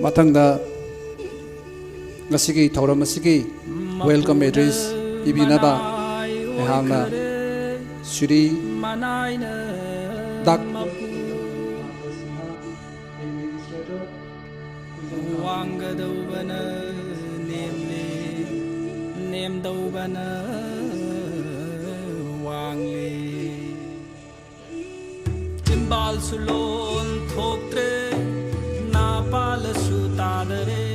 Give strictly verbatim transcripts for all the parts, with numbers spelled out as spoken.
ꯃꯊꯪꯗ ꯉꯁꯤꯒꯤ ꯊꯧꯔꯝ ꯑꯁꯤꯒꯤ welcome address ꯄꯤꯕꯤꯅꯕ ꯑꯩꯍꯥꯛꯅ ꯁ꯭ꯔꯤ ꯗꯥꯛ ꯋꯥꯡꯒꯗꯧꯕꯅ ꯅꯦꯝꯂꯦ, ꯅꯦꯝꯗꯧꯕꯅ ꯋꯥꯡꯂꯦ꯫ ꯆꯤꯝꯕꯥꯜꯁꯨ ꯂꯣꯟ ꯊꯣꯛꯇ꯭ꯔꯦ, ꯅꯥꯄꯥꯜꯂꯁꯨ ꯇꯥꯗꯔꯦ꯫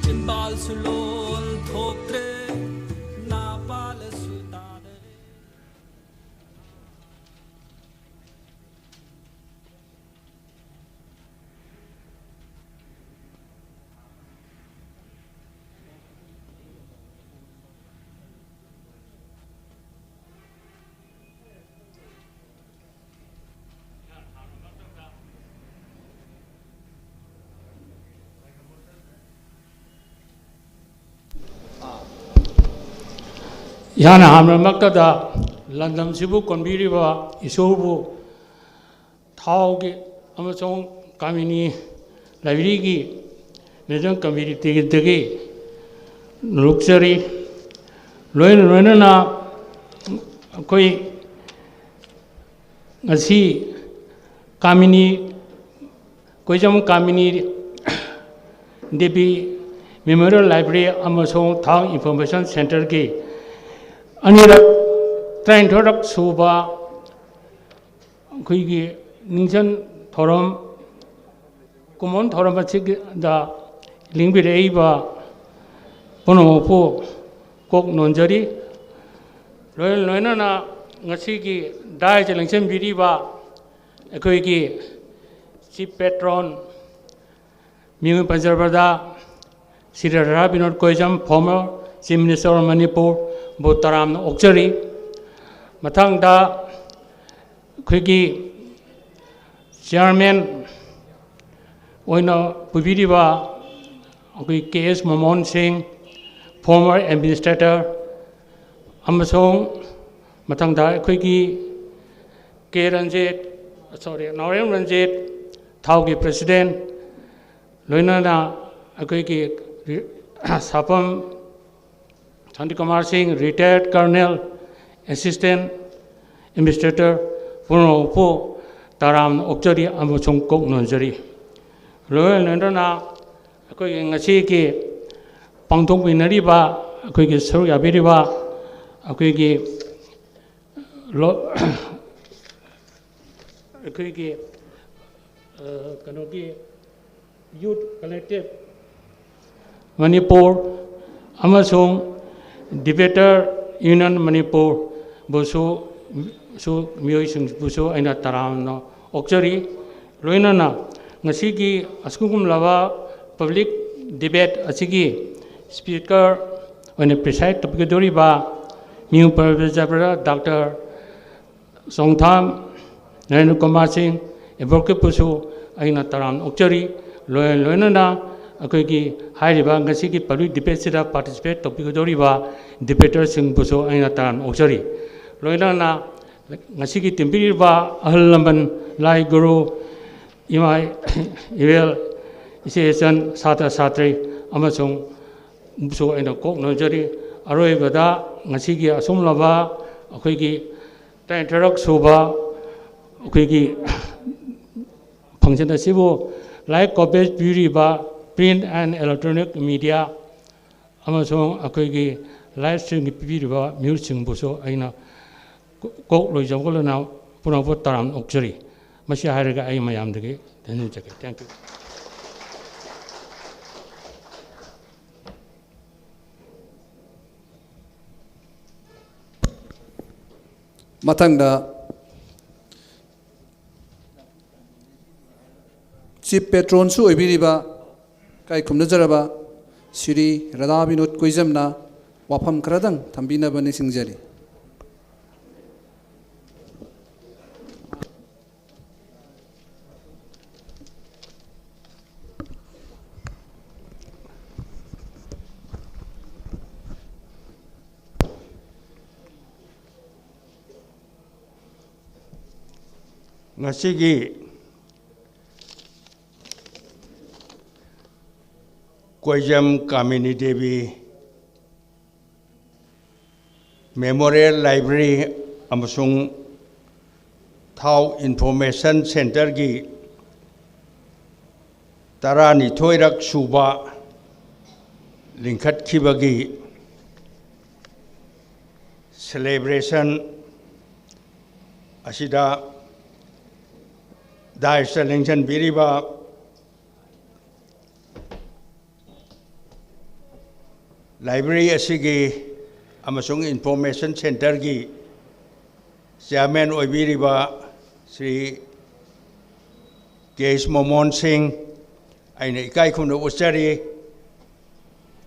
ꯆꯤꯝꯕꯥꯜꯁꯨ ꯂꯣꯟ ꯊꯣꯛꯇ꯭ꯔꯦ, ꯅꯥꯄꯥꯜꯂꯁꯨ ꯇꯥꯗꯔꯦ꯫ ꯏꯍꯥꯟ ꯍꯥꯟꯕꯃꯛꯇꯗ ꯂꯝꯗꯝꯁꯤꯕꯨ ꯀꯣꯟꯕꯤꯔꯤꯕ ꯏꯁꯣꯔꯕꯨ ꯊꯥꯎꯒꯤ ꯑꯃꯁꯨꯡ ꯀꯥꯃꯤꯅꯤ ꯂꯥꯏꯕ꯭ꯔꯦꯔꯤꯒꯤ ꯃꯦꯅꯦꯖꯤꯡ ꯀꯃꯤꯇꯤꯗꯒꯤ ꯅꯣꯛꯆꯔꯤ꯫ ꯂꯣꯏꯅ ꯂꯣꯏꯅꯅ ꯑꯩꯈꯣꯏ ꯉꯁꯤ ꯀꯥꯃꯤꯅꯤ, ꯀꯣꯏꯖꯝ ꯀꯥꯃꯤꯅꯤ ꯗꯦꯕꯤ ꯃꯦꯃꯣꯔꯤꯌꯦꯜ ꯂꯥꯏꯕ꯭ꯔꯦꯔꯤ ꯑꯃꯁꯨꯡ ꯊꯥꯡ ꯏꯟꯐꯣꯔꯃꯦꯁꯟ ꯁꯦꯟꯇꯔꯒꯤ ꯑꯅꯤꯔꯛ ꯇꯔꯥꯅꯤꯊꯣꯏꯔꯛ ꯁꯨꯕ ꯑꯩꯈꯣꯏꯒꯤ ꯅꯤꯡꯖꯟ ꯊꯧꯔꯝ, ꯀꯨꯝꯑꯣꯟ ꯊꯧꯔꯝ ꯑꯁꯤꯗ ꯂꯦꯡꯕꯤꯔꯛꯏꯕ ꯄꯨꯝꯅꯃꯛꯄꯨ ꯀꯣꯛ ꯅꯣꯟꯖꯔꯤ꯫ ꯂꯣꯏꯅ ꯂꯣꯏꯅꯅ ꯉꯁꯤꯒꯤ ꯗꯥꯏꯁꯇ ꯂꯦꯡꯁꯤꯟꯕꯤꯔꯤꯕ ꯑꯩꯈꯣꯏꯒꯤ ꯆꯤꯐ ꯄꯦꯇ꯭ꯔꯣꯟ, ꯃꯤꯡ ꯄꯟꯖꯔꯕꯗ Shri Radha Vinod ꯀꯣꯏꯖꯝ, former Chief Minister of Manipur, ꯕꯨ ꯇꯔꯥꯝꯅ ꯑꯣꯛꯆꯔꯤ꯫ ꯃꯊꯪꯗ ꯑꯩꯈꯣꯏꯒꯤ ꯆꯤꯌꯥꯔꯃꯦꯟ ꯑꯣꯏꯅ ꯄꯨꯕꯤꯔꯤꯕ ꯑꯩꯈꯣꯏ ꯀꯦ ꯑꯦꯁ ꯃꯣꯍꯟ ꯁꯤꯡ, former administrator, ꯑꯃꯁꯨꯡ ꯃꯊꯪꯗ ꯑꯩꯈꯣꯏꯒꯤ ꯀꯦ ꯔꯟꯖꯤꯠ, sorry, ꯅꯥꯎꯔꯦꯝ ꯔꯟꯖꯤꯠ, ꯊꯥꯎꯒꯤ president, ꯂꯣꯏꯅꯅ ꯑꯩꯈꯣꯏꯒꯤ ꯔꯤ-, ꯁꯥꯐꯝ ꯁꯥꯟꯇꯤ ꯀꯨꯃꯥꯔ ꯁꯤꯡ, retired colonel, assistant administrator, ꯄꯨꯝꯅꯃꯛꯄꯨ ꯇꯔꯥꯝꯅ ꯑꯣꯛꯆꯔꯤ ꯑꯃꯁꯨꯡ ꯀꯣꯛ ꯅꯣꯟꯖꯔꯤ꯫ ꯂꯣꯏꯅ ꯂꯣꯏꯅꯅ ꯑꯩꯈꯣꯏꯒꯤ ꯉꯁꯤꯒꯤ ꯄꯥꯡꯊꯣꯛꯃꯤꯟꯅꯔꯤꯕ, ꯑꯩꯈꯣꯏꯒꯤ ꯁꯔꯨꯛ ꯌꯥꯕꯤꯔꯤꯕ, ꯑꯩꯈꯣꯏꯒꯤ ꯂꯣ-, ꯑꯩꯈꯣꯏꯒꯤ, ꯑ, ꯀꯩꯅꯣꯒꯤ Youth Collective ꯃꯅꯤꯄꯨꯔ ꯑꯃꯁꯨꯡ Debater Union ꯃꯅꯤꯄꯨꯔꯕꯨꯁꯨ, ꯁꯨ, ꯃꯤꯑꯣꯏꯁꯤꯡꯕꯨꯁꯨ ꯑꯩꯅ ꯇꯔꯥꯝꯅ ꯑꯣꯛꯆꯔꯤ꯫ ꯂꯣꯏꯅꯅ ꯉꯁꯤꯒꯤ ꯑꯁꯤꯒꯨꯝꯂꯕ public debate ꯑꯁꯤꯒꯤ speaker ꯑꯣꯏꯅ preside ꯇꯧꯕꯤꯒꯗꯧꯔꯤꯕ ꯃꯤꯡ ꯄꯜꯂꯕꯗ ꯗꯥꯛꯇꯔ ꯆꯣꯡꯊꯥꯝ ꯅꯔꯦꯟꯗ꯭ꯔ ꯀꯨꯃꯥꯔ ꯁꯤꯡ, advocate ꯄꯨꯁꯨ ꯑꯩꯅ ꯇꯔꯥꯝꯅ ꯑꯣꯛꯆꯔꯤ꯫ ꯂꯣꯏ-, ꯂꯣꯏꯅꯅ ꯑꯩꯈꯣꯏꯒꯤ ꯍꯥꯏꯔꯤꯕ ꯉꯁꯤꯒꯤ public debate ꯁꯤꯗ participate ꯇꯧꯕꯤꯒꯗꯧꯔꯤꯕ debater ꯁꯤꯡꯕꯨꯁꯨ ꯑꯩꯅ ꯇꯔꯥꯝꯅ ꯑꯣꯛꯆꯔꯤ꯫ ꯂꯣꯏꯅꯅ ꯉꯁꯤꯒꯤ ꯇꯤꯟꯕꯤꯔꯤꯕ ꯑꯍꯜ ꯂꯃꯟ, ꯂꯥꯏ ꯒꯨꯔꯨ, ꯏꯃꯥ ꯏꯕꯦꯜ, ꯏꯆꯦ ꯏꯆꯟ, ꯁꯥꯇ꯭ꯔ ꯁꯥꯇ꯭ꯔꯤ ꯑꯃꯁꯨꯡ ꯕꯨꯁꯨ ꯑꯩꯅ ꯀꯣꯛ ꯅꯣꯟꯖꯔꯤ꯫ ꯑꯔꯣꯏꯕꯗ ꯉꯁꯤꯒꯤ ꯑꯁꯨꯝꯂꯕ ꯑꯩꯈꯣꯏꯒꯤ ꯇꯔꯥꯅꯤꯊꯣꯏꯔꯛ ꯁꯨꯕ ꯑꯩꯈꯣꯏꯒꯤ function ꯑꯁꯤꯕꯨ live coverage ꯄꯤꯕꯤꯔꯤꯕ print and electronic media ꯑꯃꯁꯨꯡ ꯑꯩꯈꯣꯏꯒꯤ live stream ꯄꯤꯕꯤꯔꯤꯕ ꯃꯤꯍꯨꯠꯁꯤꯡꯕꯨꯁꯨ ꯑꯩꯅ ꯀꯣꯛ ꯂꯣꯏꯖꯕꯒ ꯂꯣꯏꯅꯅ ꯄꯨꯝꯅꯃꯛꯄꯨ ꯇꯔꯥꯝꯅ ꯑꯣꯛꯆꯔꯤ꯫ ꯃꯁꯤ ꯍꯥꯏꯔꯒ ꯑꯩ ꯃꯌꯥꯝꯗꯒꯤ ꯊꯦꯡꯅꯖꯒꯦ꯫ Thank you꯫ ꯃꯊꯪꯗ chief patronꯁꯨ ꯑꯣꯏꯕꯤꯔꯤꯕ ꯏꯀꯥꯏ ꯈꯨꯝꯅꯖꯔꯕ ꯁ꯭ꯔꯤ ꯔꯥꯙꯥ ꯕꯤꯅꯣꯗ ꯀꯣꯏꯖꯝꯅ ꯋꯥꯐꯝ ꯈꯔꯗꯪ ꯊꯝꯕꯤꯅꯕ ꯅꯤꯡꯁꯤꯡꯖꯔꯤ꯫ ꯉꯁꯤꯒꯤ ꯀꯣꯏꯖꯝ ꯀꯥꯃꯤꯅꯤ ꯗꯦꯕꯤ ꯃꯦꯃꯣꯔꯤꯌꯦꯜ ꯂꯥꯏꯕ꯭ꯔꯦꯔꯤ ꯑꯃꯁꯨꯡ ꯊꯥꯎ ꯏꯟꯐꯣꯔꯃꯦꯁꯟ ꯁꯦꯟꯇꯔꯒꯤ ꯇꯔꯥꯅꯤꯊꯣꯏꯔꯛ ꯁꯨꯕ ꯂꯤꯡꯈꯠꯈꯤꯕꯒꯤ ꯁꯦꯂꯦꯕ꯭ꯔꯦꯁꯟ ꯑꯁꯤꯗ ꯗꯥꯏꯁꯇ ꯂꯦꯡꯁꯤꯟꯕꯤꯔꯤꯕ ꯂꯥꯏꯕ꯭ꯔꯦꯔꯤ ꯑꯁꯤꯒꯤ ꯑꯃꯁꯨꯡ ꯏꯟꯐꯣꯔꯃꯦꯁꯟ ꯁꯦꯟꯇꯔꯒꯤ ꯆꯤꯌꯥꯔꯃꯦꯟ ꯑꯣꯏꯕꯤꯔꯤꯕ ꯁ꯭ꯔꯤ ꯀꯦ ꯑꯦꯁ ꯃꯣꯃꯣꯟ ꯁꯤꯡ, ꯑꯩꯅ ꯏꯀꯥꯏ ꯈꯨꯝꯅꯕ ꯎꯠꯆꯔꯤ꯫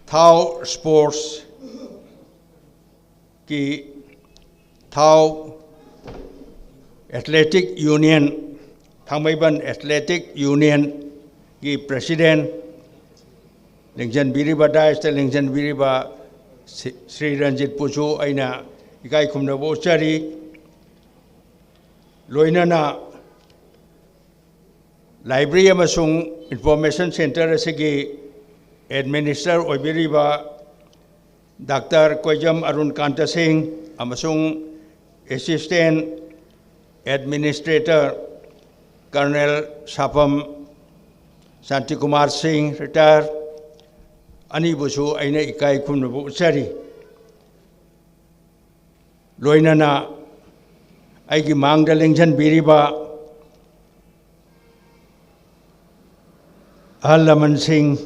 ꯊꯥꯎ ꯁ꯭ꯄꯣꯔꯠꯁꯀꯤ, ꯊꯥꯎ ꯑꯦꯊꯂꯦꯇꯤꯛ ꯌꯨꯅꯤꯌꯟ, ꯊꯥꯡꯃꯩꯕꯟ ꯑꯦꯊꯂꯦꯇꯤꯛ ꯌꯨꯅꯤꯌꯟꯒꯤ ꯄ꯭ꯔꯦꯁꯤꯗꯦꯟ ꯂꯦꯡꯁꯤꯟꯕꯤꯔꯤꯕ, ꯗꯥꯏꯁꯇ ꯂꯦꯡꯁꯤꯟꯕꯤꯔꯤꯕ ꯁꯤ-, ꯁ꯭ꯔꯤ ꯔꯟꯖꯤꯠꯄꯨꯁꯨ ꯑꯩꯅ ꯏꯀꯥꯏ ꯈꯨꯝꯅꯕ ꯎꯠꯆꯔꯤ꯫ ꯂꯣꯏꯅꯅ ꯂꯥꯏꯕ꯭ꯔꯦꯔꯤ ꯑꯃꯁꯨꯡ ꯏꯟꯐꯣꯔꯃꯦꯁꯟ ꯁꯦꯟꯇꯔ ꯑꯁꯤꯒꯤ ꯑꯦꯗꯃꯤꯅꯤꯁꯇꯔ ꯑꯣꯏꯕꯤꯔꯤꯕ ꯗꯥꯛꯇꯔ ꯀꯣꯏꯖꯝ ꯑꯔꯨꯟ ꯀꯥꯟꯇ ꯁꯤꯡ ꯑꯃꯁꯨꯡ ꯑꯦꯁꯤꯁꯇꯦꯟ ꯑꯦꯗꯃꯤꯅꯤꯁꯇ꯭ꯔꯦꯇꯔ ꯀꯔꯅꯦꯜ ꯁꯥꯐꯝ ꯁꯥꯟꯇꯤꯀꯨꯃꯥꯔ ꯁꯤꯡ, ꯔꯤꯇꯥꯌꯔ, ꯑꯅꯤꯕꯨꯁꯨ ꯑꯩꯅ ꯏꯀꯥꯏ ꯈꯨꯝꯅꯕ ꯎꯠꯆꯔꯤ꯫ ꯂꯣꯏꯅꯅ ꯑꯩꯒꯤ ꯃꯥꯡꯗ ꯂꯦꯡꯁꯤꯟꯕꯤꯔꯤꯕ ꯑꯍꯜ ꯂꯃꯟꯁꯤꯡ,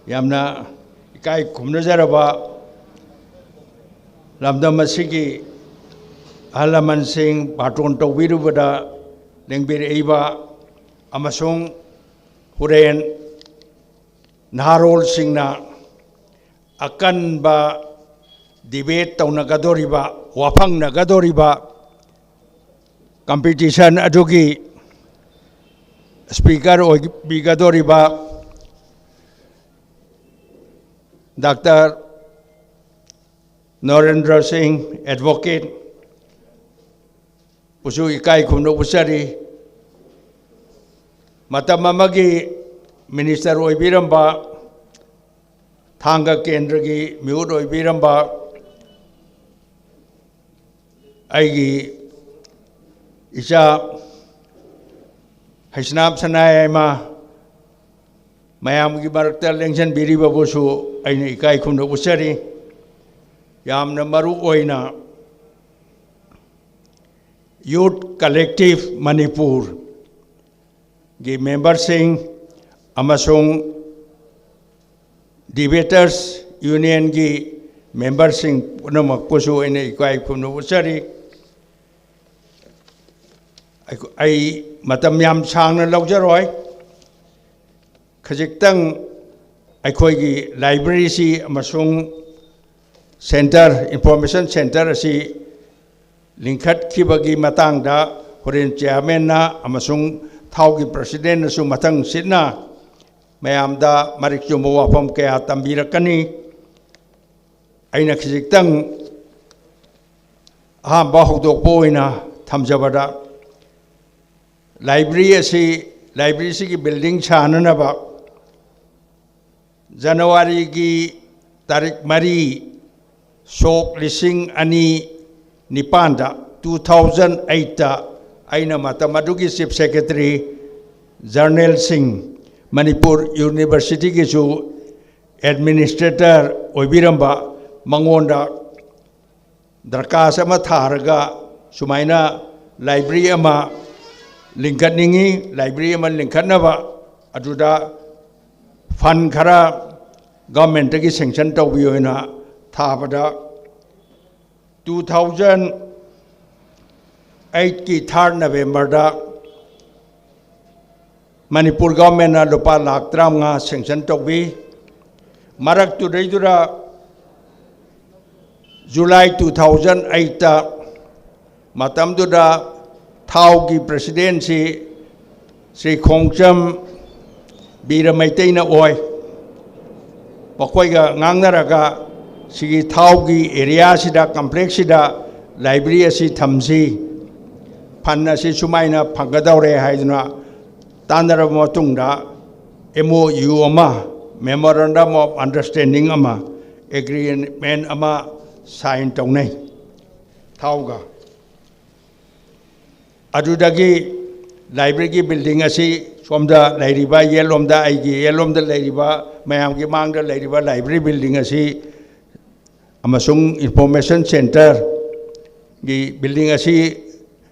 ꯌꯥꯝꯅ ꯏꯀꯥꯏ ꯈꯨꯝꯅꯖꯔꯕ ꯂꯝꯗꯝ ꯑꯁꯤꯒꯤ ꯑꯍꯜ ꯂꯃꯟꯁꯤꯡ ꯕꯥꯔꯇꯣꯟ ꯇꯧꯕꯤꯔꯨꯕꯗ ꯂꯦꯡꯕꯤꯔꯛꯏꯕ ꯑꯃꯁꯨꯡ ꯍꯣꯔꯦꯟ ꯅꯍꯥꯔꯣꯜꯁꯤꯡꯅ ꯑꯀꯟꯕ ꯗꯤꯕꯦꯠ ꯇꯧꯅꯒꯗꯧꯔꯤꯕ, ꯋꯥꯐꯪꯅꯒꯗꯧꯔꯤꯕ ꯀꯝꯄꯤꯇꯤꯁꯟ ꯑꯗꯨꯒꯤ ꯁ꯭ꯄꯤꯀꯔ ꯑꯣꯏꯕꯤꯒꯗꯧꯔꯤꯕ ꯗꯥꯛꯇꯔ ꯅꯔꯦꯟꯗ꯭ꯔ ꯁꯤꯡ, ꯑꯦꯗꯚꯣꯀꯦꯠ, ꯕꯨꯁꯨ ꯏꯀꯥꯏ ꯈꯨꯝꯅ ꯎꯠꯆꯔꯤ꯫ ꯃꯇꯝ ꯑꯃꯒꯤ ꯃꯤꯅꯤꯁꯇꯔ ꯑꯣꯏꯕꯤꯔꯝꯕ ꯊꯥꯡꯒ ꯀꯦꯟꯗ꯭ꯔꯒꯤ ꯃꯤꯍꯨꯠ ꯑꯣꯏꯕꯤꯔꯝꯕ ꯑꯩꯒꯤ ꯏꯆꯥ ꯍꯩꯁꯅꯥꯝ ꯁꯅꯥꯌꯥꯏꯃ ꯃꯌꯥꯝꯒꯤ ꯃꯔꯛꯇ ꯂꯦꯡꯁꯤꯟꯕꯤꯔꯤꯕꯕꯨꯁꯨ ꯑꯩꯅ ꯏꯀꯥꯏ ꯈꯨꯝꯅ ꯎꯠꯆꯔꯤ꯫ ꯌꯥꯝꯅ ꯃꯔꯨ ꯑꯣꯏꯅ Youth Collective ꯃꯅꯤꯄꯨꯔꯒꯤ ꯃꯦꯝꯕꯔꯁꯤꯡ ꯑꯃꯁꯨꯡ Debaters Unionꯒꯤ ꯃꯦꯝꯕꯔꯁꯤꯡ ꯄꯨꯝꯅꯃꯛꯄꯨꯁꯨ ꯑꯩꯅ ꯏꯀꯥꯏ ꯈꯨꯝꯅ ꯎꯠꯆꯔꯤ꯫ ꯑꯩꯈꯣ-, ꯑꯩ ꯃꯇꯝ ꯌꯥꯝ ꯁꯥꯡꯅ ꯂꯧꯖꯔꯣꯏ꯫ ꯈꯖꯤꯛꯇꯪ ꯑꯩꯈꯣꯏꯒꯤ ꯂꯥꯏꯕ꯭ꯔꯦꯔꯤꯁꯤ ꯑꯃꯁꯨꯡ ꯁꯦꯟꯇꯔ, ꯏꯟꯐꯣꯔꯃꯦꯁꯟ ꯁꯦꯟꯇꯔ ꯑꯁꯤ ꯂꯤꯡꯈꯠꯈꯤꯕꯒꯤ ꯃꯇꯥꯡꯗ ꯍꯣꯔꯦꯟ ꯆꯤꯌꯥꯔꯃꯦꯟꯅ ꯑꯃꯁꯨꯡ ꯊꯥꯎꯒꯤ ꯄ꯭ꯔꯁꯤꯗꯦꯟꯅꯁꯨ ꯃꯊꯪ ꯁꯤꯠꯅ ꯃꯌꯥꯝꯗ ꯃꯔꯤꯛ ꯆꯨꯝꯕ ꯋꯥꯐꯝ ꯀꯌꯥ ꯇꯝꯕꯤꯔꯛꯀꯅꯤ꯫ ꯑꯩꯅ ꯈꯖꯤꯛꯇꯪ ꯑꯍꯥꯟꯕ ꯍꯧꯗꯣꯛꯄ ꯑꯣꯏꯅ ꯊꯝꯖꯕꯗ, ꯂꯥꯏꯕ꯭ꯔꯦꯔꯤ ꯑꯁꯤ, ꯂꯥꯏꯕ꯭ꯔꯦꯔꯤꯁꯤꯒꯤ ꯕꯤꯜꯗꯤꯡ ꯁꯥꯅꯅꯕ ꯖꯅꯋꯥꯔꯤꯒꯤ ꯇꯥꯔꯤꯛ ꯃꯔꯤ, ꯁꯣꯛ ꯂꯤꯁꯤꯡ ꯑꯅꯤ ꯅꯤꯄꯥꯟꯗ, two thousand eightꯇ, ꯑꯩꯅ ꯃꯇꯝ ꯑꯗꯨꯒꯤ ꯆꯤꯐ ꯁꯦꯀ꯭ꯔꯦꯇꯔꯤ ꯖꯔꯅꯦꯜ ꯁꯤꯡ, ꯃꯅꯤꯄꯨꯔ ꯌꯨꯅꯤꯚꯔꯁꯤꯇꯤꯒꯤꯁꯨ ꯑꯦꯗꯃꯤꯅꯤꯁꯇ꯭ꯔꯦꯇꯔ ꯑꯣꯏꯕꯤꯔꯝꯕ, ꯃꯉꯣꯟꯗ ꯗꯔꯀꯥꯁ ꯑꯃ ꯊꯥꯔꯒ ꯁꯨꯃꯥꯏꯅ ꯂꯥꯏꯕ꯭ꯔꯦꯔꯤ ꯑꯃ ꯂꯤꯡꯈꯠꯅꯤꯡꯉꯤ, ꯂꯥꯏꯕ꯭ꯔꯦꯔꯤ ꯑꯃ ꯂꯤꯡꯈꯠꯅꯕ ꯑꯗꯨꯗ ꯐꯟ ꯈꯔ ꯒꯚꯔꯟꯃꯦꯟꯠꯇꯒꯤ ꯁꯦꯡꯁꯟ ꯇꯧꯕꯤꯌꯣꯅ ꯊꯥꯕꯗ, two thousand eightꯀꯤ third Novemberꯗ ꯃꯅꯤꯄꯨꯔ ꯒꯚꯔꯟꯃꯦꯟꯠꯅ ꯂꯨꯄꯥ ꯂꯥꯈ ꯇꯔꯥꯃꯉꯥ ꯁꯦꯡꯁꯟ ꯇꯧꯕꯤ꯫ ꯃꯔꯛꯇꯨꯗꯩꯗꯨꯗ July two thousand eightꯇ, ꯃꯇꯝꯗꯨꯗ ꯊꯥꯎꯒꯤ ꯄ꯭ꯔꯁꯤꯗꯦꯟꯁꯤ ꯁ꯭ꯔꯤ ꯈꯣꯡꯆꯝ ꯕꯤꯔ ꯃꯩꯇꯩꯅ ꯑꯣꯏ꯫ ꯃꯈꯣꯏꯒ ꯉꯥꯡꯅꯔꯒ ꯁꯤꯒꯤ ꯊꯥꯎꯒꯤ ꯑꯦꯔꯤꯌꯥꯁꯤꯗ, ꯀꯝꯄ꯭ꯂꯦꯛꯁꯁꯤꯗ ꯂꯥꯏꯕ꯭ꯔꯦꯔꯤ ꯑꯁꯤ ꯊꯝꯁꯤ, ꯐꯟ ꯑꯁꯤ ꯁꯨꯃꯥꯏꯅ ꯐꯪꯒꯗꯧꯔꯦ ꯍꯥꯏꯗꯨꯅ ꯇꯥꯟꯅꯔꯕ ꯃꯇꯨꯡꯗ M O U ꯑꯃ Memorandum of Understanding ꯑꯃ, Agreement ꯑꯃ sign ꯇꯧꯅꯩ ꯊꯥꯎꯒ꯫ ꯑꯗꯨꯗꯒꯤ library ꯒꯤ building ꯑꯁꯤ ꯁꯣꯝꯗ ꯂꯩꯔꯤꯕ, ꯌꯦꯠꯂꯣꯝꯗ, ꯑꯩꯒꯤ ꯌꯦꯠꯂꯣꯝꯗ ꯂꯩꯔꯤꯕ, ꯃꯌꯥꯝꯒꯤ ꯃꯥꯡꯗ ꯂꯩꯔꯤꯕ library building ꯑꯁꯤ ꯑꯃꯁꯨꯡ Information Centre ꯒꯤ building ꯑꯁꯤ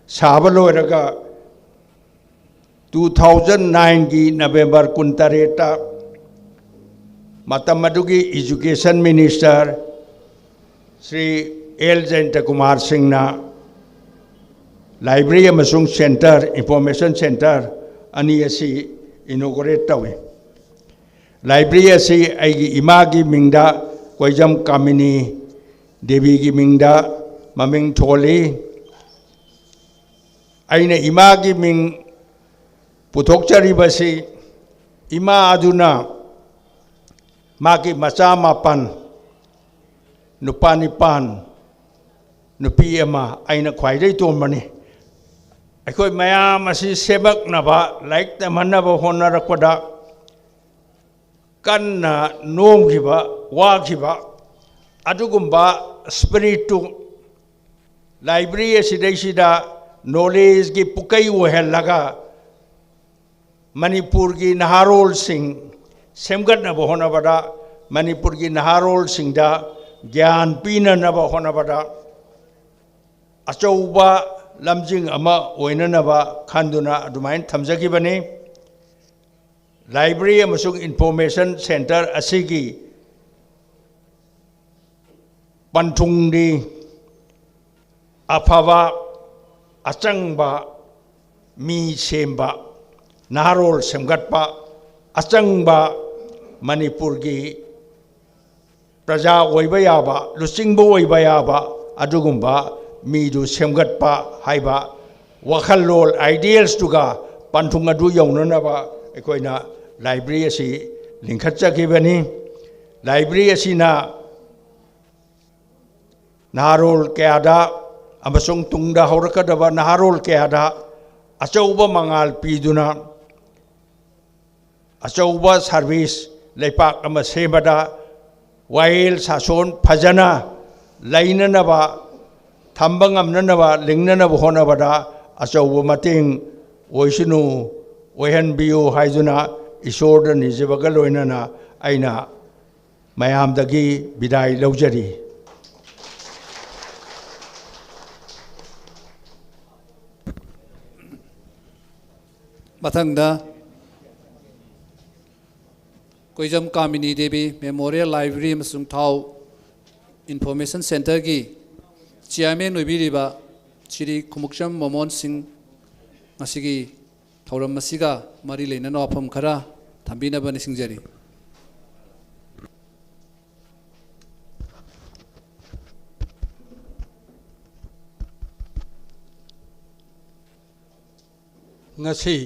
ꯁꯥꯕ ꯂꯣꯏꯔꯒ two thousand nine ꯒꯤ November ꯀꯨꯟꯇꯔꯦꯠꯇ ꯃꯇꯝ ꯑꯗꯨꯒꯤ Education Minister Shri L Jayanta Kumar ꯁꯤꯡꯅ library ꯑꯃꯁꯨꯡ centre, Information Centre ꯑꯅꯤ ꯑꯁꯤ inaugurate ꯇꯧꯏ꯫ Library ꯑꯁꯤ ꯑꯩꯒꯤ ꯏꯃꯥꯒꯤ ꯃꯤꯡꯗ, ꯀꯣꯏꯖꯝ ꯀꯥꯃꯤꯅꯤ ꯗꯦꯕꯤꯒꯤ ꯃꯤꯡꯗ ꯃꯃꯤꯡ ꯊꯣꯜꯂꯤ꯫ ꯑꯩꯅ ꯏꯃꯥꯒꯤ ꯃꯤꯡ ꯄꯨꯊꯣꯛꯆꯔꯤꯕꯁꯤ ꯏꯃꯥ ꯑꯗꯨꯅ ꯃꯥꯒꯤ ꯃꯆꯥ ꯃꯥꯄꯟ, ꯅꯨꯄꯥ ꯅꯤꯄꯥꯟ, ꯅꯨꯄꯤ ꯑꯃ, ꯑꯩꯅ ꯈ꯭ꯋꯥꯏꯗꯒꯤ ꯇꯣꯝꯕꯅꯤ꯫ ꯑꯩꯈꯣꯏ ꯃꯌꯥꯝ ꯑꯁꯤ ꯁꯦꯝꯃꯛꯅꯕ, ꯂꯥꯏꯔꯤꯛ ꯇꯝꯍꯟꯅꯕ ꯍꯣꯠꯅꯔꯛꯄꯗ ꯀꯟꯅ ꯅꯣꯝꯈꯤꯕ, ꯋꯥꯈꯤꯕ, ꯑꯗꯨꯒꯨꯝꯕ spirit ꯇꯨ library ꯑꯁꯤꯗꯩꯁꯤꯗ knowledge ꯀꯤ ꯄꯨꯀꯩ ꯑꯣꯏꯍꯜꯂꯒ ꯃꯅꯤꯄꯨꯔꯒꯤ ꯅꯍꯥꯔꯣꯜꯁꯤꯡ ꯁꯦꯝꯒꯠꯅꯕ ꯍꯣꯠꯅꯕꯗ, ꯃꯅꯤꯄꯨꯔꯒꯤ ꯅꯍꯥꯔꯣꯜꯁꯤꯡꯗ ꯒ꯭ꯌꯥꯟ ꯄꯤꯅꯅꯕ ꯍꯣꯠꯅꯕꯗ ꯑꯆꯧꯕ ꯂꯝꯖꯤꯡ ꯑꯃ ꯑꯣꯏꯅꯅꯕ ꯈꯟꯗꯨꯅ ꯑꯗꯨꯃꯥꯏꯅ ꯊꯝꯖꯈꯤꯕꯅꯤ꯫ Library ꯑꯃꯁꯨꯡ Information Centre ꯑꯁꯤꯒꯤ ꯄꯟꯊꯨꯡꯗꯤ ꯑꯐꯕ, ꯑꯆꯪꯕ ꯃꯤ ꯁꯦꯝꯕ, ꯅꯍꯥꯔꯣꯜ ꯁꯦꯝꯒꯠꯄ, ꯑꯆꯪꯕ ꯃꯅꯤꯄꯨꯔꯒꯤ ꯄ꯭ꯔꯖꯥ ꯑꯣꯏꯕ ꯌꯥꯕ, ꯂꯨꯆꯤꯡꯕ ꯑꯣꯏꯕ ꯌꯥꯕ ꯑꯗꯨꯒꯨꯝꯕ ꯃꯤꯗꯨ ꯁꯦꯝꯒꯠꯄ ꯍꯥꯏꯕ ꯋꯥꯈꯜꯂꯣꯟ, ideals ꯇꯨꯒ ꯄꯟꯊꯨꯡ ꯑꯗꯨ ꯌꯧꯅꯅꯕ ꯑꯩꯈꯣꯏꯅ library ꯑꯁꯤ ꯂꯤꯡꯈꯠꯆꯈꯤꯕꯅꯤ꯫ Library ꯑꯁꯤꯅ ꯅꯍꯥꯔꯣꯜ ꯀꯌꯥꯗ ꯑꯃꯁꯨꯡ ꯇꯨꯡꯗ ꯍꯧꯔꯛꯀꯗꯕ ꯅꯍꯥꯔꯣꯜ ꯀꯌꯥꯗ ꯑꯆꯧꯕ ꯃꯉꯥꯜ ꯄꯤꯗꯨꯅ ꯑꯆꯧꯕ service ꯂꯩꯄꯥꯛ ꯑꯃ ꯁꯦꯝꯕꯗ ꯋꯥꯌꯦꯜ ꯁꯥꯁꯣꯟ ꯐꯖꯅ ꯂꯩꯅꯅꯕ, ꯊꯝꯕ ꯉꯝꯅꯅꯕ, ꯂꯤꯡꯅꯅꯕ ꯍꯣꯠꯅꯕꯗ ꯑꯆꯧꯕ ꯃꯇꯦꯡ ꯑꯣꯏꯁꯅꯨ, ꯑꯣꯏꯍꯟꯕꯤꯌꯨ ꯍꯥꯏꯗꯨꯅ ꯏꯁꯣꯔꯗ ꯅꯤꯖꯕꯒ ꯂꯣꯏꯅꯅ ꯑꯩꯅ ꯃꯌꯥꯝꯗꯒꯤ ꯕꯤꯗꯥꯏ ꯂꯧꯖꯔꯤ꯫ ꯃꯊꯪꯗ ꯀꯣꯏꯖꯝ ꯀꯥꯃꯤꯅꯤ ꯗꯦꯕꯤ ꯃꯦꯃꯣꯔꯤꯌꯦꯜ ꯂꯥꯏꯕ꯭ꯔꯦꯔꯤ ꯑꯃꯁꯨꯡ ꯊꯥꯎ ꯏꯟꯐꯣꯔꯃꯦꯁꯟ ꯁꯦꯟꯇꯔꯒꯤ ꯆꯤꯌꯥꯔꯃꯦꯟ ꯑꯣꯏꯕꯤꯔꯤꯕ ꯁ꯭ꯔꯤ ꯈꯨꯃꯨꯛꯆꯝ ꯃꯣꯃꯣꯟ ꯁꯤꯡ ꯉꯁꯤꯒꯤ ꯊꯧꯔꯝ ꯑꯁꯤꯒ ꯃꯔꯤ ꯂꯩꯅꯅ ꯋꯥꯐꯝ ꯈꯔ ꯊꯝꯕꯤꯅꯕ ꯅꯤꯡꯁꯤꯡꯖꯔꯤ꯫ ꯉꯁꯤ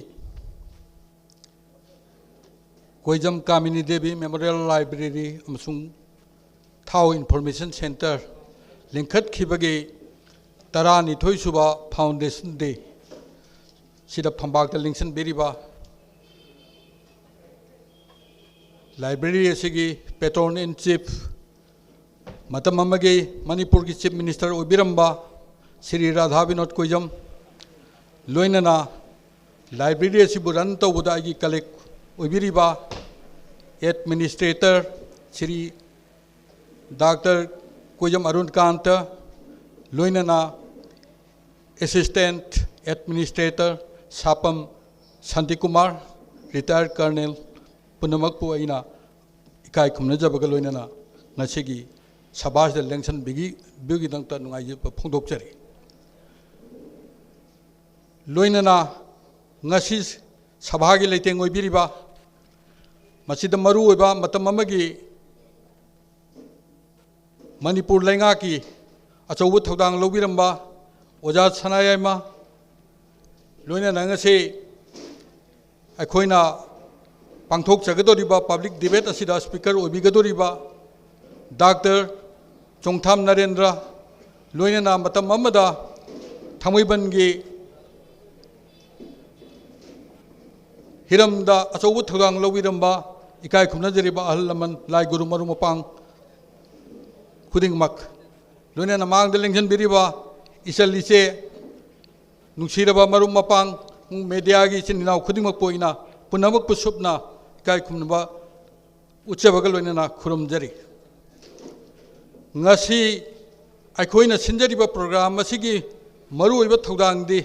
ꯀꯣꯏꯖꯝ ꯀꯥꯃꯤꯅꯤ ꯗꯦꯕꯤ ꯃꯦꯃꯣꯔꯤꯌꯦꯜ ꯂꯥꯏꯕ꯭ꯔꯦꯔꯤ ꯑꯃꯁꯨꯡ ꯊꯥꯎ ꯏꯟꯐꯣꯔꯃꯦꯁꯟ ꯁꯦꯟꯇꯔ ꯂꯤꯡꯈꯠꯈꯤꯕꯒꯤ ꯇꯔꯥꯅꯤꯊꯣꯏ ꯁꯨꯕ ꯐꯥꯎꯟꯗꯦꯁꯟ ꯗꯦ ꯁꯤꯗ ꯐꯝꯄꯥꯛꯇ ꯂꯦꯡꯁꯤꯟꯕꯤꯔꯤꯕ ꯂꯥꯏꯕ꯭ꯔꯦꯔꯤ ꯑꯁꯤꯒꯤ ꯄꯦꯇ꯭ꯔꯣꯟ ꯏꯟ ꯆꯤꯐ, ꯃꯇꯝ ꯑꯃꯒꯤ ꯃꯅꯤꯄꯨꯔꯒꯤ ꯆꯤꯐ ꯃꯤꯅꯤꯁꯇꯔ ꯑꯣꯏꯕꯤꯔꯝꯕ ꯁ꯭ꯔꯤ ꯔꯥꯙꯥ ꯕꯤꯅꯣꯗ ꯀꯣꯏꯖꯝ, ꯂꯣꯏꯅꯅ ꯂꯥꯏꯕ꯭ꯔꯦꯔꯤ ꯑꯁꯤꯕꯨ ꯔꯟ ꯇꯧꯕꯗ ꯑꯩꯒꯤ click ꯑꯣꯏꯕꯤꯔꯤꯕ administrator Shri doctor ꯀꯣꯏꯖꯝ Arun ꯀꯥꯟꯇ, ꯂꯣꯏꯅꯅ assistant administrator ꯁꯥꯄꯝ Shantikumar, retire colonel, ꯄꯨꯝꯅꯃꯛꯄꯨ ꯑꯩꯅ ꯏꯀꯥꯏ ꯈꯨꯝꯅꯖꯕꯒ ꯂꯣꯏꯅꯅ ꯉꯁꯤꯒꯤ ꯁꯚꯥꯁꯤꯗ ꯂꯦꯡꯁꯟꯕꯤꯒꯤ-, ꯕꯤꯌꯨꯒꯤꯗꯃꯛꯇ ꯅꯨꯡꯉꯥꯏꯖꯕ ꯐꯣꯡꯗꯣꯛꯆꯔꯤ꯫ ꯂꯣꯏꯅꯅ ꯉꯁꯤ ꯁꯚꯥꯒꯤ ꯂꯩꯇꯦꯡ ꯑꯣꯏꯕꯤꯔꯤꯕ, ꯃꯁꯤꯗ ꯃꯔꯨ ꯑꯣꯏꯕ ꯃꯇꯝ ꯑꯃꯒꯤ ꯃꯅꯤꯄꯨꯔ ꯂꯩꯉꯥꯛꯀꯤ ꯑꯆꯧꯕ ꯊꯧꯗꯥꯡ ꯂꯧꯕꯤꯔꯝꯕ ꯑꯣꯖꯥ ꯁꯅꯥꯌꯥꯏꯃ, ꯂꯣꯏꯅꯅ ꯉꯁꯤ ꯑꯩꯈꯣꯏꯅ ꯄꯥꯡꯊꯣꯛꯆꯒꯗꯧꯔꯤꯕ ꯄꯕ꯭ꯂꯤꯛ ꯗꯤꯕꯦꯠ ꯑꯁꯤꯗ ꯁ꯭ꯄꯤꯀꯔ ꯑꯣꯏꯕꯤꯒꯗꯧꯔꯤꯕ ꯗꯥꯛꯇꯔ ꯆꯣꯡꯊꯥꯝ ꯅꯔꯦꯟꯗ꯭ꯔ, ꯂꯣꯏꯅꯅ ꯃꯇꯝ ꯑꯃꯗ ꯊꯥꯡꯃꯩꯕꯟꯒꯤ ꯍꯤꯔꯝꯗ ꯑꯆꯧꯕ ꯊꯧꯗꯥꯡ ꯂꯧꯕꯤꯔꯝꯕ ꯏꯀꯥꯏ ꯈꯨꯝꯅꯖꯔꯤꯕ ꯑꯍꯜ ꯂꯃꯟ, ꯂꯥꯏ ꯒꯨꯔꯨ, ꯃꯔꯨꯞ ꯃꯄꯥꯡ ꯈꯨꯗꯤꯡꯃꯛ, ꯂꯣꯏꯅꯅ ꯃꯥꯡꯗ ꯂꯦꯡꯁꯤꯟꯕꯤꯔꯤꯕ ꯏꯆꯜ ꯏꯆꯦ, ꯅꯨꯡꯁꯤꯔꯕ ꯃꯔꯨꯞ ꯃꯄꯥꯡ, ꯃꯦꯗꯤꯌꯥꯒꯤ ꯏꯆꯤꯟ ꯏꯅꯥꯎ ꯈꯨꯗꯤꯡꯃꯛꯄꯨ ꯑꯩꯅ ꯄꯨꯝꯅꯃꯛꯄꯨ ꯁꯨꯞꯅ ꯏꯀꯥꯏ ꯈꯨꯝꯅꯕ ꯎꯠꯆꯕꯒ ꯂꯣꯏꯅꯅ ꯈꯨꯔꯨꯝꯖꯔꯤ꯫ ꯉꯁꯤ ꯑꯩꯈꯣꯏꯅ ꯁꯤꯟꯖꯔꯤꯕ ꯄ꯭ꯔꯣꯒ꯭ꯔꯥꯝ ꯑꯁꯤꯒꯤ ꯃꯔꯨꯑꯣꯏꯕ ꯊꯧꯗꯥꯡꯗꯤ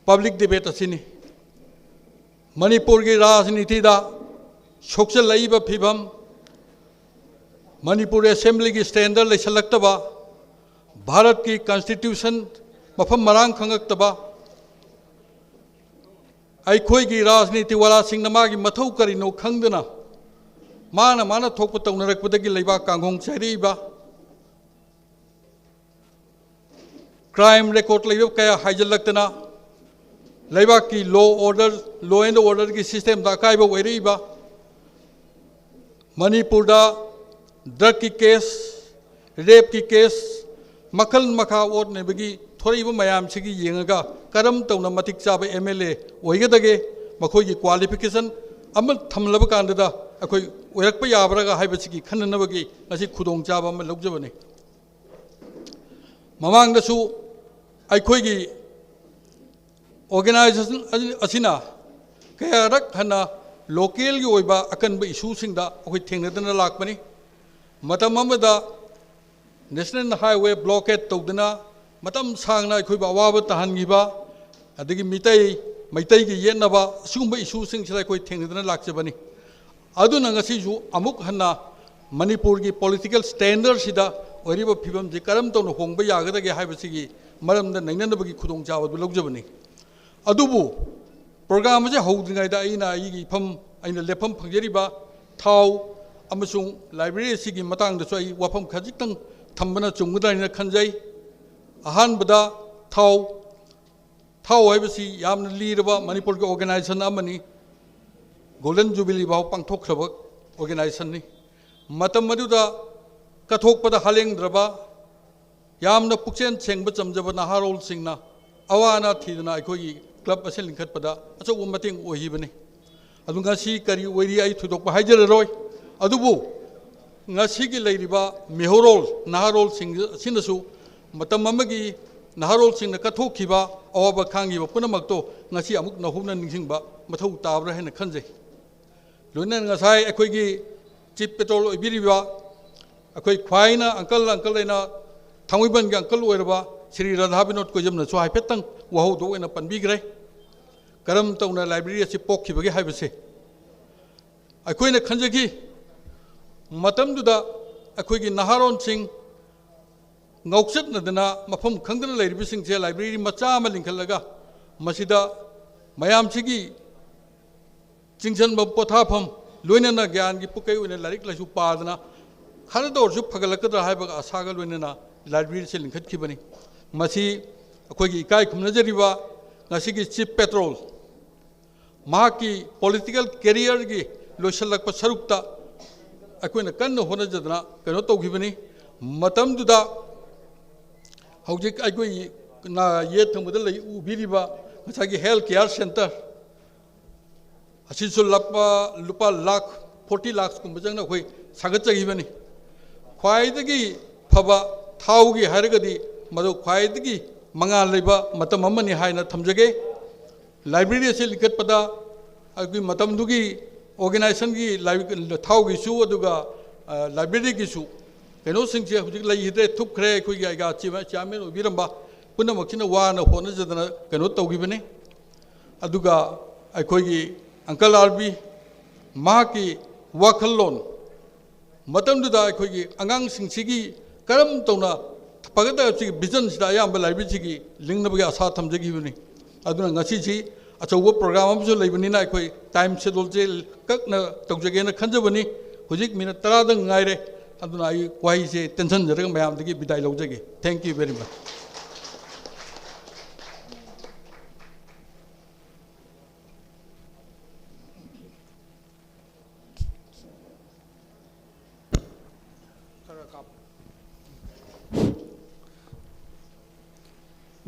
ꯄꯕ꯭ꯂꯤꯛ ꯗꯤꯕꯦꯠ ꯑꯁꯤꯅꯤ꯫ ꯃꯅꯤꯄꯨꯔꯒꯤ ꯔꯥꯖꯅꯤꯇꯤꯗ ꯁꯣꯛꯆꯜꯂꯛꯏꯕ ꯐꯤꯕꯝ, ꯃꯅꯤꯄꯨꯔ ꯑꯦꯁꯦꯝꯕ꯭ꯂꯤꯒꯤ ꯁ꯭ꯇꯦꯟꯗꯔ ꯂꯩꯁꯜꯂꯛꯇꯕ, ꯚꯥꯔꯠꯀꯤ ꯀꯟꯁꯇꯤꯇ꯭ꯌꯨꯁꯟ ꯃꯐꯝ ꯃꯔꯥꯡ ꯈꯪꯉꯛꯇꯕ, ꯑꯩꯈꯣꯏꯒꯤ ꯔꯥꯖꯅꯤꯇꯤ ꯋꯥꯂꯥꯁꯤꯡꯅ ꯃꯥꯒꯤ ꯃꯊꯧ ꯀꯔꯤꯅꯣ ꯈꯪꯗꯅ ꯃꯥꯅ ꯃꯥꯅ ꯊꯣꯛꯄ ꯇꯧꯅꯔꯛꯄꯗꯒꯤ ꯂꯩꯕꯥꯛ ꯀꯥꯡꯍꯣꯡ ꯆꯥꯏꯔꯛꯏꯕ, ꯀ꯭ꯔꯥꯏꯝ ꯔꯦꯀꯣꯔꯗ ꯂꯩꯕ ꯀꯌꯥ ꯍꯥꯏꯖꯤꯜꯂꯛꯇꯅ ꯂꯩꯕꯥꯛꯀꯤ ꯂꯣ ꯑꯣꯔꯗꯔ, ꯂꯣ ꯑꯦꯟ ꯑꯣꯔꯗꯔꯒꯤ ꯁꯤꯁꯇꯦꯝꯗ ꯑꯀꯥꯏꯕ ꯑꯣꯏꯔꯛꯏꯕ, ꯃꯅꯤꯄꯨꯔꯗ ꯗ꯭ꯔꯒꯀꯤ ꯀꯦꯁ, ꯔꯦꯞꯀꯤ ꯀꯦꯁ, ꯃꯈꯜ ꯃꯈꯥ ꯑꯣꯠꯅꯕꯒꯤ ꯊꯣꯔꯛꯏꯕ ꯃꯌꯥꯝꯁꯤꯒꯤ ꯌꯦꯡꯉꯒ ꯀꯔꯝ ꯇꯧꯅ ꯃꯇꯤꯛ ꯆꯥꯕ ꯑꯦꯝ ꯑꯦꯜ ꯑꯦ ꯑꯣꯏꯒꯗꯒꯦ, ꯃꯈꯣꯏꯒꯤ ꯀ꯭ꯋꯥꯂꯤꯐꯤꯀꯦꯁꯟ ꯑꯃ ꯊꯝꯂꯕ ꯀꯥꯟꯗꯨꯗ ꯑꯩꯈꯣꯏ ꯑꯣꯏꯔꯛꯄ ꯌꯥꯕ꯭ꯔꯥꯒ ꯍꯥꯏꯕꯁꯤꯒꯤ ꯈꯟꯅꯅꯕꯒꯤ ꯉꯁꯤ ꯈꯨꯗꯣꯡꯆꯥꯕ ꯑꯃ ꯂꯧꯖꯕꯅꯤ꯫ ꯃꯃꯥꯡꯗꯁꯨ ꯑꯩꯈꯣꯏꯒꯤ ꯑꯣꯔꯒꯅꯥꯏꯖꯦꯁꯟ ꯑꯁꯤꯅ ꯀꯌꯥꯔꯛ ꯍꯟꯅ ꯂꯣꯀꯦꯜꯒꯤ ꯑꯣꯏꯕ ꯑꯀꯟꯕ ꯏꯁꯨꯁꯤꯡꯗ ꯑꯩꯈꯣꯏ ꯊꯦꯡꯅꯗꯨꯅ ꯂꯥꯛꯄꯅꯤ꯫ ꯃꯇꯝ ꯑꯃꯗ ꯅꯦꯁꯅꯦꯜ ꯍꯥꯏꯋꯦ ꯕ꯭ꯂꯣꯀꯦꯠ ꯇꯧꯗꯨꯅ ꯃꯇꯝ ꯁꯥꯡꯅ ꯑꯩꯈꯣꯏꯕꯨ ꯑꯋꯥꯕ ꯇꯥꯍꯟꯈꯤꯕ, ꯑꯗꯒꯤ ꯃꯤꯇꯩ, ꯃꯩꯇꯩꯒꯤ ꯌꯦꯠꯅꯕ, ꯑꯁꯤꯒꯨꯝꯕ ꯏꯁꯨꯁꯤꯡꯁꯤꯗ ꯑꯩꯈꯣꯏ ꯊꯦꯡꯅꯗꯨꯅ ꯂꯥꯛꯆꯕꯅꯤ꯫ ꯑꯗꯨꯅ ꯉꯁꯤꯁꯨ ꯑꯃꯨꯛ ꯍꯟꯅ ꯃꯅꯤꯄꯨꯔꯒꯤ ꯄꯣꯂꯤꯇꯤꯀꯦꯜ ꯁ꯭ꯇꯦꯟꯗꯔꯁꯤꯗ ꯑꯣꯏꯔꯤꯕ ꯐꯤꯕꯝꯁꯤ ꯀꯔꯝ ꯇꯧꯅ ꯍꯣꯡꯕ ꯌꯥꯒꯗꯒꯦ ꯍꯥꯏꯕꯁꯤꯒꯤ ꯃꯔꯝꯗ ꯅꯩꯅꯅꯕꯒꯤ ꯈꯨꯗꯣꯡꯆꯥꯕ ꯑꯗꯨ ꯂꯧꯖꯕꯅꯤ꯫ ꯑꯗꯨꯕꯨ ꯄ꯭ꯔꯣꯒ꯭ꯔꯥꯝ ꯑꯁꯤ ꯍꯧꯗ꯭ꯔꯤꯉꯩꯗ ꯑꯩꯅ ꯑꯩꯒꯤ ꯏꯐꯝ, ꯑꯩꯅ ꯂꯦꯞꯐꯝ ꯐꯪꯖꯔꯤꯕ ꯊꯥꯎ ꯑꯃꯁꯨꯡ ꯂꯥꯏꯕ꯭ꯔꯦꯔꯤ ꯑꯁꯤꯒꯤ ꯃꯇꯥꯡꯗꯁꯨ ꯑꯩ ꯋꯥꯐꯝ ꯈꯖꯤꯛꯇꯪ ꯊꯝꯕꯅ ꯆꯨꯝꯒꯗ꯭ꯔꯥ ꯍꯥꯏꯅ ꯈꯟꯖꯩ꯫ ꯑꯍꯥꯟꯕꯗ ꯊꯥꯎ, ꯊꯥꯎ ꯍꯥꯏꯕꯁꯤ ꯌꯥꯝꯅ ꯂꯤꯔꯕ ꯃꯅꯤꯄꯨꯔꯒꯤ ꯑꯣꯔꯒꯅꯥꯏꯖꯦꯁꯟ ꯑꯃꯅꯤ꯫ ꯒꯣꯜꯗꯟ ꯖꯨꯕꯤꯂꯤ ꯐꯥꯎ ꯄꯥꯡꯊꯣꯛꯈ꯭ꯔꯕ ꯑꯣꯔꯒꯅꯥꯏꯖꯦꯁꯟꯅꯤ꯫ ꯃꯇꯝ ꯑꯗꯨꯗ ꯀꯠꯊꯣꯛꯄꯗ ꯍꯥꯂꯦꯡꯗ꯭ꯔꯕ, ꯌꯥꯝꯅ ꯄꯨꯛꯆꯦꯜ ꯁꯦꯡꯕ ꯆꯝꯖꯕ ꯅꯍꯥꯔꯣꯜꯁꯤꯡꯅ ꯑꯋꯥ ꯑꯅꯥ ꯊꯤꯗꯅ ꯑꯩꯈꯣꯏꯒꯤ ꯀ꯭ꯂꯕ ꯑꯁꯤ ꯂꯤꯡꯈꯠꯄꯗ ꯑꯆꯧꯕ ꯃꯇꯦꯡ ꯑꯣꯏꯈꯤꯕꯅꯤ꯫ ꯑꯗꯨ ꯉꯁꯤ ꯀꯔꯤ ꯑꯣꯏꯔꯤ, ꯑꯩ ꯊꯣꯏꯗꯣꯛꯄ ꯍꯥꯏꯖꯔꯔꯣꯏ꯫ ꯑꯗꯨꯕꯨ ꯉꯁꯤꯒꯤ ꯂꯩꯔꯤꯕ ꯃꯤꯍꯧꯔꯣꯜ, ꯅꯍꯥꯔꯣꯜꯁꯤꯡ ꯑꯁꯤꯅꯁꯨ ꯃꯇꯝ ꯑꯃꯒꯤ ꯅꯍꯥꯔꯣꯜꯁꯤꯡꯅ ꯀꯠꯊꯣꯛꯈꯤꯕ, ꯑꯋꯥꯕ ꯈꯥꯡꯈꯤꯕ ꯄꯨꯝꯅꯃꯛꯇꯣ ꯉꯁꯤ ꯑꯃꯨꯛ ꯅꯧꯍꯧꯅ ꯅꯤꯡꯁꯤꯡꯕ ꯃꯊꯧ ꯇꯥꯕ꯭ꯔꯥ ꯍꯥꯏꯅ ꯈꯟꯖꯩ꯫ ꯂꯣꯏꯅꯅ ꯉꯁꯥꯏ ꯑꯩꯈꯣꯏꯒꯤ ꯆꯤꯐ ꯄꯦꯇ꯭ꯔꯣꯜ ꯑꯣꯏꯕꯤꯔꯤꯕ ꯑꯩꯈꯣꯏ ꯈ꯭ꯋꯥꯏꯅ ꯑꯪꯀꯜ, ꯑꯪꯀꯜ ꯑꯩꯅ ꯊꯥꯡꯃꯩꯕꯟꯒꯤ ꯑꯪꯀꯜ ꯑꯣꯏꯔꯕ ꯁ꯭ꯔꯤ ꯔꯥꯙꯥ ꯕꯤꯅꯣꯗ ꯀꯣꯏꯖꯝꯅꯁꯨ ꯍꯥꯏꯐꯦꯠꯇꯪ ꯋꯥꯍꯧꯗꯣꯛ ꯑꯣꯏꯅ ꯄꯟꯕꯤꯈ꯭ꯔꯦ꯫ ꯀꯔꯝ ꯇꯧꯅ ꯂꯥꯏꯕ꯭ꯔꯦꯔꯤ ꯑꯁꯤ ꯄꯣꯛꯈꯤꯕꯒꯦ ꯍꯥꯏꯕꯁꯦ ꯑꯩꯈꯣꯏꯅ ꯈꯟꯖꯈꯤ꯫ ꯃꯇꯝꯗꯨꯗ ꯑꯩꯈꯣꯏꯒꯤ ꯅꯍꯥꯔꯣꯟꯁꯤꯡ ꯉꯥꯎꯆꯠꯅꯗꯅ ꯃꯐꯝ ꯈꯪꯗꯅ ꯂꯩꯔꯤꯕꯁꯤꯡꯁꯦ ꯂꯥꯏꯕ꯭ꯔꯦꯔꯤ ꯃꯆꯥ ꯑꯃ ꯂꯤꯡꯈꯠꯂꯒ ꯃꯁꯤꯗ ꯃꯌꯥꯝꯁꯤꯒꯤ ꯆꯤꯡꯁꯤꯟꯕ ꯄꯣꯊꯥꯐꯝ, ꯂꯣꯏꯅꯅ ꯒ꯭ꯌꯥꯟꯒꯤ ꯄꯨꯀꯩ ꯑꯣꯏꯅ ꯂꯥꯏꯔꯤꯛ ꯂꯥꯏꯁꯨ ꯄꯥꯗꯅ ꯈꯔꯗ ꯑꯣꯏꯔꯁꯨ ꯐꯒꯠꯂꯛꯀꯗ꯭ꯔꯥ ꯍꯥꯏꯕꯒ ꯑꯁꯥꯒ ꯂꯣꯏꯅꯅ ꯂꯥꯏꯕ꯭ꯔꯦꯔꯤꯁꯦ ꯂꯤꯡꯈꯠꯈꯤꯕꯅꯤ꯫ ꯃꯁꯤ ꯑꯩꯈꯣꯏꯒꯤ ꯏꯀꯥꯏ ꯈꯨꯝꯅꯖꯔꯤꯕ ꯉꯁꯤꯒꯤ ꯆꯤꯐ ꯄꯦꯇ꯭ꯔꯣꯜ, ꯃꯍꯥꯛꯀꯤ ꯄꯣꯂꯤꯇꯤꯀꯦꯜ ꯀꯦꯔꯤꯌꯔꯒꯤ ꯂꯣꯏꯁꯤꯜꯂꯛꯄ ꯁꯔꯨꯛꯇ ꯑꯩꯈꯣꯏꯅ ꯀꯟꯅ ꯍꯣꯠꯅꯖꯗꯅ ꯀꯩꯅꯣ ꯇꯧꯈꯤꯕꯅꯤ꯫ ꯃꯇꯝꯗꯨꯗ ꯍꯧꯖꯤꯛ ꯑꯩꯈꯣꯏꯒꯤ ꯅꯥ-, ꯌꯦꯠ ꯊꯪꯕꯗ ꯂꯩ, ꯎꯕꯤꯔꯤꯕ ꯉꯁꯥꯏꯒꯤ ꯍꯦꯜꯊ ꯀꯤꯌꯔ ꯁꯦꯟꯇꯔ ꯑꯁꯤꯁꯨ ꯂꯨꯄꯥ, ꯂꯨꯄꯥ ꯂꯥꯈ ꯐꯣꯔꯇꯤ ꯂꯥꯈꯀꯨꯝꯕ ꯆꯪꯅ ꯑꯩꯈꯣꯏ ꯁꯥꯒꯠꯆꯈꯤꯕꯅꯤ꯫ ꯈ꯭ꯋꯥꯏꯗꯒꯤ ꯐꯕ ꯊꯥꯎꯒꯤ ꯍꯥꯏꯔꯒꯗꯤ ꯃꯗꯨ ꯈ꯭ꯋꯥꯏꯗꯒꯤ ꯃꯉꯥꯜ ꯂꯩꯕ ꯃꯇꯝ ꯑꯃꯅꯤ ꯍꯥꯏꯅ ꯊꯝꯖꯒꯦ꯫ ꯂꯥꯏꯕ꯭ꯔꯦꯔꯤ ꯑꯁꯤ ꯂꯤꯡꯈꯠꯄꯗ ꯑꯩꯈꯣꯏ ꯃꯇꯝꯗꯨꯒꯤ ꯑꯣꯔꯒꯅꯥꯏꯖꯦꯁꯟꯒꯤ ꯂꯥꯏ-, ꯊꯥꯎꯒꯤꯁꯨ ꯑꯗꯨꯒ, ꯑ, ꯂꯥꯏꯕ꯭ꯔꯦꯔꯤꯒꯤꯁꯨ ꯀꯩꯅꯣꯁꯤꯡꯁꯦ ꯍꯧꯖꯤꯛ ꯂꯩꯈꯤꯗ꯭ꯔꯦ, ꯊꯨꯞꯈ꯭ꯔꯦ꯫ ꯑꯩꯈꯣꯏꯒꯤ ꯑꯩꯒꯥ ꯆꯤꯌꯥꯔꯃꯦꯟ ꯑꯣꯏꯕꯤꯔꯝꯕ ꯄꯨꯝꯅꯃꯛꯁꯤꯅ ꯋꯥꯅ ꯍꯣꯠꯅꯖꯗꯅ ꯀꯩꯅꯣ ꯇꯧꯈꯤꯕꯅꯤ꯫ ꯑꯗꯨꯒ ꯑꯩꯈꯣꯏꯒꯤ ꯑꯪꯀꯜ ꯑꯥꯔ ꯕꯤ, ꯃꯍꯥꯛꯀꯤ ꯋꯥꯈꯜꯂꯣꯟ, ꯃꯇꯝꯗꯨꯗ ꯑꯩꯈꯣꯏꯒꯤ ꯑꯉꯥꯡꯁꯤꯡꯁꯤꯒꯤ ꯀꯔꯝ ꯇꯧꯅ ꯐꯒꯠꯇꯕꯁꯤꯒꯤ ꯚꯤꯖꯟꯁꯤꯗ ꯑꯌꯥꯝꯕ ꯂꯥꯏꯕ꯭ꯔꯦꯔꯤꯁꯤꯒꯤ ꯂꯤꯡꯅꯕꯒꯤ ꯑꯁꯥ ꯊꯝꯖꯈꯤꯕꯅꯤ꯫ ꯑꯗꯨꯅ ꯉꯁꯤꯁꯤ ꯑꯆꯧꯕ ꯄ꯭ꯔꯣꯒ꯭ꯔꯥꯝ ꯑꯃꯁꯨ ꯂꯩꯕꯅꯤꯅ ꯑꯩꯈꯣꯏ ꯇꯥꯏꯝ ꯁꯦꯗꯨꯜꯁꯦ ꯀꯛꯅ ꯇꯧꯖꯒꯦꯅ ꯈꯟꯖꯕꯅꯤ꯫ ꯍꯧꯖꯤꯛ ꯃꯤꯅꯠ ꯇꯔꯥꯗꯪ ꯉꯥꯏꯔꯦ꯫ ꯑꯗꯨꯅ ꯑꯩ ꯋꯥꯍꯩꯁꯦ ꯇꯦꯟꯁꯤꯟꯖꯔꯒ ꯃꯌꯥꯝꯗꯒꯤ ꯕꯤꯗꯥꯏ ꯂꯧꯖꯒꯦ꯫ Thank you very much꯫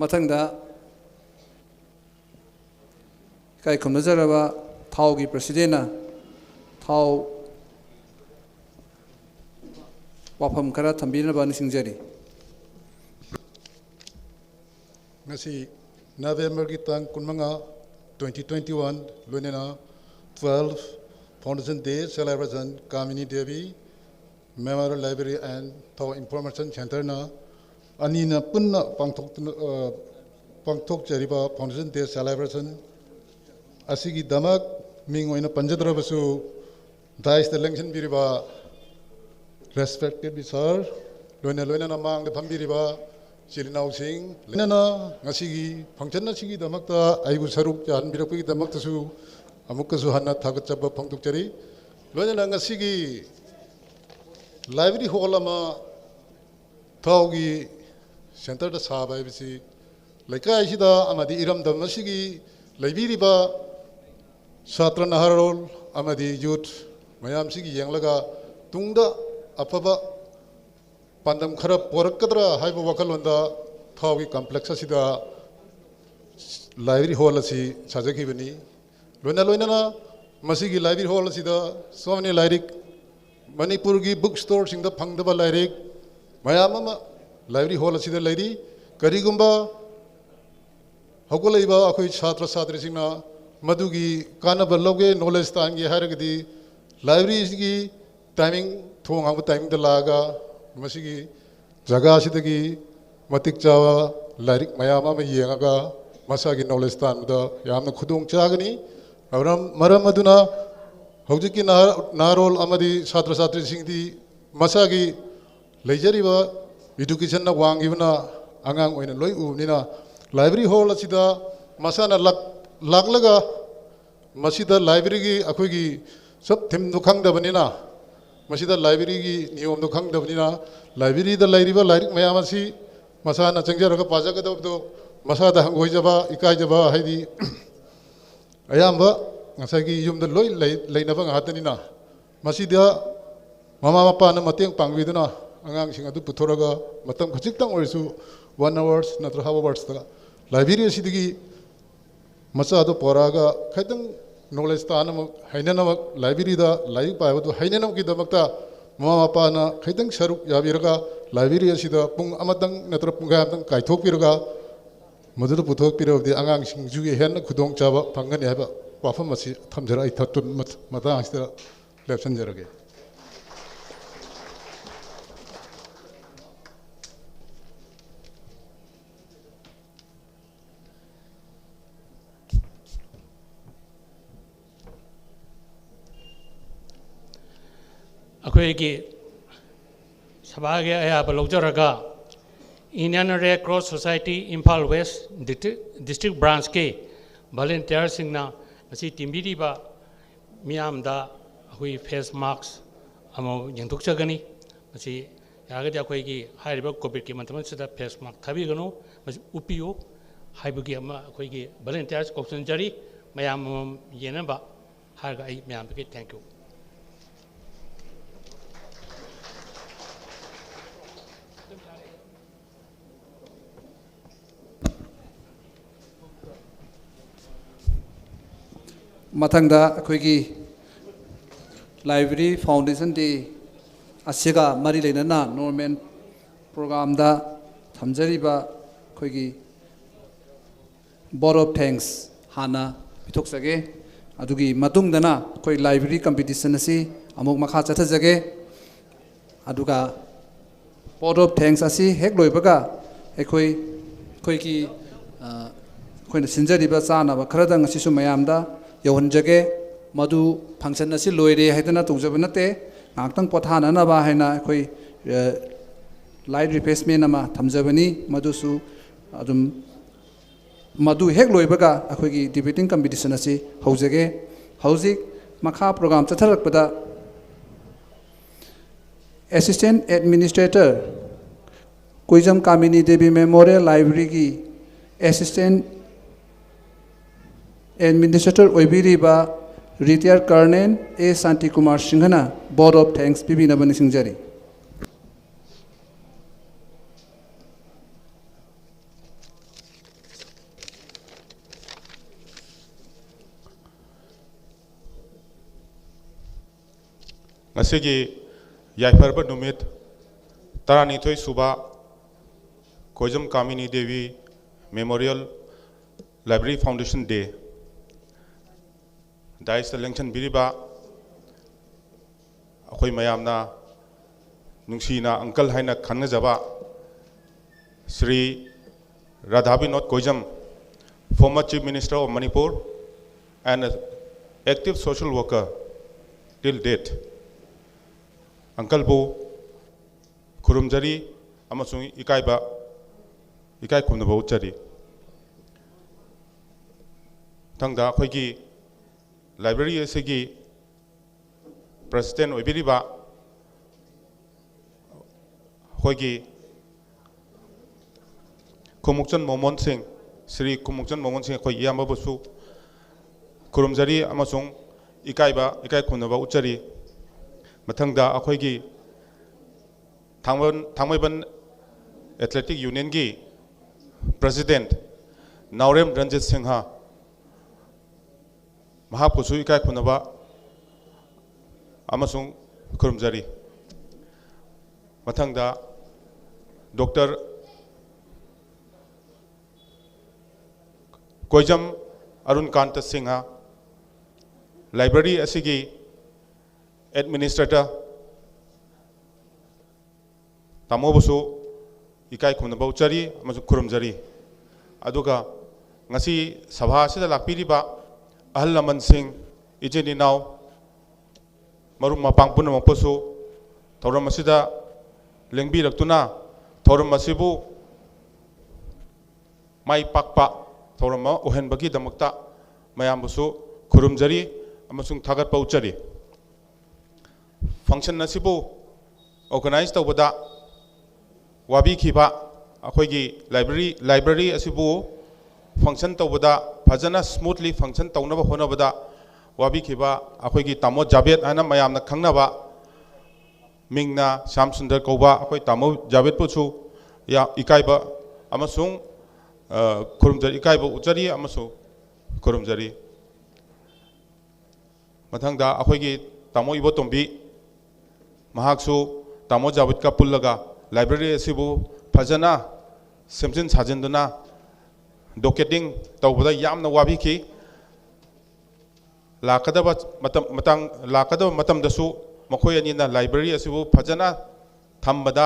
ꯃꯊꯪꯗ ꯏꯀꯥꯏ ꯈꯨꯝꯅꯖꯔꯕ ꯊꯥꯎꯒꯤ ꯄ꯭ꯔꯁꯤꯗꯦꯟꯅ ꯊꯥꯎ ꯋꯥꯐꯝ ꯈꯔ ꯊꯝꯕꯤꯅꯕ ꯅꯤꯡꯁꯤꯡꯖꯔꯤ꯫ ꯉꯁꯤ ꯅꯕꯦꯝꯕꯔꯒꯤ ꯇꯥꯡ ꯀꯨꯟꯃꯉꯥ, twenty twenty one, ꯂꯣꯏꯅꯅ twelve Foundation Day celebration, Kamini Devi Memorial Library and ꯊꯥꯎ Information Centreꯅ ꯑꯅꯤꯅ ꯄꯨꯟꯅ ꯄꯥꯡꯊꯣꯛꯇꯨꯅ, ꯑ, ꯄꯥꯡꯊꯣꯛꯆꯔꯤꯕ Foundation Day celebration ꯑꯁꯤꯒꯤꯗꯃꯛ ꯃꯤꯡ ꯑꯣꯏꯅ ꯄꯟꯖꯗ꯭ꯔꯕꯁꯨ, dais ꯇ ꯂꯦꯡꯁꯤꯟꯕꯤꯔꯤꯕ respected sir, ꯂꯣꯏꯅ ꯂꯣꯏꯅꯅ ꯃꯥꯡꯗ ꯐꯝꯕꯤꯔꯤꯕ ꯏꯆꯤꯜ ꯏꯅꯥꯎꯁꯤꯡ, ꯂꯣꯏꯅꯅ ꯉꯁꯤꯒꯤ function ꯑꯁꯤꯒꯤꯗꯃꯛꯇ ꯑꯩꯕꯨ ꯁꯔꯨꯛ ꯌꯥꯍꯟꯕꯤꯔꯛꯄꯒꯤꯗꯃꯛꯇꯁꯨ ꯑꯃꯨꯛꯀꯁꯨ ꯍꯟꯅ ꯊꯥꯒꯠꯆꯕ ꯐꯣꯡꯗꯣꯛꯆꯔꯤ꯫ ꯂꯣꯏꯅꯅ ꯉꯁꯤꯒꯤ library hall ꯑꯃ ꯊꯥꯎꯒꯤ centre ꯗ ꯁꯥꯕ ꯍꯥꯏꯕꯁꯤ ꯂꯩꯀꯥꯏꯁꯤꯗ ꯑꯃꯗꯤ ꯏꯔꯝꯗꯝ ꯑꯁꯤꯒꯤ ꯂꯩꯕꯤꯔꯤꯕ ꯁꯥꯇ꯭ꯔ ꯅꯍꯥꯔꯣꯜ ꯑꯃꯗꯤ youth ꯃꯌꯥꯝꯁꯤꯒꯤ ꯌꯦꯡꯂꯒ ꯇꯨꯡꯗ ꯑꯐꯕ ꯄꯥꯟꯗꯝ ꯈꯔ ꯄꯣꯔꯛꯀꯗ꯭ꯔꯥ ꯍꯥꯏꯕ ꯋꯥꯈꯜꯂꯣꯟꯗ ꯊꯥꯎꯒꯤ complex ꯑꯁꯤꯗ library hall ꯑꯁꯤ ꯁꯥꯖꯈꯤꯕꯅꯤ꯫ ꯂꯣꯏꯅ ꯂꯣꯏꯅꯅ ꯃꯁꯤꯒꯤ library hall ꯑꯁꯤꯗ ꯁꯣꯝꯅ ꯂꯥꯏꯔꯤꯛ ꯃꯅꯤꯄꯨꯔꯒꯤ book store ꯁꯤꯡꯗ ꯐꯪꯗꯕ ꯂꯥꯏꯔꯤꯛ ꯃꯌꯥꯝ ꯑꯃ library hall ꯑꯁꯤꯗ ꯂꯩꯔꯤ꯫ ꯀꯔꯤꯒꯨꯝꯕ ꯍꯧꯒꯠꯂꯛꯏꯕ ꯑꯩꯈꯣꯏ ꯁꯥꯇ꯭ꯔ ꯁꯥꯇ꯭ꯔꯤꯁꯤꯡꯅ ꯃꯗꯨꯒꯤ ꯀꯥꯟꯅꯕ ꯂꯧꯒꯦ, knowledge ꯇꯥꯟꯒꯦ ꯍꯥꯏꯔꯒꯗꯤ library ꯁꯤꯒꯤ timing, ꯊꯣꯡ ꯍꯥꯡꯕ timing ꯗ ꯂꯥꯛꯑꯒ ꯃꯁꯤꯒꯤ ꯖꯒꯥ ꯑꯁꯤꯗꯒꯤ ꯃꯇꯤꯛ ꯆꯥꯕ ꯂꯥꯏꯔꯤꯛ ꯃꯌꯥꯝ ꯑꯃ ꯌꯦꯡꯉꯒ ꯃꯁꯥꯒꯤ knowledge ꯇꯥꯟꯕꯗ ꯌꯥꯝꯅ ꯈꯨꯗꯣꯡ ꯆꯥꯒꯅꯤ꯫ ꯃꯔꯝ, ꯃꯔꯝ ꯑꯗꯨꯅ ꯍꯧꯖꯤꯛꯀꯤ ꯅꯍꯥ-, ꯅꯍꯥꯔꯣꯜ ꯑꯃꯗꯤ ꯁꯥꯇ꯭ꯔ ꯁꯥꯇ꯭ꯔꯤꯁꯤꯡꯗꯤ ꯃꯁꯥꯒꯤ ꯂꯩꯖꯔꯤꯕ education ꯅ ꯋꯥꯡꯉꯤꯕꯅ ꯑꯉꯥꯡ ꯑꯣꯏꯅ ꯂꯣꯏ ꯎꯕꯅꯤꯅ, library hall ꯑꯁꯤꯗ ꯃꯁꯥꯅ ꯂꯥꯛ-, ꯂꯥꯛꯂꯒ ꯃꯁꯤꯗ library ꯒꯤ ꯑꯩꯈꯣꯏꯒꯤ sub theme ꯗꯨ ꯈꯪꯗꯕꯅꯤꯅ, ꯃꯁꯤꯗ library ꯒꯤ ꯅꯤꯌꯣꯝꯗꯨ ꯈꯪꯗꯕꯅꯤꯅ, library ꯗ ꯂꯩꯔꯤꯕ ꯂꯥꯏꯔꯤꯛ ꯃꯌꯥꯝ ꯑꯁꯤ ꯃꯁꯥꯅ ꯆꯪꯖꯔꯒ ꯄꯥꯖꯒꯗꯕꯗꯨ ꯃꯁꯥꯗ ꯍꯪꯒꯣꯏꯖꯕ, ꯏꯀꯥꯏꯖꯕ, ꯍꯥꯏꯗꯤ ꯑꯌꯥꯝꯕ ꯉꯁꯥꯏꯒꯤ ꯌꯨꯝꯗ ꯂꯣꯏ ꯂꯩ-, ꯂꯩꯅꯕ ꯉꯥꯛꯇꯅꯤꯅ, ꯃꯁꯤꯗ ꯃꯃꯥ ꯃꯄꯥꯅ ꯃꯇꯦꯡ ꯄꯥꯡꯕꯤꯗꯨꯅ ꯑꯉꯥꯡꯁꯤꯡ ꯑꯗꯨ ꯄꯨꯊꯣꯔꯒ ꯃꯇꯝ ꯈꯖꯤꯛꯇꯪ ꯑꯣꯏꯔꯁꯨ one hours ꯅꯠꯇ꯭ꯔꯒ half hours ꯇ library ꯑꯁꯤꯗꯒꯤ ꯃꯆꯥꯗꯨ ꯄꯣꯔꯛꯑꯒ ꯈꯤꯇꯪ ꯅꯣꯂꯦꯖ ꯇꯥꯅꯕ, ꯍꯩꯅꯅꯕ, ꯂꯥꯏꯕ꯭ꯔꯦꯔꯤꯗ ꯂꯥꯏꯔꯤꯛ ꯄꯥꯏꯕꯗꯨ ꯍꯩꯅꯅꯕꯒꯤꯗꯃꯛꯇ ꯃꯃꯥ ꯃꯄꯥꯅ ꯈꯤꯇꯪ ꯁꯔꯨꯛ ꯌꯥꯕꯤꯔꯒ, ꯂꯥꯏꯕ꯭ꯔꯦꯔꯤ ꯑꯁꯤꯗ ꯄꯨꯡ ꯑꯃꯇꯪ ꯅꯠꯇ꯭ꯔꯒ ꯄꯨꯡꯈꯥꯏ ꯑꯃꯇꯪ ꯀꯥꯏꯊꯣꯛꯄꯤꯔꯒ, ꯃꯗꯨꯗ ꯄꯨꯊꯣꯛꯄꯤꯔꯕꯗꯤ ꯑꯉꯥꯡꯁꯤꯡꯁꯤꯒꯤ ꯍꯦꯟꯅ ꯈꯨꯗꯣꯡꯆꯥꯕ ꯐꯪꯒꯅꯤ ꯍꯥꯏꯕ ꯋꯥꯐꯝ ꯑꯁꯤ ꯊꯝꯖꯔ ꯑꯩ ꯊꯠ-, ꯃꯇꯥꯡ ꯑꯁꯤꯗ ꯂꯦꯞꯁꯤꯟꯖꯔꯒꯦ꯫ ꯑꯩꯈꯣꯏꯒꯤ ꯁꯚꯥꯒꯤ ꯑꯌꯥꯕ ꯂꯧꯖꯔꯒ, Indian Red Cross Society Imphal West District, District Branchꯀꯤ volunteerꯁꯤꯡꯅ ꯉꯁꯤ ꯇꯤꯟꯕꯤꯔꯤꯕ ꯃꯤꯌꯥꯝꯗ ꯑꯩꯈꯣꯏ face mask ꯑꯃ ꯌꯦꯟꯊꯣꯛꯆꯒꯅꯤ꯫ ꯃꯁꯤ ꯌꯥꯔꯒꯗꯤ ꯑꯩꯈꯣꯏꯒꯤ ꯍꯥꯏꯔꯤꯕ ꯀꯣꯚꯤꯗꯀꯤ ꯃꯇꯝ ꯑꯁꯤꯗ face mask ꯊꯥꯕꯤꯒꯅꯨ, ꯃꯁꯤ ꯎꯞꯄꯤꯌꯨ ꯍꯥꯏꯕꯒꯤ ꯑꯃ ꯑꯩꯈꯣꯏꯒꯤ volunteers ꯀꯧꯁꯤꯟꯖꯔꯤ꯫ ꯃꯌꯥꯝ ꯑꯃꯃꯝ ꯌꯦꯟꯅꯕ ꯍꯥꯏꯔꯒ ꯑꯩ ꯃꯌꯥꯝꯗꯒꯤ thank you꯫ ꯃꯊꯪꯗ ꯑꯩꯈꯣꯏꯒꯤ Library Foundation Day ꯑꯁꯤꯒ ꯃꯔꯤ ꯂꯩꯅꯅ normal programꯗ ꯊꯝꯖꯔꯤꯕ ꯑꯩꯈꯣꯏꯒꯤ vote of thanks ꯍꯥꯟꯅ ꯄꯤꯊꯣꯛꯆꯒꯦ꯫ ꯑꯗꯨꯒꯤ ꯃꯇꯨꯡꯗꯅ ꯑꯩꯈꯣꯏ library competition ꯑꯁꯤ ꯑꯃꯨꯛ ꯃꯈꯥ ꯆꯠꯊꯖꯒꯦ꯫ ꯑꯗꯨꯒ vote of thanks ꯑꯁꯤ ꯍꯦꯛ ꯂꯣꯏꯕꯒ ꯑꯩꯈꯣꯏ, ꯑꯩꯈꯣꯏꯒꯤ, ꯑ, ꯑꯩꯈꯣꯏꯅ ꯁꯤꯟꯖꯔꯤꯕ ꯆꯥꯅꯕ ꯈꯔꯗꯪ ꯑꯁꯤꯁꯨ ꯃꯌꯥꯝꯗ ꯌꯧꯍꯟꯖꯒꯦ꯫ ꯃꯗꯨ function ꯑꯁꯤ ꯂꯣꯏꯔꯦ ꯍꯥꯏꯗꯅ ꯇꯧꯖꯕ ꯅꯠꯇꯦ, ꯉꯥꯏꯍꯥꯛꯇꯪ ꯄꯣꯊꯥꯅꯅꯕ ꯍꯥꯏꯅ ꯑꯩꯈꯣꯏ, ꯑ, light refreshment ꯑꯃ ꯊꯝꯖꯕꯅꯤ꯫ ꯃꯗꯨꯁꯨ ꯑꯗꯨꯝ ꯃꯗꯨ ꯍꯦꯛ ꯂꯣꯏꯕꯒ ꯑꯩꯈꯣꯏꯒꯤ debating competition ꯑꯁꯤ ꯍꯧꯖꯒꯦ꯫ ꯍꯧꯖꯤꯛ ꯃꯈꯥ program ꯆꯠꯊꯔꯛꯄꯗ Assistant Administrator, ꯀꯨꯏꯖꯝ ꯀꯥꯃꯤꯅꯤ Devi Memorial Libraryꯒꯤ Assistant Administrator ꯑꯣꯏꯕꯤꯔꯤꯕ retired Colonel ꯑꯦ ꯁꯥꯟꯇꯤ ꯀꯨꯃꯥꯔ ꯁꯤꯡꯍꯅ vote of thanks ꯄꯤꯕꯤꯅꯕ ꯅꯤꯡꯁꯤꯡꯖꯔꯤ꯫ ꯉꯁꯤꯒꯤ ꯌꯥꯏꯐꯔꯕ ꯅꯨꯃꯤꯠ, ꯇꯔꯥꯅꯤꯊꯣꯏ ꯁꯨꯕ ꯀꯣꯏꯖꯝ ꯀꯥꯃꯤꯅꯤ Devi Memorial Library Foundation Day꯫ ꯗꯥꯏꯁꯇ ꯂꯦꯡꯁꯤꯟꯕꯤꯔꯤꯕ ꯑꯩꯈꯣꯏ ꯃꯌꯥꯝꯅ ꯅꯨꯡꯁꯤꯅ uncle ꯍꯥꯏꯅ ꯈꯟꯅꯖꯕ Shri Radha Vinod ꯀꯣꯏꯖꯝ, former Chief Minister of Manipur and active social worker till date, uncleꯕꯨ ꯈꯨꯔꯨꯝꯖꯔꯤ ꯑꯃꯁꯨꯡ ꯏꯀꯥꯏꯕ, ꯏꯀꯥꯏ ꯈꯨꯝꯅꯕ ꯎꯠꯆꯔꯤ꯫ ꯃꯊꯪꯗ ꯑꯩꯈꯣꯏꯒꯤ library ꯑꯁꯤꯒꯤ president ꯑꯣꯏꯕꯤꯔꯤꯕ ꯑꯩꯈꯣꯏꯒꯤ ꯈꯨꯃꯨꯛꯆꯟ ꯃꯣꯃꯣꯟ ꯁꯤꯡ, ꯁ꯭ꯔꯤ ꯈꯨꯃꯨꯛꯆꯟ ꯃꯣꯃꯣꯟ ꯁꯤꯡ ꯑꯩꯈꯣꯏ ꯏꯌꯥꯝꯕꯕꯨꯁꯨ ꯈꯨꯔꯨꯝꯖꯔꯤ ꯑꯃꯁꯨꯡ ꯏꯀꯥꯏꯕ, ꯏꯀꯥꯏ ꯈꯨꯝꯅꯕ ꯎꯠꯆꯔꯤ꯫ ꯃꯊꯪꯗ ꯑꯩꯈꯣꯏꯒꯤ ꯊꯥꯡꯃ-, ꯊꯥꯡꯃꯩꯕꯟ Athletic Unionꯒꯤ president ꯅꯥꯎꯔꯦꯝ ꯔꯟꯖꯤꯠ ꯁꯤꯡꯍ, ꯃꯍꯥꯛꯄꯨꯁꯨ ꯏꯀꯥꯏ ꯈꯨꯝꯅꯕ ꯑꯃꯁꯨꯡ ꯈꯨꯔꯨꯝꯖꯔꯤ꯫ ꯃꯊꯪꯗ Doctor ꯀꯣꯏꯖꯝ ꯑꯔꯨꯟ ꯀꯥꯟꯇ ꯁꯤꯡꯍ, library ꯑꯁꯤꯒꯤ administrator, ꯇꯥꯃꯣꯕꯨꯁꯨ ꯏꯀꯥꯏ ꯈꯨꯝꯅꯕ ꯎꯠꯆꯔꯤ ꯑꯃꯁꯨꯡ ꯈꯨꯔꯨꯝꯖꯔꯤ꯫ ꯑꯗꯨꯒ ꯉꯁꯤ ꯁꯚꯥ ꯑꯁꯤꯗ ꯂꯥꯛꯄꯤꯔꯤꯕ ꯑꯍꯜ ꯂꯃꯟꯁꯤꯡ, ꯏꯆꯤꯟ ꯏꯅꯥꯎ, ꯃꯔꯨꯞ ꯃꯄꯥꯡ ꯄꯨꯝꯅꯃꯛꯄꯨꯁꯨ ꯊꯧꯔꯝ ꯑꯁꯤꯗ ꯂꯦꯡꯕꯤꯔꯛꯇꯨꯅ ꯊꯧꯔꯝ ꯑꯁꯤꯕꯨ ꯃꯥꯏ ꯄꯥꯛꯄ ꯊꯧꯔꯝ ꯑꯃ ꯑꯣꯏꯍꯟꯕꯒꯤꯗꯃꯛꯇ ꯃꯌꯥꯝꯕꯨꯁꯨ ꯈꯨꯔꯨꯝꯖꯔꯤ ꯑꯃꯁꯨꯡ ꯊꯥꯒꯠꯄ ꯎꯠꯆꯔꯤ꯫ Function ꯑꯁꯤꯕꯨ organize ꯇꯧꯕꯗ ꯋꯥꯕꯤꯈꯤꯕ ꯑꯩꯈꯣꯏꯒꯤ library, library ꯑꯁꯤꯕꯨ function ꯇꯧꯕꯗ ꯐꯖꯅ smoothly function ꯇꯧꯅꯕ ꯍꯣꯠꯅꯕꯗ ꯋꯥꯕꯤꯈꯤꯕ ꯑꯩꯈꯣꯏꯒꯤ ꯇꯥꯃꯣ ꯖꯥꯕꯦꯗ ꯍꯥꯏꯅ ꯃꯌꯥꯝꯅ ꯈꯪꯅꯕ ꯃꯤꯡꯅ ꯁ꯭ꯌꯥꯝ ꯁꯨꯟꯗꯔ ꯀꯧꯕ ꯑꯩꯈꯣꯏ ꯇꯥꯃꯣ ꯖꯥꯕꯦꯗꯄꯨꯁꯨ ꯌꯥ-, ꯏꯀꯥꯏꯕ ꯑꯃꯁꯨꯡ, ꯑ, ꯈꯨꯔꯨꯝꯖꯔꯤ, ꯏꯀꯥꯏꯕ ꯎꯠꯆꯔꯤ ꯑꯃꯁꯨꯡ ꯈꯨꯔꯨꯝꯖꯔꯤ꯫ ꯃꯊꯪꯗ ꯑꯩꯈꯣꯏꯒꯤ ꯇꯥꯃꯣ ꯏꯕꯣꯇꯣꯝꯕꯤ, ꯃꯍꯥꯛꯁꯨ ꯇꯥꯃꯣ ꯖꯥꯕꯤꯗꯀ ꯄꯨꯜꯂꯒ library ꯑꯁꯤꯕꯨ ꯐꯖꯅ ꯁꯦꯝꯖꯤꯟ ꯁꯥꯖꯤꯟꯗꯨꯅ docketing ꯇꯧꯕꯗ ꯌꯥꯝꯅ ꯋꯥꯕꯤꯈꯤ꯫ ꯂꯥꯛꯀꯗꯕ ꯃꯇꯝ, ꯃꯇꯥꯡ, ꯂꯥꯛꯀꯗꯕ ꯃꯇꯝꯗꯁꯨ ꯃꯈꯣꯏ ꯑꯅꯤꯅ library ꯑꯁꯤꯕꯨ ꯐꯖꯅ ꯊꯝꯕꯗ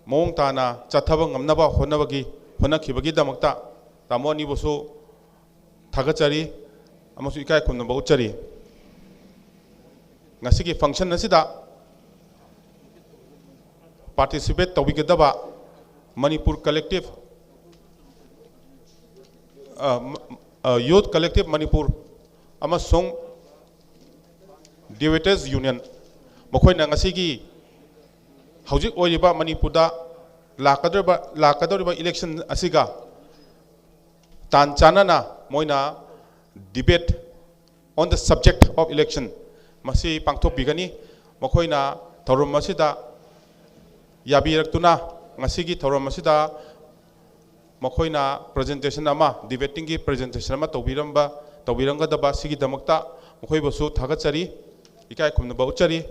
ꯃꯑꯣꯡ ꯇꯥꯅ ꯆꯠꯊꯕ ꯉꯝꯅꯕ ꯍꯣꯠꯅꯕꯒꯤ, ꯍꯣꯠꯅꯈꯤꯕꯒꯤꯗꯃꯛꯇ ꯇꯥꯃꯣ ꯑꯅꯤꯕꯨꯁꯨ ꯊꯥꯒꯠꯆꯔꯤ ꯑꯃꯁꯨꯡ ꯏꯀꯥꯏ ꯈꯨꯝꯅꯕ ꯎꯠꯆꯔꯤ꯫ ꯉꯁꯤꯒꯤ function ꯑꯁꯤꯗ participate ꯇꯧꯕꯤꯒꯗꯕ ꯃꯅꯤꯄꯨꯔ collective, ꯑ, ꯃ-, ꯑ, Youth Collective ꯃꯅꯤꯄꯨꯔ ꯑꯃꯁꯨꯡ Debaters Union, ꯃꯈꯣꯏꯅ ꯉꯁꯤꯒꯤ ꯍꯧꯖꯤꯛ ꯑꯣꯏꯔꯤꯕ ꯃꯅꯤꯄꯨꯔꯗ ꯂꯥꯛꯀꯗꯧꯔꯤꯕ, ꯂꯥꯛꯀꯗꯧꯔꯤꯕ election ꯑꯁꯤꯒ ꯇꯥꯟ ꯆꯥꯟꯅꯅ ꯃꯣꯏꯅ debate on the subject of election ꯃꯁꯤ ꯄꯥꯡꯊꯣꯛꯄꯤꯒꯅꯤ꯫ ꯃꯈꯣꯏꯅ ꯊꯧꯔꯝ ꯑꯁꯤꯗ ꯌꯥꯕꯤꯔꯛꯇꯨꯅ ꯉꯁꯤꯒꯤ ꯊꯧꯔꯝ ꯑꯁꯤꯗ ꯃꯈꯣꯏꯅ presentation ꯑꯃ, debatingꯒꯤ presentation ꯑꯃ ꯇꯧꯕꯤꯔꯝꯕ, ꯇꯧꯕꯤꯔꯝꯒꯗꯕ ꯑꯁꯤꯒꯤꯗꯃꯛꯇ ꯃꯈꯣꯏꯕꯨꯁꯨ ꯊꯥꯒꯠꯆꯔꯤ, ꯏꯀꯥꯏ ꯈꯨꯝꯅꯕ ꯎꯠꯆꯔꯤ꯫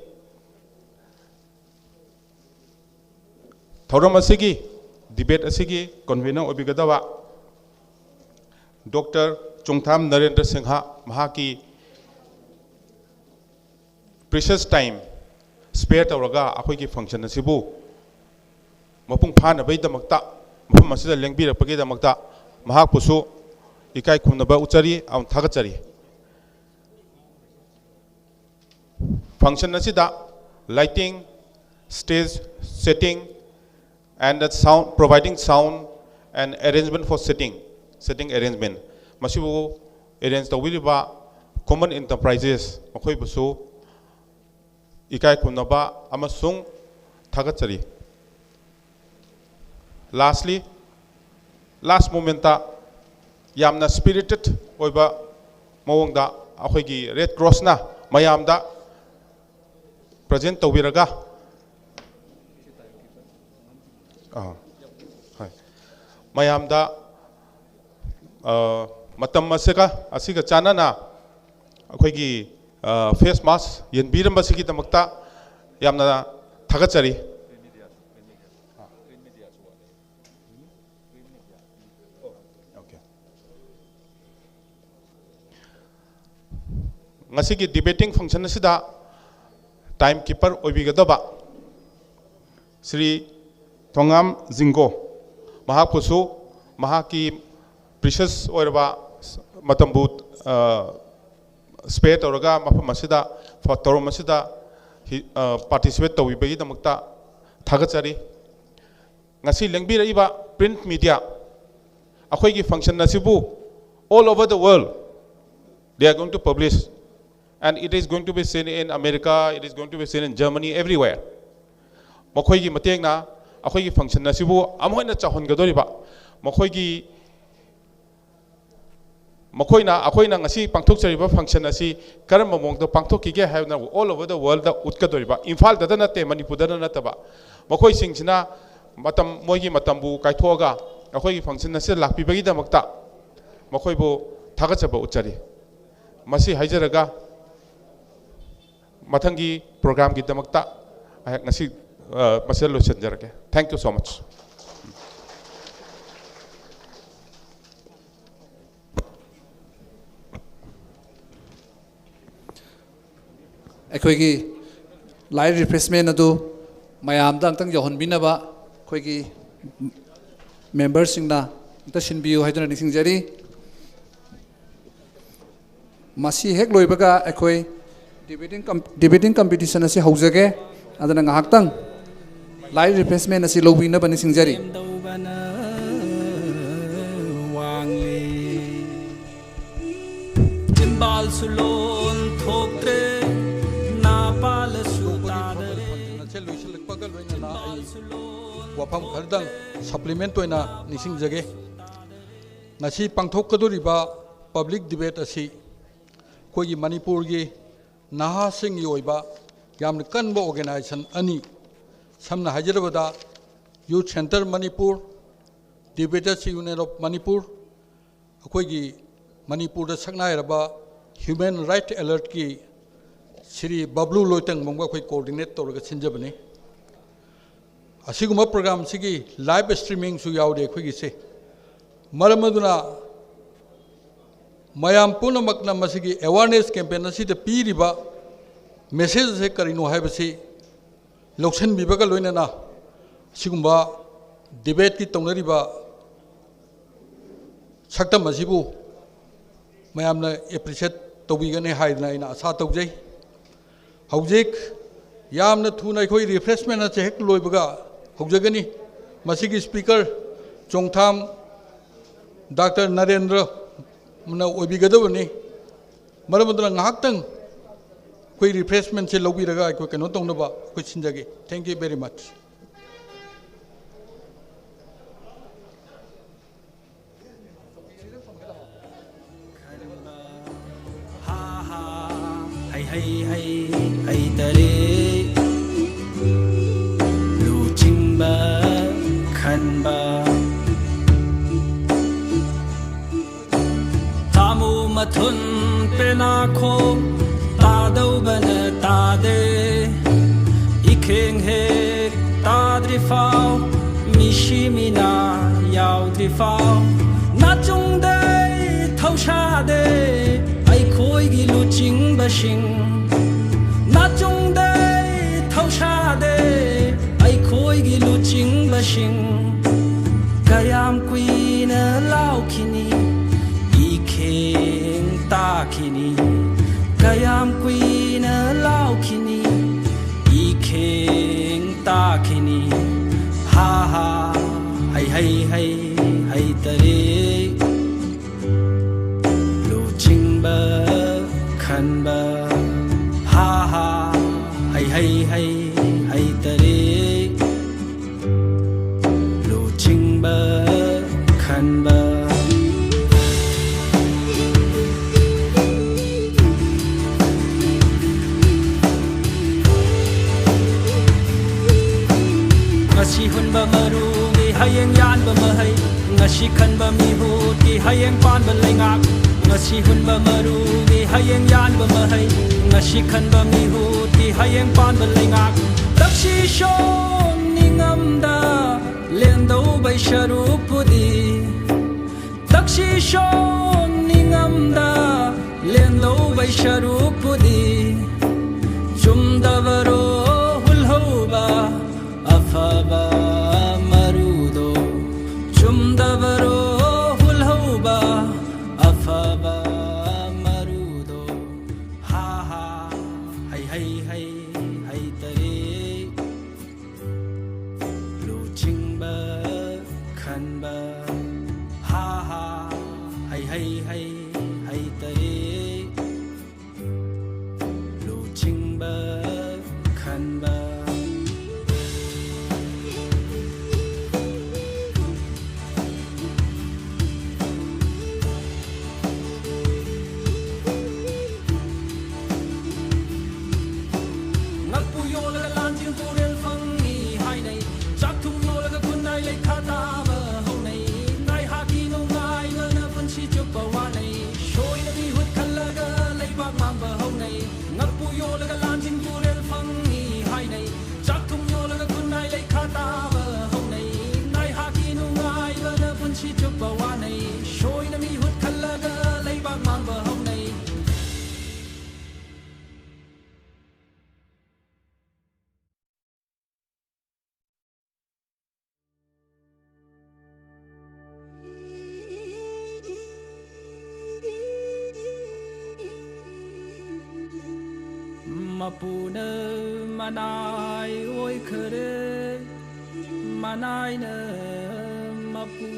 ꯊꯧꯔꯝ ꯑꯁꯤꯒꯤ, debate ꯑꯁꯤꯒꯤ convener ꯑꯣꯏꯕꯤꯒꯗꯕ Doctor ꯆꯣꯡꯊꯥꯝ ꯅꯔꯦꯟꯗ꯭ꯔ ꯁꯤꯡꯍ, ꯃꯍꯥꯛꯀꯤ precious time spare ꯇꯧꯔꯒ ꯑꯩꯈꯣꯏꯒꯤ function ꯑꯁꯤꯕꯨ ꯃꯄꯨꯡ ꯐꯥꯅꯕꯒꯤꯗꯃꯛꯇ, ꯃꯐꯝ ꯑꯁꯤꯗ ꯂꯦꯡꯕꯤꯔꯛꯄꯒꯤꯗꯃꯛꯇ ꯃꯍꯥꯛꯄꯨꯁꯨ ꯏꯀꯥꯏ ꯈꯨꯝꯅꯕ ꯎꯠꯆꯔꯤ ꯑꯃꯗꯤ ꯊꯥꯒꯠꯆꯔꯤ꯫ Function ꯑꯁꯤꯗ lighting, stage setting, and the sound, providing sound and arrangement for sitting, sitting arrangement, ꯃꯁꯤꯕꯨ arrange ꯇꯧꯕꯤꯔꯤꯕ Common Enterprises ꯃꯈꯣꯏꯕꯨꯁꯨ ꯏꯀꯥꯏ ꯈꯨꯝꯅꯕ ꯑꯃꯁꯨꯡ ꯊꯥꯒꯠꯆꯔꯤ꯫ Lastly, last momentꯇ ꯌꯥꯝꯅ spirited ꯑꯣꯏꯕ ꯃꯑꯣꯡꯗ ꯑꯩꯈꯣꯏꯒꯤ Red Crossꯅ ꯃꯌꯥꯝꯗ present ꯇꯧꯕꯤꯔꯒ, ꯑꯥ, ꯍꯣꯏ, ꯃꯌꯥꯝꯗ, ꯑ, ꯃꯇꯝ ꯑꯁꯤꯒ, ꯑꯁꯤꯒ ꯆꯥꯟꯅꯅ ꯑꯩꯈꯣꯏꯒꯤ, ꯑ, face mask ꯌꯦꯟꯕꯤꯔꯝꯕꯁꯤꯒꯤꯗꯃꯛꯇ ꯌꯥꯝꯅ ꯊꯥꯒꯠꯆꯔꯤ꯫ Okay꯫ ꯉꯁꯤꯒꯤ debating function ꯑꯁꯤꯗ time keeper ꯑꯣꯏꯕꯤꯒꯗꯕ ꯁ꯭ꯔꯤ ꯊꯣꯉꯥꯝ ꯖꯤꯡꯒꯣ, ꯃꯍꯥꯛꯄꯨꯁꯨ ꯃꯍꯥꯛꯀꯤ precious ꯑꯣꯏꯔꯕ ꯃꯇꯝꯕꯨ, ꯑ, spare ꯇꯧꯔꯒ ꯃꯐꯝ ꯑꯁꯤꯗ, ꯊꯧꯔꯝ ꯑꯁꯤꯗ ꯍꯤ-, ꯑ, participate ꯇꯧꯕꯤꯕꯒꯤꯗꯃꯛꯇ ꯊꯥꯒꯠꯆꯔꯤ꯫ ꯉꯁꯤ ꯂꯦꯡꯕꯤꯔꯛꯏꯕ print media, ꯑꯩꯈꯣꯏꯒꯤ function ꯑꯁꯤꯕꯨ all over the world they are going to publish, and it is going to be seen in America, it is going to be seen in Germany, everywhere. ꯃꯈꯣꯏꯒꯤ ꯃꯇꯦꯡꯅ ꯑꯩꯈꯣꯏꯒꯤ function ꯑꯁꯤꯕꯨ ꯑꯃꯨꯛ ꯍꯦꯟꯅ ꯆꯥꯎꯍꯟꯒꯗꯧꯔꯤꯕ, ꯃꯈꯣꯏꯒꯤ, ꯃꯈꯣꯏꯅ, ꯑꯩꯈꯣꯏꯅ ꯉꯁꯤ ꯄꯥꯡꯊꯣꯛꯆꯔꯤꯕ function ꯑꯁꯤ ꯀꯔꯝꯕ ꯃꯑꯣꯡꯗ ꯄꯥꯡꯊꯣꯛꯈꯤꯒꯦ ꯍꯥꯏꯕꯅ all over the world ꯎꯠꯀꯗꯧꯔꯤꯕ, ꯏꯝꯐꯥꯜꯗꯇ ꯅꯠꯇꯦ, ꯃꯅꯤꯄꯨꯔꯗꯇ ꯅꯠꯇꯕ, ꯃꯈꯣꯏꯁꯤꯡꯁꯤꯅ ꯃꯇꯝ, ꯃꯣꯏꯒꯤ ꯃꯇꯝꯕꯨ ꯀꯥꯏꯊꯣꯛꯑꯒ ꯑꯩꯈꯣꯏꯒꯤ function ꯑꯁꯤꯗ ꯂꯥꯛꯄꯤꯕꯒꯤꯗꯃꯛꯇ ꯃꯈꯣꯏꯕꯨ ꯊꯥꯒꯠꯆꯕ ꯎꯠꯆꯔꯤ꯫ ꯃꯁꯤ ꯍꯥꯏꯖꯔꯒ ꯃꯊꯪꯒꯤ programꯒꯤꯗꯃꯛꯇ ꯑꯩꯍꯥꯛ ꯉꯁꯤ, ꯑ, ꯃꯁꯤꯗ ꯂꯣꯏꯁꯤꯟꯖꯔꯒꯦ꯫ Thank you so much꯫ ꯑꯩꯈꯣꯏꯒꯤ light refreshment ꯑꯗꯨ ꯃꯌꯥꯝꯗ ꯑꯝꯇꯪ ꯌꯧꯍꯟꯕꯤꯅꯕ ꯑꯩꯈꯣꯏꯒꯤ memberꯁꯤꯡꯅ ꯑꯝꯇ ꯁꯤꯟꯕꯤꯌꯨ ꯍꯥꯏꯗꯨꯅ ꯅꯤꯡꯁꯤꯡꯖꯔꯤ꯫ ꯃꯁꯤ ꯍꯦꯛ ꯂꯣꯏꯕꯒ ꯑꯩꯈꯣꯏ debating com-, debating competition ꯑꯁꯤ ꯍꯧꯖꯒꯦ꯫ ꯑꯗꯨꯅ ꯉꯥꯏꯍꯥꯛꯇꯪ light refreshment ꯑꯁꯤ ꯂꯧꯕꯤꯅꯕ ꯅꯤꯡꯁꯤꯡꯖꯔꯤ꯫ ꯋꯥꯡꯂꯤ꯫ ꯆꯤꯝꯕꯥꯜꯁꯨ ꯂꯣꯟ ꯊꯣꯛꯇ꯭ꯔꯦ, ꯅꯥ ꯄꯥꯜꯂꯁꯨ ꯇꯥꯗꯔꯦ꯫ ꯐꯪꯁꯟ ꯑꯁꯤ ꯂꯣꯏꯁꯤꯜꯂꯛꯄꯒ ꯂꯣꯏꯅꯅ ꯑꯩ ꯋꯥꯐꯝ ꯈꯔꯗꯪ supplement ꯑꯣꯏꯅ ꯅꯤꯡꯁꯤꯡꯖꯒꯦ꯫ ꯉꯁꯤ ꯄꯥꯡꯊꯣꯛꯀꯗꯧꯔꯤꯕ public debate ꯑꯁꯤ ꯑꯩꯈꯣꯏꯒꯤ ꯃꯅꯤꯄꯨꯔꯒꯤ ꯅꯍꯥꯁꯤꯡꯒꯤ ꯑꯣꯏꯕ ꯌꯥꯝꯅ ꯀꯟꯕ organization ꯑꯅꯤ, ꯁꯝꯅ ꯍꯥꯏꯖꯔꯕꯗ Youth Centre Manipur, Debaters Union of Manipur, ꯑꯩꯈꯣꯏꯒꯤ ꯃꯅꯤꯄꯨꯔꯗ ꯁꯛꯅꯥꯏꯔꯕ Human Right Alertꯀꯤ ꯁ꯭ꯔꯤ ꯕꯕ꯭ꯂꯨ ꯂꯣꯏꯇꯪꯕꯝꯒ ꯑꯩꯈꯣꯏ ꯀꯣꯑꯣꯔꯗꯤꯅꯦꯠ ꯇꯧꯔꯒ ꯁꯤꯟꯖꯕꯅꯤ꯫ ꯑꯁꯤꯒꯨꯝꯕ ꯄ꯭ꯔꯣꯒ꯭ꯔꯥꯝꯁꯤꯒꯤ ꯂꯥꯏꯚ ꯁ꯭ꯇ꯭ꯔꯤꯃꯤꯡꯁꯨ ꯌꯥꯎꯔꯤ ꯑꯩꯈꯣꯏꯒꯤꯁꯦ꯫ ꯃꯔꯝ ꯑꯗꯨꯅ ꯃꯌꯥꯝ ꯄꯨꯝꯅꯃꯛꯅ ꯃꯁꯤꯒꯤ ꯑꯦꯋꯥꯔꯅꯦꯁ ꯀꯦꯝꯄꯦꯟ ꯑꯁꯤꯗ ꯄꯤꯔꯤꯕ ꯃꯦꯁꯦꯖ ꯑꯁꯤ ꯀꯔꯤꯅꯣ ꯍꯥꯏꯕꯁꯤ ꯂꯧꯁꯤꯟꯕꯤꯕꯒ ꯂꯣꯏꯅꯅ ꯑꯁꯤꯒꯨꯝꯕ ꯗꯤꯕꯦꯠꯀꯤ ꯇꯧꯅꯔꯤꯕ ꯁꯛꯇꯝ ꯑꯁꯤꯕꯨ ꯃꯌꯥꯝꯅ ꯑꯦꯄ꯭ꯔꯤꯁꯤꯌꯦꯠ ꯇꯧꯕꯤꯒꯅꯤ ꯍꯥꯏꯗꯅ ꯑꯩꯅ ꯑꯥꯁꯥ ꯇꯧꯖꯩ꯫ ꯍꯧꯖꯤꯛ ꯌꯥꯝꯅ ꯊꯨꯅ ꯑꯩꯈꯣꯏ ꯔꯤꯐ꯭ꯔꯦꯁꯃꯦꯟ ꯑꯁꯦ ꯍꯦꯛ ꯂꯣꯏꯕꯒ ꯍꯧꯖꯒꯅꯤ꯫ ꯃꯁꯤꯒꯤ ꯁ꯭ꯄꯤꯀꯔ ꯆꯣꯡꯊꯥꯝ ꯗꯥꯛꯇꯔ ꯅꯔꯦꯟꯗ꯭ꯔꯅ ꯑꯣꯏꯕꯤꯒꯗꯕꯅꯤ꯫ ꯃꯔꯝ ꯑꯗꯨꯅ ꯉꯥꯏꯍꯥꯛꯇꯪ ꯑꯩꯈꯣꯏ ꯔꯤꯐ꯭ꯔꯦꯁꯃꯦꯟꯁꯦ ꯂꯧꯕꯤꯔꯒ ꯑꯩꯈꯣꯏ ꯀꯩꯅꯣ ꯇꯧꯅꯕ ꯑꯩꯈꯣꯏ ꯁꯤꯟꯖꯒꯦ꯫ Thank you very much꯫ ꯍꯥ ꯍꯥ, ꯍꯩ ꯍꯩ ꯍꯩ, ꯍꯩꯇꯔꯦ꯫ ꯂꯨꯆꯤꯡꯕ ꯈꯟꯕ꯫ ꯊꯥꯃꯨ ꯃꯊꯨꯟ ꯄꯦꯅꯥꯈꯣꯡ ꯇꯥꯗꯧꯕꯅ ꯇꯥꯗꯦ꯫ ꯏꯈꯦꯡ ꯍꯦꯛ ꯇꯥꯗ꯭ꯔꯤꯐꯥꯎ, ꯃꯤꯁꯤ ꯃꯤꯅꯥ ꯌꯥꯎꯗ꯭ꯔꯤꯐꯥꯎ, ꯅꯥꯆꯨꯡꯗꯩ ꯊꯧꯁꯥꯗꯦ ꯑꯩꯈꯣꯏꯒꯤ ꯂꯨꯆꯤꯡꯕꯁꯤꯡ꯫ ꯅꯥꯆꯨꯡꯗꯩ ꯊꯧꯁꯥꯗꯦ ꯑꯩꯈꯣꯏꯒꯤ ꯂꯨꯆꯤꯡꯕꯁꯤꯡ꯫ ꯀꯌꯥꯝ ꯀꯨꯏꯅ ꯂꯥꯎꯈꯤꯅꯤ, ꯏꯈꯦꯡ ꯇꯥꯈꯤꯅꯤ꯫ ꯀꯌꯥꯝ ꯀꯨꯏꯅ ꯂꯥꯎꯈꯤꯅꯤ, ꯏꯈꯦꯡ ꯇꯥꯈꯤꯅꯤ꯫ ꯍꯥ ꯍꯥ, ꯍꯩ ꯍꯩ ꯍꯩ, ꯍꯩꯇꯔꯦ꯫ ꯂꯨꯆꯤꯡꯕ ꯈꯟꯕ꯫ ꯍꯥ ꯍꯥ, ꯍꯩ ꯍꯩ ꯍꯩ, ꯍꯩꯇꯔꯦ꯫ ꯂꯨꯆꯤꯡꯕ ꯈꯟꯕ꯫ ꯉꯁꯤ ꯍꯨꯟꯕ ꯃꯔꯨꯒꯤ ꯍꯌꯦꯡ ꯌꯥꯟꯕ ꯃꯍꯩ, ꯉꯁꯤ ꯈꯟꯕ ꯃꯤꯍꯨꯠꯀꯤ ꯍꯌꯦꯡ ꯄꯥꯟꯕ ꯂꯩꯉꯥꯛ꯫ ꯉꯁꯤ ꯍꯨꯟꯕ ꯃꯔꯨꯒꯤ ꯍꯌꯦꯡ ꯌꯥꯟꯕ ꯃꯍꯩ, ꯉꯁꯤ ꯈꯟꯕ ꯃꯤꯍꯨꯠꯇꯤ ꯍꯌꯦꯡ ꯄꯥꯟꯕ ꯂꯩꯉꯥꯛ꯫ ꯇꯛꯁꯤ ꯁꯣꯝ ꯅꯤꯡꯉꯝꯗ ꯂꯦꯟꯗꯧꯕꯩ ꯁꯔꯨꯛꯄꯨꯗꯤ, ꯇꯛꯁꯤ ꯁꯣꯝ ꯅꯤꯡꯉꯝꯗ ꯂꯦꯟꯗꯧꯕꯩ ꯁꯔꯨꯛꯄꯨꯗꯤ, ꯆꯨꯝꯗꯕꯔꯣ ꯍꯨꯜꯍꯧꯕ ꯑꯐꯕ ꯃꯔꯨꯗꯣ? ꯆꯨꯝꯗꯕꯔꯣ ꯍꯨꯜꯍꯧꯕ ꯑꯐꯕ ꯃꯔꯨꯗꯣ? ꯍꯥ ꯍꯥ, ꯍꯩ ꯍꯩ ꯍꯩ, ꯍꯩꯇꯔꯦ꯫ ꯂꯨꯆꯤꯡꯕ ꯈꯟꯕ, ꯍꯥ ꯍꯥ, ꯍꯩ ꯍꯩ ꯍꯩ, ꯍꯩꯇꯔꯦ꯫ ꯂꯨꯆꯤꯡꯕ ꯈꯟꯕ꯫ ꯉꯛꯄꯨ ꯌꯣꯜꯂꯒ ꯂꯥꯟꯆꯦꯟ ꯇꯨꯔꯦꯜ ꯐꯪꯉꯤ ꯍꯥꯏꯅꯩ꯫ ꯆꯥꯛ ꯊꯨꯝ ꯌꯣꯜꯂꯒ ꯈꯨꯟꯅꯥꯏ ꯂꯩꯈꯥ ꯇꯥꯕ ꯍꯧꯅꯩ꯫ ꯉꯥꯏꯍꯥꯛꯀꯤ ꯅꯨꯡꯉꯥꯏꯕꯅ ꯄꯨꯟꯁꯤ ꯆꯨꯞꯄ ꯋꯥꯅꯩ꯫ ꯁꯣꯏꯅ ꯃꯤꯍꯨꯠ ꯈꯜꯂꯒ ꯂꯩꯕꯥꯛ ꯃꯥꯡꯕ ꯍꯧꯅꯩ꯫ ꯉꯛꯄꯨ ꯌꯣꯜꯂꯒ ꯂꯥꯟꯆꯦꯟ ꯇꯨꯔꯦꯜ ꯐꯪꯉꯤ ꯍꯥꯏꯅꯩ꯫ ꯆꯥꯛ ꯊꯨꯝ ꯌꯣꯜꯂꯒ ꯈꯨꯟꯅꯥꯏ ꯂꯩꯈꯥ ꯇꯥꯕ ꯍꯧꯅꯩ꯫ ꯉꯥꯏꯍꯥꯛꯀꯤ ꯅꯨꯡꯉꯥꯏꯕꯅ ꯄꯨꯟꯁꯤ ꯆꯨꯞꯄ ꯋꯥꯅꯩ꯫ ꯁꯣꯏꯅ ꯃꯤꯍꯨꯠ ꯈꯜꯂꯒ ꯂꯩꯕꯥꯛ ꯃꯥꯡꯕ ꯍꯧꯅꯩ꯫ ꯃꯄꯨꯅ ꯃꯅꯥꯏ ꯑꯣꯏꯈꯔꯦ, ꯃꯅꯥꯏꯅ ꯃꯄꯨ꯫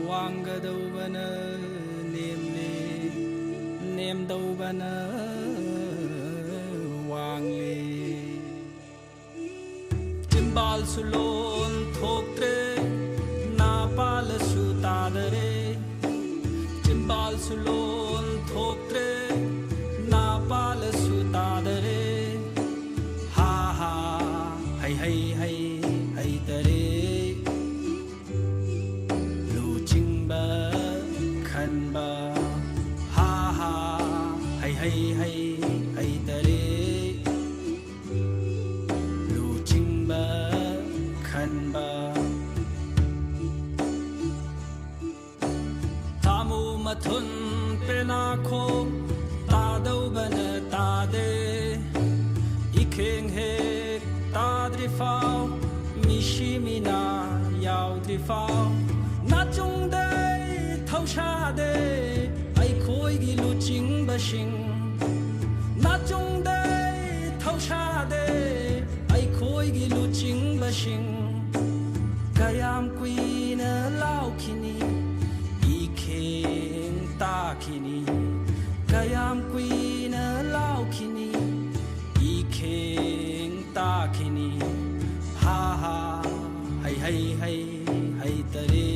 ꯋꯥꯡꯒꯗꯧꯕꯅ ꯅꯦꯝꯂꯦ, ꯅꯦꯝꯗꯧꯕꯅ ꯋꯥꯡꯂꯦ꯫ ꯆꯤꯝꯕꯥꯜꯁꯨ ꯂꯣꯟ ꯊꯣꯛꯇ꯭ꯔꯦ, ꯅꯥ ꯄꯥꯜꯂꯁꯨ ꯇꯥꯗꯔꯦ꯫ ꯆꯤꯝꯕꯥꯜꯁꯨ ꯂꯣꯟ ꯊꯣꯛꯇ꯭ꯔꯦ, ꯅꯥ ꯄꯥꯜꯂꯁꯨ ꯇꯥꯗꯔꯦ꯫ ꯍꯥ ꯍꯥ, ꯍꯩ ꯍꯩ ꯍꯩ, ꯍꯩꯇꯔꯦ꯫ ꯂꯨꯆꯤꯡꯕ ꯈꯟꯕ꯫ ꯍꯩ ꯍꯩ ꯍꯩꯇꯔꯦ ꯂꯨꯆꯤꯡꯕ ꯈꯟꯕ꯫ ꯊꯥꯃꯨ ꯃꯊꯨꯟ ꯄꯦꯅꯥꯈꯣꯛ ꯇꯥꯗꯧꯕꯅ ꯇꯥꯗꯦ꯫ ꯏꯈꯦꯡ ꯍꯦꯛ ꯇꯥꯗ꯭ꯔꯤꯐꯥꯎ, ꯃꯤꯁꯤ ꯃꯤꯅꯥ ꯌꯥꯎꯗ꯭ꯔꯤꯐꯥꯎ, ꯅꯥꯆꯨꯡꯗꯩ ꯊꯧꯁꯥꯗꯦ ꯑꯩꯈꯣꯏꯒꯤ ꯂꯨꯆꯤꯡꯕꯁꯤꯡ꯫ ꯅꯥꯆꯨꯡꯗꯩ ꯊꯧꯁꯥꯗꯦ ꯑꯩꯈꯣꯏꯒꯤ ꯂꯨꯆꯤꯡꯕꯁꯤꯡ꯫ ꯀꯌꯥꯝ ꯀꯨꯏꯅ ꯂꯥꯎꯈꯤꯅꯤ? ꯏꯈꯦꯡ ꯇꯥꯈꯤꯅꯤ꯫ ꯀꯌꯥꯝ ꯀꯨꯏꯅ ꯂꯥꯎꯈꯤꯅꯤ? ꯏꯈꯦꯡ ꯇꯥꯈꯤꯅꯤ꯫ ꯍꯥ ꯍꯥ ꯍꯩ ꯍꯩ ꯍꯩ ꯍꯩꯇꯔꯦ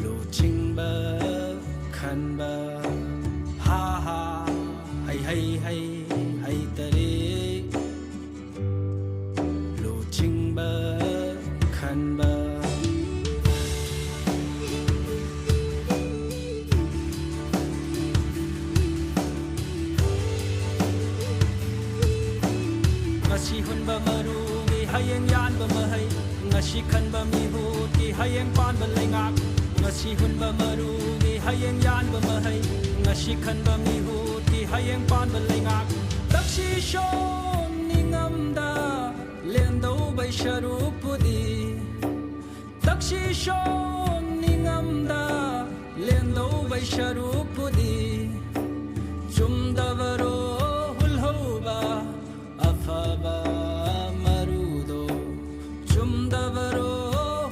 ꯂꯨꯆꯤꯡꯕ ꯈꯟꯕ꯫ ꯍꯥ ꯍꯥ ꯍꯩ ꯍꯩ ꯍꯩ ꯍꯩꯇꯔꯦ ꯂꯨꯆꯤꯡꯕ ꯈꯟꯕ꯫ ꯉꯁꯤ ꯍꯨꯟꯕ ꯃꯔꯨꯒꯤ ꯍꯌꯦꯡ ꯌꯥꯟꯕ ꯃꯍꯩ, ꯉꯁꯤ ꯈꯟꯕ ꯃꯤꯍꯨꯠꯀꯤ ꯍꯌꯦꯡ ꯄꯥꯟꯕ ꯂꯩꯉꯥꯛ꯫ ꯉꯁꯤ ꯍꯨꯟꯕ ꯃꯔꯨꯒꯤ ꯍꯌꯦꯡ ꯌꯥꯟꯕ ꯃꯍꯩ, ꯉꯁꯤ ꯈꯟꯕ ꯃꯤꯍꯨꯠꯀꯤ ꯍꯌꯦꯡ ꯄꯥꯟꯕ ꯂꯩꯉꯥꯛ꯫ ꯇꯛꯁꯤ ꯁꯣꯟ ꯅꯤꯡꯉꯝꯗ ꯂꯦꯟꯗꯧꯕꯩ ꯁꯔꯨꯛꯄꯨꯗꯤ, ꯇꯛꯁꯤ ꯁꯣꯟ ꯅꯤꯡꯉꯝꯗ ꯂꯦꯟꯗꯧꯕꯩ ꯁꯔꯨꯛꯄꯨꯗꯤ, ꯆꯨꯝꯗꯕꯔꯣ ꯍꯨꯜꯍꯧꯕ ꯑꯐꯕ ꯃꯔꯨꯗꯣ? ꯆꯨꯝꯗꯕꯔꯣ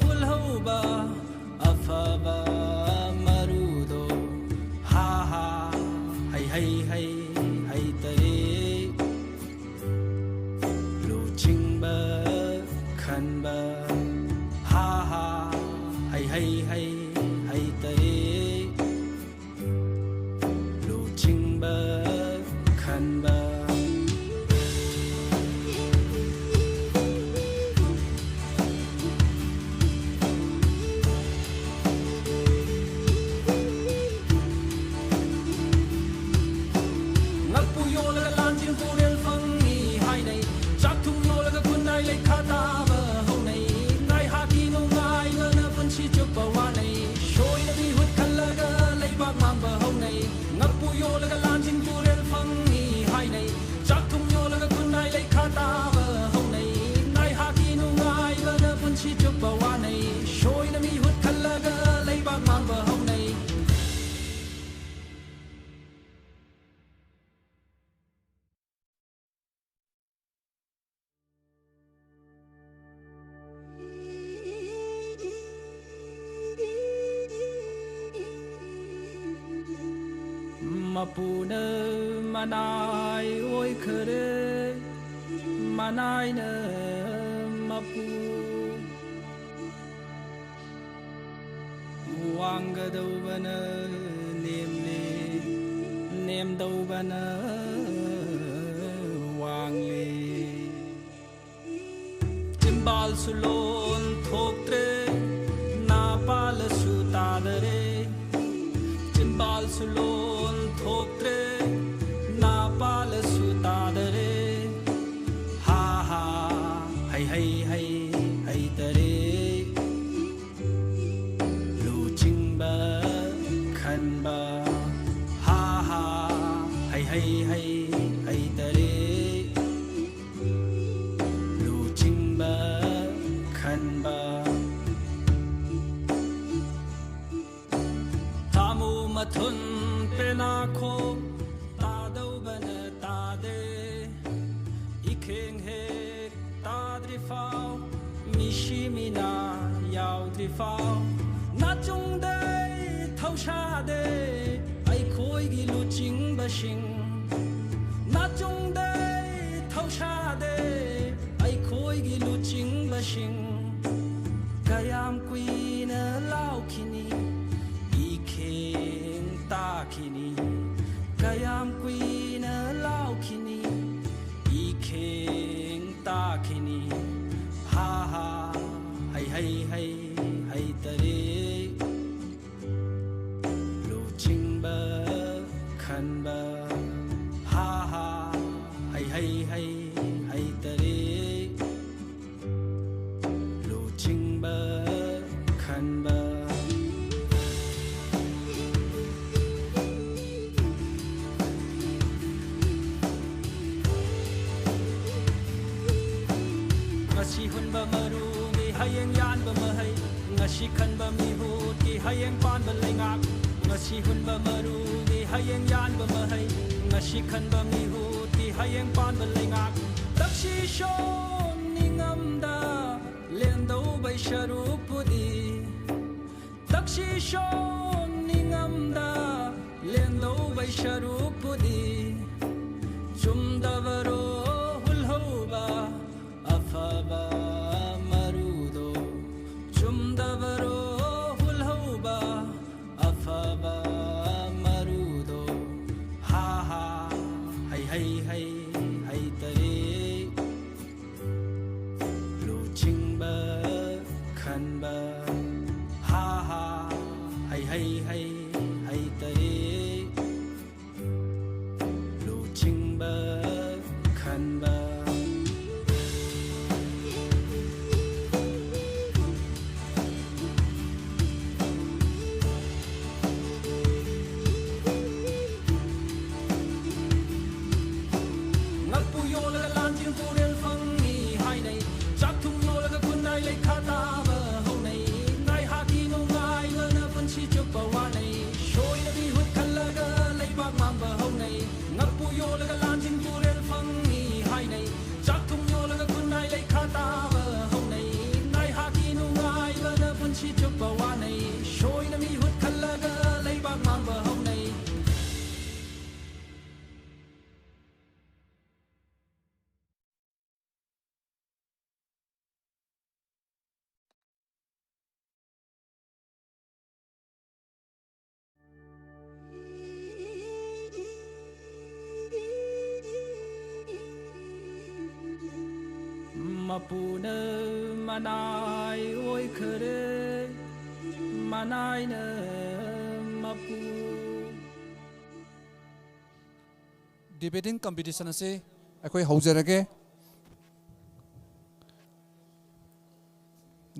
ꯍꯨꯜꯍꯧꯕ ꯑꯐꯕ ꯃꯔꯨꯗꯣ? ꯍꯥ ꯍꯥ ꯍꯩ ꯍꯩ ꯍꯩ ꯍꯩꯇꯔꯦ ꯂꯨꯆꯤꯡꯕ ꯈꯟꯕ꯫ ꯍꯥ ꯍꯥ ꯍꯩ ꯍꯩ ꯍꯩ ꯍꯩꯇꯔꯦ ꯃꯄꯨꯅ ꯃꯅꯥꯏ ꯑꯣꯏꯈꯔꯦ, ꯃꯅꯥꯏꯅ ꯃꯄꯨ꯫ ꯋꯥꯡꯒꯗꯧꯕꯅ ꯅꯦꯝꯂꯦ, ꯅꯦꯝꯗꯧꯕꯅ ꯋꯥꯡꯂꯦ꯫ ꯆꯤꯝꯕꯥꯜꯁꯨ ꯂꯣꯟ ꯊꯣꯛꯇ꯭ꯔꯦ, ꯅꯥ ꯄꯥꯜꯂꯁꯨ ꯇꯥꯗꯔꯦ꯫ ꯆꯤꯝꯕꯥꯜꯁꯨ ꯂꯣꯟ ꯊꯣꯛꯇ꯭ꯔꯦ, ꯅꯥ ꯄꯥꯜꯂꯁꯨ ꯇꯥꯗꯔꯦ꯫ ꯍꯥ ꯍꯥ, ꯍꯩ ꯍꯩ ꯍꯩ, ꯍꯩꯇꯔꯦ꯫ ꯂꯨꯆꯤꯡꯕ ꯈꯟꯕ, ꯍꯥ ꯍꯥ, ꯍꯩ ꯍꯩ ꯍꯩ, ꯍꯩꯇꯔꯦ꯫ ꯂꯨꯆꯤꯡꯕ ꯈꯟꯕ꯫ ꯊꯥꯃꯨ ꯃꯊꯨꯟ ꯄꯦꯅꯥꯈꯣꯛ ꯇꯥꯗꯧꯕꯅ ꯇꯥꯗꯦ꯫ ꯏꯈꯦꯡ ꯍꯦꯛ ꯇꯥꯗ꯭ꯔꯤꯐꯥꯎ, ꯃꯤꯁꯤ ꯃꯤꯅꯥ ꯌꯥꯎꯗ꯭ꯔꯤꯐꯥꯎ, ꯅꯥꯆꯨꯡꯗꯩ ꯊꯧꯁꯥꯗꯦ ꯑꯩꯈꯣꯏꯒꯤ ꯂꯨꯆꯤꯡꯕꯁꯤꯡ꯫ ꯅꯥꯆꯨꯡꯗꯩ ꯊꯧꯁꯥꯗꯦ ꯑꯩꯈꯣꯏꯒꯤ ꯂꯨꯆꯤꯡꯕꯁꯤꯡ꯫ ꯀꯌꯥꯝ ꯀꯨꯏꯅ ꯂꯥꯎꯈꯤꯅꯤ, ꯏꯈꯦꯡ ꯇꯥꯈꯤꯅꯤ꯫ ꯀꯌꯥꯝ ꯀꯨꯏꯅ ꯂꯥꯎꯈꯤꯅꯤ, ꯏꯈꯦꯡ ꯇꯥꯈꯤꯅꯤ꯫ ꯍꯥ ꯍꯥ, ꯍꯩ ꯍꯩ ꯍꯩ, ꯍꯩꯇꯔꯦ꯫ ꯂꯨꯆꯤꯡꯕ ꯈꯟꯕ, ꯍꯥ ꯍꯥ, ꯍꯩ ꯍꯩ ꯍꯩ, ꯍꯩꯇꯔꯦ꯫ ꯂꯨꯆꯤꯡꯕ ꯈꯟꯕ꯫ ꯉꯁꯤ ꯍꯨꯟꯕ ꯃꯔꯨꯒꯤ ꯍꯌꯦꯡ ꯌꯥꯟꯕ ꯃꯍꯩ, ꯉꯁꯤ ꯈꯟꯕ ꯃꯤꯍꯨꯠꯀꯤ ꯍꯌꯦꯡ ꯄꯥꯟꯕ ꯂꯩꯉꯥꯛ꯫ ꯉꯁꯤ ꯍꯨꯟꯕ ꯃꯔꯨꯒꯤ ꯍꯌꯦꯡ ꯌꯥꯟꯕ ꯃꯍꯩ, ꯉꯁꯤ ꯈꯟꯕ ꯃꯤꯍꯨꯠꯀꯤ ꯍꯌꯦꯡ ꯄꯥꯟꯕ ꯂꯩꯉꯥꯛ꯫ ꯇꯛꯁꯤ ꯁꯣꯝ ꯅꯤꯡꯉꯝꯗ ꯂꯦꯟꯗꯧꯕꯩ ꯁꯔꯨꯛꯄꯨꯗꯤ, ꯇꯛꯁꯤ ꯁꯣꯝ ꯅꯤꯡꯉꯝꯗ ꯂꯦꯟꯗꯧꯕꯩ ꯁꯔꯨꯛꯄꯨꯗꯤ ꯆꯨꯝꯗꯕꯔꯣ ꯍꯨꯜꯍꯧꯕ ꯑꯐꯕ ꯃꯔꯨꯗꯣ? ꯆꯨꯝꯗꯕꯔꯣ ꯍꯨꯜꯍꯧꯕ ꯑꯐꯕ ꯃꯔꯨꯗꯣ? ꯍꯥ ꯍꯥ, ꯍꯩ ꯍꯩ ꯍꯩ, ꯍꯩꯇꯔꯦ꯫ ꯂꯨꯆꯤꯡꯕ ꯈꯟꯕ, ꯍꯥ ꯍꯥ, ꯍꯩ ꯍꯩ ꯍꯩ, ꯍꯩꯇꯔꯦ꯫ ꯂꯨꯆꯤꯡꯕ ꯈꯟꯕ꯫ ꯉꯛꯄꯨ ꯌꯣꯜꯂꯒ ꯂꯥꯟꯖꯤꯡ ꯇꯨꯔꯦꯜ ꯐꯪꯉꯤ ꯍꯥꯏꯅꯩ꯫ ꯆꯥꯛ ꯊꯨꯝ ꯌꯣꯜꯂꯒ ꯈꯨꯟꯅꯥꯏ ꯂꯩꯈꯥ ꯇꯥꯕ ꯍꯧꯅꯩ꯫ ꯉꯥꯏꯍꯥꯛꯀꯤ ꯅꯨꯡꯉꯥꯏꯕꯅ ꯄꯨꯟꯁꯤ ꯆꯨꯞꯄ ꯋꯥꯅꯩ꯫ ꯁꯣꯏꯅ ꯃꯤꯍꯨꯠ ꯈꯜꯂꯒ ꯂꯩꯕꯥꯛ ꯃꯥꯡꯕ ꯍꯧꯅꯩ꯫ ꯉꯛꯄꯨ ꯌꯣꯜꯂꯒ ꯂꯥꯟꯖꯤꯡ ꯇꯨꯔꯦꯜ ꯐꯪꯉꯤ ꯍꯥꯏꯅꯩ꯫ ꯆꯥꯛ ꯊꯨꯝ ꯌꯣꯜꯂꯒ ꯈꯨꯟꯅꯥꯏ ꯂꯩꯈꯥ ꯇꯥꯕ ꯍꯧꯅꯩ꯫ ꯉꯥꯏꯍꯥꯛꯀꯤ ꯅꯨꯡꯉꯥꯏꯕꯅ ꯄꯨꯟꯁꯤ ꯆꯨꯞꯄ ꯋꯥꯅꯩ꯫ ꯁꯣꯏꯅ ꯃꯤꯍꯨꯠ ꯈꯜꯂꯒ ꯂꯩꯕꯥꯛ ꯃꯥꯡꯕ ꯍꯧꯅꯩ꯫ ꯃꯄꯨꯅ ꯃꯅꯥꯏ ꯑꯣꯏꯈꯔꯦ, ꯃꯅꯥꯏꯅ ꯃꯄꯨ꯫ Debating competition ꯑꯁꯤ ꯑꯩꯈꯣꯏ ꯍꯧꯖꯔꯒꯦ꯫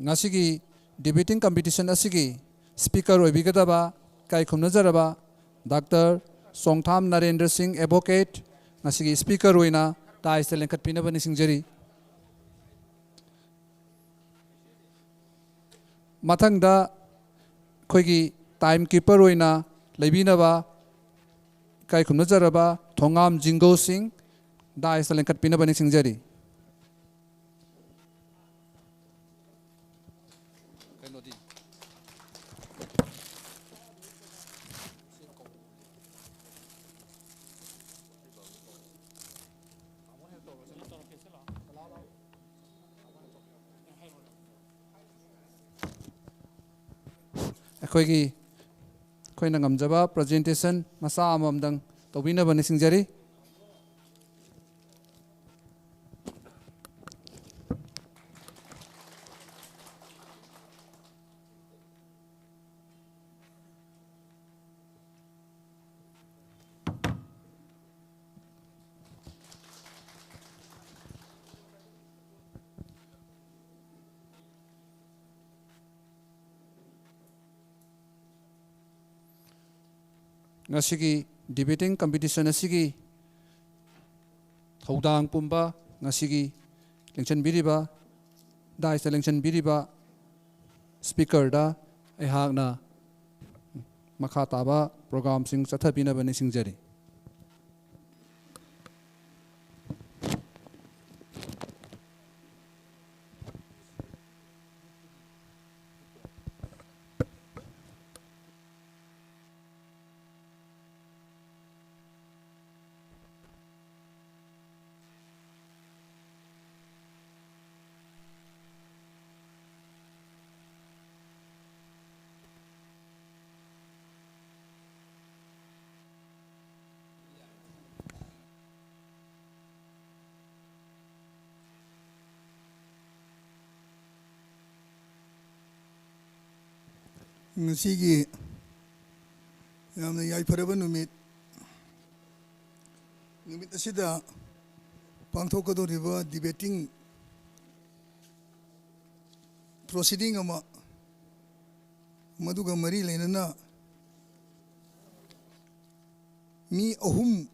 ꯉꯁꯤꯒꯤ debating competition ꯑꯁꯤꯒꯤ speaker ꯑꯣꯏꯕꯤꯒꯗꯕ ꯏꯀꯥꯏ ꯈꯨꯝꯅꯖꯔꯕ ꯗꯥꯛꯇꯔ ꯆꯣꯡꯊꯥꯝ ꯅꯔꯦꯟꯗ꯭ꯔ ꯁꯤꯡ, advocate, ꯉꯁꯤꯒꯤ speaker ꯑꯣꯏꯅ dais ꯇ ꯂꯦꯡꯈꯠꯄꯤꯅꯕ ꯅꯤꯡꯁꯤꯡꯖꯔꯤ꯫ ꯃꯊꯪꯗ ꯑꯩꯈꯣꯏꯒꯤ time keeper ꯑꯣꯏꯅ ꯂꯩꯕꯤꯅꯕ ꯏꯀꯥꯏ ꯈꯨꯝꯅꯖꯔꯕ ꯊꯣꯉꯥꯝ ꯖꯤꯡꯒꯣ ꯁꯤꯡ, dais ꯇ ꯂꯦꯡꯈꯠꯄꯤꯅꯕ ꯅꯤꯡꯁꯤꯡꯖꯔꯤ꯫ ꯀꯩꯅꯣꯗꯤ? ꯑꯩꯈꯣꯏꯒꯤ, ꯑꯩꯈꯣꯏꯅ ꯉꯝꯖꯕ presentation ꯃꯆꯥ ꯑꯃꯃꯝꯗꯪ ꯇꯧꯕꯤꯅꯕ ꯅꯤꯡꯁꯤꯡꯖꯔꯤ꯫ ꯉꯁꯤꯒꯤ debating competition ꯑꯁꯤꯒꯤ ꯊꯧꯗꯥꯡ ꯄꯨꯝꯕ ꯉꯁꯤꯒꯤ ꯂꯦꯡꯁꯤꯟꯕꯤꯔꯤꯕ, dais ꯇ ꯂꯦꯡꯁꯤꯟꯕꯤꯔꯤꯕ speaker ꯗ ꯑꯩꯍꯥꯛꯅ ꯃꯈꯥ ꯇꯥꯕ program ꯁꯤꯡ ꯆꯠꯊꯕꯤꯅꯕ ꯅꯤꯡꯁꯤꯡꯖꯔꯤ꯫ ꯉꯁꯤꯒꯤ ꯌꯥꯝꯅ ꯌꯥꯏꯐꯔꯕ ꯅꯨꯃꯤꯠ, ꯅꯨꯃꯤꯠ ꯑꯁꯤꯗ ꯄꯥꯡꯊꯣꯛꯀꯗꯧꯔꯤꯕ debating proceeding ꯑꯃ, ꯃꯗꯨꯒ ꯃꯔꯤ ꯂꯩꯅꯅ ꯃꯤ ꯑꯍꯨꯝ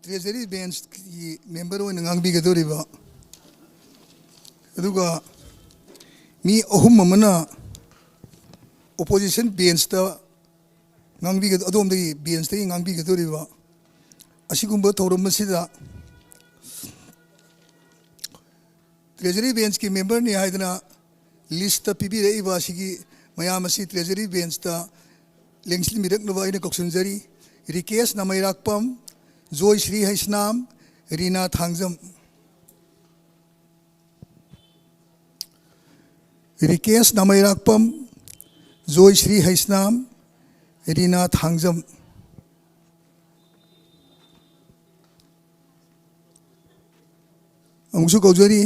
Treasury Bench ꯀꯤ member ꯑꯣꯏꯅ ꯉꯥꯡꯕꯤꯒꯗꯧꯔꯤꯕ, ꯑꯗꯨꯒ ꯃꯤ ꯑꯍꯨꯝ ꯑꯃꯅ opposition bench ꯇ ꯉꯥꯡꯕꯤꯒ-, ꯑꯗꯣꯝꯗꯒꯤ bench ꯇꯒꯤ ꯉꯥꯡꯕꯤꯒꯗꯧꯔꯤꯕ, ꯑꯁꯤꯒꯨꯝꯕ ꯊꯧꯔꯝ ꯑꯁꯤꯗ Treasury Bench ꯀꯤ member ꯅꯤ ꯍꯥꯏꯗꯅ list ꯇ ꯄꯤꯕꯤꯔꯛꯏꯕ ꯑꯁꯤꯒꯤ ꯃꯌꯥꯝ ꯑꯁꯤ Treasury Bench ꯇ ꯂꯦꯡꯁꯤꯟꯕꯤꯔꯛꯅꯕ ꯑꯩꯅ ꯀꯧꯁꯤꯟꯖꯔꯤ꯫ ꯔꯤꯀꯦꯁ ꯅꯃꯩꯔꯥꯛꯄꯝ, ꯖꯣꯏꯁ꯭ꯔꯤ ꯍꯩꯁꯅꯥꯝ, ꯔꯤꯅꯥ ꯊꯥꯡꯖꯝ꯫ ꯔꯤꯀꯦꯁ ꯅꯥꯃꯩꯔꯥꯛꯄꯝ, ꯖꯣꯏꯁ꯭ꯔꯤ ꯍꯩꯁꯅꯥꯝ, ꯔꯤꯅꯥ ꯊꯥꯡꯖꯝ꯫ ꯑꯃꯨꯛꯁꯨ ꯀꯧꯖꯔꯤ,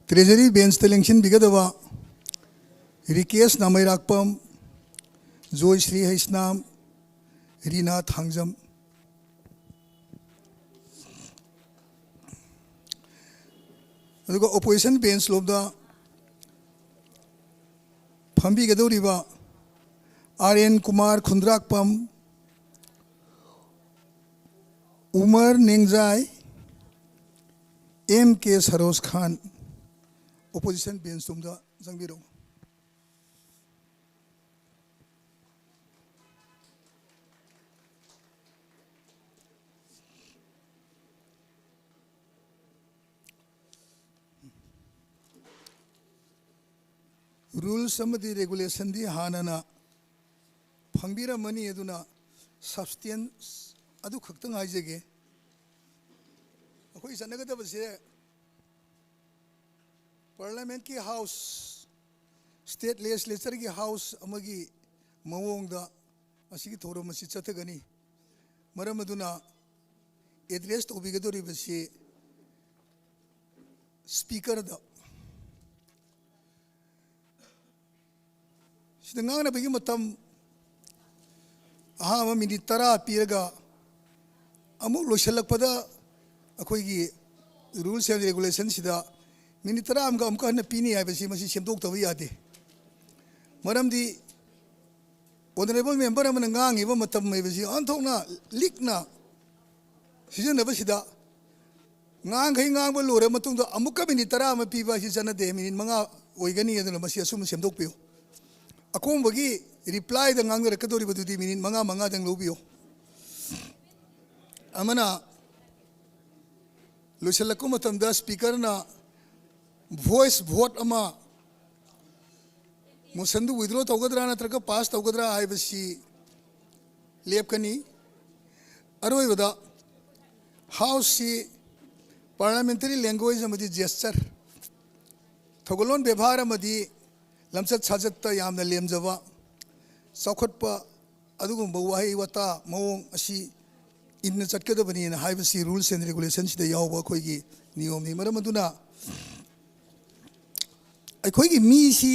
ꯇ꯭ꯔꯦꯖꯔꯤ ꯕꯦꯟꯁꯇ ꯂꯦꯡꯁꯤꯟꯕꯤꯒꯗꯕ ꯔꯤꯀꯦꯁ ꯅꯥꯃꯩꯔꯥꯛꯄꯝ, ꯖꯣꯏꯁ꯭ꯔꯤ ꯍꯩꯁꯅꯥꯝ, ꯔꯤꯅꯥ ꯊꯥꯡꯖꯝ꯫ ꯑꯗꯨꯒ ꯑꯣꯄꯣꯖꯤꯁꯟ ꯕꯦꯟꯁ ꯂꯣꯝꯗ ꯐꯝꯕꯤꯒꯗꯧꯔꯤꯕ R N Kumar Khundrakpam, Umar Nengzai, M K Saroj Khan, opposition bench ꯂꯣꯝꯗ ꯆꯪꯕꯤꯔꯛꯎ꯫ ꯔꯨꯜꯁ ꯑꯃꯗꯤ ꯔꯦꯒꯨꯂꯦꯁꯟꯗꯤ ꯍꯥꯟꯅꯅ ꯐꯪꯕꯤꯔꯝꯃꯅꯤ, ꯑꯗꯨꯅ ꯁꯕꯁꯇꯦꯟꯁ ꯑꯗꯨ ꯈꯛꯇꯪ ꯍꯥꯏꯖꯒꯦ꯫ ꯑꯩꯈꯣꯏ ꯆꯠꯅꯒꯗꯕꯁꯦ ꯄꯥꯔꯂꯤꯌꯥꯃꯦꯟꯠꯀꯤ ꯍꯥꯎꯁ, ꯁ꯭ꯇꯦꯠ ꯂꯦꯖꯤꯁꯂꯦꯆꯔꯒꯤ ꯍꯥꯎꯁ ꯑꯃꯒꯤ ꯃꯑꯣꯡꯗ ꯑꯁꯤꯒꯤ ꯊꯧꯔꯝ ꯑꯁꯤ ꯆꯠꯊꯒꯅꯤ꯫ ꯃꯔꯝ ꯑꯗꯨꯅ ꯑꯦꯗ꯭ꯔꯦꯁ ꯇꯧꯕꯤꯒꯗꯧꯔꯤꯕꯁꯤ ꯁ꯭ꯄꯤꯀꯔꯗ꯫ ꯁꯤꯗ ꯉꯥꯡꯅꯕꯒꯤ ꯃꯇꯝ ꯑꯍꯥꯟꯕ ꯃꯤꯅꯤꯠ ꯇꯔꯥ ꯄꯤꯔꯒ, ꯑꯃꯨꯛ ꯂꯣꯏꯁꯤꯜꯂꯛꯄꯗ ꯑꯩꯈꯣꯏꯒꯤ ꯔꯨꯜꯁ ꯑꯦꯟ ꯔꯦꯒꯨꯂꯦꯁꯟꯁꯤꯗ ꯃꯤꯅꯤꯠ ꯇꯔꯥ ꯑꯃꯒ ꯑꯃꯨꯛꯀ ꯍꯟꯅ ꯄꯤꯅꯤ ꯍꯥꯏꯕꯁꯤ ꯃꯁꯤ ꯁꯦꯝꯗꯣꯛꯇꯕ ꯌꯥꯗꯦ꯫ ꯃꯔꯝꯗꯤ ꯑꯣꯅꯔꯦꯕꯜ ꯃꯦꯝꯕꯔ ꯑꯃꯅ ꯉꯥꯡꯉꯤꯕ ꯃꯇꯝ ꯍꯥꯏꯕꯁꯤ ꯑꯣꯟꯊꯣꯛꯅ ꯂꯤꯛꯅ ꯁꯤꯖꯤꯟꯅꯕꯁꯤꯗ, ꯉꯥꯡꯈꯩ ꯉꯥꯡꯕ ꯂꯣꯏꯔ ꯃꯇꯨꯡꯗ ꯑꯃꯨꯛꯀ ꯃꯤꯅꯤꯠ ꯇꯔꯥ ꯑꯃ ꯄꯤꯕ ꯍꯥꯏꯁꯤ ꯆꯠꯅꯗꯦ꯫ ꯃꯤꯅꯤꯠ ꯃꯉꯥ ꯑꯣꯏꯒꯅꯤ, ꯑꯗꯨꯅ ꯃꯁꯤ ꯑꯁꯨꯝꯅ ꯁꯦꯝꯗꯣꯛꯄꯤꯌꯨ꯫ ꯑꯀꯣꯝꯕꯒꯤ ꯔꯤꯄ꯭ꯂꯥꯏꯗ ꯉꯥꯡꯅꯔꯛꯀꯗꯧꯔꯤꯕꯗꯨꯗꯤ ꯃꯤꯅꯤꯠ ꯃꯉꯥ ꯃꯉꯥꯗꯪ ꯂꯧꯕꯤꯌꯨ꯫ ꯑꯃꯅ ꯂꯣꯏꯁꯤꯜꯂꯛꯄ ꯃꯇꯝꯗ ꯁ꯭ꯄꯤꯀꯔꯅ ꯚꯣꯏꯁ ꯚꯣꯠ ꯑꯃ, ꯃꯣꯁꯟꯗꯨ ꯋꯤꯗ꯭ꯔꯣ ꯇꯧꯒꯗ꯭ꯔꯥ ꯅꯠꯇ꯭ꯔꯒ ꯄꯥꯁ ꯇꯧꯒꯗ꯭ꯔꯥ ꯍꯥꯏꯕꯁꯤ ꯂꯦꯞꯀꯅꯤ꯫ ꯑꯔꯣꯏꯕꯗ, ꯍꯥꯎꯁꯁꯤ ꯄꯥꯔꯂꯤꯌꯥꯃꯦꯟꯇꯔꯤ ꯂꯦꯡꯒ꯭ꯋꯦꯖ ꯑꯃꯗꯤ ꯖꯦꯁꯆꯔ ꯊꯧꯒꯜꯂꯣꯟ ꯕꯦꯕꯥꯔ ꯑꯃꯗꯤ ꯂꯝꯆꯠ ꯁꯥꯖꯠꯇ ꯌꯥꯝꯅ ꯂꯦꯝꯖꯕ, ꯆꯥꯎꯈꯠꯄ, ꯑꯗꯨꯒꯨꯝꯕ ꯋꯥꯍꯩ ꯋꯥꯇꯥ ꯃꯑꯣꯡ ꯑꯁꯤ ꯏꯟꯅ ꯆꯠꯀꯗꯕꯅꯤꯅ ꯍꯥꯏꯕꯁꯤ rules and regulationꯁꯤꯗ ꯌꯥꯎꯕ ꯑꯩꯈꯣꯏꯒꯤ ꯅꯤꯌꯣꯝꯅꯤ꯫ ꯃꯔꯝ ꯑꯗꯨꯅ ꯑꯩꯈꯣꯏꯒꯤ ꯃꯤꯁꯤ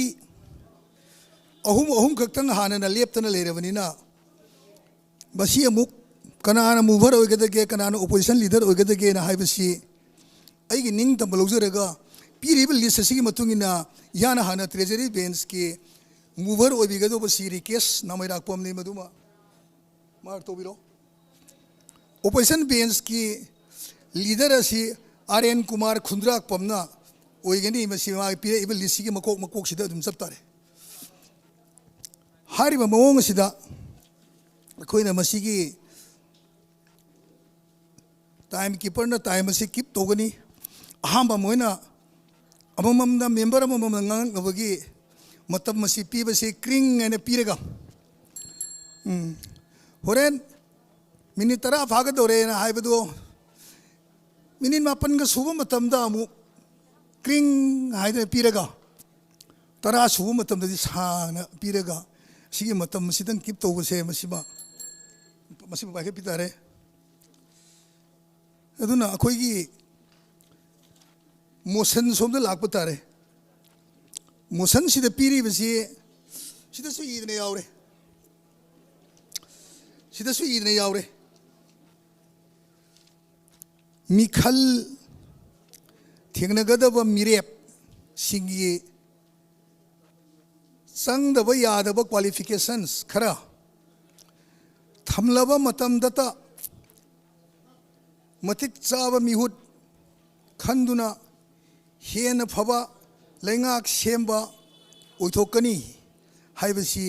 ꯑꯍꯨꯝ ꯑꯍꯨꯝ ꯈꯛꯇꯪ ꯍꯥꯟꯅꯅ ꯂꯦꯞꯇꯅ ꯂꯩꯔꯕꯅꯤꯅ, ꯃꯁꯤ ꯑꯃꯨꯛ ꯀꯅꯥꯅ mover ꯑꯣꯏꯒꯗꯒꯦ, ꯀꯅꯥꯅ opposition leader ꯑꯣꯏꯒꯗꯒꯦꯅ ꯍꯥꯏꯕꯁꯤ ꯑꯩꯒꯤ ꯅꯤꯡꯇꯝꯕ ꯂꯧꯖꯔꯒ, ꯄꯤꯔꯤꯕ list ꯑꯁꯤꯒꯤ ꯃꯇꯨꯡ ꯏꯟꯅ ꯏꯍꯥꯟ ꯍꯥꯟꯅ treasury benchꯀꯤ mover ꯑꯣꯏꯕꯤꯒꯗꯧꯕꯁꯤ ꯔꯤꯀꯦꯁ ꯅꯥꯃꯩꯔꯥꯛꯄꯝꯅꯤ꯫ ꯃꯗꯨꯃ mark ꯇꯧꯕꯤꯔꯣ꯫ Opposition benchꯀꯤ leader ꯑꯁꯤ ꯑꯥꯔ ꯑꯦꯟ ꯀꯨꯃꯥꯔ ꯈꯨꯟꯗ꯭ꯔꯥꯛꯄꯝꯅ ꯑꯣꯏꯒꯅꯤ꯫ ꯃꯁꯤ ꯃꯥꯒꯤ ꯄꯤꯔꯛꯏꯕ listꯁꯤꯒꯤ ꯃꯀꯣꯛ ꯃꯀꯣꯛꯁꯤꯗ ꯑꯗꯨꯝ ꯆꯞ ꯇꯥꯔꯦ꯫ ꯍꯥꯏꯔꯤꯕ ꯃꯑꯣꯡ ꯑꯁꯤꯗ ꯑꯩꯈꯣꯏꯅ ꯃꯁꯤꯒꯤ time keeperꯅ time ꯑꯁꯤ keep ꯇꯧꯒꯅꯤ꯫ ꯑꯍꯥꯟꯕ ꯃꯣꯏꯅ ꯑꯃꯃꯝꯗ, member ꯑꯃꯃꯝꯗ ꯉꯥꯡꯅꯕꯒꯤ ꯃꯇꯝ ꯑꯁꯤ ꯄꯤꯕꯁꯤ ꯀ꯭ꯔꯤꯡ ꯍꯥꯏꯅ ꯄꯤꯔꯒ, ꯎꯝ, ꯍꯣꯔꯦꯟ minute ꯇꯔꯥ ꯐꯥꯒꯗꯧꯔꯦꯅ ꯍꯥꯏꯕꯗꯣ minute ꯃꯥꯄꯟꯒ ꯁꯨꯕ ꯃꯇꯝꯗ ꯑꯃꯨꯛ ꯀ꯭ꯔꯤꯡ ꯍꯥꯏꯗꯅ ꯄꯤꯔꯒ, ꯇꯔꯥ ꯁꯨꯕ ꯃꯇꯝꯗꯗꯤ ꯁꯥꯡꯅ ꯄꯤꯔꯒ, ꯁꯤꯒꯤ ꯃꯇꯝ ꯑꯁꯤꯗꯪ keep ꯇꯧꯕꯁꯦ, ꯃꯁꯤꯃ, ꯃꯁꯤꯃ ꯄꯥꯏꯈꯠꯄꯤ ꯇꯥꯔꯦ꯫ ꯑꯗꯨꯅ ꯑꯩꯈꯣꯏꯒꯤ motion ꯁꯣꯝꯗ ꯂꯥꯛꯄ ꯇꯥꯔꯦ꯫ Motionꯁꯤꯗ ꯄꯤꯔꯤꯕꯁꯤ ꯁꯤꯗꯁꯨ ꯏꯗꯅ ꯌꯥꯎꯔꯦ, ꯁꯤꯗꯁꯨ ꯏꯗꯅ ꯌꯥꯎꯔꯦ꯫ ꯃꯤꯈꯜ ꯊꯦꯡꯅꯒꯗꯕ ꯃꯤꯔꯦꯞꯁꯤꯡꯒꯤ ꯆꯪꯗꯕ ꯌꯥꯗꯕ qualifications ꯈꯔ ꯊꯝꯂꯕ ꯃꯇꯝꯗꯇ ꯃꯇꯤꯛ ꯆꯥꯕ ꯃꯤꯍꯨꯠ ꯈꯟꯗꯨꯅ ꯍꯦꯟꯅ ꯐꯕ ꯂꯩꯉꯥꯛ ꯁꯦꯝꯕ ꯑꯣꯏꯊꯣꯛꯀꯅꯤ ꯍꯥꯏꯕꯁꯤ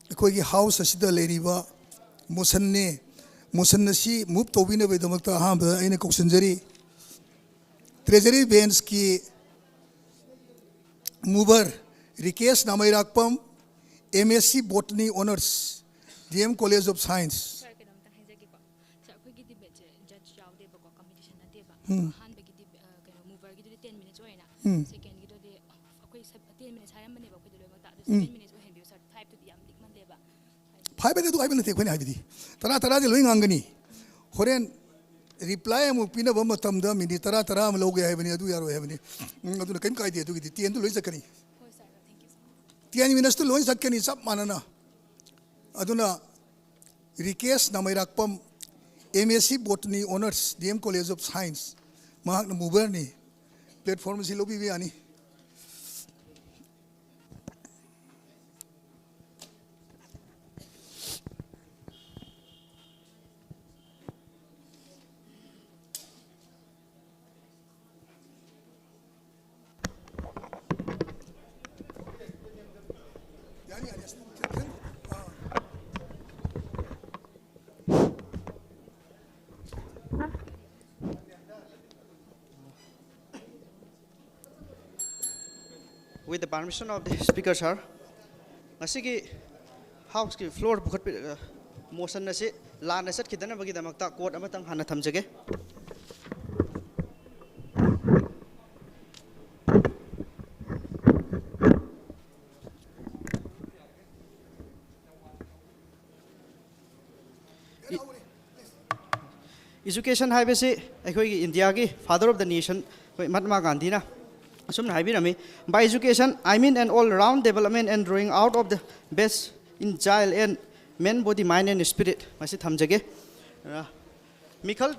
ꯑꯩꯈꯣꯏꯒꯤ House ꯑꯁꯤꯗ ꯂꯩꯔꯤꯕ motionꯅꯤ꯫ Motion ꯑꯁꯤ move ꯇꯧꯕꯤꯅꯕꯒꯤꯗꯃꯛꯇ ꯑꯍꯥꯟꯕꯗ ꯑꯩꯅ ꯀꯧꯁꯤꯟꯖꯔꯤ꯫ Treasury benchꯀꯤ mover ꯔꯤꯀꯦꯁ ꯅꯥꯃꯩꯔꯥꯛꯄꯝ, M Sc Botany Honours, D M College of Science꯫ Sir, ꯀꯩꯅꯣꯝꯇꯪ ꯍꯥꯏꯖꯒꯦꯀꯣ꯫ Sir, ꯑꯩꯈꯣꯏꯒꯤ debateꯁꯦ judge ꯌꯥꯎꯗꯦꯕꯀꯣ, competition ꯅꯠꯇꯦꯕ꯫ ꯎꯝ꯫ ꯑꯍꯥꯟꯕꯒꯤ deb-, ꯑ, ꯀꯩꯅꯣ, moverꯒꯤꯗꯨꯗꯤ ten minutes ꯑꯣꯏꯅ, ꯎꯝ꯫ Secondꯒꯤꯗꯨꯗꯤ ꯎꯝ꯫ ꯇꯦꯟ ꯃꯤꯅꯤꯠꯁ ꯑꯣꯏꯍꯟꯕꯤꯌꯨ ꯁꯥꯔ, ꯐꯥꯏꯚꯇꯨꯗꯤ ꯌꯥꯝ ꯂꯤꯛꯃꯜꯂꯦꯕ꯫ ꯐꯥꯏꯚ ꯍꯥꯏꯗꯤ ꯑꯗꯨ ꯍꯥꯏꯕ ꯅꯠꯇꯦ ꯑꯩꯈꯣꯏꯅ ꯍꯥꯏꯕꯗꯤ꯫ ꯇꯔꯥ ꯇꯔꯥꯗꯤ ꯂꯣꯏ ꯉꯥꯡꯒꯅꯤ꯫ ꯍꯣꯔꯦꯟ ꯔꯤꯄ꯭ꯂꯥꯏ ꯑꯃꯨꯛ ꯄꯤꯅꯕ ꯃꯇꯝꯗ ꯃꯤꯅꯤꯠ ꯇꯔꯥ ꯇꯔꯥ ꯑꯃ ꯂꯧꯒꯦ ꯍꯥꯏꯕꯅꯤ, ꯑꯗꯨ ꯌꯥꯔꯣꯏ ꯍꯥꯏꯕꯅꯤ꯫ ꯎꯝ, ꯑꯗꯨꯅ ꯀꯔꯤꯝ ꯀꯥꯏꯗꯦ꯫ ꯑꯗꯨꯒꯤꯗꯤ ꯇꯦꯟꯗꯨ ꯂꯣꯏ ꯆꯠꯀꯅꯤ꯫ ꯍꯣꯏ ꯁꯥꯔ, ꯊꯦꯡꯛ ꯌꯨ ꯁꯣ ꯃꯆ꯫ ꯇꯦꯟ ꯃꯤꯅꯠꯁꯇꯨ ꯂꯣꯏ ꯆꯠꯀꯅꯤ ꯆꯞ ꯃꯥꯟꯅꯅ꯫ ꯑꯗꯨꯅ ꯔꯤꯀꯦꯁ ꯅꯥꯃꯩꯔꯥꯛꯄꯝ, M S C botany honours, D M college of science, ꯃꯍꯥꯛꯅ ꯃꯨꯚꯔꯅꯤ꯫ ꯄ꯭ꯂꯦꯠꯐꯣꯝ ꯑꯁꯤ ꯂꯧꯕꯤꯕ ꯌꯥꯅꯤ꯫ With the permission of the speaker, sir, ꯉꯁꯤꯒꯤ ꯍꯥꯎꯁꯀꯤ ꯐ꯭ꯂꯣꯔ ꯄꯨꯈꯠꯄꯤ-, ꯑ, ꯃꯣꯁꯟ ꯑꯁꯤ ꯂꯥꯟꯅ ꯆꯠꯈꯤꯗꯅꯕꯒꯤꯗꯃꯛꯇ ꯀꯣꯠ ꯑꯃꯇꯪ ꯍꯥꯟꯅ ꯊꯝꯖꯒꯦ꯫ ꯏ-, education ꯍꯥꯏꯕꯁꯤ ꯑꯩꯈꯣꯏꯒꯤ ꯏꯟꯗꯤꯌꯥꯒꯤ father of the nation ꯑꯩꯈꯣꯏ ꯃꯍꯥꯠꯃꯥ ꯒꯥꯟꯙꯤꯅ ꯑꯁꯨꯝꯅ ꯍꯥꯏꯕꯤꯔꯝꯃꯤ, "By education, I mean an all-round development and drawing out of the best in child and man body, mind and spirit." ꯃꯁꯤ ꯊꯝꯖꯒꯦ꯫ ꯑ, ꯃꯤꯈꯜ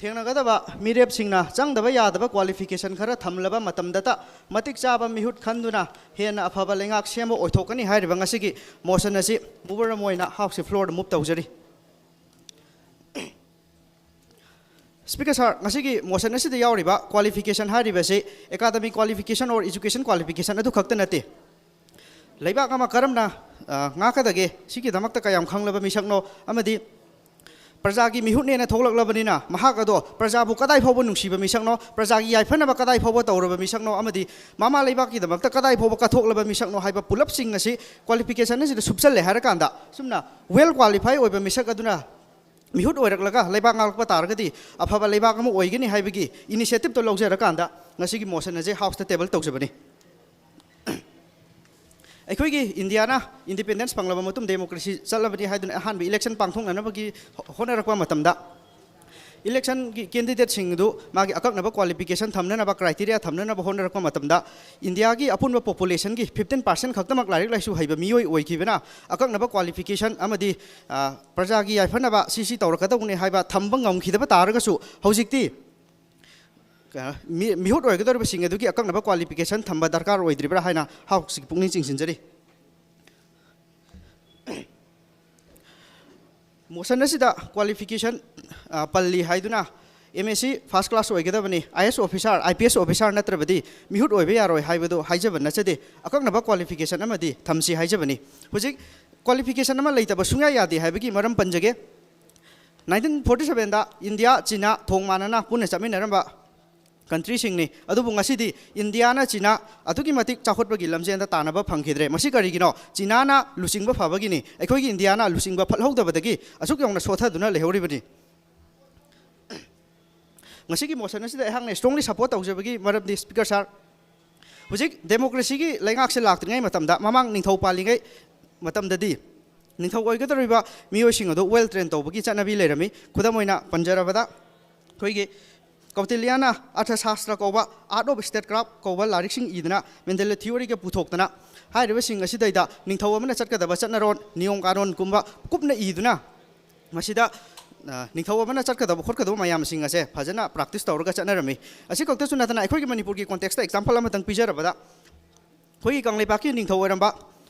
ꯊꯦꯡꯅꯒꯗꯕ ꯃꯤꯔꯦꯞꯁꯤꯡꯅ ꯆꯪꯗꯕ ꯌꯥꯗꯕ qualification ꯈꯔ ꯊꯝꯂꯕ ꯃꯇꯝꯗꯇ ꯃꯇꯤꯛ ꯆꯥꯕ ꯃꯤꯍꯨꯠ ꯈꯟꯗꯨꯅ ꯍꯦꯟꯅ ꯑꯐꯕ ꯂꯩꯉꯥꯛ ꯁꯦꯝꯕ ꯑꯣꯏꯊꯣꯛꯀꯅꯤ ꯍꯥꯏꯔꯤꯕ ꯉꯁꯤꯒꯤ ꯃꯣꯁꯟ ꯑꯁꯤ ꯃꯨꯕꯔ ꯑꯃ ꯑꯣꯏꯅ ꯍꯥꯎꯁꯀꯤ ꯐ꯭ꯂꯣꯔꯗ ꯃꯨꯚ ꯇꯧꯖꯔꯤ꯫ ꯁ꯭ꯄꯤꯀꯔ ꯁꯥꯔ, ꯉꯁꯤꯒꯤ ꯃꯣꯁꯟ ꯑꯁꯤꯗ ꯌꯥꯎꯔꯤꯕ qualification ꯍꯥꯏꯔꯤꯕꯁꯤ academic qualification or education qualification ꯑꯗꯨ ꯈꯛꯇ ꯅꯠꯇꯦ꯫ ꯂꯩꯕꯥꯛ ꯑꯃ ꯀꯔꯝꯅ, ꯑ, ꯉꯥꯛꯀꯗꯒꯦ, ꯁꯤꯒꯤꯗꯃꯛꯇ ꯀꯌꯥꯝ ꯈꯪꯂꯕ ꯃꯤꯁꯛꯅꯣ, ꯑꯃꯗꯤ ꯄ꯭ꯔꯖꯥꯒꯤ ꯃꯤꯍꯨꯠꯅꯦꯅ ꯊꯣꯛꯂꯛꯂꯕꯅꯤꯅ ꯃꯍꯥꯛ ꯑꯗꯣ ꯄ꯭ꯔꯖꯥꯕꯨ ꯀꯗꯥꯏ ꯐꯥꯎꯕ ꯅꯨꯡꯁꯤꯕ ꯃꯤꯁꯛꯅꯣ, ꯄ꯭ꯔꯖꯥꯒꯤ ꯌꯥꯏꯐꯅꯕ ꯀꯗꯥꯏ ꯐꯥꯎꯕ ꯇꯧꯔꯕ ꯃꯤꯁꯛꯅꯣ, ꯑꯃꯗꯤ ꯃꯃꯥ ꯂꯩꯕꯥꯛꯀꯤꯗꯃꯛꯇ ꯀꯗꯥꯏ ꯐꯥꯎꯕ ꯀꯠꯊꯣꯛꯂꯕ ꯃꯤꯁꯛꯅꯣ ꯍꯥꯏꯕ ꯄꯨꯂꯞꯁꯤꯡ ꯑꯁꯤ qualification ꯑꯁꯤꯗ ꯁꯨꯞꯆꯜꯂꯦ ꯍꯥꯏꯔꯀꯥꯟꯗ, ꯁꯨꯝꯅ well qualify ꯑꯣꯏꯕ ꯃꯤꯁꯛ ꯑꯗꯨꯅ ꯃꯤꯍꯨꯠ ꯑꯣꯏꯔꯛꯂꯒ ꯂꯩꯕꯥꯛ ꯉꯥꯛꯂꯛꯄ ꯇꯥꯔꯒꯗꯤ ꯑꯐꯕ ꯂꯩꯕꯥꯛ ꯑꯃ ꯑꯣꯏꯒꯅꯤ ꯍꯥꯏꯕꯒꯤ initiative ꯇꯣ ꯂꯧꯖꯔꯀꯥꯟꯗ ꯉꯁꯤꯒꯤ ꯃꯣꯁꯟ ꯑꯁꯦ ꯍꯥꯎꯁꯇ ꯇꯦꯕꯜ ꯇꯧꯖꯕꯅꯤ꯫ ꯑꯩꯈꯣꯏꯒꯤ ꯏꯟꯗꯤꯌꯥꯅ ꯏꯟꯗꯤꯄꯦꯟꯗꯦꯟꯁ ꯐꯪꯂꯕ ꯃꯇꯨꯡ ꯗꯦꯃꯣꯀ꯭ꯔꯦꯁꯤ ꯆꯠꯂꯕꯅꯤ ꯍꯥꯏꯗꯨꯅ ꯑꯍꯥꯟꯕ ꯏꯂꯦꯛꯁꯟ ꯄꯥꯡꯊꯣꯛꯅꯅꯕꯒꯤ ꯍꯣꯠꯅꯔꯛꯄ ꯃꯇꯝꯗ, ꯏꯂꯦꯛꯁꯟꯒꯤ ꯀꯦꯟꯗꯤꯗꯦꯠꯁꯤꯡ ꯑꯗꯨ ꯃꯥꯒꯤ ꯑꯀꯛꯅꯕ ꯀ꯭ꯋꯥꯂꯤꯐꯤꯀꯦꯁꯟ ꯊꯝꯅꯅꯕ, ꯀ꯭ꯔꯥꯏꯇꯦꯔꯤꯌꯥ ꯊꯝꯅꯅꯕ ꯍꯣꯠꯅꯔꯛꯄ ꯃꯇꯝꯗ, ꯏꯟꯗꯤꯌꯥꯒꯤ ꯑꯄꯨꯟꯕ ꯄꯣꯄꯨꯂꯦꯁꯟꯒꯤ ꯐꯤꯐꯇꯤꯟ ꯄꯥꯔꯁꯦꯟ ꯈꯛꯇꯃꯛ ꯂꯥꯏꯔꯤꯛ ꯂꯥꯏꯁꯨ ꯍꯩꯕ ꯃꯤꯑꯣꯏ ꯑꯣꯏꯈꯤꯕꯅ ꯑꯀꯛꯅꯕ ꯀ꯭ꯋꯥꯂꯤꯐꯤꯀꯦꯁꯟ ꯑꯃꯗꯤ, ꯑ, ꯄ꯭ꯔꯖꯥꯒꯤ ꯌꯥꯏꯐꯅꯕ ꯁꯤ ꯁꯤ ꯇꯧꯔꯛꯀꯗꯧꯕꯅꯤ ꯍꯥꯏꯕ ꯊꯝꯕ ꯉꯝꯈꯤꯗꯕ ꯇꯥꯔꯒꯁꯨ, ꯍꯧꯖꯤꯛꯇꯤ, ꯑ, ꯃꯤ-, ꯃꯤꯍꯨꯠ ꯑꯣꯏꯒꯗꯧꯔꯤꯕꯁꯤꯡ ꯑꯗꯨꯒꯤ ꯑꯀꯛꯅꯕ ꯀ꯭ꯋꯥꯂꯤꯐꯤꯀꯦꯁꯟ ꯊꯝꯕ ꯗꯔꯀꯥꯔ ꯑꯣꯏꯗ꯭ꯔꯤꯕ꯭ꯔꯥ ꯍꯥꯏꯅ ꯍꯧꯖꯤꯛ ꯄꯨꯛꯅꯤꯡ ꯆꯤꯡꯁꯤꯟꯖꯔꯤ꯫ ꯃꯣꯁꯟ ꯑꯁꯤꯗ ꯀ꯭ꯋꯥꯂꯤꯐꯤꯀꯦꯁꯟ, ꯑ, ꯄꯜꯂꯤ ꯍꯥꯏꯗꯨꯅ ꯑꯦꯝ ꯑꯦꯁ ꯁꯤ ꯐꯥꯔꯁ ꯀ꯭ꯂꯥꯁ ꯑꯣꯏꯒꯗꯕꯅꯤ, ꯑꯥꯏ ꯑꯦꯁ officer, I P S officer ꯅꯠꯇ꯭ꯔꯕꯗꯤ ꯃꯤꯍꯨꯠ ꯑꯣꯏꯕ ꯌꯥꯔꯣꯏ ꯍꯥꯏꯕꯗꯨ ꯍꯥꯏꯖꯕ ꯅꯠꯆꯗꯦ꯫ ꯑꯀꯛꯅꯕ ꯀ꯭ꯋꯥꯂꯤꯐꯤꯀꯦꯁꯟ ꯑꯃꯗꯤ ꯊꯝꯁꯤ ꯍꯥꯏꯖꯕꯅꯤ꯫ ꯍꯧꯖꯤꯛ ꯀ꯭ꯋꯥꯂꯤꯐꯤꯀꯦꯁꯟ ꯑꯃ ꯂꯩꯇꯕ ꯁꯨꯡꯌꯥ ꯌꯥꯗꯦ ꯍꯥꯏꯕꯒꯤ ꯃꯔꯝ ꯄꯟꯖꯒꯦ꯫ ꯅꯥꯏꯟꯇꯤꯟ ꯐꯣꯔꯇꯤ ꯁꯕꯦꯟꯗ ꯏꯟꯗꯤꯌꯥ, ꯆꯤꯅꯥ ꯊꯣꯡ ꯃꯥꯟꯅꯅ ꯄꯨꯟꯅ ꯆꯠꯃꯤꯟꯅꯔꯝꯕ ꯀꯟꯇ꯭ꯔꯤꯁꯤꯡꯅꯤ꯫ ꯑꯗꯨꯕꯨ ꯉꯁꯤꯗꯤ ꯏꯟꯗꯤꯌꯥꯅ ꯆꯤꯅꯥ ꯑꯗꯨꯛꯀꯤ ꯃꯇꯤꯛ ꯆꯥꯎꯈꯠꯄꯒꯤ ꯂꯝꯖꯦꯜꯗ ꯇꯥꯟꯅꯕ ꯐꯪꯈꯤꯗ꯭ꯔꯦ꯫ ꯃꯁꯤ ꯀꯔꯤꯒꯤꯅꯣ? ꯆꯤꯅꯥꯅ ꯂꯨꯆꯤꯡꯕ ꯐꯕꯒꯤꯅꯤ꯫ ꯑꯩꯈꯣꯏꯒꯤ ꯏꯟꯗꯤꯌꯥꯅ ꯂꯨꯆꯤꯡꯕ ꯐꯠꯍꯧꯗꯕꯗꯒꯤ ꯑꯁꯨꯛ ꯌꯧꯅ ꯁꯣꯊꯗꯨꯅ ꯂꯩꯍꯧꯔꯤꯕꯅꯤ꯫ ꯉꯁꯤꯒꯤ ꯃꯣꯁꯟ ꯑꯁꯤꯗ ꯑꯩꯍꯥꯛꯅ strongly support ꯇꯧꯖꯕꯒꯤ ꯃꯔꯝꯗꯤ, ꯁ꯭ꯄꯤꯀꯔ ꯁꯥꯔ, ꯍꯧꯖꯤꯛ ꯗꯦꯃꯣꯀ꯭ꯔꯦꯁꯤꯒꯤ ꯂꯩꯉꯥꯛꯁꯦ ꯂꯥꯛꯇ꯭ꯔꯤꯉꯩ ꯃꯇꯝꯗ, ꯃꯃꯥꯡ ꯅꯤꯡꯊꯧ ꯄꯥꯜꯂꯤꯉꯩ ꯃꯇꯝꯗꯗꯤ ꯅꯤꯡꯊꯧ ꯑꯣꯏꯒꯗꯧꯔꯤꯕ ꯃꯤꯑꯣꯏꯁꯤꯡ ꯑꯗꯨ ꯋꯦꯜ ꯇ꯭ꯔꯦꯟ ꯇꯧꯕꯒꯤ ꯆꯠꯅꯕꯤ ꯂꯩꯔꯝꯃꯤ꯫ ꯈꯨꯗꯝ ꯑꯣꯏꯅ ꯄꯟꯖꯔꯕꯗ, ꯑꯩꯈꯣꯏꯒꯤ ꯀꯧꯇꯤꯜꯌꯥꯅ ꯑꯔꯊꯁꯥꯁꯇ꯭ꯔ ꯀꯧꯕ, Art of Statecraft ꯀꯧꯕ ꯂꯥꯏꯔꯤꯛꯁꯤꯡ ꯏꯗꯨꯅ, ꯃꯦꯟꯗꯦꯂ ꯊꯤꯑꯣꯔꯤꯒ ꯄꯨꯊꯣꯛꯇꯅ, ꯍꯥꯏꯔꯤꯕꯁꯤꯡ ꯑꯁꯤꯗꯩꯗ ꯅꯤꯡꯊꯧ ꯑꯃꯅ ꯆꯠꯀꯗꯕ ꯆꯠꯅꯔꯣꯟ, ꯅꯤꯌꯣꯝ ꯀꯥꯅꯣꯟꯒꯨꯝꯕ ꯀꯨꯞꯅ ꯏꯗꯨꯅ, ꯃꯁꯤꯗ, ꯑ, ꯅꯤꯡꯊꯧ ꯑꯃꯅ ꯆꯠꯀꯗꯕ ꯈꯣꯠꯀꯗꯕ ꯃꯌꯥꯝꯁꯤꯡ ꯑꯁꯦ ꯐꯖꯅ ꯄ꯭ꯔꯥꯛꯇꯤꯁ ꯇꯧꯔꯒ ꯆꯠꯅꯔꯝꯃꯤ꯫ ꯑꯁꯤ ꯈꯛꯇꯁꯨ ꯅꯠꯇꯅ, ꯑꯩꯈꯣꯏꯒꯤ ꯃꯅꯤꯄꯨꯔꯒꯤ ꯀꯣꯟꯇꯦꯛꯁꯇ ꯑꯦꯛꯖꯥꯝꯄꯜ ꯑꯃꯇꯪ ꯄꯤꯖꯔꯕꯗ, ꯑꯩꯈꯣꯏꯒꯤ ꯀꯪꯂꯩꯄꯥꯛꯀꯤ ꯅꯤꯡꯊꯧ ꯑꯣꯏꯔꯝꯕ,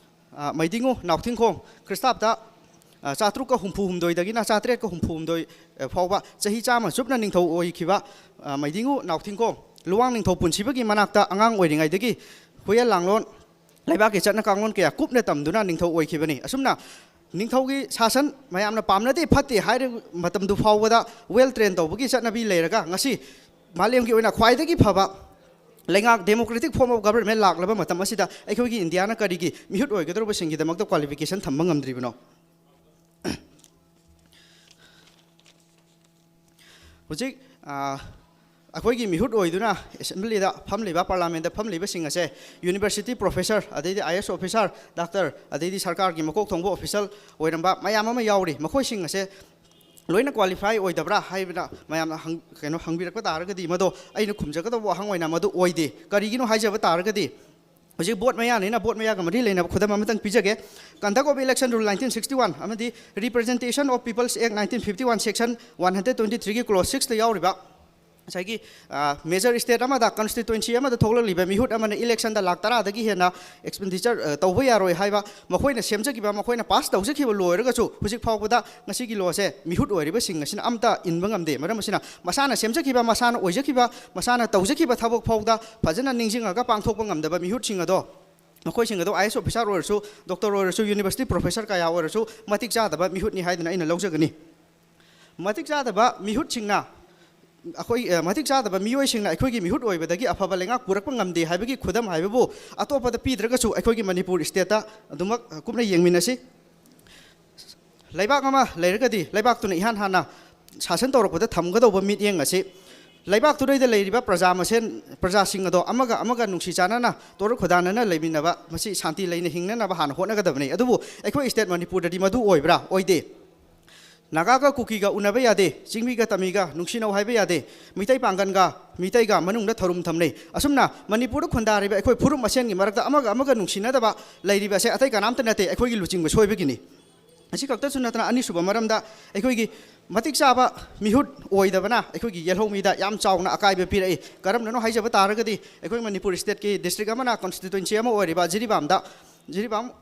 ꯑ, ꯃꯩꯗꯤꯉꯨ ꯅꯥꯎꯊꯤꯡꯈꯣꯡ, ꯈ꯭ꯔꯤꯁꯇꯥꯕꯇ, ꯑ, ꯆꯥꯇ꯭ꯔꯨꯛꯀ ꯍꯨꯝꯐꯨ ꯍꯨꯝꯗꯣꯏꯗꯒꯤꯅ ꯆꯥꯇ꯭ꯔꯦꯠꯀ ꯍꯨꯝꯐꯨ ꯍꯨꯝꯗꯣꯏ, ꯑ, ꯐꯥꯎꯕ ꯆꯍꯤ ꯆꯥꯝꯃ ꯆꯨꯞꯅ ꯅꯤꯡꯊꯧ ꯑꯣꯏꯈꯤꯕ, ꯑ, ꯃꯩꯗꯤꯉꯨ ꯅꯥꯎꯊꯤꯡꯈꯣꯡ, ꯂꯨꯋꯥꯡ ꯅꯤꯡꯊꯧ ꯄꯨꯟꯁꯤꯕꯒꯤ ꯃꯅꯥꯛꯇ ꯑꯉꯥꯡ ꯑꯣꯏꯔꯤꯉꯩꯗꯒꯤ ꯍꯨꯌꯦꯜ ꯂꯥꯡꯂꯣꯟ, ꯂꯩꯕꯥꯛꯀꯤ ꯆꯠꯅ ꯀꯥꯡꯂꯣꯟ ꯀꯌꯥ ꯀꯨꯞꯅ ꯇꯝꯗꯨꯅ ꯅꯤꯡꯊꯧ ꯑꯣꯏꯈꯤꯕꯅꯤ꯫ ꯑꯁꯨꯝꯅ ꯅꯤꯡꯊꯧꯒꯤ ꯁꯥꯁꯟ ꯃꯌꯥꯝꯅ ꯄꯥꯝꯅꯗꯦ, ꯐꯠꯇꯦ ꯍꯥꯏꯔꯤꯕ ꯃꯇꯝꯗꯨ ꯐꯥꯎꯕꯗ ꯋꯦꯜ ꯇ꯭ꯔꯦꯟ ꯇꯧꯕꯒꯤ ꯆꯠꯅꯕꯤ ꯂꯩꯔꯒ, ꯉꯁꯤ ꯃꯥꯂꯦꯝꯒꯤ ꯑꯣꯏꯅ ꯈ꯭ꯋꯥꯏꯗꯒꯤ ꯐꯕ ꯂꯩꯉꯥꯛ, democratic form of government ꯂꯥꯛꯂꯕ ꯃꯇꯝ ꯑꯁꯤꯗ ꯑꯩꯈꯣꯏꯒꯤ ꯏꯟꯗꯤꯌꯥꯅ ꯀꯔꯤꯒꯤ ꯃꯤꯍꯨꯠ ꯑꯣꯏꯒꯗꯧꯔꯕꯁꯤꯡꯒꯤꯗꯃꯛꯇ ꯀ꯭ꯋꯥꯂꯤꯐꯤꯀꯦꯁꯟ ꯊꯝꯕ ꯉꯝꯗ꯭ꯔꯤꯕꯅꯣ? ꯍꯧꯖꯤꯛ, ꯑ, ꯑꯩꯈꯣꯏꯒꯤ ꯃꯤꯍꯨꯠ ꯑꯣꯏꯗꯨꯅ ꯑꯦꯁꯦꯝꯕ꯭ꯂꯤꯗ ꯐꯝꯂꯤꯕ, ꯄꯥꯔꯂꯥꯃꯦꯟꯗ ꯐꯝꯂꯤꯕꯁꯤꯡ ꯑꯁꯦ ꯌꯨꯅꯤꯚꯔꯁꯤꯇꯤ ꯄ꯭ꯔꯣꯐꯦꯁꯔ, ꯑꯗꯩꯗꯤ ꯑꯥꯏ ꯑꯦꯁ ꯑꯣꯐꯤꯁꯥꯔ, ꯗꯥꯛꯇꯔ, ꯑꯗꯩꯗꯤ ꯁꯔꯀꯥꯔꯒꯤ ꯃꯀꯣꯛ ꯊꯣꯡꯕ ꯑꯣꯐꯤꯁꯤꯌꯦꯜ ꯑꯣꯏꯔꯝꯕ ꯃꯌꯥꯝ ꯑꯃ ꯌꯥꯎꯔꯤ꯫ ꯃꯈꯣꯏꯁꯤꯡ ꯑꯁꯦ ꯂꯣꯏꯅ ꯀ꯭ꯋꯥꯂꯤꯐꯥꯏ ꯑꯣꯏꯗꯕ꯭ꯔꯥ ꯍꯥꯏꯕꯅ ꯃꯌꯥꯝꯅ ꯍꯪ-, ꯀꯩꯅꯣ ꯍꯪꯕꯤꯔꯛꯄ ꯇꯥꯔꯒꯗꯤ, ꯃꯗꯣ ꯑꯩꯅ ꯈꯨꯝꯖꯒꯗꯧꯕ ꯋꯥꯍꯪ ꯑꯣꯏꯅ ꯃꯗꯨ ꯑꯣꯏꯗꯦ꯫ ꯀꯔꯤꯒꯤꯅꯣ ꯍꯥꯏꯖꯕ ꯇꯥꯔꯒꯗꯤ, ꯍꯧꯖꯤꯛ ꯚꯣꯠ ꯃꯌꯥꯅꯤꯅ ꯚꯣꯠ ꯃꯌꯥꯒ ꯃꯔꯤ ꯂꯩꯅꯕ ꯈꯨꯗꯝ ꯑꯃꯇꯪ ꯄꯤꯖꯒꯦ꯫ Conduct of Election Rule nineteen sixty one ꯑꯃꯗꯤ Representation of People's Act nineteen fifty one section one hundred twenty three ꯒꯤ clause six ꯇ ꯌꯥꯎꯔꯤꯕ ꯉꯁꯥꯏꯒꯤ, ꯑ, ꯃꯦꯖꯔ ꯁ꯭ꯇꯦꯠ ꯑꯃꯗ, ꯀꯟꯁꯇꯤꯇ꯭ꯋꯦꯟꯁꯤ ꯑꯃꯗ ꯊꯣꯛꯂꯛꯂꯤꯕ ꯃꯤꯍꯨꯠ ꯑꯃꯅ ꯏꯂꯦꯛꯁꯟꯗ ꯂꯥꯛ ꯇꯔꯥꯗꯒꯤ ꯍꯦꯟꯅ ꯑꯦꯛꯁꯄꯦꯟꯗꯤꯆꯔ, ꯑ, ꯇꯧꯕ ꯌꯥꯔꯣꯏ ꯍꯥꯏꯕ, ꯃꯈꯣꯏꯅ ꯁꯦꯝꯖꯈꯤꯕ, ꯃꯈꯣꯏꯅ ꯄꯥꯁ ꯇꯧꯖꯈꯤꯕ ꯂꯣꯏꯔꯒꯁꯨ ꯍꯧꯖꯤꯛ ꯐꯥꯎꯕꯗ ꯉꯁꯤꯒꯤ ꯂꯣꯁꯦ ꯃꯤꯍꯨꯠ ꯑꯣꯏꯔꯤꯕꯁꯤꯡ ꯑꯁꯤꯅ ꯑꯝꯇ ꯏꯟꯕ ꯉꯝꯗꯦ꯫ ꯃꯔꯝ ꯑꯁꯤꯅ ꯃꯁꯥꯅ ꯁꯦꯝꯖꯈꯤꯕ, ꯃꯁꯥꯅ ꯑꯣꯏꯖꯈꯤꯕ, ꯃꯁꯥꯅ ꯇꯧꯖꯈꯤꯕ ꯊꯕꯛ ꯐꯥꯎꯗ ꯐꯖꯅ ꯅꯤꯡꯁꯤꯡꯉꯒ ꯄꯥꯡꯊꯣꯛꯄ ꯉꯝꯗꯕ ꯃꯤꯍꯨꯠꯁꯤꯡ ꯑꯗꯣ, ꯃꯈꯣꯏꯁꯤꯡ ꯑꯗꯣ ꯑꯥꯏ ꯑꯦꯁ ꯑꯣꯐꯤꯁꯥꯔ ꯑꯣꯏꯔꯁꯨ, ꯗꯣꯛꯇꯔ ꯑꯣꯏꯔꯁꯨ, ꯌꯨꯅꯤꯚꯔꯁꯤꯇꯤ ꯄ꯭ꯔꯣꯐꯦꯁꯔ ꯀꯌꯥ ꯑꯣꯏꯔꯁꯨ ꯃꯇꯤꯛ ꯆꯥꯗꯕ ꯃꯤꯍꯨꯠꯅꯤ ꯍꯥꯏꯗꯨꯅ ꯑꯩꯅ ꯂꯧꯖꯒꯅꯤ꯫ ꯃꯇꯤꯛ ꯆꯥꯗꯕ ꯃꯤꯍꯨꯠꯁꯤꯡꯅ ꯑꯩꯈꯣꯏ, ꯑ, ꯃꯇꯤꯛ ꯆꯥꯗꯕ ꯃꯤꯑꯣꯏꯁꯤꯡꯅ ꯑꯩꯈꯣꯏꯒꯤ ꯃꯤꯍꯨꯠ ꯑꯣꯏꯕꯗꯒꯤ ꯑꯐꯕ ꯂꯩꯉꯥꯛ ꯄꯨꯔꯛꯄ ꯉꯝꯗꯦ ꯍꯥꯏꯕꯒꯤ ꯈꯨꯗꯝ ꯍꯥꯏꯕꯕꯨ ꯑꯇꯣꯞꯄꯗ ꯄꯤꯗ꯭ꯔꯒꯁꯨ ꯑꯩꯈꯣꯏꯒꯤ ꯃꯅꯤꯄꯨꯔ ꯁ꯭ꯇꯦꯠꯇ ꯑꯗꯨꯃꯛ, ꯑ, ꯀꯨꯞꯅ ꯌꯦꯡꯃꯤꯟꯅꯁꯤ꯫ ꯂꯩꯕꯥꯛ ꯑꯃ ꯂꯩꯔꯒꯗꯤ ꯂꯩꯕꯥꯛꯇꯨꯅ ꯏꯍꯥꯟ ꯍꯥꯟꯅ ꯁꯥꯁꯟ ꯇꯧꯔꯛꯄꯗ ꯊꯝꯒꯗꯧꯕ ꯃꯤꯠꯌꯦꯡ ꯑꯁꯤ ꯂꯩꯕꯥꯛꯇꯨꯗꯩꯗ ꯂꯩꯔꯤꯕ ꯄ꯭ꯔꯖꯥ ꯃꯁꯦꯟ, ꯄ꯭ꯔꯖꯥꯁꯤꯡ ꯑꯗꯣ ꯑꯃꯒ ꯑꯃꯒ ꯅꯨꯡꯁꯤ ꯆꯥꯟꯅꯅ ꯇꯣꯔ ꯈꯨꯗꯥꯅꯅ ꯂꯩꯃꯤꯟꯅꯕ, ꯃꯁꯤ ꯁꯥꯟꯇꯤ ꯂꯩꯅ ꯍꯤꯡꯅꯅꯕ ꯍꯥꯟꯅ ꯍꯣꯠꯅꯒꯗꯕꯅꯤ꯫ ꯑꯗꯨꯕꯨ ꯑꯩꯈꯣꯏ ꯁ꯭ꯇꯦꯠ ꯃꯅꯤꯄꯨꯔꯗꯗꯤ ꯃꯗꯨ ꯑꯣꯏꯕ꯭ꯔꯥ? ꯑꯣꯏꯗꯦ꯫ ꯅꯥꯒꯥꯒ ꯀꯨꯀꯤꯒ ꯎꯅꯕ ꯌꯥꯗꯦ, ꯆꯤꯡꯃꯤꯒ ꯇꯝꯃꯤꯒ ꯅꯨꯡꯁꯤꯅꯧ ꯍꯥꯏꯕ ꯌꯥꯗꯦ, ꯃꯤꯇꯩ ꯄꯥꯡꯒꯟꯒ ꯃꯤꯇꯩꯒ ꯃꯅꯨꯡꯗ ꯊꯧꯔꯨꯝ ꯊꯝꯅꯩ꯫ ꯑꯁꯨꯝꯅ ꯃꯅꯤꯄꯨꯔꯗ ꯈꯨꯟꯗꯥꯔꯤꯕ ꯑꯩꯈꯣꯏ ꯐꯨꯔꯨꯞ ꯃꯁꯦꯟꯒꯤ ꯃꯔꯛꯇ ꯑꯃꯒ ꯑꯃꯒ ꯅꯨꯡꯁꯤꯅꯗꯕ ꯂꯩꯔꯤꯕ ꯑꯁꯦ ꯑꯇꯩ ꯀꯅꯥꯝꯇ ꯅꯠꯇꯦ, ꯑꯩꯈꯣꯏꯒꯤ ꯂꯨꯆꯤꯡꯕ ꯁꯣꯏꯕꯒꯤꯅꯤ꯫ ꯑꯁꯤ ꯈꯛꯇꯁꯨ ꯅꯠꯇꯅ ꯑꯅꯤꯁꯨꯕ ꯃꯔꯝꯗ ꯑꯩꯈꯣꯏꯒꯤ ꯃꯇꯤꯛ ꯆꯥꯕ ꯃꯤꯍꯨꯠ ꯑꯣꯏꯗꯕꯅ ꯑꯩꯈꯣꯏꯒꯤ ꯌꯦꯜꯍꯧꯃꯤꯗ ꯌꯥꯝ ꯆꯥꯎꯅ ꯑꯀꯥꯏꯕ ꯄꯤꯔꯛꯏ꯫ ꯀꯔꯝꯅꯅꯣ ꯍꯥꯏꯖꯕ ꯇꯥꯔꯒꯗꯤ ꯑꯩꯈꯣꯏ ꯃꯅꯤꯄꯨꯔ ꯁ꯭ꯇꯦꯠꯀꯤ ꯗꯤꯁꯇ꯭ꯔꯤꯛ ꯑꯃꯅ ꯀꯟꯁꯇꯤꯇ꯭ꯋꯦꯟꯁꯤ ꯑꯃ ꯑꯣꯏꯔꯤꯕ ꯖꯤꯔꯤꯕꯥꯝꯗ, ꯖꯤꯔꯤꯕꯥꯝ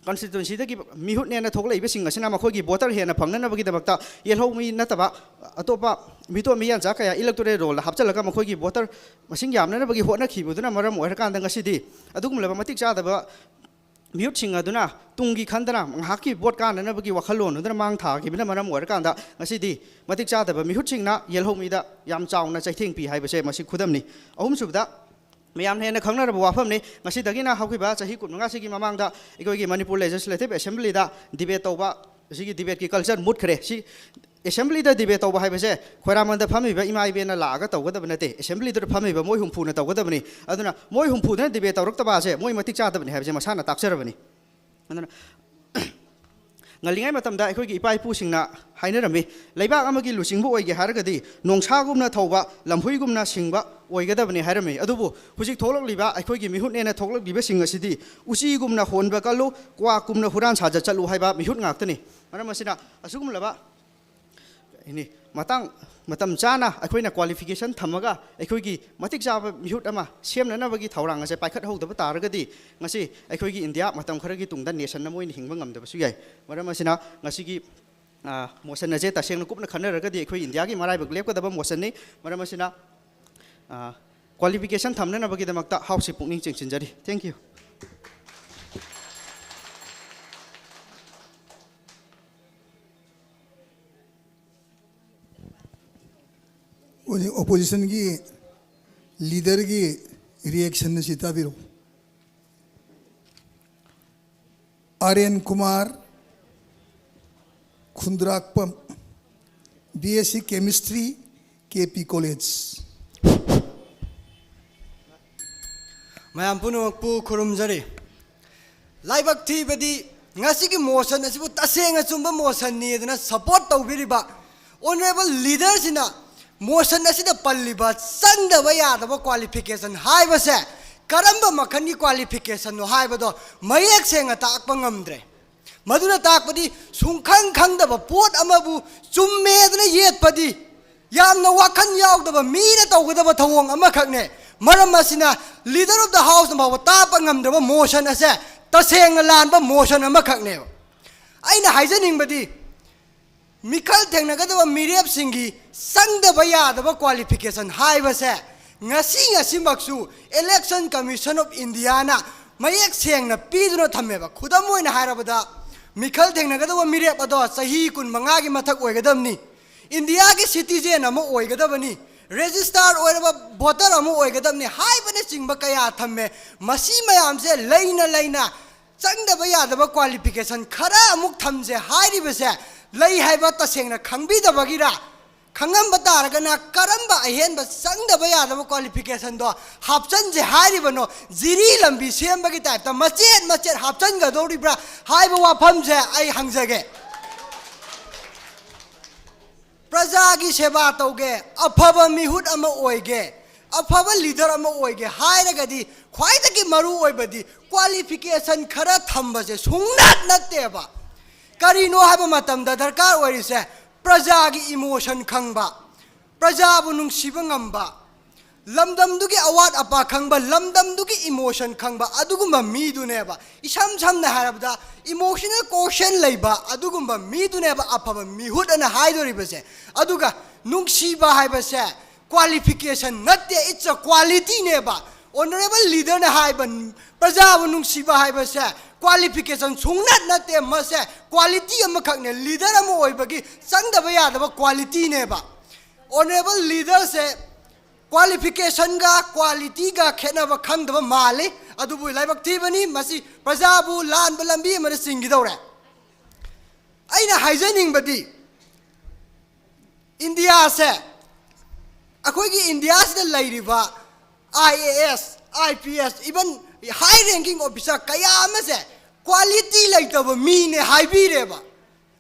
ꯀꯟꯁꯇꯤꯇ꯭ꯋꯦꯟꯁꯤꯗꯒꯤ ꯃꯤꯍꯨꯠꯅꯦꯅ ꯊꯣꯛꯂꯛꯏꯕꯁꯤꯡ ꯑꯁꯤꯅ ꯃꯈꯣꯏꯒꯤ ꯚꯣꯇꯔ ꯍꯦꯟꯅ ꯐꯪꯅꯅꯕꯒꯤꯗꯃꯛꯇ ꯌꯦꯜꯍꯧꯃꯤ ꯅꯠꯇꯕ ꯑꯇꯣꯞꯄ ꯃꯤꯇꯣꯞ ꯃꯤꯌꯥꯟꯆꯥ ꯀꯌꯥ ꯏꯂꯦꯛꯇꯣꯔꯦꯜ ꯔꯣꯜꯗ ꯍꯥꯞꯆꯤꯜꯂꯒ ꯃꯈꯣꯏꯒꯤ ꯚꯣꯇꯔ ꯃꯁꯤꯡ ꯌꯥꯝꯅꯅꯕꯒꯤ ꯍꯣꯠꯅꯈꯤꯕꯗꯨꯅ ꯃꯔꯝ ꯑꯣꯏꯔꯀꯥꯟꯗ ꯉꯁꯤꯗꯤ ꯑꯗꯨꯒꯨꯝꯂꯕ ꯃꯇꯤꯛ ꯆꯥꯗꯕ ꯃꯤꯍꯨꯠꯁꯤꯡ ꯑꯗꯨꯅ ꯇꯨꯡꯒꯤ ꯈꯟꯗꯅ ꯉꯥꯏꯍꯥꯛꯀꯤ ꯚꯣꯠ ꯀꯥꯅꯅꯕꯒꯤ ꯋꯥꯈꯜꯂꯣꯟ ꯑꯗꯨꯅ ꯃꯥꯡ ꯊꯥꯈꯤꯕꯅ ꯃꯔꯝ ꯑꯣꯏꯔꯀꯥꯟꯗ ꯉꯁꯤꯗꯤ ꯃꯇꯤꯛ ꯆꯥꯗꯕ ꯃꯤꯍꯨꯠꯁꯤꯡꯅ ꯌꯦꯜꯍꯧꯃꯤꯗ ꯌꯥꯝ ꯆꯥꯎꯅ ꯆꯩꯊꯦꯡ ꯄꯤ ꯍꯥꯏꯕꯁꯦ ꯃꯁꯤ ꯈꯨꯗꯝꯅꯤ꯫ ꯑꯍꯨꯝꯁꯨꯕꯗ, ꯃꯌꯥꯝꯅ ꯍꯦꯟꯅ ꯈꯪꯅꯔꯕ ꯋꯥꯐꯝꯅꯤ꯫ ꯉꯁꯤꯗꯒꯤꯅ ꯍꯧꯈꯤꯕ ꯆꯍꯤ ꯀꯨꯟꯃꯉꯥꯁꯤꯒꯤ ꯃꯃꯥꯡꯗ ꯑꯩꯈꯣꯏꯒꯤ ꯃꯅꯤꯄꯨꯔ ꯂꯦꯖꯤꯁꯂꯦꯇꯤꯚ ꯑꯦꯁꯦꯝꯕ꯭ꯂꯤꯗ ꯗꯤꯕꯦꯠ ꯇꯧꯕ, ꯑꯁꯤꯒꯤ ꯗꯤꯕꯦꯠꯀꯤ ꯀꯜꯆꯔ ꯃꯨꯠꯈ꯭ꯔꯦ꯫ ꯁꯤ ꯑꯦꯁꯦꯝꯕ꯭ꯂꯤꯗ ꯗꯤꯕꯦꯠ ꯇꯧꯕ ꯍꯥꯏꯕꯁꯦ ꯈꯣꯏꯔꯥꯃꯟꯗ ꯐꯝꯃꯤꯕ ꯏꯃꯥ ꯏꯕꯦꯟꯅ ꯂꯥꯛꯑꯒ ꯇꯧꯒꯗꯕ ꯅꯠꯇꯦ꯫ ꯑꯦꯁꯦꯝꯕ꯭ꯂꯤꯗꯨꯗ ꯐꯝꯃꯤꯕ ꯃꯣꯏ ꯍꯨꯝꯐꯨꯅ ꯇꯧꯒꯗꯕꯅꯤ꯫ ꯑꯗꯨꯅ ꯃꯣꯏ ꯍꯨꯝꯐꯨꯗꯨꯅ ꯗꯤꯕꯦꯠ ꯇꯧꯔꯛꯇꯕ ꯑꯁꯦ ꯃꯣꯏ ꯃꯇꯤꯛ ꯆꯥꯗꯕꯅꯤ ꯍꯥꯏꯕꯁꯦ ꯃꯁꯥꯅ ꯇꯥꯛꯆꯔꯕꯅꯤ꯫ ꯑꯗꯨꯅ ꯉꯜꯂꯤꯉꯩ ꯃꯇꯝꯗ ꯑꯩꯈꯣꯏꯒꯤ ꯏꯄꯥ ꯏꯄꯨꯁꯤꯡꯅ ꯍꯥꯏꯅꯔꯝꯃꯤ, "ꯂꯩꯕꯥꯛ ꯑꯃꯒꯤ ꯂꯨꯆꯤꯡꯕ ꯑꯣꯏꯒꯦ ꯍꯥꯏꯔꯒꯗꯤ ꯅꯣꯡꯁꯥꯒꯨꯝꯅ ꯊꯧꯕ, ꯂꯝꯍꯨꯏꯒꯨꯝꯅ ꯁꯤꯡꯕ ꯑꯣꯏꯒꯗꯕꯅꯤ" ꯍꯥꯏꯔꯝꯃꯤ꯫ ꯑꯗꯨꯕꯨ ꯍꯧꯖꯤꯛ ꯊꯣꯛꯂꯛꯂꯤꯕ ꯑꯩꯈꯣꯏꯒꯤ ꯃꯤꯍꯨꯠꯅꯦꯅ ꯊꯣꯛꯂꯛꯂꯤꯕꯁꯤꯡ ꯑꯁꯤꯗꯤ "ꯎꯆꯤꯒꯨꯝꯅ ꯍꯣꯟꯕ ꯀꯜꯂꯨ, ꯀ꯭ꯋꯥꯛꯀꯨꯝꯅ ꯍꯨꯔꯥꯟ ꯁꯥꯖꯠ ꯆꯠꯂꯨ" ꯍꯥꯏꯕ ꯃꯤꯍꯨꯠ ꯉꯥꯛꯇꯅꯤ꯫ ꯃꯔꯝ ꯑꯁꯤꯅ ꯑꯁꯤꯒꯨꯝꯂꯕ ꯀꯩ ꯍꯥꯏꯅꯤ, ꯃꯇꯥꯡ, ꯃꯇꯝ ꯆꯥꯅ ꯑꯩꯈꯣꯏꯅ ꯀ꯭ꯋꯥꯂꯤꯐꯤꯀꯦꯁꯟ ꯊꯝꯃꯒ ꯑꯩꯈꯣꯏꯒꯤ ꯃꯇꯤꯛ ꯆꯥꯕ ꯃꯤꯍꯨꯠ ꯑꯃ ꯁꯦꯝꯅꯅꯕꯒꯤ ꯊꯧꯔꯥꯡ ꯑꯁꯦ ꯄꯥꯏꯈꯠꯍꯧꯗꯕ ꯇꯥꯔꯒꯗꯤ ꯉꯁꯤ ꯑꯩꯈꯣꯏꯒꯤ ꯏꯟꯗꯤꯌꯥ ꯃꯇꯝ ꯈꯔꯒꯤ ꯇꯨꯡꯗ ꯅꯦꯁꯟ ꯑꯃ ꯑꯣꯏꯅ ꯍꯤꯡꯕ ꯉꯝꯗꯕꯁꯨ ꯌꯥꯏ꯫ ꯃꯔꯝ ꯑꯁꯤꯅ ꯉꯁꯤꯒꯤ, ꯑ, ꯃꯣꯁꯟ ꯑꯁꯦ ꯇꯁꯦꯡꯅ ꯀꯨꯞꯅ ꯈꯟꯅꯔꯒꯗꯤ ꯑꯩꯈꯣꯏ ꯏꯟꯗꯤꯌꯥꯒꯤ ꯃꯔꯥꯏꯕꯛ ꯂꯦꯞꯀꯗꯕ ꯃꯣꯁꯟꯅꯤ꯫ ꯃꯔꯝ ꯑꯁꯤꯅ, ꯑ, ꯀ꯭ꯋꯥꯂꯤꯐꯤꯀꯦꯁꯟ ꯊꯝꯅꯅꯕꯒꯤꯗꯃꯛꯇ ꯍꯥꯎꯁꯁꯤ ꯄꯨꯛꯅꯤꯡ ꯆꯤꯡꯁꯤꯟꯖꯔꯤ꯫ Thank you꯫ ꯍꯧꯖꯤꯛ ꯑꯣꯄꯣꯖꯤꯁꯟꯒꯤ ꯂꯤꯗꯔꯒꯤ ꯔꯤꯌꯦꯛꯁꯟ ꯑꯁꯤ ꯇꯥꯕꯤꯔꯣ꯫ R N Kumar, Khundrakpam, B S C chemistry, K P college. ꯃꯌꯥꯝ ꯄꯨꯝꯅꯃꯛꯄꯨ ꯈꯨꯔꯨꯝꯖꯔꯤ꯫ ꯂꯥꯏꯕꯛ ꯊꯤꯕꯗꯤ, ꯉꯁꯤꯒꯤ ꯃꯣꯁꯟ ꯑꯁꯤꯕꯨ ꯇꯁꯦꯡ ꯑꯆꯨꯝꯕ ꯃꯣꯁꯟꯅꯤ ꯑꯗꯨꯅ ꯁꯄꯣꯔꯠ ꯇꯧꯕꯤꯔꯤꯕ ꯑꯣꯅꯔꯦꯕꯜ ꯂꯤꯗꯔꯁꯤꯅ ꯃꯣꯁꯟ ꯑꯁꯤꯗ ꯄꯜꯂꯤꯕ ꯆꯪꯗꯕ ꯌꯥꯗꯕ ꯀ꯭ꯋꯥꯂꯤꯐꯤꯀꯦꯁꯟ ꯍꯥꯏꯕꯁꯦ ꯀꯔꯝꯕ ꯃꯈꯜꯒꯤ ꯀ꯭ꯋꯥꯂꯤꯐꯤꯀꯦꯁꯟꯅꯣ ꯍꯥꯏꯕꯗꯣ ꯃꯌꯦꯛ ꯁꯦꯡꯅ ꯇꯥꯛꯄ ꯉꯝꯗ꯭ꯔꯦ꯫ ꯃꯗꯨꯅ ꯇꯥꯛꯄꯗꯤ ꯁꯨꯡꯈꯪ ꯈꯪꯗꯕ ꯄꯣꯠ ꯑꯃꯕꯨ ꯆꯨꯝꯃꯦꯗꯅ ꯌꯦꯠꯄꯗꯤ ꯌꯥꯝꯅ ꯋꯥꯈꯜ ꯌꯥꯎꯗꯕ ꯃꯤꯅ ꯇꯧꯒꯗꯕ ꯊꯧꯑꯣꯡ ꯑꯃꯈꯛꯅꯦ꯫ ꯃꯔꯝ ꯑꯁꯤꯅ Leader of the Houseꯅ ꯐꯥꯎꯕ ꯇꯥꯛꯄ ꯉꯝꯗ꯭ꯔꯕ ꯃꯣꯁꯟ ꯑꯁꯦ ꯇꯁꯦꯡꯅ ꯂꯥꯟꯕ ꯃꯣꯁꯟ ꯑꯃꯈꯛꯅꯦꯕ꯫ ꯑꯩꯅ ꯍꯥꯏꯖꯅꯤꯡꯕꯗꯤ ꯃꯤꯈꯜ ꯊꯦꯡꯅꯒꯗꯕ ꯃꯤꯔꯦꯞꯁꯤꯡꯒꯤ ꯆꯪꯗꯕ ꯌꯥꯗꯕ ꯀ꯭ꯋꯥꯂꯤꯐꯤꯀꯦꯁꯟ ꯍꯥꯏꯕꯁꯦ ꯉꯁꯤ ꯉꯁꯤꯃꯛꯁꯨ Election Commission of Indiaꯅ ꯃꯌꯦꯛ ꯁꯦꯡꯅ ꯄꯤꯗꯨꯅ ꯊꯝꯃꯦꯕ꯫ ꯈꯨꯗꯝ ꯑꯣꯏꯅ ꯍꯥꯏꯔꯕꯗ ꯃꯤꯈꯜ ꯊꯦꯡꯅꯒꯗꯕ ꯃꯤꯔꯦꯞ ꯑꯗꯣ ꯆꯍꯤ ꯀꯨꯟꯃꯉꯥꯒꯤ ꯃꯊꯛ ꯑꯣꯏꯒꯗꯕꯅꯤ, ꯏꯟꯗꯤꯌꯥꯒꯤ ꯁꯤꯇꯤꯖꯦꯟ ꯑꯃ ꯑꯣꯏꯒꯗꯕꯅꯤ, ꯔꯦꯖꯤꯁꯇꯥꯔ ꯑꯣꯏꯔꯕ ꯚꯣꯇꯔ ꯑꯃ ꯑꯣꯏꯒꯗꯕꯅꯤ ꯍꯥꯏꯕꯅꯆꯤꯡꯕ ꯀꯌꯥ ꯊꯝꯃꯦ꯫ ꯃꯁꯤ ꯃꯌꯥꯝꯁꯦ ꯂꯩꯅ ꯂꯩꯅ ꯆꯪꯗꯕ ꯌꯥꯗꯕ ꯀ꯭ꯋꯥꯂꯤꯐꯤꯀꯦꯁꯟ ꯈꯔ ꯑꯃꯨꯛ ꯊꯝꯁꯦ ꯍꯥꯏꯔꯤꯕꯁꯦ ꯂꯩ ꯍꯥꯏꯕ ꯇꯁꯦꯡꯅ ꯈꯪꯕꯤꯗꯕꯒꯤꯔ? ꯈꯪꯉꯝꯕ ꯇꯥꯔꯒꯅ ꯀꯔꯝꯕ ꯑꯍꯦꯟꯕ ꯆꯪꯗꯕ ꯌꯥꯗꯕ qualificationꯗꯣ ꯍꯥꯞꯆꯟꯁꯦ ꯍꯥꯏꯔꯤꯕꯅꯣ? ꯖꯤꯔꯤ ꯂꯝꯕꯤ ꯁꯦꯝꯕꯒꯤ typeꯇ ꯃꯆꯦꯠ ꯃꯆꯦꯠ ꯍꯥꯞꯆꯟꯒꯗꯧꯔꯤꯕ꯭ꯔꯥ ꯍꯥꯏꯕ ꯋꯥꯐꯝꯁꯦ ꯑꯩ ꯍꯪꯖꯒꯦ꯫ ꯄ꯭ꯔꯖꯥꯒꯤ ꯁꯦꯕꯥ ꯇꯧꯒꯦ, ꯑꯐꯕ ꯃꯤꯍꯨꯠ ꯑꯃ ꯑꯣꯏꯒꯦ, ꯑꯐꯕ leader ꯑꯃ ꯑꯣꯏꯒꯦ ꯍꯥꯏꯔꯒꯗꯤ ꯈ꯭ꯋꯥꯏꯗꯒꯤ ꯃꯔꯨ ꯑꯣꯏꯕꯗꯤ qualification ꯈꯔ ꯊꯝꯕꯁꯦ ꯁꯨꯡꯅꯠ ꯅꯠꯇꯦꯕ꯫ ꯀꯔꯤꯅꯣ ꯍꯥꯏꯕ ꯃꯇꯝꯗ ꯗꯔꯀꯥꯔ ꯑꯣꯏꯔꯤꯁꯦ ꯄ꯭ꯔꯖꯥꯒꯤ emotion ꯈꯪꯕ, ꯄ꯭ꯔꯖꯥꯕꯨ ꯅꯨꯡꯁꯤꯕ ꯉꯝꯕ, ꯂꯝꯗꯝꯗꯨꯒꯤ ꯑꯋꯥꯠ ꯑꯄꯥ ꯈꯪꯕ, ꯂꯝꯗꯝꯗꯨꯒꯤ emotion ꯈꯪꯕ, ꯑꯗꯨꯒꯨꯝꯕ ꯃꯤꯗꯨꯅꯦꯕ꯫ ꯏꯁꯝ ꯁꯝꯅ ꯍꯥꯏꯔꯕꯗ emotional quotient ꯂꯩꯕ ꯑꯗꯨꯒꯨꯝꯕ ꯃꯤꯗꯨꯅꯦꯕ ꯑꯐꯕ ꯃꯤꯍꯨꯠ ꯑꯅ ꯍꯥꯏꯗꯣꯔꯤꯕꯁꯦ꯫ ꯑꯗꯨꯒ ꯅꯨꯡꯁꯤꯕ ꯍꯥꯏꯕꯁꯦ qualification ꯅꯠꯇꯦ, it's a qualityꯅꯦꯕ꯫ Honourable leaderꯅ ꯍꯥꯏꯕ ꯄ꯭ꯔꯖꯥꯕꯨ ꯅꯨꯡꯁꯤꯕ ꯍꯥꯏꯕꯁꯦ qualification ꯁꯨꯡꯅꯠ ꯅꯠꯇꯦ, ꯃꯁꯦ quality ꯑꯃꯈꯛꯅꯦ, leader ꯑꯃ ꯑꯣꯏꯕꯒꯤ ꯆꯪꯗꯕ ꯌꯥꯗꯕ qualityꯅꯦꯕ꯫ Honourable leaderꯁꯦ qualificationꯒ qualityꯒ ꯈꯦꯠꯅꯕ ꯈꯪꯗꯕ ꯃꯥꯜꯂꯤ, ꯑꯗꯨꯕꯨ ꯂꯥꯏꯕꯛ ꯊꯤꯕꯅꯤ, ꯃꯁꯤ ꯄ꯭ꯔꯖꯥꯕꯨ ꯂꯥꯟꯕ ꯂꯝꯕꯤ ꯑꯃꯗ ꯆꯤꯡꯈꯤꯗꯧꯔꯦ꯫ ꯑꯩꯅ ꯍꯥꯏꯖꯅꯤꯡꯕꯗꯤ, ꯏꯟꯗꯤꯌꯥꯁꯦ, ꯑꯩꯈꯣꯏꯒꯤ ꯏꯟꯗꯤꯌꯥꯁꯤꯗ ꯂꯩꯔꯤꯕ IAS, IPS, even high ranking officer ꯀꯌꯥ ꯑꯃꯁꯦ quality ꯂꯩꯇꯕ ꯃꯤꯅꯦ ꯍꯥꯏꯕꯤꯔꯦꯕ꯫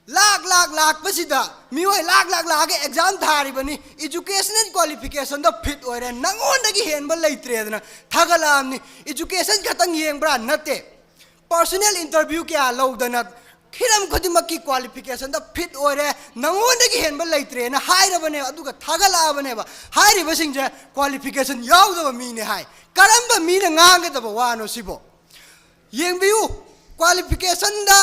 ꯂꯥꯛ ꯂꯥꯛ ꯂꯥꯛꯄꯁꯤꯗ ꯃꯤꯑꯣꯏ ꯂꯥꯛ ꯂꯥꯛ ꯂꯥꯛꯑꯒ exam ꯊꯥꯔꯤꯕꯅꯤ, educational qualificationꯗ fit ꯑꯣꯏꯔꯦ, ꯅꯪꯉꯣꯟꯗꯒꯤ ꯍꯦꯟꯕ ꯂꯩꯇ꯭ꯔꯦꯗꯅ ꯊꯥꯒꯠꯂꯛꯑꯕꯅꯤ꯫ Education ꯈꯛꯇꯪ ꯌꯦꯡꯕ꯭ꯔꯥ? ꯅꯠꯇꯦ꯫ Personal interview ꯀꯌꯥ ꯂꯧꯗꯅ ꯍꯤꯔꯝ ꯈꯨꯗꯤꯡꯃꯛꯀꯤ qualificationꯗ fit ꯑꯣꯏꯔꯦ, ꯅꯪꯉꯣꯟꯗꯒꯤ ꯍꯦꯟꯕ ꯂꯩꯇ꯭ꯔꯦꯅ ꯍꯥꯏꯔꯕꯅꯦꯕ, ꯑꯗꯨꯒ ꯊꯥꯒꯠꯂꯛꯑꯕꯅꯦꯕ꯫ ꯍꯥꯏꯔꯤꯕꯁꯤꯡꯁꯦ qualification ꯌꯥꯎꯗꯕ ꯃꯤꯅꯦ ꯍꯥꯏ꯫ ꯀꯔꯝꯕ ꯃꯤꯅ ꯉꯥꯡꯒꯗꯕ ꯋꯥꯅꯣ ꯁꯤꯕꯣ? ꯌꯦꯡꯕꯤꯌꯨ, qualificationꯗ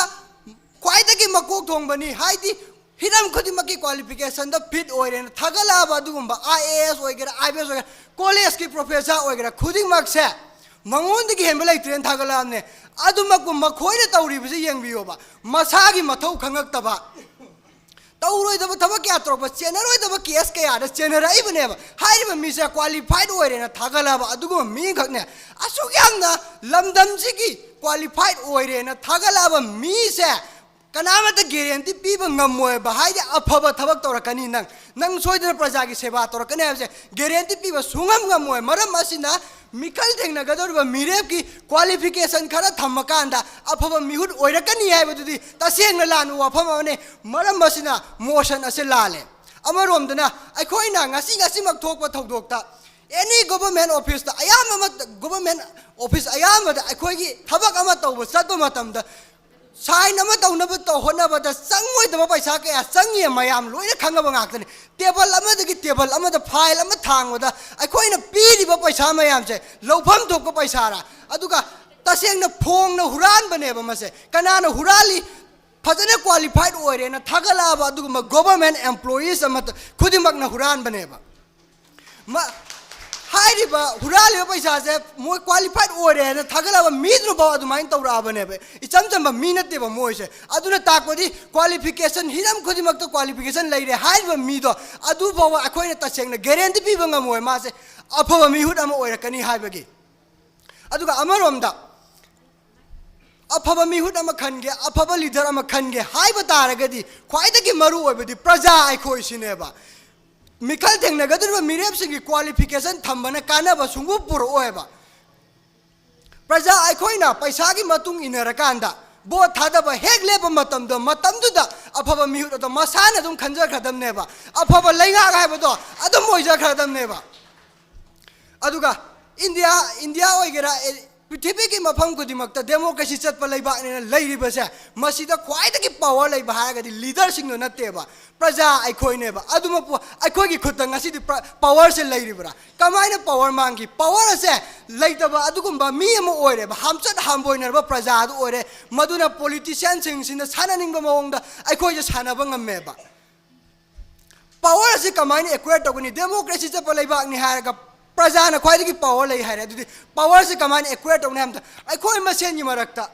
ꯈ꯭ꯋꯥꯏꯗꯒꯤ ꯃꯀꯣꯛ ꯊꯣꯡꯕꯅꯤ, ꯍꯥꯏꯗꯤ ꯍꯤꯔꯝ ꯈꯨꯗꯤꯡꯃꯛꯀꯤ qualificationꯗ fit ꯑꯣꯏꯔꯦꯅ ꯊꯥꯒꯠꯂꯛꯑꯕ ꯑꯗꯨꯒꯨꯝꯕ IAS ꯑꯣꯏꯒꯦꯔꯥ, IPS ꯑꯣꯏꯒꯦꯔꯥ, collegeꯀꯤ professor ꯑꯣꯏꯒꯦꯔꯥ, ꯈꯨꯗꯤꯡꯃꯛꯁꯦ ꯃꯉꯣꯟꯗꯒꯤ ꯍꯦꯟꯕ ꯂꯩꯇ꯭ꯔꯦꯅ ꯊꯥꯒꯠꯂꯛꯑꯕꯅꯦ꯫ ꯑꯗꯨꯃꯛꯄꯨ ꯃꯈꯣꯏꯅ ꯇꯧꯔꯤꯕꯁꯤ ꯌꯦꯡꯕꯤꯌꯣꯕ, ꯃꯁꯥꯒꯤ ꯃꯊꯧ ꯈꯪꯉꯛꯇꯕ, ꯇꯧꯔꯣꯏꯗꯕ ꯊꯕꯛ ꯀꯌꯥ ꯇꯧꯔꯛꯄ, ꯆꯦꯟꯅꯔꯣꯏꯗꯕ case ꯀꯌꯥꯗ ꯆꯦꯟꯅꯔꯛꯏꯕꯅꯦꯕ꯫ ꯍꯥꯏꯔꯤꯕ ꯃꯤꯁꯦ qualified ꯑꯣꯏꯔꯦꯅ ꯊꯥꯒꯠꯂꯛꯑꯕ ꯑꯗꯨꯒꯨꯝꯕ ꯃꯤꯈꯛꯅꯦ꯫ ꯑꯁꯨꯛ ꯌꯥꯝꯅ ꯂꯝꯗꯝꯁꯤꯒꯤ qualified ꯑꯣꯏꯔꯦꯅ ꯊꯥꯒꯠꯂꯛꯑꯕ ꯃꯤꯁꯦ ꯀꯅꯥꯃꯠꯇ ꯒꯦꯔꯦꯟꯇꯤ ꯄꯤꯕ ꯉꯝꯃꯣꯏꯕ꯫ ꯍꯥꯏꯗꯤ ꯑꯐꯕ ꯊꯕꯛ ꯇꯧꯔꯛꯀꯅꯤ, ꯅꯪ ꯅꯪ ꯁꯣꯏꯗꯅ ꯄ꯭ꯔꯖꯥꯒꯤ ꯁꯦꯕꯥ ꯇꯧꯔꯛꯀꯅꯤ ꯍꯥꯏꯕꯁꯦ ꯒꯦꯔꯦꯟꯇꯤ ꯄꯤꯕ ꯁꯨꯡꯉꯝ ꯉꯝꯃꯣꯏ꯫ ꯃꯔꯝ ꯑꯁꯤꯅ ꯃꯤꯈꯜ ꯊꯦꯡꯅꯒꯗꯧꯔꯤꯕ ꯃꯤꯔꯦꯞꯀꯤ ꯀ꯭ꯋꯥꯂꯤꯐꯤꯀꯦꯁꯟ ꯈꯔ ꯊꯝꯃꯀꯥꯟꯗ ꯑꯐꯕ ꯃꯤꯍꯨꯠ ꯑꯣꯏꯔꯛꯀꯅꯤ ꯍꯥꯏꯕꯗꯨꯗꯤ ꯇꯁꯦꯡꯅ ꯂꯥꯟꯕ ꯋꯥꯐꯝ ꯑꯃꯅꯤ꯫ ꯃꯔꯝ ꯑꯁꯤꯅ ꯃꯣꯁꯟ ꯑꯁꯤ ꯂꯥꯜꯂꯦ꯫ ꯑꯃꯔꯣꯝꯗꯅ ꯑꯩꯈꯣꯏꯅ ꯉꯁꯤ ꯉꯁꯤꯃꯛ ꯊꯣꯛꯄ ꯊꯧꯗꯣꯛꯇ ꯑꯦꯅꯤ ꯒꯣꯚꯔꯟꯃꯦꯟ ꯑꯣꯐꯤꯁꯇ ꯑꯌꯥꯝꯕ ꯑꯃ, ꯒꯣꯚꯔꯟꯃꯦꯟ ꯑꯣꯐꯤꯁ ꯑꯌꯥꯝꯕꯗ ꯑꯩꯈꯣꯏꯒꯤ ꯊꯕꯛ ꯑꯃ ꯇꯧꯕ ꯆꯠꯄ ꯃꯇꯝꯗ ꯁꯥꯏꯟ ꯑꯃ ꯇꯧꯅꯕ ꯇꯧ ꯍꯣꯠꯅꯕꯗ ꯆꯪꯉꯣꯏꯗꯕ ꯄꯩꯁꯥ ꯀꯌꯥ ꯆꯪꯉꯤ ꯃꯌꯥꯝ ꯂꯣꯏꯅ ꯈꯪꯉꯕ ꯉꯥꯛꯇꯅꯤ꯫ ꯇꯦꯕꯜ ꯑꯃꯗꯒꯤ ꯇꯦꯕꯜ ꯑꯃꯗ ꯐꯥꯏꯜ ꯑꯃ ꯊꯥꯡꯕꯗ ꯑꯩꯈꯣꯏꯅ ꯄꯤꯔꯤꯕ ꯄꯩꯁꯥ ꯃꯌꯥꯝꯁꯦ ꯂꯧꯐꯝ ꯊꯣꯛꯄ ꯄꯩꯁꯥꯔ? ꯑꯗꯨꯒ ꯇꯁꯦꯡꯅ ꯐꯣꯡꯅ ꯍꯨꯔꯥꯟꯕꯅꯦꯕ ꯃꯁꯦ꯫ ꯀꯅꯥꯅ ꯍꯨꯔꯥꯜꯂꯤ? ꯐꯖꯅ ꯀ꯭ꯋꯥꯂꯤꯐꯥꯏꯠ ꯑꯣꯏꯔꯦꯅ ꯊꯥꯒꯠꯂꯛꯑꯕ ꯑꯗꯨꯒꯨꯝꯕ ꯒꯣꯚꯔꯟꯃꯦꯟ ꯑꯦꯝꯄ꯭ꯂꯣꯌꯤꯁ ꯑꯃꯠꯇ ꯈꯨꯗꯤꯡꯃꯛꯅ ꯍꯨꯔꯥꯟꯕꯅꯦꯕ꯫ ꯃ-, ꯍꯥꯏꯔꯤꯕ ꯍꯨꯔꯥꯜꯂꯤꯕ ꯄꯩꯁꯥꯁꯦ ꯃꯣꯏ ꯀ꯭ꯋꯥꯂꯤꯐꯥꯏꯠ ꯑꯣꯏꯔꯦ ꯍꯥꯏꯅ ꯊꯥꯒꯠꯂꯕ ꯃꯤꯗꯨꯅꯐꯥꯎ ꯑꯗꯨꯃꯥꯏꯅ ꯇꯧꯔꯛꯑꯕꯅꯦꯕ꯫ ꯏꯆꯝ ꯆꯝꯕ ꯃꯤ ꯅꯠꯇꯦꯕ ꯃꯣꯏꯁꯦ꯫ ꯑꯗꯨꯅ ꯇꯥꯛꯄꯗꯤ ꯀ꯭ꯋꯥꯂꯤꯐꯤꯀꯦꯁꯟ, ꯍꯤꯔꯝ ꯈꯨꯗꯤꯡꯃꯛꯇ ꯀ꯭ꯋꯥꯂꯤꯐꯤꯀꯦꯁꯟ ꯂꯩꯔꯦ ꯍꯥꯏꯔꯤꯕ ꯃꯤꯗꯣ ꯑꯗꯨꯐꯥꯎꯕ ꯑꯩꯈꯣꯏꯅ ꯇꯁꯦꯡꯅ ꯒꯦꯔꯦꯟꯇꯤ ꯄꯤꯕ ꯉꯝꯃꯣꯏ ꯃꯥꯁꯦ ꯑꯐꯕ ꯃꯤꯍꯨꯠ ꯑꯃ ꯑꯣꯏꯔꯛꯀꯅꯤ ꯍꯥꯏꯕꯒꯤ꯫ ꯑꯗꯨꯒ ꯑꯃꯔꯣꯝꯗ ꯑꯐꯕ ꯃꯤꯍꯨꯠ ꯑꯃ ꯈꯟꯒꯦ, ꯑꯐꯕ ꯂꯤꯗꯔ ꯑꯃ ꯈꯟꯒꯦ ꯍꯥꯏꯕ ꯇꯥꯔꯒꯗꯤ ꯈ꯭ꯋꯥꯏꯗꯒꯤ ꯃꯔꯨ ꯑꯣꯏꯕꯗꯤ ꯄ꯭ꯔꯖꯥ ꯑꯩꯈꯣꯏꯁꯤꯅꯦꯕ꯫ ꯃꯤꯈꯜ ꯊꯦꯡꯅꯒꯗꯧꯔꯤꯕ ꯃꯤꯔꯦꯞꯁꯤꯡꯒꯤ ꯀ꯭ꯋꯥꯂꯤꯐꯤꯀꯦꯁꯟ ꯊꯝꯕꯅ ꯀꯥꯟꯅꯕ ꯁꯨꯡꯄꯨ ꯄꯨꯔꯛꯑꯣꯏꯕ꯫ ꯄ꯭ꯔꯖꯥ ꯑꯩꯈꯣꯏꯅ ꯄꯩꯁꯥꯒꯤ ꯃꯇꯨꯡ ꯏꯟꯅꯔꯀꯥꯟꯗ ꯚꯣꯠ ꯊꯥꯗꯕ ꯍꯦꯛ ꯂꯦꯞꯄ ꯃꯇꯝꯗꯣ, ꯃꯇꯝꯗꯨꯗ ꯑꯐꯕ ꯃꯤꯍꯨꯠ ꯑꯗꯣ ꯃꯁꯥꯅ ꯑꯗꯨꯝ ꯈꯟꯖꯈ꯭ꯔꯗꯕꯅꯦꯕ꯫ ꯑꯐꯕ ꯂꯩꯉꯥꯛ ꯍꯥꯏꯕꯗꯣ ꯑꯗꯨꯝ ꯑꯣꯏꯖꯈ꯭ꯔꯗꯕꯅꯦꯕ꯫ ꯑꯗꯨꯒ ꯏꯟꯗꯤꯌꯥ, ꯏꯟꯗꯤꯌꯥ ꯑꯣꯏꯒꯦꯔꯥ, ꯑꯦ, ꯄ꯭ꯔꯤꯊꯤꯕꯤꯒꯤ ꯃꯐꯝ ꯈꯨꯗꯤꯡꯃꯛꯇ ꯗꯦꯃꯣꯀ꯭ꯔꯦꯁꯤ ꯆꯠꯄ ꯂꯩꯕꯥꯛꯅꯦꯅ ꯂꯩꯔꯤꯕꯁꯦ, ꯃꯁꯤꯗ ꯈ꯭ꯋꯥꯏꯗꯒꯤ ꯄꯥꯋꯔ ꯂꯩꯕ ꯍꯥꯏꯔꯒꯗꯤ ꯂꯤꯗꯔꯁꯤꯡꯗꯣ ꯅꯠꯇꯦꯕ, ꯄ꯭ꯔꯖꯥ ꯑꯩꯈꯣꯏꯅꯦꯕ꯫ ꯑꯗꯨꯃꯛꯄꯨ ꯑꯩꯈꯣꯏꯒꯤ ꯈꯨꯠꯇ ꯉꯁꯤꯗꯤ ꯄ꯭ꯔ-, ꯄꯥꯋꯔꯁꯦ ꯂꯩꯔꯤꯕ꯭ꯔꯥ? ꯀꯃꯥꯏꯅ ꯄꯥꯋꯔ ꯃꯥꯡꯈꯤ? ꯄꯥꯋꯔ ꯑꯁꯦ ꯂꯩꯇꯕ ꯑꯗꯨꯒꯨꯝꯕ ꯃꯤ ꯑꯃ ꯑꯣꯏꯔꯦꯕ, ꯍꯥꯝꯆꯠ ꯍꯥꯝꯕꯣꯏꯅꯔꯕ ꯄ꯭ꯔꯖꯥ ꯑꯗꯨ ꯑꯣꯏꯔꯦ꯫ ꯃꯗꯨꯅ ꯄꯣꯂꯤꯇꯤꯁꯤꯌꯥꯟꯁꯤꯡꯁꯤꯅ ꯁꯥꯟꯅꯅꯤꯡꯕ ꯃꯑꯣꯡꯗ ꯑꯩꯈꯣꯏꯁꯦ ꯁꯥꯟꯅꯕ ꯉꯝꯃꯦꯕ꯫ ꯄꯥꯋꯔ ꯑꯁꯤ ꯀꯃꯥꯏꯅ ꯑꯦꯀ꯭ꯋꯦꯔ ꯇꯧꯒꯅꯤ? ꯗꯦꯃꯣꯀ꯭ꯔꯦꯁꯤ ꯆꯠꯄ ꯂꯩꯕꯥꯛꯅꯤ ꯍꯥꯏꯔꯒ ꯄ꯭ꯔꯖꯥꯅ ꯈ꯭ꯋꯥꯏꯗꯒꯤ ꯄꯥꯋꯔ ꯂꯩ ꯍꯥꯏꯔꯦ꯫ ꯑꯗꯨꯗꯤ ꯄꯥꯋꯔꯁꯤ ꯀꯃꯥꯏꯅ ꯑꯦꯀ꯭ꯋꯦꯔ ꯇꯧꯅꯤ ꯍꯥꯏꯕꯗ, ꯑꯩꯈꯣꯏ ꯃꯁꯦꯟꯒꯤ ꯃꯔꯛꯇ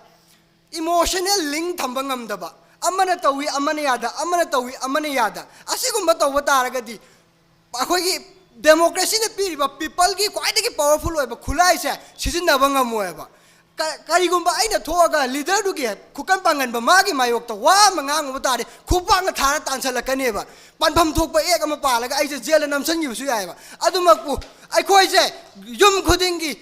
ꯏꯃꯣꯁꯅꯦꯜ ꯂꯤꯡ ꯊꯝꯕ ꯉꯝꯗꯕ, ꯑꯃꯅ ꯇꯧꯏ ꯑꯃꯅ ꯌꯥꯗ, ꯑꯃꯅ ꯇꯧꯏ ꯑꯃꯅ ꯌꯥꯗ, ꯑꯁꯤꯒꯨꯝꯕ ꯇꯧꯕ ꯇꯥꯔꯒꯗꯤ ꯑꯩꯈꯣꯏꯒꯤ ꯗꯦꯃꯣꯀ꯭ꯔꯦꯁꯤꯅ ꯄꯤꯔꯤꯕ ꯄꯤꯄꯜꯒꯤ ꯈ꯭ꯋꯥꯏꯗꯒꯤ ꯄꯥꯋꯔꯐꯨꯜ ꯑꯣꯏꯕ ꯈꯨꯠꯂꯥꯏꯁꯦ ꯁꯤꯖꯤꯟꯅꯕ ꯉꯝꯃꯣꯏꯕ꯫ ꯀꯔꯤꯒꯨꯝꯕ ꯑꯩꯅ ꯊꯣꯛꯑꯒ ꯂꯤꯗꯔꯗꯨꯒꯤ ꯈꯨꯀꯟ ꯄꯥꯡꯒꯟꯕ ꯃꯥꯒꯤ ꯃꯥꯌꯣꯛꯇ ꯋꯥ ꯑꯃ ꯉꯥꯡꯉꯨꯕ ꯇꯥꯔꯗꯤ ꯈꯨꯄꯥꯛꯅ ꯊꯥꯔ ꯇꯥꯟꯁꯤꯜꯂꯛꯀꯅꯦꯕ꯫ ꯄꯟꯐꯝ ꯊꯣꯛꯄ ꯑꯦꯛ ꯑꯃ ꯄꯥꯜꯂꯒ ꯑꯩꯁꯦ ꯖꯦꯜꯗ ꯅꯝꯁꯤꯟꯈꯤꯕꯁꯨ ꯌꯥꯏꯑꯕ꯫ ꯑꯗꯨꯃꯛꯄꯨ ꯑꯩꯈꯣꯏꯁꯦ ꯌꯨꯝ ꯈꯨꯗꯤꯡꯒꯤ,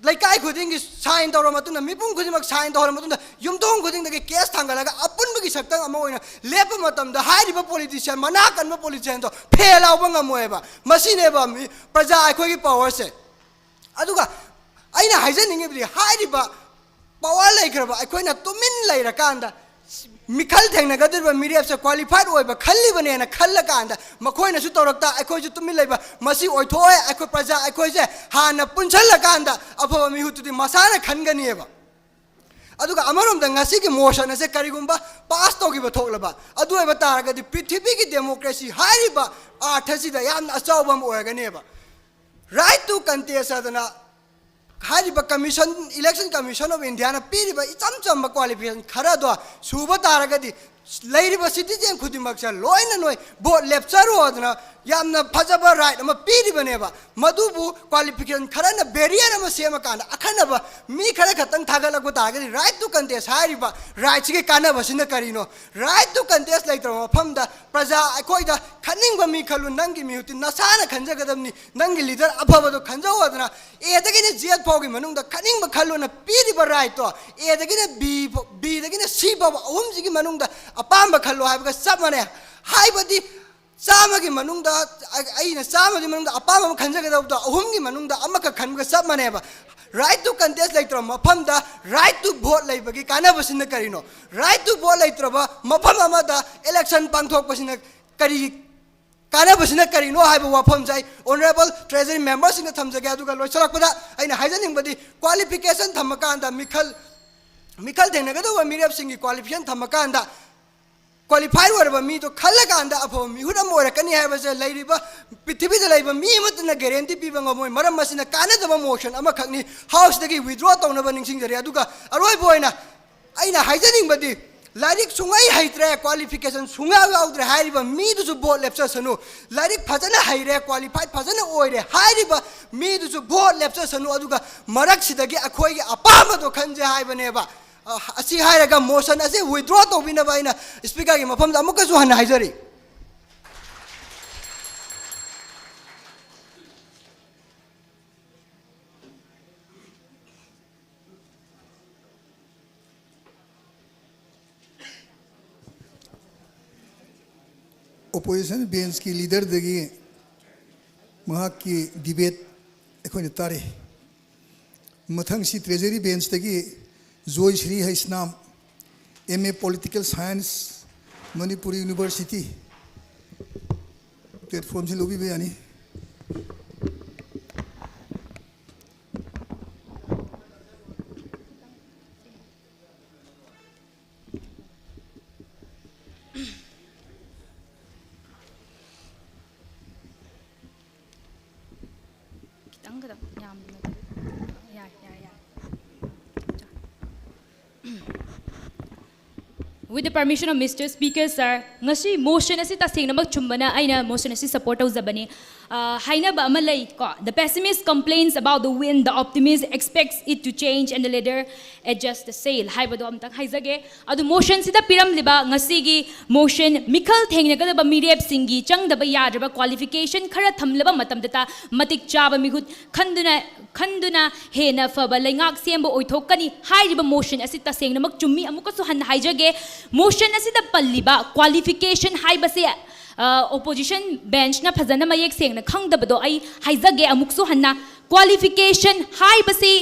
ꯂꯩꯀꯥꯏ ꯈꯨꯗꯤꯡꯒꯤ ꯁꯥꯏꯟ ꯇꯧꯔ ꯃꯇꯨꯡꯗ, ꯃꯤꯄꯨꯝ ꯈꯨꯗꯤꯡꯃꯛ ꯁꯥꯏꯟ ꯇꯧꯔ ꯃꯇꯨꯡꯗ, ꯌꯨꯝꯊꯣꯡ ꯈꯨꯗꯤꯡꯗꯒꯤ ꯀꯦꯁ ꯊꯥꯡꯒꯠꯂꯒ ꯑꯄꯨꯟꯕꯒꯤ ꯁꯛꯇꯝ ꯑꯃ ꯑꯣꯏꯅ ꯂꯦꯞꯄ ꯃꯇꯝꯗ ꯍꯥꯏꯔꯤꯕ ꯄꯣꯂꯤꯇꯤꯁꯤꯌꯥꯟ, ꯃꯅꯥ ꯀꯟꯕ ꯄꯣꯂꯤꯇꯤꯁꯤꯌꯥꯟꯗꯣ ꯐꯦꯜ ꯂꯥꯎꯕ ꯉꯝꯃꯣꯏꯕ꯫ ꯃꯁꯤꯅꯦꯕ ꯃꯤ, ꯄ꯭ꯔꯖꯥ ꯑꯩꯈꯣꯏꯒꯤ ꯄꯋꯥꯔꯁꯦ꯫ ꯑꯗꯨꯒ ꯑꯩꯅ ꯍꯥꯏꯖꯅꯤꯡꯉꯤꯕꯗꯤ, ꯍꯥꯏꯔꯤꯕ ꯄꯋꯥꯔ ꯂꯩꯈ꯭ꯔꯕ ꯑꯩꯈꯣꯏꯅ ꯇꯨꯃꯤꯟ ꯂꯩꯔꯀꯥꯟꯗ ꯃꯤꯈꯜ ꯊꯦꯡꯅꯒꯗꯧꯔꯤꯕ ꯃꯤꯔꯦꯞꯁꯦ ꯀ꯭ꯋꯥꯂꯤꯐꯥꯏꯗ ꯑꯣꯏꯕ ꯈꯜꯂꯤꯕꯅꯦꯅ ꯈꯜꯂꯀꯥꯟꯗ ꯃꯈꯣꯏꯅꯁꯨ ꯇꯧꯔꯛꯇ ꯑꯩꯈꯣꯏꯁꯨ ꯇꯨꯃꯤꯟ ꯂꯩꯕ, ꯃꯁꯤ ꯑꯣꯏꯊꯣꯛꯑꯣꯏ꯫ ꯑꯩꯈꯣꯏ ꯄ꯭ꯔꯖꯥ ꯑꯩꯈꯣꯏꯁꯦ ꯍꯥꯟꯅ ꯄꯨꯟꯁꯤꯜꯂꯀꯥꯟꯗ ꯑꯐꯕ ꯃꯤꯍꯨꯠꯇꯨꯗꯤ ꯃꯁꯥꯅ ꯈꯟꯒꯅꯤꯕ꯫ ꯑꯗꯨꯒ ꯑꯃꯔꯣꯝꯗ ꯉꯁꯤꯒꯤ ꯃꯣꯁꯟ ꯑꯁꯦ ꯀꯔꯤꯒꯨꯝꯕ ꯄꯥꯁ ꯇꯧꯈꯤꯕ ꯊꯣꯛꯂꯕ, ꯑꯗꯨ ꯑꯣꯏꯕ ꯇꯥꯔꯒꯗꯤ ꯄ꯭ꯔꯤꯊꯤꯕꯤꯒꯤ ꯗꯦꯃꯣꯀ꯭ꯔꯦꯁꯤ ꯍꯥꯏꯔꯤꯕ ꯑꯥꯔꯊꯁꯤꯗ ꯌꯥꯝꯅ ꯑꯆꯧꯕ ꯑꯃ ꯑꯣꯏꯔꯒꯅꯦꯕ꯫ ꯔꯥꯏꯠ ꯇꯨ ꯀꯟꯇꯦꯁ ꯍꯥꯏꯗꯅ ꯍꯥꯏꯔꯤꯕ ꯀꯃꯤꯁꯟ, ꯏꯂꯦꯛꯁꯟ ꯀꯃꯤꯁꯟ ꯑꯣꯐ ꯏꯟꯗꯤꯌꯥꯅ ꯄꯤꯔꯤꯕ ꯏꯆꯝ ꯆꯝꯕ ꯀ꯭ꯋꯥꯂꯤꯐꯤꯀꯦꯁꯟ ꯈꯔꯗꯣ ꯁꯨꯕ ꯇꯥꯔꯒꯗꯤ ꯂꯩꯔꯤꯕ ꯁꯤꯇꯤꯖꯦꯟ ꯈꯨꯗꯤꯡꯃꯛꯁꯦ ꯂꯣꯏꯅ ꯅꯣꯏ ꯚꯣꯠ ꯂꯦꯞꯆꯔꯣ ꯑꯗꯨꯅ ꯌꯥꯝꯅ ꯐꯖꯕ ꯔꯥꯏꯠ ꯑꯃ ꯄꯤꯔꯤꯕꯅꯦꯕ꯫ ꯃꯗꯨꯕꯨ ꯀ꯭ꯋꯥꯂꯤꯐꯤꯀꯦꯁꯟ ꯈꯔꯅ ꯕꯦꯔꯤꯌꯔ ꯑꯃ ꯁꯦꯝꯃꯀꯥꯟꯗ ꯑꯈꯟꯅꯕ ꯃꯤ ꯈꯔ ꯈꯛꯇꯪ ꯊꯥꯒꯠꯂꯛꯄ ꯇꯥꯔꯒꯗꯤ ꯔꯥꯏꯠ ꯇꯨ ꯀꯟꯇꯦꯁ ꯍꯥꯏꯔꯤꯕ ꯔꯥꯏꯠꯁꯤꯒꯤ ꯀꯥꯟꯅꯕꯁꯤꯅ ꯀꯔꯤꯅꯣ? ꯔꯥꯏꯠ ꯇꯨ ꯀꯟꯇꯦꯁ ꯂꯩꯇ꯭ꯔꯕ ꯃꯐꯝꯗ ꯄ꯭ꯔꯖꯥ ꯑꯩꯈꯣꯏꯗ ꯈꯟꯅꯤꯡꯕ ꯃꯤ ꯈꯜꯂꯨ, ꯅꯪꯒꯤ ꯃꯤꯍꯨꯠꯇꯤ ꯅꯁꯥꯅ ꯈꯟꯖꯒꯗꯕꯅꯤ, ꯅꯪꯒꯤ ꯂꯤꯗꯔ ꯑꯐꯕꯗꯣ ꯈꯟꯖꯧ ꯍꯥꯏꯗꯅ ꯑꯦꯗꯒꯤꯅ ꯖꯦꯠ ꯐꯥꯎꯒꯤ ꯃꯅꯨꯡꯗ ꯈꯟꯅꯤꯡꯕ ꯈꯜꯂꯨꯅ ꯄꯤꯔꯤꯕ ꯔꯥꯏꯠꯇꯣ ꯑꯦꯗꯒꯤꯅ ꯕꯤ, ꯕꯤꯗꯒꯤꯅ ꯁꯤ ꯐꯥꯎꯕ ꯑꯍꯨꯝꯁꯤꯒꯤ ꯃꯅꯨꯡꯗ ꯑꯄꯥꯝꯕ ꯈꯜꯂꯣ ꯍꯥꯏꯕꯒ ꯆꯞ ꯃꯥꯟꯅꯩ꯫ ꯍꯥꯏꯕꯗꯤ ꯆꯥꯝꯃꯒꯤ ꯃꯅꯨꯡꯗ, ꯑꯩꯅ ꯆꯥꯝꯃꯒꯤ ꯃꯅꯨꯡꯗ ꯑꯄꯥꯝꯕ ꯑꯃ ꯈꯟꯖꯒꯗꯕꯗꯣ ꯑꯍꯨꯝꯒꯤ ꯃꯅꯨꯡꯗ ꯑꯃꯈꯛ ꯈꯟꯕꯒ ꯆꯞ ꯃꯥꯟꯅꯩꯕ꯫ ꯔꯥꯏꯠ ꯇꯨ ꯀꯟꯇꯦꯁ ꯂꯩꯇ꯭ꯔꯕ ꯃꯐꯝꯗ ꯔꯥꯏꯠ ꯇꯨ ꯚꯣꯠ ꯂꯩꯕꯒꯤ ꯀꯥꯟꯅꯕꯁꯤꯅ ꯀꯔꯤꯅꯣ? ꯔꯥꯏꯠ ꯇꯨ ꯚꯣꯠ ꯂꯩꯇ꯭ꯔꯕ ꯃꯐꯝ ꯑꯃꯗ ꯏꯂꯦꯛꯁꯟ ꯄꯥꯡꯊꯣꯛꯄꯁꯤꯅ ꯀꯔꯤ ꯀꯥꯟꯅꯕꯁꯤꯅ ꯀꯔꯤꯅꯣ ꯍꯥꯏꯕ ꯋꯥꯐꯝꯁꯦ ꯑꯩ ꯑꯣꯅꯔꯦꯕꯜ ꯇ꯭ꯔꯦꯖꯔꯤ ꯃꯦꯝꯕꯔꯁꯤꯡꯗ ꯊꯝꯖꯒꯦ꯫ ꯑꯗꯨꯒ ꯂꯣꯏꯁꯤꯜꯂꯛꯄꯗ ꯑꯩꯅ ꯍꯥꯏꯖꯅꯤꯡꯕꯗꯤ, ꯀ꯭ꯋꯥꯂꯤꯐꯤꯀꯦꯁꯟ ꯊꯝꯃꯀꯥꯟꯗ, ꯃꯤꯈꯜ, ꯃꯤꯈꯜ ꯊꯦꯡꯅꯒꯗꯧꯕ ꯃꯤꯔꯦꯞꯁꯤꯡꯒꯤ ꯀ꯭ꯋꯥꯂꯤꯐꯤꯀꯦꯁꯟ ꯊꯝꯃꯀꯥꯟꯗ ꯀ꯭ꯋꯥꯂꯤꯐꯥꯏ ꯑꯣꯏꯔꯕ ꯃꯤꯗꯣ ꯈꯜꯂꯀꯥꯟꯗ ꯑꯐꯕ ꯃꯤꯍꯨꯠ ꯑꯃ ꯑꯣꯏꯔꯛꯀꯅꯤ ꯍꯥꯏꯕꯁꯦ ꯂꯩꯔꯤꯕ ꯄ꯭ꯔꯤꯊꯤꯕꯤꯗ ꯂꯩꯕ ꯃꯤ ꯑꯃꯠꯇꯅ ꯒꯦꯔꯦꯟꯇꯤ ꯄꯤꯕ ꯉꯝꯃꯣꯏ꯫ ꯃꯔꯝ ꯑꯁꯤꯅ ꯀꯥꯟꯅꯗꯕ ꯃꯣꯁꯟ ꯑꯃꯈꯛꯅꯤ꯫ ꯍꯥꯎꯁꯇꯒꯤ ꯋꯤꯗ꯭ꯔꯣ ꯇꯧꯅꯕ ꯅꯤꯡꯁꯤꯡꯖꯔꯤ꯫ ꯑꯗꯨꯒ ꯑꯔꯣꯏꯕ ꯑꯣꯏꯅ ꯑꯩꯅ ꯍꯥꯏꯖꯅꯤꯡꯕꯗꯤ, ꯂꯥꯏꯔꯤꯛ ꯁꯨꯡꯍꯩ ꯍꯩꯇ꯭ꯔꯦ, qualification ꯁꯨꯡꯌꯥꯎ ꯌꯥꯎꯗ꯭ꯔꯦ ꯍꯥꯏꯔꯤꯕ ꯃꯤꯗꯨꯁꯨ ꯚꯣꯠ ꯂꯦꯞꯆꯁꯅꯨ꯫ ꯂꯥꯏꯔꯤꯛ ꯐꯖꯅ ꯍꯩꯔꯦ, qualified ꯐꯖꯅ ꯑꯣꯏꯔꯦ ꯍꯥꯏꯔꯤꯕ ꯃꯤꯗꯨꯁꯨ ꯚꯣꯠ ꯂꯦꯞꯆꯁꯅꯨ꯫ ꯑꯗꯨꯒ ꯃꯔꯛꯁꯤꯗꯒꯤ ꯑꯩꯈꯣꯏꯒꯤ ꯑꯄꯥꯝꯕꯗꯣ ꯈꯟꯖꯦ ꯍꯥꯏꯕꯅꯦꯕ꯫ ꯑ, ꯑꯁꯤ ꯍꯥꯏꯔꯒ motion ꯑꯁꯤ withdraw ꯇꯧꯕꯤꯅꯕ ꯑꯩꯅ Speakerꯒꯤ ꯃꯐꯝꯗ ꯑꯃꯨꯛꯀꯁꯨ ꯍꯟꯅ ꯍꯥꯏꯖꯔꯤ꯫ Opposition benchꯀꯤ leaderꯗꯒꯤ ꯃꯍꯥꯛꯀꯤ debate ꯑꯩꯈꯣꯏꯅ ꯇꯥꯔꯤ꯫ ꯃꯊꯪꯁꯤ Treasury benchꯇꯒꯤ Joyshree Heisnam, M A Political Science, Manipur University꯫ Platformꯁꯤ ꯂꯧꯕꯤꯕ ꯌꯥꯅꯤ꯫ ꯈꯤꯇꯪ ꯈꯤꯇꯪ ꯌꯥꯝꯅ꯫ ꯌꯥꯏ, ꯌꯥꯏ, ꯌꯥꯏ꯫ With the permission of Mister Speaker, sir, ꯉꯁꯤ motion ꯑꯁꯤ ꯇꯁꯦꯡꯅꯃꯛ ꯆꯨꯝꯕꯅ ꯑꯩꯅ motion ꯑꯁꯤ support ꯇꯧꯖꯕꯅꯤ꯫ ꯑ, ꯍꯥꯏꯅꯕ ꯑꯃ ꯂꯩ ꯀꯣ, "The pessimist complains about the wind, the optimist expects it to change and the leader adjusts the sail" ꯍꯥꯏꯕꯗꯣ ꯑꯝꯇꯪ ꯍꯥꯏꯖꯒꯦ꯫ ꯑꯗꯨ motionꯁꯤꯗ ꯄꯤꯔꯝꯂꯤꯕ ꯉꯁꯤꯒꯤ motion, ꯃꯤꯈꯜ ꯊꯦꯡꯅꯒꯗꯕ ꯃꯤꯔꯦꯞꯁꯤꯡꯒꯤ ꯆꯪꯗꯕ ꯌꯥꯗ꯭ꯔꯕ qualification ꯈꯔ ꯊꯝꯂꯕ ꯃꯇꯝꯗꯇ ꯃꯇꯤꯛ ꯆꯥꯕ ꯃꯤꯍꯨꯠ ꯈꯟꯗꯨꯅ, ꯈꯟꯗꯨꯅ ꯍꯦꯟꯅ ꯐꯕ ꯂꯩꯉꯥꯛ ꯁꯦꯝꯕ ꯑꯣꯏꯊꯣꯛꯀꯅꯤ ꯍꯥꯏꯔꯤꯕ motion ꯑꯁꯤ ꯇꯁꯦꯡꯅꯃꯛ ꯆꯨꯝꯃꯤ꯫ ꯑꯃꯨꯛꯀꯁꯨ ꯍꯟꯅ ꯍꯥꯏꯖꯒꯦ, motion ꯑꯁꯤꯗ ꯄꯜꯂꯤꯕ qualification ꯍꯥꯏꯕꯁꯦ, ꯑ, opposition benchꯅ ꯐꯖꯅ ꯃꯌꯦꯛ ꯁꯦꯡꯅ ꯈꯪꯗꯕꯗꯣ ꯑꯩ ꯍꯥꯏꯖꯒꯦ ꯑꯃꯨꯛꯁꯨ ꯍꯟꯅ꯫ Qualification ꯍꯥꯏꯕꯁꯤ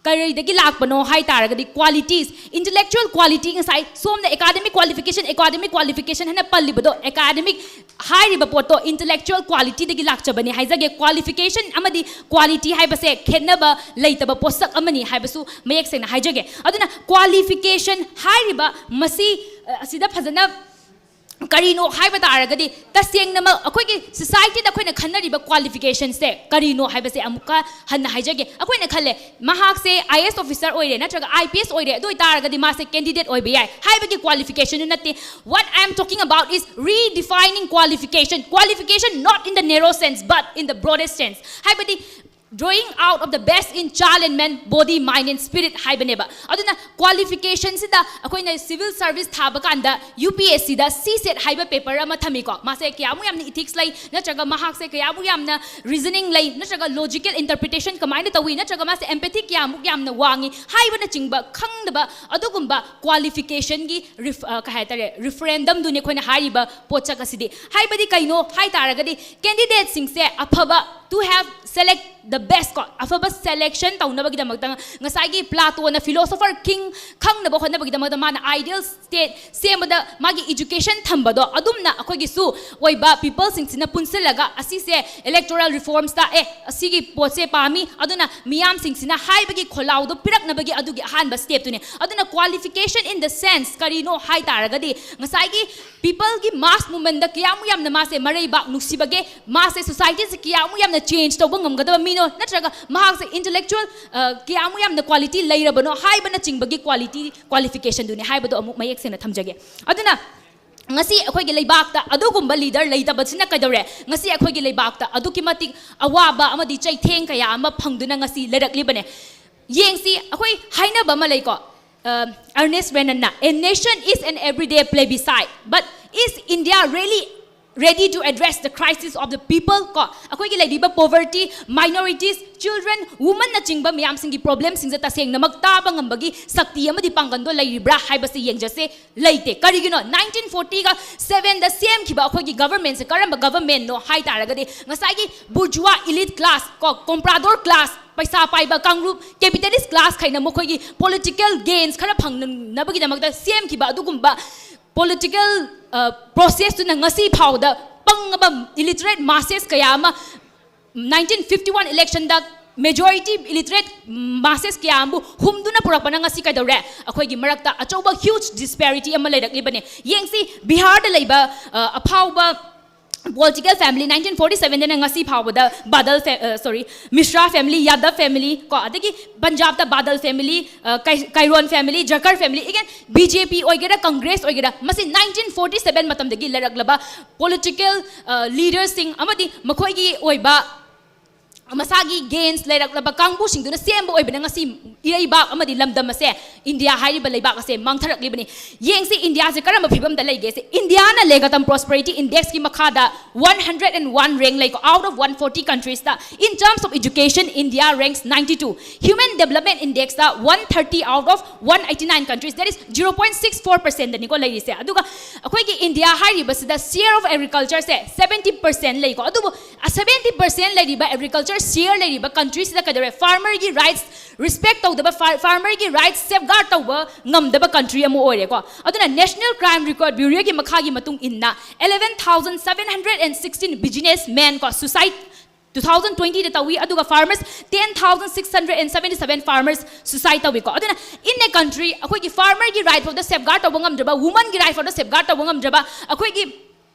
ꯀꯔꯤꯗꯒꯤ ꯂꯥꯛꯄꯅꯣ ꯍꯥꯏ ꯇꯥꯔꯒꯗꯤ, qualities, intellectual quality, ꯉꯁꯥꯏ ꯁꯣꯝꯅ academic qualification, academic qualification ꯍꯥꯏꯅ ꯄꯜꯂꯤꯕꯗꯣ, academic ꯍꯥꯏꯔꯤꯕ ꯄꯣꯠꯇꯣ intellectual qualityꯗꯒꯤ ꯂꯥꯛꯆꯕꯅꯤ ꯍꯥꯏꯖꯒꯦ꯫ Qualification ꯑꯃꯗꯤ quality ꯍꯥꯏꯕꯁꯦ ꯈꯦꯠꯅꯕ ꯂꯩꯇꯕ ꯄꯣꯠꯁꯛ ꯑꯃꯅꯤ ꯍꯥꯏꯕꯁꯨ ꯃꯌꯦꯛ ꯁꯦꯡꯅ ꯍꯥꯏꯖꯒꯦ꯫ ꯑꯗꯨꯅ qualification ꯍꯥꯏꯔꯤꯕ ꯃꯁꯤ, ꯑ, ꯑꯁꯤꯗ ꯐꯖꯅ ꯀꯔꯤꯅꯣ ꯍꯥꯏꯕ ꯇꯥꯔꯒꯗꯤ, ꯇꯁꯦꯡꯅꯃꯛ ꯑꯩꯈꯣꯏꯒꯤ ꯁꯣꯁꯥꯏꯇꯤꯗ ꯑꯩꯈꯣꯏꯅ ꯈꯟꯅꯔꯤꯕ ꯀ꯭ꯋꯥꯂꯤꯐꯤꯀꯦꯁꯟꯁꯦ ꯀꯔꯤꯅꯣ ꯍꯥꯏꯕꯁꯦ ꯑꯃꯨꯛꯀ ꯍꯟꯅ ꯍꯥꯏꯖꯒꯦ꯫ ꯑꯩꯈꯣꯏꯅ ꯈꯜꯂꯦ, ꯃꯍꯥꯛꯁꯦ ꯑꯥꯏ ꯑꯦ ꯑꯦꯁ ꯑꯣꯐꯤꯁꯔ ꯑꯣꯏꯔꯦ ꯅꯠꯇ꯭ꯔꯒ ꯑꯥꯏ ꯄꯤ ꯑꯦꯁ ꯑꯣꯏꯔꯦ, ꯑꯗꯨ ꯑꯣꯏꯇꯥꯔꯒꯗꯤ ꯃꯥꯁꯦ ꯀꯦꯟꯗꯤꯗꯦꯠ ꯑꯣꯏꯕ ꯌꯥꯏ ꯍꯥꯏꯕꯒꯤ ꯀ꯭ꯋꯥꯂꯤꯐꯤꯀꯦꯁꯟꯗꯨ ꯅꯠꯇꯦ꯫ What I am talking about is redefining qualification. Qualification not in the narrow sense, but in the broadest sense. ꯍꯥꯏꯕꯗꯤ, drawing out of the best in child and man, body, mind and spirit ꯍꯥꯏꯕꯅꯦꯕ꯫ ꯑꯗꯨꯅ ꯀ꯭ꯋꯥꯂꯤꯐꯤꯀꯦꯁꯟꯁꯤꯗ ꯑꯩꯈꯣꯏꯅ civil service ꯊꯥꯕ ꯀꯥꯟꯗ U P S ꯁꯤꯗ ꯁꯤ set ꯍꯥꯏꯕ paper ꯑꯃ ꯊꯝꯃꯤꯀꯣ꯫ ꯃꯥꯁꯦ ꯀꯌꯥꯃꯨꯛ ꯌꯥꯝꯅ ꯏꯊꯤꯛꯁ ꯂꯩ, ꯅꯠꯇ꯭ꯔꯒ ꯃꯍꯥꯛꯁꯦ ꯀꯌꯥꯃꯨꯛ ꯌꯥꯝꯅ ꯔꯤꯖꯅꯤꯡ ꯂꯩ, ꯅꯠꯇ꯭ꯔꯒ ꯂꯣꯖꯤꯀꯦꯜ ꯏꯟꯇꯔꯄ꯭ꯔꯤꯇꯦꯁꯟ ꯀꯃꯥꯏꯅ ꯇꯧꯏ, ꯅꯠꯇ꯭ꯔꯒ ꯃꯥꯁꯦ ꯑꯦꯝꯄꯦꯊꯤ ꯀꯌꯥꯃꯨꯛ ꯌꯥꯝꯅ ꯋꯥꯡꯉꯤ ꯍꯥꯏꯕꯅꯆꯤꯡꯕ ꯈꯪꯗꯕ ꯑꯗꯨꯒꯨꯝꯕ ꯀ꯭ꯋꯥꯂꯤꯐꯤꯀꯦꯁꯟꯒꯤ ꯔꯤꯐ-, ꯑ, ꯀꯩ ꯍꯥꯏꯇꯥꯔꯦ, ꯔꯤꯐꯔꯦꯟꯗꯝꯗꯨꯅꯤ ꯑꯩꯈꯣꯏꯅ ꯍꯥꯏꯔꯤꯕ ꯄꯣꯠꯁꯛ ꯑꯁꯤꯗꯤ꯫ ꯍꯥꯏꯕꯗꯤ ꯀꯩꯅꯣ ꯍꯥꯏ ꯇꯥꯔꯒꯗꯤ, ꯀꯦꯟꯗꯤꯗꯦꯠꯁꯤꯡꯁꯦ ꯑꯐꯕ, to have select the best ꯀꯣ, ꯑꯐꯕ ꯁꯦꯂꯦꯛꯁꯟ ꯇꯧꯅꯕꯒꯤꯗꯃꯛꯇ ꯉꯁꯥꯏꯒꯤ ꯄ꯭ꯂꯥꯇꯣꯅ ꯐꯤꯂꯣꯁꯣꯐꯔ ꯀꯤꯡ ꯈꯪꯅꯕ ꯍꯣꯠꯅꯕꯒꯤꯗꯃꯛꯇ ꯃꯥꯅ ꯑꯥꯏꯗꯤꯌꯦꯜ ꯁ꯭ꯇꯦꯠ ꯁꯦꯝꯕꯗ ꯃꯥꯒꯤ ꯏꯖꯨꯀꯦꯁꯟ ꯊꯝꯕꯗꯣ, ꯑꯗꯨꯝꯅ ꯑꯩꯈꯣꯏꯒꯤꯁꯨ ꯑꯣꯏꯕ ꯄꯤꯄꯜꯁꯤꯡꯁꯤꯅ ꯄꯨꯟꯁꯤꯜꯂꯒ ꯑꯁꯤꯁꯦ ꯏꯂꯦꯛꯇꯣꯔꯦꯜ ꯔꯤꯐꯣꯔꯝꯁꯇ, ꯑꯦ, ꯑꯁꯤꯒꯤ ꯄꯣꯠꯁꯦ ꯄꯥꯝꯃꯤ, ꯑꯗꯨꯅ ꯃꯤꯌꯥꯝꯁꯤꯡꯁꯤꯅ ꯍꯥꯏꯕꯒꯤ ꯈꯣꯜꯂꯥꯎꯗꯣ ꯄꯤꯔꯛꯅꯕꯒꯤ ꯑꯗꯨꯒꯤ ꯑꯍꯥꯟꯕ ꯁ꯭ꯇꯦꯞꯇꯨꯅꯦ꯫ ꯑꯗꯨꯅ qualification in the sense ꯀꯔꯤꯅꯣ ꯍꯥꯏ ꯇꯥꯔꯒꯗꯤ, ꯉꯁꯥꯏꯒꯤ ꯄꯤꯄꯜꯒꯤ ꯃꯥꯁ ꯃꯨꯚꯃꯦꯟꯗ ꯀꯌꯥꯃꯨꯛ ꯌꯥꯝꯅ ꯃꯥꯁꯦ ꯃꯔꯩꯕꯥꯛ ꯅꯨꯡꯁꯤꯕꯒꯦ, ꯃꯥꯁꯦ ꯁꯣꯁꯥꯏꯇꯤꯁꯦ ꯀꯌꯥꯃꯨꯛ ꯌꯥꯝꯅ ꯆꯦꯟꯖ ꯇꯧꯕ ꯉꯝꯒꯗꯕ ꯃꯤꯅꯣ, ꯅꯠꯇ꯭ꯔꯒ ꯃꯍꯥꯛꯁꯦ ꯏꯟꯇꯦꯂꯦꯛꯆꯨꯋꯦꯜ ꯀꯌꯥꯃꯨꯛ ꯌꯥꯝꯅ ꯀ꯭ꯋꯥꯂꯤꯇꯤ ꯂꯩꯔꯕꯅꯣ ꯍꯥꯏꯕꯅꯆꯤꯡꯕꯒꯤ ꯀ꯭ꯋꯥꯂꯤꯇꯤ, ꯀ꯭ꯋꯥꯂꯤꯐꯤꯀꯦꯁꯟꯗꯨꯅꯤ ꯍꯥꯏꯕꯗꯣ ꯑꯃꯨꯛ ꯃꯌꯦꯛ ꯁꯦꯡꯅ ꯊꯝꯖꯒꯦ꯫ ꯑꯗꯨꯅ ꯉꯁꯤ ꯑꯩꯈꯣꯏꯒꯤ ꯂꯩꯕꯥꯛꯇ ꯑꯗꯨꯒꯨꯝꯕ ꯂꯤꯗꯔ ꯂꯩꯇꯕꯁꯤꯅ ꯀꯩꯗꯧꯔꯦ? ꯉꯁꯤ ꯑꯩꯈꯣꯏꯒꯤ ꯂꯩꯕꯥꯛꯇ ꯑꯗꯨꯛꯀꯤ ꯃꯇꯤꯛ ꯑꯋꯥꯕ ꯑꯃꯗꯤ ꯆꯩꯊꯦꯡ ꯀꯌꯥ ꯑꯃ ꯐꯪꯗꯨꯅ ꯉꯁꯤ ꯂꯩꯔꯛꯂꯤꯕꯅꯦ꯫ ꯌꯦꯡꯁꯤ, ꯑꯩꯈꯣꯏ ꯍꯥꯏꯅꯕ ꯑꯃ ꯂꯩꯀꯣ, ꯑ, Ernest ꯔꯦꯅꯟꯅ, "A nation is an everyday plebiscite, but is India really ready to address the crisis of the people?" ꯀꯣ, ꯑꯩꯈꯣꯏꯒꯤ ꯂꯩꯔꯤꯕ ꯄꯣꯚꯔꯇꯤ, ꯃꯥꯏꯅꯣꯔꯤꯇꯤꯁ, ꯆꯤꯜꯗ꯭ꯔꯦꯟ, ꯋꯨꯃꯟꯅꯆꯤꯡꯕ ꯃꯌꯥꯝꯁꯤꯡꯒꯤ ꯄ꯭ꯔꯣꯕ꯭ꯂꯦꯝꯁꯤꯡꯁꯦ ꯇꯁꯦꯡꯅꯃꯛ ꯇꯥꯕ ꯉꯝꯕꯒꯤ ꯁꯛꯇꯤ ꯑꯃꯗꯤ ꯄꯥꯡꯒꯜꯗꯣ ꯂꯩꯔꯤꯕ꯭ꯔꯥ ꯍꯥꯏꯕꯁꯦ ꯌꯦꯡꯖꯁꯦ꯫ ꯂꯩꯇꯦ꯫ ꯀꯔꯤꯒꯤꯅꯣ? ꯅꯥꯏꯟꯇꯤꯟ ꯐꯣꯔꯇꯤꯒ ꯁꯚꯦꯟꯗ ꯁꯦꯝꯈꯤꯕ ꯑꯩꯈꯣꯏꯒꯤ ꯒꯚꯔꯟꯃꯦꯟꯁꯦ ꯀꯔꯝꯕ ꯒꯚꯔꯟꯃꯦꯟꯅꯣ ꯍꯥꯏ ꯇꯥꯔꯒꯗꯤ, ꯉꯁꯥꯏꯒꯤ ꯕꯨꯔꯖꯨꯋꯥ ꯏꯂꯤꯠ ꯀ꯭ꯂꯥꯁ ꯀꯣ, ꯀꯣꯝꯄ꯭ꯔꯥꯗꯣꯔ ꯀ꯭ꯂꯥꯁ, ꯄꯩꯁꯥ ꯄꯥꯏꯕ ꯀꯥꯡꯂꯨꯞ, ꯀꯦꯄꯤꯇꯦꯂꯤꯁ ꯀ꯭ꯂꯥꯁ ꯈꯩꯅ ꯃꯈꯣꯏꯒꯤ ꯄꯣꯂꯤꯇꯤꯀꯦꯜ ꯒꯦꯟꯁ ꯈꯔ ꯐꯪꯅꯕꯒꯤꯗꯃꯛꯇ ꯁꯦꯝꯈꯤꯕ ꯑꯗꯨꯒꯨꯝꯕ ꯄꯣꯂꯤꯇꯤꯀꯦꯜ, ꯑ, ꯄ꯭ꯔꯣꯁꯦꯁꯇꯨꯅ ꯉꯁꯤ ꯐꯥꯎꯗ ꯄꯪꯉꯕ ꯏꯂꯤꯇꯔꯦꯠ ꯃꯥꯁꯦꯁ ꯀꯌꯥ ꯑꯃ ꯅꯥꯏꯟꯇꯤꯟ ꯐꯤꯐꯇꯤ ꯋꯥꯟ ꯏꯂꯦꯛꯁꯟꯗ Majority illiterate masses ꯀꯌꯥ ꯑꯃꯕꯨ ꯍꯨꯝꯗꯨꯅ ꯄꯨꯔꯛꯄꯅ ꯉꯁꯤ ꯀꯩꯗꯧꯔꯦ? ꯑꯩꯈꯣꯏꯒꯤ ꯃꯔꯛꯇ ꯑꯆꯧꯕ huge disparity ꯑꯃ ꯂꯩꯔꯛꯂꯤꯕꯅꯦ꯫ ꯌꯦꯡꯁꯤ, ꯕꯤꯍꯥꯔꯗ ꯂꯩꯕ ꯑ, ꯑꯐꯥꯎꯕ political family, nineteen forty seven ꯗꯅ ꯉꯁꯤ ꯐꯥꯎꯕꯗ ꯕꯥꯗꯜ, sorry, ꯃꯤꯁ꯭ꯔꯥ family, ꯌꯥꯗꯕ family, ꯀꯣ, ꯑꯗꯒꯤ ꯄꯟꯖꯥꯕꯇ ꯕꯥꯗꯜ family, ꯀꯩꯔꯣꯟ family, ꯖꯀꯔ family, again B J P ꯑꯣꯏꯒꯦꯔꯥ, ꯀꯪꯒ꯭ꯔꯦꯁ ꯑꯣꯏꯒꯦꯔꯥ, ꯃꯁꯤ nineteen forty seven ꯃꯇꯝꯗꯒꯤ ꯂꯩꯔꯛꯂꯕ political leaderꯁꯤꯡ ꯑꯃꯗꯤ ꯃꯈꯣꯏꯒꯤ ꯑꯣꯏꯕ ꯃꯁꯥꯒꯤ gains ꯂꯩꯔꯛꯂꯕ ꯀꯥꯡꯕꯨꯁꯤꯡꯗꯨꯅ ꯁꯦꯝꯕ ꯑꯣꯏꯕꯅ ꯉꯁꯤ ꯏꯔꯩꯕꯥꯛ ꯑꯃꯗꯤ ꯂꯝꯗꯝ ꯑꯁꯦ, ꯏꯟꯗꯤꯌꯥ ꯍꯥꯏꯔꯤꯕ ꯂꯩꯕꯥꯛ ꯑꯁꯦ ꯃꯥꯡꯊꯔꯛꯂꯤꯕꯅꯤ꯫ ꯌꯦꯡꯁꯤ, ꯏꯟꯗꯤꯌꯥꯁꯦ ꯀꯔꯝꯕ ꯐꯤꯕꯝꯗ ꯂꯩꯒꯦꯁꯦ꯫ ꯏꯟꯗꯤꯌꯥꯅ ꯂꯦꯒꯇꯝ Prosperity Indexꯀꯤ ꯃꯈꯥꯗ one hundred and one rank ꯂꯩꯀꯣ, out of one forty countriesꯇ꯫ In terms of education, India ranks ninety two. Human Development Indexꯇ one thirty out of one eighty nine countries, that is zero point six four percentꯗꯅꯤꯀꯣ ꯂꯩꯔꯤꯁꯦ꯫ ꯑꯗꯨꯒ ꯑꯩꯈꯣꯏꯒꯤ India ꯍꯥꯏꯔꯤꯕꯁꯤꯗ share of agricultureꯁꯦ seventy percent ꯂꯩꯀꯣ꯫ ꯑꯗꯨꯕꯨ seventy percent ꯂꯩꯔꯤꯕ agriculture share ꯂꯩꯔꯤꯕ countryꯁꯤꯗ ꯀꯩꯗꯧꯔꯦ? Farmerꯒꯤ rights respect ꯇꯧꯗꯕ, farmerꯒꯤ rights safeguard ꯇꯧꯕ ꯉꯝꯗꯕ country ꯑꯃ ꯑꯣꯏꯔꯦꯀꯣ꯫ ꯑꯗꯨꯅ National Crime Record Bureauꯒꯤ ꯃꯈꯥꯒꯤ ꯃꯇꯨꯡ ꯏꯟꯅ eleven thousand seven hundred and sixteen businessmen ꯀꯣ suicide two thousand twentyꯗ ꯇꯧꯏ, ꯑꯗꯨꯒ farmers ten thousand six hundred and seventy seven farmers suicide ꯇꯧꯏꯀꯣ꯫ ꯑꯗꯨꯅ in a country ꯑꯩꯈꯣꯏꯒꯤ farmerꯒꯤ right ꯐꯥꯎꯗ safeguard ꯇꯧꯕ ꯉꯝꯗ꯭ꯔꯕ, womanꯒꯤ right ꯐꯥꯎꯗ safeguard ꯇꯧꯕ ꯉꯝꯗ꯭ꯔꯕ, ꯑꯩꯈꯣꯏꯒꯤ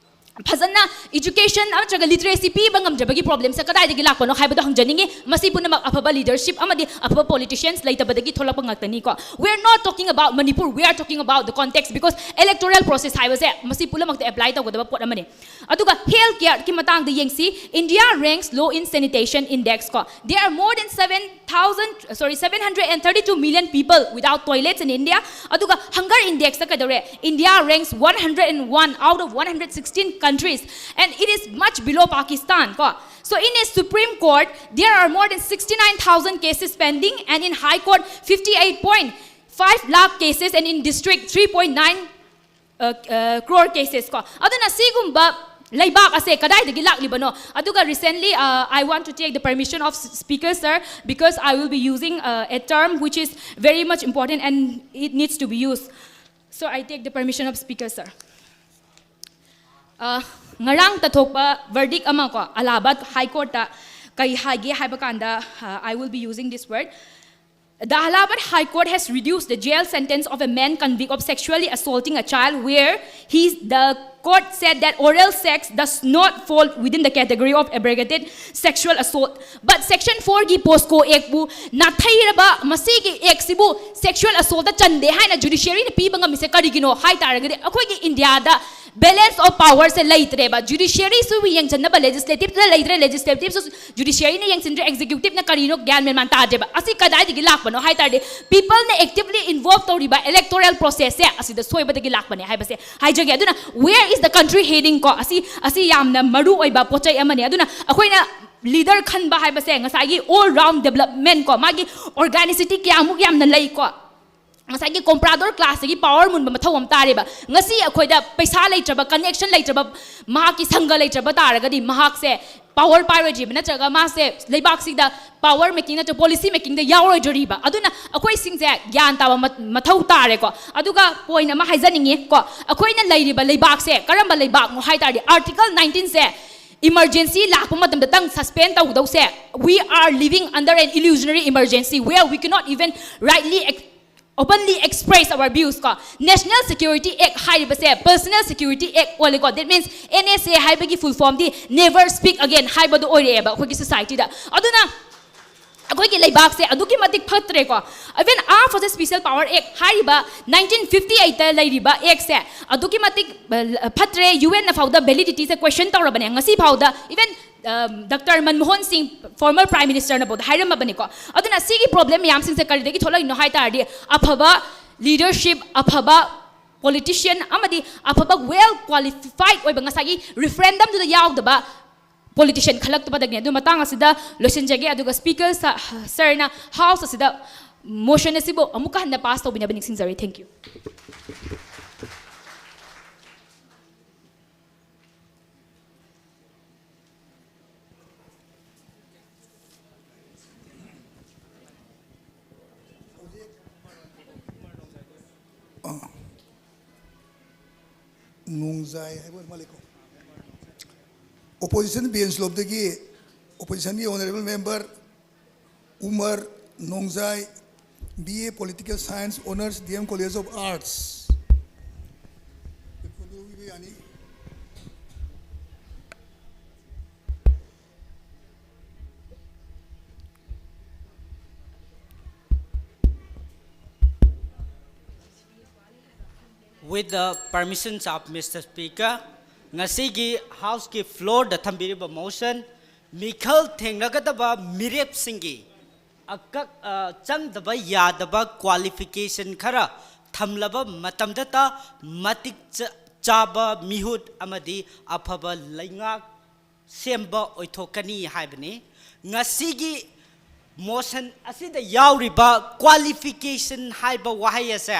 ꯐꯖꯅ education ꯅꯠꯇ꯭ꯔꯒ literacy ꯄꯤꯕ ꯉꯝꯗ꯭ꯔꯕꯒꯤ problemꯁꯦ ꯀꯗꯥꯏꯗꯒꯤ ꯂꯥꯛꯄꯅꯣ ꯍꯥꯏꯕꯗꯣ ꯍꯪꯖꯅꯤꯡꯉꯤ꯫ ꯃꯁꯤ ꯄꯨꯝꯅꯃꯛ ꯑꯐꯕ leadership ꯑꯃꯗꯤ ꯑꯐꯕ politicians ꯂꯩꯇꯕꯗꯒꯤ ꯊꯣꯛꯂꯛꯄ ꯉꯥꯛꯇꯅꯤꯀꯣ꯫ We are not talking about Manipur, we are talking about the context, because electoral process ꯍꯥꯏꯕꯁꯦ ꯃꯁꯤ ꯄꯨꯝꯅꯃꯛꯇ apply ꯇꯧꯒꯗꯕ ꯄꯣꯠ ꯑꯃꯅꯤ꯫ ꯑꯗꯨꯒ health careꯒꯤ ꯃꯇꯥꯡꯗ ꯌꯦꯡꯁꯤ꯫ India ranks low in sanitation index ꯀꯣ꯫ There are more than seven thousand, sorry, seven hundred and thirty two million people without toilets in India. ꯑꯗꯨꯒ hunger indexꯇ ꯀꯩꯗꯧꯔꯦ? India ranks one hundred and one out of one hundred sixteen countries, and it is much below Pakistan ꯀꯣ꯫ So in a Supreme Court, there are more than sixty nine thousand cases pending, and in High Court, fifty eight point five lakh cases, and in district, three point nine uh, uh, crore cases ꯀꯣ꯫ ꯑꯗꯨꯅ ꯁꯤꯒꯨꯝꯕ ꯂꯩꯕꯥꯛ ꯑꯁꯦ ꯀꯗꯥꯏꯗꯒꯤ ꯂꯥꯛꯂꯤꯕꯅꯣ? ꯑꯗꯨꯒ recently, uh, I want to take the permission of speaker sir, because I will be using uh, a term which is very much important and it needs to be used. So I take the permission of speaker sir. Uh, ꯉꯔꯥꯡ ꯇꯥꯊꯣꯛꯄ verdict ꯑꯃ ꯀꯣ, ꯑꯂꯥꯍꯥꯕꯥꯗ High Courtꯇ ꯀꯩ ꯍꯥꯏꯒꯦ ꯍꯥꯏꯕ ꯀꯥꯟꯗ, uh, I will be using this word. The Allahabad High Court has reduced the jail sentence of a man convicted of sexually assaulting a child, where he, the court said that oral sex does not fall within the category of aggravated sexual assault. But Section four ꯒꯤ POCSO Act ꯄꯨ ꯅꯥꯊꯩꯔꯕ ꯃꯁꯤꯒꯤ Act ꯁꯤꯕꯨ sexual assault ꯇ ꯆꯟꯗꯦ ꯍꯥꯏꯅ judiciary ꯅ ꯄꯤꯕ ꯉꯝꯃꯤꯁꯦ ꯀꯔꯤꯒꯤꯅꯣ ꯍꯥꯏ ꯇꯥꯔꯒꯗꯤ, ꯑꯩꯈꯣꯏꯒꯤ ꯏꯟꯗꯤꯌꯥꯗ balance of power ꯁꯦ ꯂꯩꯇ꯭ꯔꯦꯕ꯫ Judiciary ꯁꯨ ꯌꯦꯡꯁꯤꯟꯅꯕ legislative ꯇ ꯂꯩꯇ꯭ꯔꯦ, legislative ꯁꯨ judiciary ꯅ ꯌꯦꯡꯁꯤꯟꯗ꯭ꯔꯦ, executive ꯅ ꯀꯔꯤꯅꯣ ꯒ꯭ꯌꯥꯟ ꯃꯦꯟ ꯃꯥꯟ ꯇꯥꯗ꯭ꯔꯦꯕ꯫ ꯑꯁꯤ ꯀꯗꯥꯏꯗꯒꯤ ꯂꯥꯛꯄꯅꯣ ꯍꯥꯏ ꯇꯥꯔꯗꯤ, people ꯅ actively involve ꯇꯧꯔꯤꯕ electoral process ꯁꯦ ꯑꯁꯤꯗ ꯁꯣꯏꯕꯗꯒꯤ ꯂꯥꯛꯄꯅꯦ ꯍꯥꯏꯕꯁꯦ ꯍꯥꯏꯖꯒꯦ꯫ ꯑꯗꯨꯅ where is the country heading ꯀꯣ, ꯑꯁꯤ, ꯑꯁꯤ ꯌꯥꯝꯅ ꯃꯔꯨ ꯑꯣꯏꯕ ꯄꯣꯠ ꯆꯩ ꯑꯃꯅꯤ꯫ ꯑꯗꯨꯅ ꯑꯩꯈꯣꯏꯅ leader ꯈꯟꯕ ꯍꯥꯏꯕꯁꯦ ꯉꯁꯥꯏꯒꯤ all round development ꯀꯣ, ꯃꯥꯒꯤ organicity ꯀꯌꯥꯃꯨꯛ ꯌꯥꯝꯅ ꯂꯩ ꯀꯣ, ꯉꯁꯥꯏꯒꯤ comprador class ꯇꯒꯤ power ꯃꯨꯟꯕ ꯃꯊꯧ ꯑꯃ ꯇꯥꯔꯦꯕ꯫ ꯉꯁꯤ ꯑꯩꯈꯣꯏꯗ ꯄꯩꯁꯥ ꯂꯩꯇ꯭ꯔꯕ, connection ꯂꯩꯇ꯭ꯔꯕ, ꯃꯍꯥꯛꯀꯤ ꯁꯪꯒ ꯂꯩꯇ꯭ꯔꯕ ꯇꯥꯔꯒꯗꯤ ꯃꯍꯥꯛꯁꯦ power ꯄꯥꯏꯔꯣꯏꯗ꯭ꯔꯤꯕ, ꯅꯠꯇ꯭ꯔꯒ ꯃꯥꯁꯦ ꯂꯩꯕꯥꯛꯁꯤꯗ power making ꯅꯠꯇ꯭ꯔꯒ policy making ꯗ ꯌꯥꯎꯔꯣꯏꯗꯣꯔꯤꯕ꯫ ꯑꯗꯨꯅ ꯑꯩꯈꯣꯏꯁꯤꯡꯁꯦ ꯒ꯭ꯌꯥꯟ ꯇꯥꯕ ꯃ-, ꯃꯊꯧ ꯇꯥꯔꯦꯀꯣ꯫ ꯑꯗꯨꯒ point ꯑꯃ ꯍꯥꯏꯖꯅꯤꯡꯉꯤ ꯀꯣ, ꯑꯩꯈꯣꯏꯅ ꯂꯩꯔꯤꯕ ꯂꯩꯕꯥꯛꯁꯦ ꯀꯔꯝꯕ ꯂꯩꯕꯥꯛꯅꯣ ꯍꯥꯏ ꯇꯥꯔꯗꯤ, Article nineteen ꯁꯦ emergency ꯂꯥꯛꯄ ꯃꯇꯝꯗꯇꯪ suspend ꯇꯧꯒꯗꯧꯁꯦ, we are living under an illusionary emergency where we cannot even rightly ex-, openly express our views ꯀꯣ꯫ National Security Act ꯍꯥꯏꯔꯤꯕꯁꯦ Personal Security Act ꯑꯣꯜꯂꯦꯀꯣ꯫ That means N S A ꯍꯥꯏꯕꯒꯤ full form ꯗꯤ Never Speak Again ꯍꯥꯏꯕꯗꯣ ꯑꯣꯏꯔꯛꯑꯦꯕ ꯑꯩꯈꯣꯏꯒꯤ society ꯗ꯫ ꯑꯗꯨꯅ ꯑꯩꯈꯣꯏꯒꯤ ꯂꯩꯕꯥꯛꯁꯦ ꯑꯗꯨꯛꯀꯤ ꯃꯇꯤꯛ ꯐꯠꯇ꯭ꯔꯦꯀꯣ꯫ Even Armed Forces Special Power Act ꯍꯥꯏꯔꯤꯕ nineteen fifty eight ꯇ ꯂꯩꯔꯤꯕ Act ꯁꯦ ꯑꯗꯨꯛꯀꯤ ꯃꯇꯤꯛ, ꯑ, ꯐꯠꯇ꯭ꯔꯦ, U N ꯅ ꯐꯥꯎꯗ validity ꯁꯦ question ꯇꯧꯔꯕꯅꯦ꯫ ꯉꯁꯤ ꯐꯥꯎꯗ even, ꯑ, Doctor ꯃꯟꯃꯣꯍꯟ ꯁꯤꯡ, former Prime Minister ꯅ ꯐꯥꯎꯗ ꯍꯥꯏꯔꯝꯃꯕꯅꯤꯀꯣ꯫ ꯑꯗꯨꯅ ꯁꯤꯒꯤ problem ꯃꯌꯥꯝꯁꯤꯡꯁꯦ ꯀꯔꯤꯗꯒꯤ ꯊꯣꯛꯂꯛꯏꯅꯣ ꯍꯥꯏ ꯇꯥꯔꯗꯤ, ꯑꯐꯕ leadership, ꯑꯐꯕ politician ꯑꯃꯗꯤ ꯑꯐꯕ well qualified ꯑꯣꯏꯕ, ꯉꯁꯥꯏꯒꯤ referendum ꯗꯨꯗ ꯌꯥꯎꯗꯕ politician ꯈꯜꯂꯛꯇꯕꯗꯒꯤꯅꯤ꯫ ꯑꯗꯨ ꯃꯇꯥꯡ ꯑꯁꯤꯗ ꯂꯣꯏꯁꯤꯟꯖꯒꯦ, ꯑꯗꯨꯒ Speaker ꯁ-, Sir ꯅ House ꯑꯁꯤꯗ motion ꯑꯁꯤꯕꯨ ꯑꯃꯨꯛꯀ ꯍꯟꯅ pass ꯇꯧꯕꯤꯅꯕ ꯅꯤꯡꯁꯤꯡꯖꯔꯤ꯫ Thank you꯫ ꯑꯥ꯫ ꯅꯣꯡꯖꯥꯏ ꯍꯥꯏꯕ ꯑꯣꯏꯔ ꯃꯥꯜꯂꯦꯀꯣ꯫ Opposition bench ꯂꯣꯝꯗꯒꯤ Opposition ꯒꯤ Honourable Member Umar Nongjai, B A Political Science, Honours, D M College of Arts. With the permissions of Mister Speaker, ꯉꯁꯤꯒꯤ House ꯀꯤ floor ꯗ ꯊꯝꯕꯤꯔꯤꯕ motion, ꯃꯤꯈꯜ ꯊꯦꯡꯅꯒꯗꯕ ꯃꯤꯔꯦꯞꯁꯤꯡꯒꯤ ꯑꯀꯛ ꯑ, ꯆꯪꯗꯕ ꯌꯥꯗꯕ qualification ꯈꯔ ꯊꯝꯂꯕ ꯃꯇꯝꯗꯇ ꯃꯇꯤꯛ ꯆ- ꯆꯥꯕ ꯃꯤꯍꯨꯠ ꯑꯃꯗꯤ ꯑꯐꯕ ꯂꯩꯉꯥꯛ ꯁꯦꯝꯕ ꯑꯣꯏꯊꯣꯛꯀꯅꯤ ꯍꯥꯏꯕꯅꯤ꯫ ꯉꯁꯤꯒꯤ motion ꯑꯁꯤꯗ ꯌꯥꯎꯔꯤꯕ qualification ꯍꯥꯏꯕ ꯋꯥꯍꯩ ꯑꯁꯦ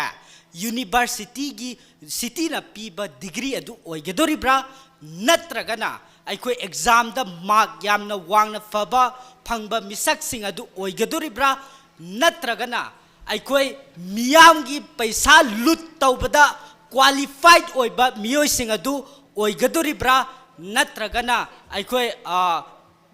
university ꯒꯤ, city ꯅ ꯄꯤꯕ degree ꯑꯗꯨ ꯑꯣꯏꯒꯗꯧꯔꯤꯕ꯭ꯔꯥ, ꯅꯠꯇ꯭ꯔꯒꯅ ꯑꯩꯈꯣꯏ exam ꯗ mark ꯌꯥꯝꯅ ꯋꯥꯡꯅ ꯐꯕ ꯐꯪꯕ ꯃꯤꯁꯛꯁꯤꯡ ꯑꯗꯨ ꯑꯣꯏꯒꯗꯧꯔꯤꯕ꯭ꯔꯥ, ꯅꯠꯇ꯭ꯔꯒꯅ ꯑꯩꯈꯣꯏ ꯃꯤꯌꯥꯝꯒꯤ ꯄꯩꯁꯥ loot ꯇꯧꯕꯗ qualified ꯑꯣꯏꯕ ꯃꯤꯑꯣꯏꯁꯤꯡ ꯑꯗꯨ ꯑꯣꯏꯒꯗꯧꯔꯤꯕ꯭ꯔꯥ, ꯅꯠꯇ꯭ꯔꯒꯅ ꯑꯩꯈꯣꯏ, ꯑ,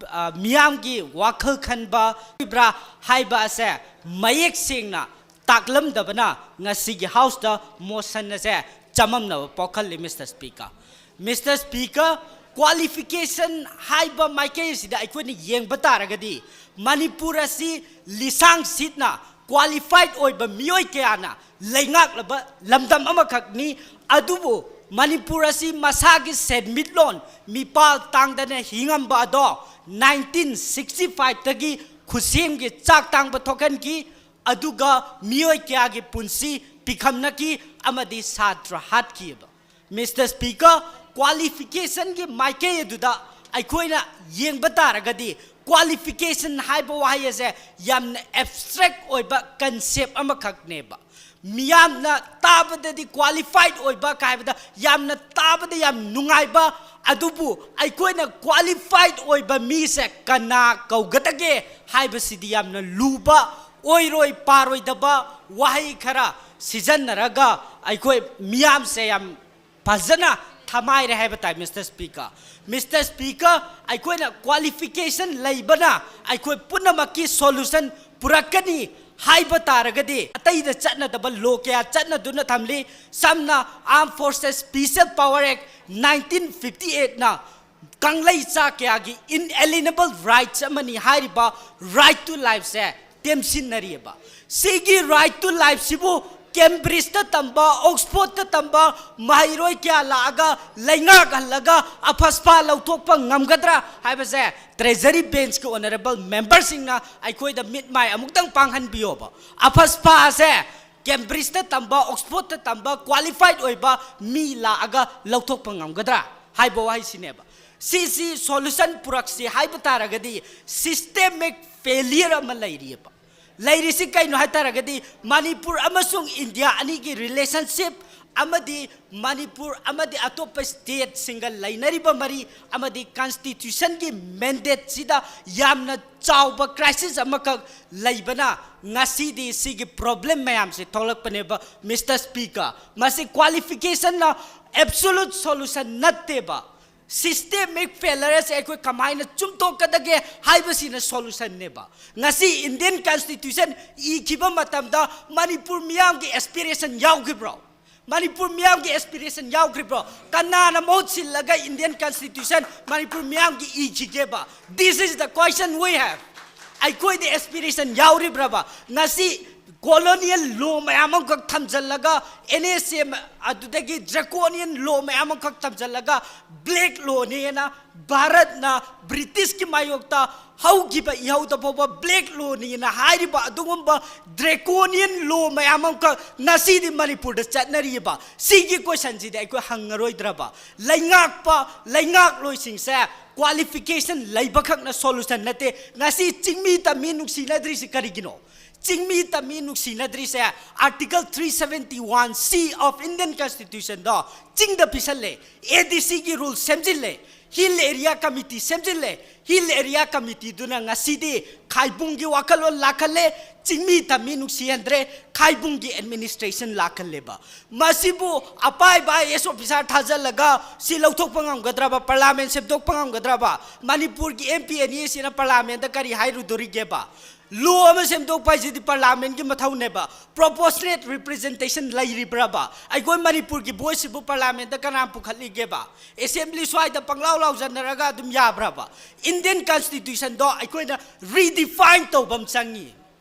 ꯑ, ꯃꯤꯌꯥꯝꯒꯤ ꯋꯥꯈꯜ ꯈꯟꯕ ꯑꯣꯏꯕ꯭ꯔꯥ ꯍꯥꯏꯕ ꯑꯁꯦ ꯃꯌꯦꯛ ꯁꯦꯡꯅ ꯇꯥꯛꯂꯝꯗꯕꯅ ꯉꯁꯤꯒꯤ House ꯇ motion ꯑꯁꯦ ꯆꯃꯝꯅꯕ ꯄꯣꯛꯍꯜꯂꯤ, Mister Speaker꯫ Mister Speaker, qualification ꯍꯥꯏꯕ ꯃꯥꯏꯀꯩ ꯑꯁꯤꯗ ꯑꯩꯈꯣꯏꯅ ꯌꯦꯡꯕ ꯇꯥꯔꯒꯗꯤ, ꯃꯅꯤꯄꯨꯔ ꯑꯁꯤ ꯂꯤꯁꯥꯡ ꯁꯤꯠꯅ qualified ꯑꯣꯏꯕ ꯃꯤꯑꯣꯏ ꯀꯌꯥꯅ ꯂꯩꯉꯥꯛꯂꯕ ꯂꯝꯗꯝ ꯑꯃꯈꯛꯅꯤ꯫ ꯑꯗꯨꯕꯨ ꯃꯅꯤꯄꯨꯔ ꯑꯁꯤ ꯃꯁꯥꯒꯤ ꯁꯦꯟꯃꯤꯠꯂꯣꯟ ꯃꯤꯄꯥꯜ ꯇꯥꯡꯗꯅ ꯍꯤꯡꯉꯝꯕ ꯑꯗꯣ nineteen sixty five ꯇꯒꯤ ꯈꯨꯠꯁꯦꯝꯒꯤ ꯆꯥꯛ ꯇꯥꯡꯕ ꯊꯣꯛꯍꯟꯈꯤ, ꯑꯗꯨꯒ ꯃꯤꯑꯣꯏ ꯀꯌꯥꯒꯤ ꯄꯨꯟꯁꯤ ꯄꯤꯈꯝꯅꯈꯤ ꯑꯃꯗꯤ ꯁꯥꯇ꯭ꯔ ꯍꯥꯠꯈꯤꯕ꯫ Mister Speaker, qualification ꯒꯤ ꯃꯥꯏꯀꯩ ꯑꯗꯨꯗ ꯑꯩꯈꯣꯏꯅ ꯌꯦꯡꯕ ꯇꯥꯔꯒꯗꯤ, qualification ꯍꯥꯏꯕ ꯋꯥꯍꯩ ꯑꯁꯦ ꯌꯥꯝꯅ abstract ꯑꯣꯏꯕ concept ꯑꯃꯈꯛꯅꯦꯕ꯫ ꯃꯤꯌꯥꯝꯅ ꯇꯥꯕꯗꯗꯤ qualified ꯑꯣꯏꯕ ꯀꯥꯏꯕꯗ ꯌꯥꯝꯅ ꯇꯥꯕꯗ ꯌꯥꯝ ꯅꯨꯡꯉꯥꯏꯕ, ꯑꯗꯨꯕꯨ ꯑꯩꯈꯣꯏꯅ qualified ꯑꯣꯏꯕ ꯃꯤꯁꯦ ꯀꯅꯥ ꯀꯧꯒꯗꯒꯦ ꯍꯥꯏꯕꯁꯤꯗꯤ ꯌꯥꯝꯅ ꯂꯨꯕ, ꯑꯣꯏꯔꯣꯏ ꯄꯥꯔꯣꯏꯗꯕ ꯋꯥꯍꯩ ꯈꯔ ꯁꯤꯖꯤꯟꯅꯔꯒ ꯑꯩꯈꯣꯏ ꯃꯤꯌꯥꯝꯁꯦ ꯌꯥꯝ ꯐꯖꯅ ꯊꯃꯥꯏꯔꯦ ꯍꯥꯏꯕ ꯇꯥꯏ, Mister Speaker꯫ Mister Speaker, ꯑꯩꯈꯣꯏꯅ qualification ꯂꯩꯕꯅ ꯑꯩꯈꯣꯏ ꯄꯨꯝꯅꯃꯛꯀꯤ solution ꯄꯨꯔꯛꯀꯅꯤ ꯍꯥꯏꯕ ꯇꯥꯔꯒꯗꯤ, ꯑꯇꯩꯗ ꯆꯠꯅꯗꯕ law ꯀꯌꯥ ꯆꯠꯅꯗꯨꯅ ꯊꯝꯂꯤ꯫ ꯁꯝꯅ Armed Forces Special Power Act nineteen fifty eight ꯅ ꯀꯪꯂꯩ ꯆꯥ ꯀꯌꯥꯒꯤ inalienable rights ꯑꯃꯅꯤ ꯍꯥꯏꯔꯤꯕ right to life ꯁꯦ ꯇꯦꯝꯁꯤꯟꯅꯔꯤꯑꯕ꯫ ꯁꯤꯒꯤ right to life ꯁꯤꯕꯨ Cambridge ꯇ ꯇꯝꯕ, Oxford ꯇ ꯇꯝꯕ ꯃꯍꯩꯔꯣꯏ ꯀꯌꯥ ꯂꯥꯛꯑꯒ ꯂꯩꯉꯥꯛꯍꯜꯂꯒ ꯑꯐꯁꯄꯥ ꯂꯧꯊꯣꯛꯄ ꯉꯝꯒꯗ꯭ꯔꯥ ꯍꯥꯏꯕꯁꯦ Treasury Bench ꯀꯤ honourable member ꯁꯤꯡꯅ ꯑꯩꯈꯣꯏꯗ ꯃꯤꯠ ꯃꯥꯏ ꯑꯃꯨꯛꯇꯪ ꯄꯥꯡꯍꯟꯕꯤꯌꯣꯕ꯫ ꯑꯐꯁꯄꯥꯁꯦ Cambridge ꯇ ꯇꯝꯕ, Oxford ꯇ ꯇꯝꯕ qualified ꯑꯣꯏꯕ ꯃꯤ ꯂꯥꯛꯑꯒ ꯂꯧꯊꯣꯛꯄ ꯉꯝꯒꯗ꯭ꯔꯥ ꯍꯥꯏꯕ ꯋꯥꯍꯩꯁꯤꯅꯦꯕ꯫ ꯁꯤꯁꯤ solution ꯄꯨꯔꯛꯁꯤ ꯍꯥꯏꯕ ꯇꯥꯔꯒꯗꯤ systemic failure ꯑꯃ ꯂꯩꯔꯤꯑꯕ꯫ ꯂꯩꯔꯤꯁꯤ ꯀꯩꯅꯣ ꯍꯥꯏ ꯇꯥꯔꯒꯗꯤ, ꯃꯅꯤꯄꯨꯔ ꯑꯃꯁꯨꯡ ꯏꯟꯗꯤꯌꯥ ꯑꯅꯤꯒꯤ relationship ꯑꯃꯗꯤ ꯃꯅꯤꯄꯨꯔ ꯑꯃꯗꯤ ꯑꯇꯣꯞꯄ state ꯁꯤꯡꯒ ꯂꯩꯅꯔꯤꯕ ꯃꯔꯤ ꯑꯃꯗꯤ constitution ꯒꯤ mandate ꯁꯤꯗ ꯌꯥꯝꯅ ꯆꯥꯎꯕ crisis ꯑꯃꯈꯛ ꯂꯩꯕꯅ ꯉꯁꯤꯗꯤ ꯁꯤꯒꯤ problem ꯃꯌꯥꯝꯁꯦ ꯊꯣꯛꯂꯛꯄꯅꯦꯕ, Mister Speaker꯫ ꯃꯁꯤ qualification ꯅ absolute solution ꯅꯠꯇꯦꯕ꯫ Systemic failure ꯑꯁꯤ ꯑꯩꯈꯣꯏ ꯀꯃꯥꯏꯅ ꯆꯨꯝꯊꯣꯛꯀꯗꯒꯦ ꯍꯥꯏꯕꯁꯤꯅ solution ꯅꯦꯕ꯫ ꯉꯁꯤ Indian Constitution ꯏꯈꯤꯕ ꯃꯇꯝꯗ ꯃꯅꯤꯄꯨꯔ ꯃꯤꯌꯥꯝꯒꯤ aspiration ꯌꯥꯎꯈꯤꯕ꯭ꯔꯣ? ꯃꯅꯤꯄꯨꯔ ꯃꯤꯌꯥꯝꯒꯤ aspiration ꯌꯥꯎꯈ꯭ꯔꯤꯕ꯭ꯔꯣ? ꯀꯅꯥꯅ ꯃꯍꯨꯠ ꯁꯤꯜꯂꯒ Indian Constitution ꯃꯅꯤꯄꯨꯔ ꯃꯤꯌꯥꯝꯒꯤ ꯏꯈꯤꯒꯦꯕ? This is the question we have. ꯑꯩꯈꯣꯏꯗꯤ aspiration ꯌꯥꯎꯔꯤꯕ꯭ꯔꯕ? ꯉꯁꯤ colonial law ꯃꯌꯥꯝ ꯑꯃꯈꯛ ꯊꯝꯖꯤꯜꯂꯒ, N S A ꯑꯗꯨꯗꯒꯤ draconian law ꯃꯌꯥꯝ ꯑꯃꯈꯛ ꯊꯝꯖꯤꯜꯂꯒ, black law ꯅꯦꯅ ꯚꯥꯔꯠꯅ British ꯀꯤ ꯃꯥꯌꯣꯛꯇ ꯍꯧꯈꯤꯕ ꯏꯍꯧꯗ ꯐꯥꯎꯕ black law ꯅꯦꯅ ꯍꯥꯏꯔꯤꯕ ꯑꯗꯨꯒꯨꯝꯕ draconian law ꯃꯌꯥꯝ ꯑꯃꯈꯛ ꯉꯁꯤꯗꯤ ꯃꯅꯤꯄꯨꯔꯗ ꯆꯠꯅꯔꯤꯕ꯫ ꯁꯤꯒꯤ question ꯁꯤꯗꯤ ꯑꯩꯈꯣꯏ ꯍꯪꯉꯔꯣꯏꯗ꯭ꯔꯕ? ꯂꯩꯉꯥꯛꯄ, ꯂꯩꯉꯥꯛꯂꯣꯏꯁꯤꯡꯁꯦ qualification ꯂꯩꯕꯈꯛꯅ solution ꯅꯠꯇꯦ꯫ ꯉꯁꯤ ꯆꯤꯡꯃꯤ ꯇꯝꯃꯤ ꯅꯨꯡꯁꯤꯅꯗ꯭ꯔꯤꯁꯤ ꯀꯔꯤꯒꯤꯅꯣ? ꯆꯤꯡꯃꯤ ꯇꯝꯃꯤ ꯅꯨꯡꯁꯤꯅꯗ꯭ꯔꯤꯁꯦ Article three seventy one C of Indian Constitution ꯗꯣ ꯆꯤꯡꯗ ꯄꯤꯁꯜꯂꯦ, A D C ꯒꯤ rule ꯁꯦꯝꯖꯤꯜꯂꯦ, Hill Area Committee ꯁꯦꯝꯖꯤꯜꯂꯦ꯫ Hill Area Committeeꯗꯨꯅ ꯉꯁꯤꯗꯤ ꯈꯥꯏꯕꯨꯡꯒꯤ ꯋꯥꯈꯜꯂꯣꯟ ꯂꯥꯛꯍꯜꯂꯦ, ꯆꯤꯡꯃꯤ ꯇꯝꯃꯤ ꯅꯨꯡꯁꯤꯍꯟꯗ꯭ꯔꯦ, ꯈꯥꯏꯕꯨꯡꯒꯤ administration ꯂꯥꯛꯍꯜꯂꯦꯕ꯫ ꯃꯁꯤꯕꯨ ꯑꯄꯥꯏꯕ IAS officer ꯊꯥꯖꯤꯜꯂꯒ ꯁꯤ ꯂꯧꯊꯣꯛꯄ ꯉꯝꯒꯗ꯭ꯔꯕ? Parliament ꯁꯦꯝꯗꯣꯛꯄ ꯉꯝꯒꯗ꯭ꯔꯕ? ꯃꯅꯤꯄꯨꯔꯒꯤ MP ꯑꯅꯤ ꯑꯁꯤꯅ Parliamentꯇ ꯀꯔꯤ ꯍꯥꯏꯔꯨꯗꯣꯔꯤꯒꯦꯕ? Law ꯑꯃ ꯁꯦꯝꯗꯣꯛꯄ ꯍꯥꯏꯁꯤꯗꯤ Parliamentꯀꯤ ꯃꯊꯧꯅꯦꯕ꯫ Proportionate representation ꯂꯩꯔꯤꯕ꯭ꯔꯕ? ꯑꯩꯈꯣꯏ ꯃꯅꯤꯄꯨꯔꯒꯤ voiceꯁꯤꯕꯨ Parliamentꯇ ꯀꯅꯥ ꯄꯨꯈꯠꯂꯤꯒꯦꯕ? Assembly ꯁ꯭ꯋꯥꯏꯗ ꯄꯪꯂꯥꯎ ꯂꯥꯎꯖꯟꯅꯔꯒ ꯑꯗꯨꯝ ꯌꯥꯕ꯭ꯔꯕ? Indian Constitutionꯗꯣ ꯑꯩꯈꯣꯏꯅ redefine ꯇꯧꯕ ꯑꯃ ꯆꯪꯉꯤ꯫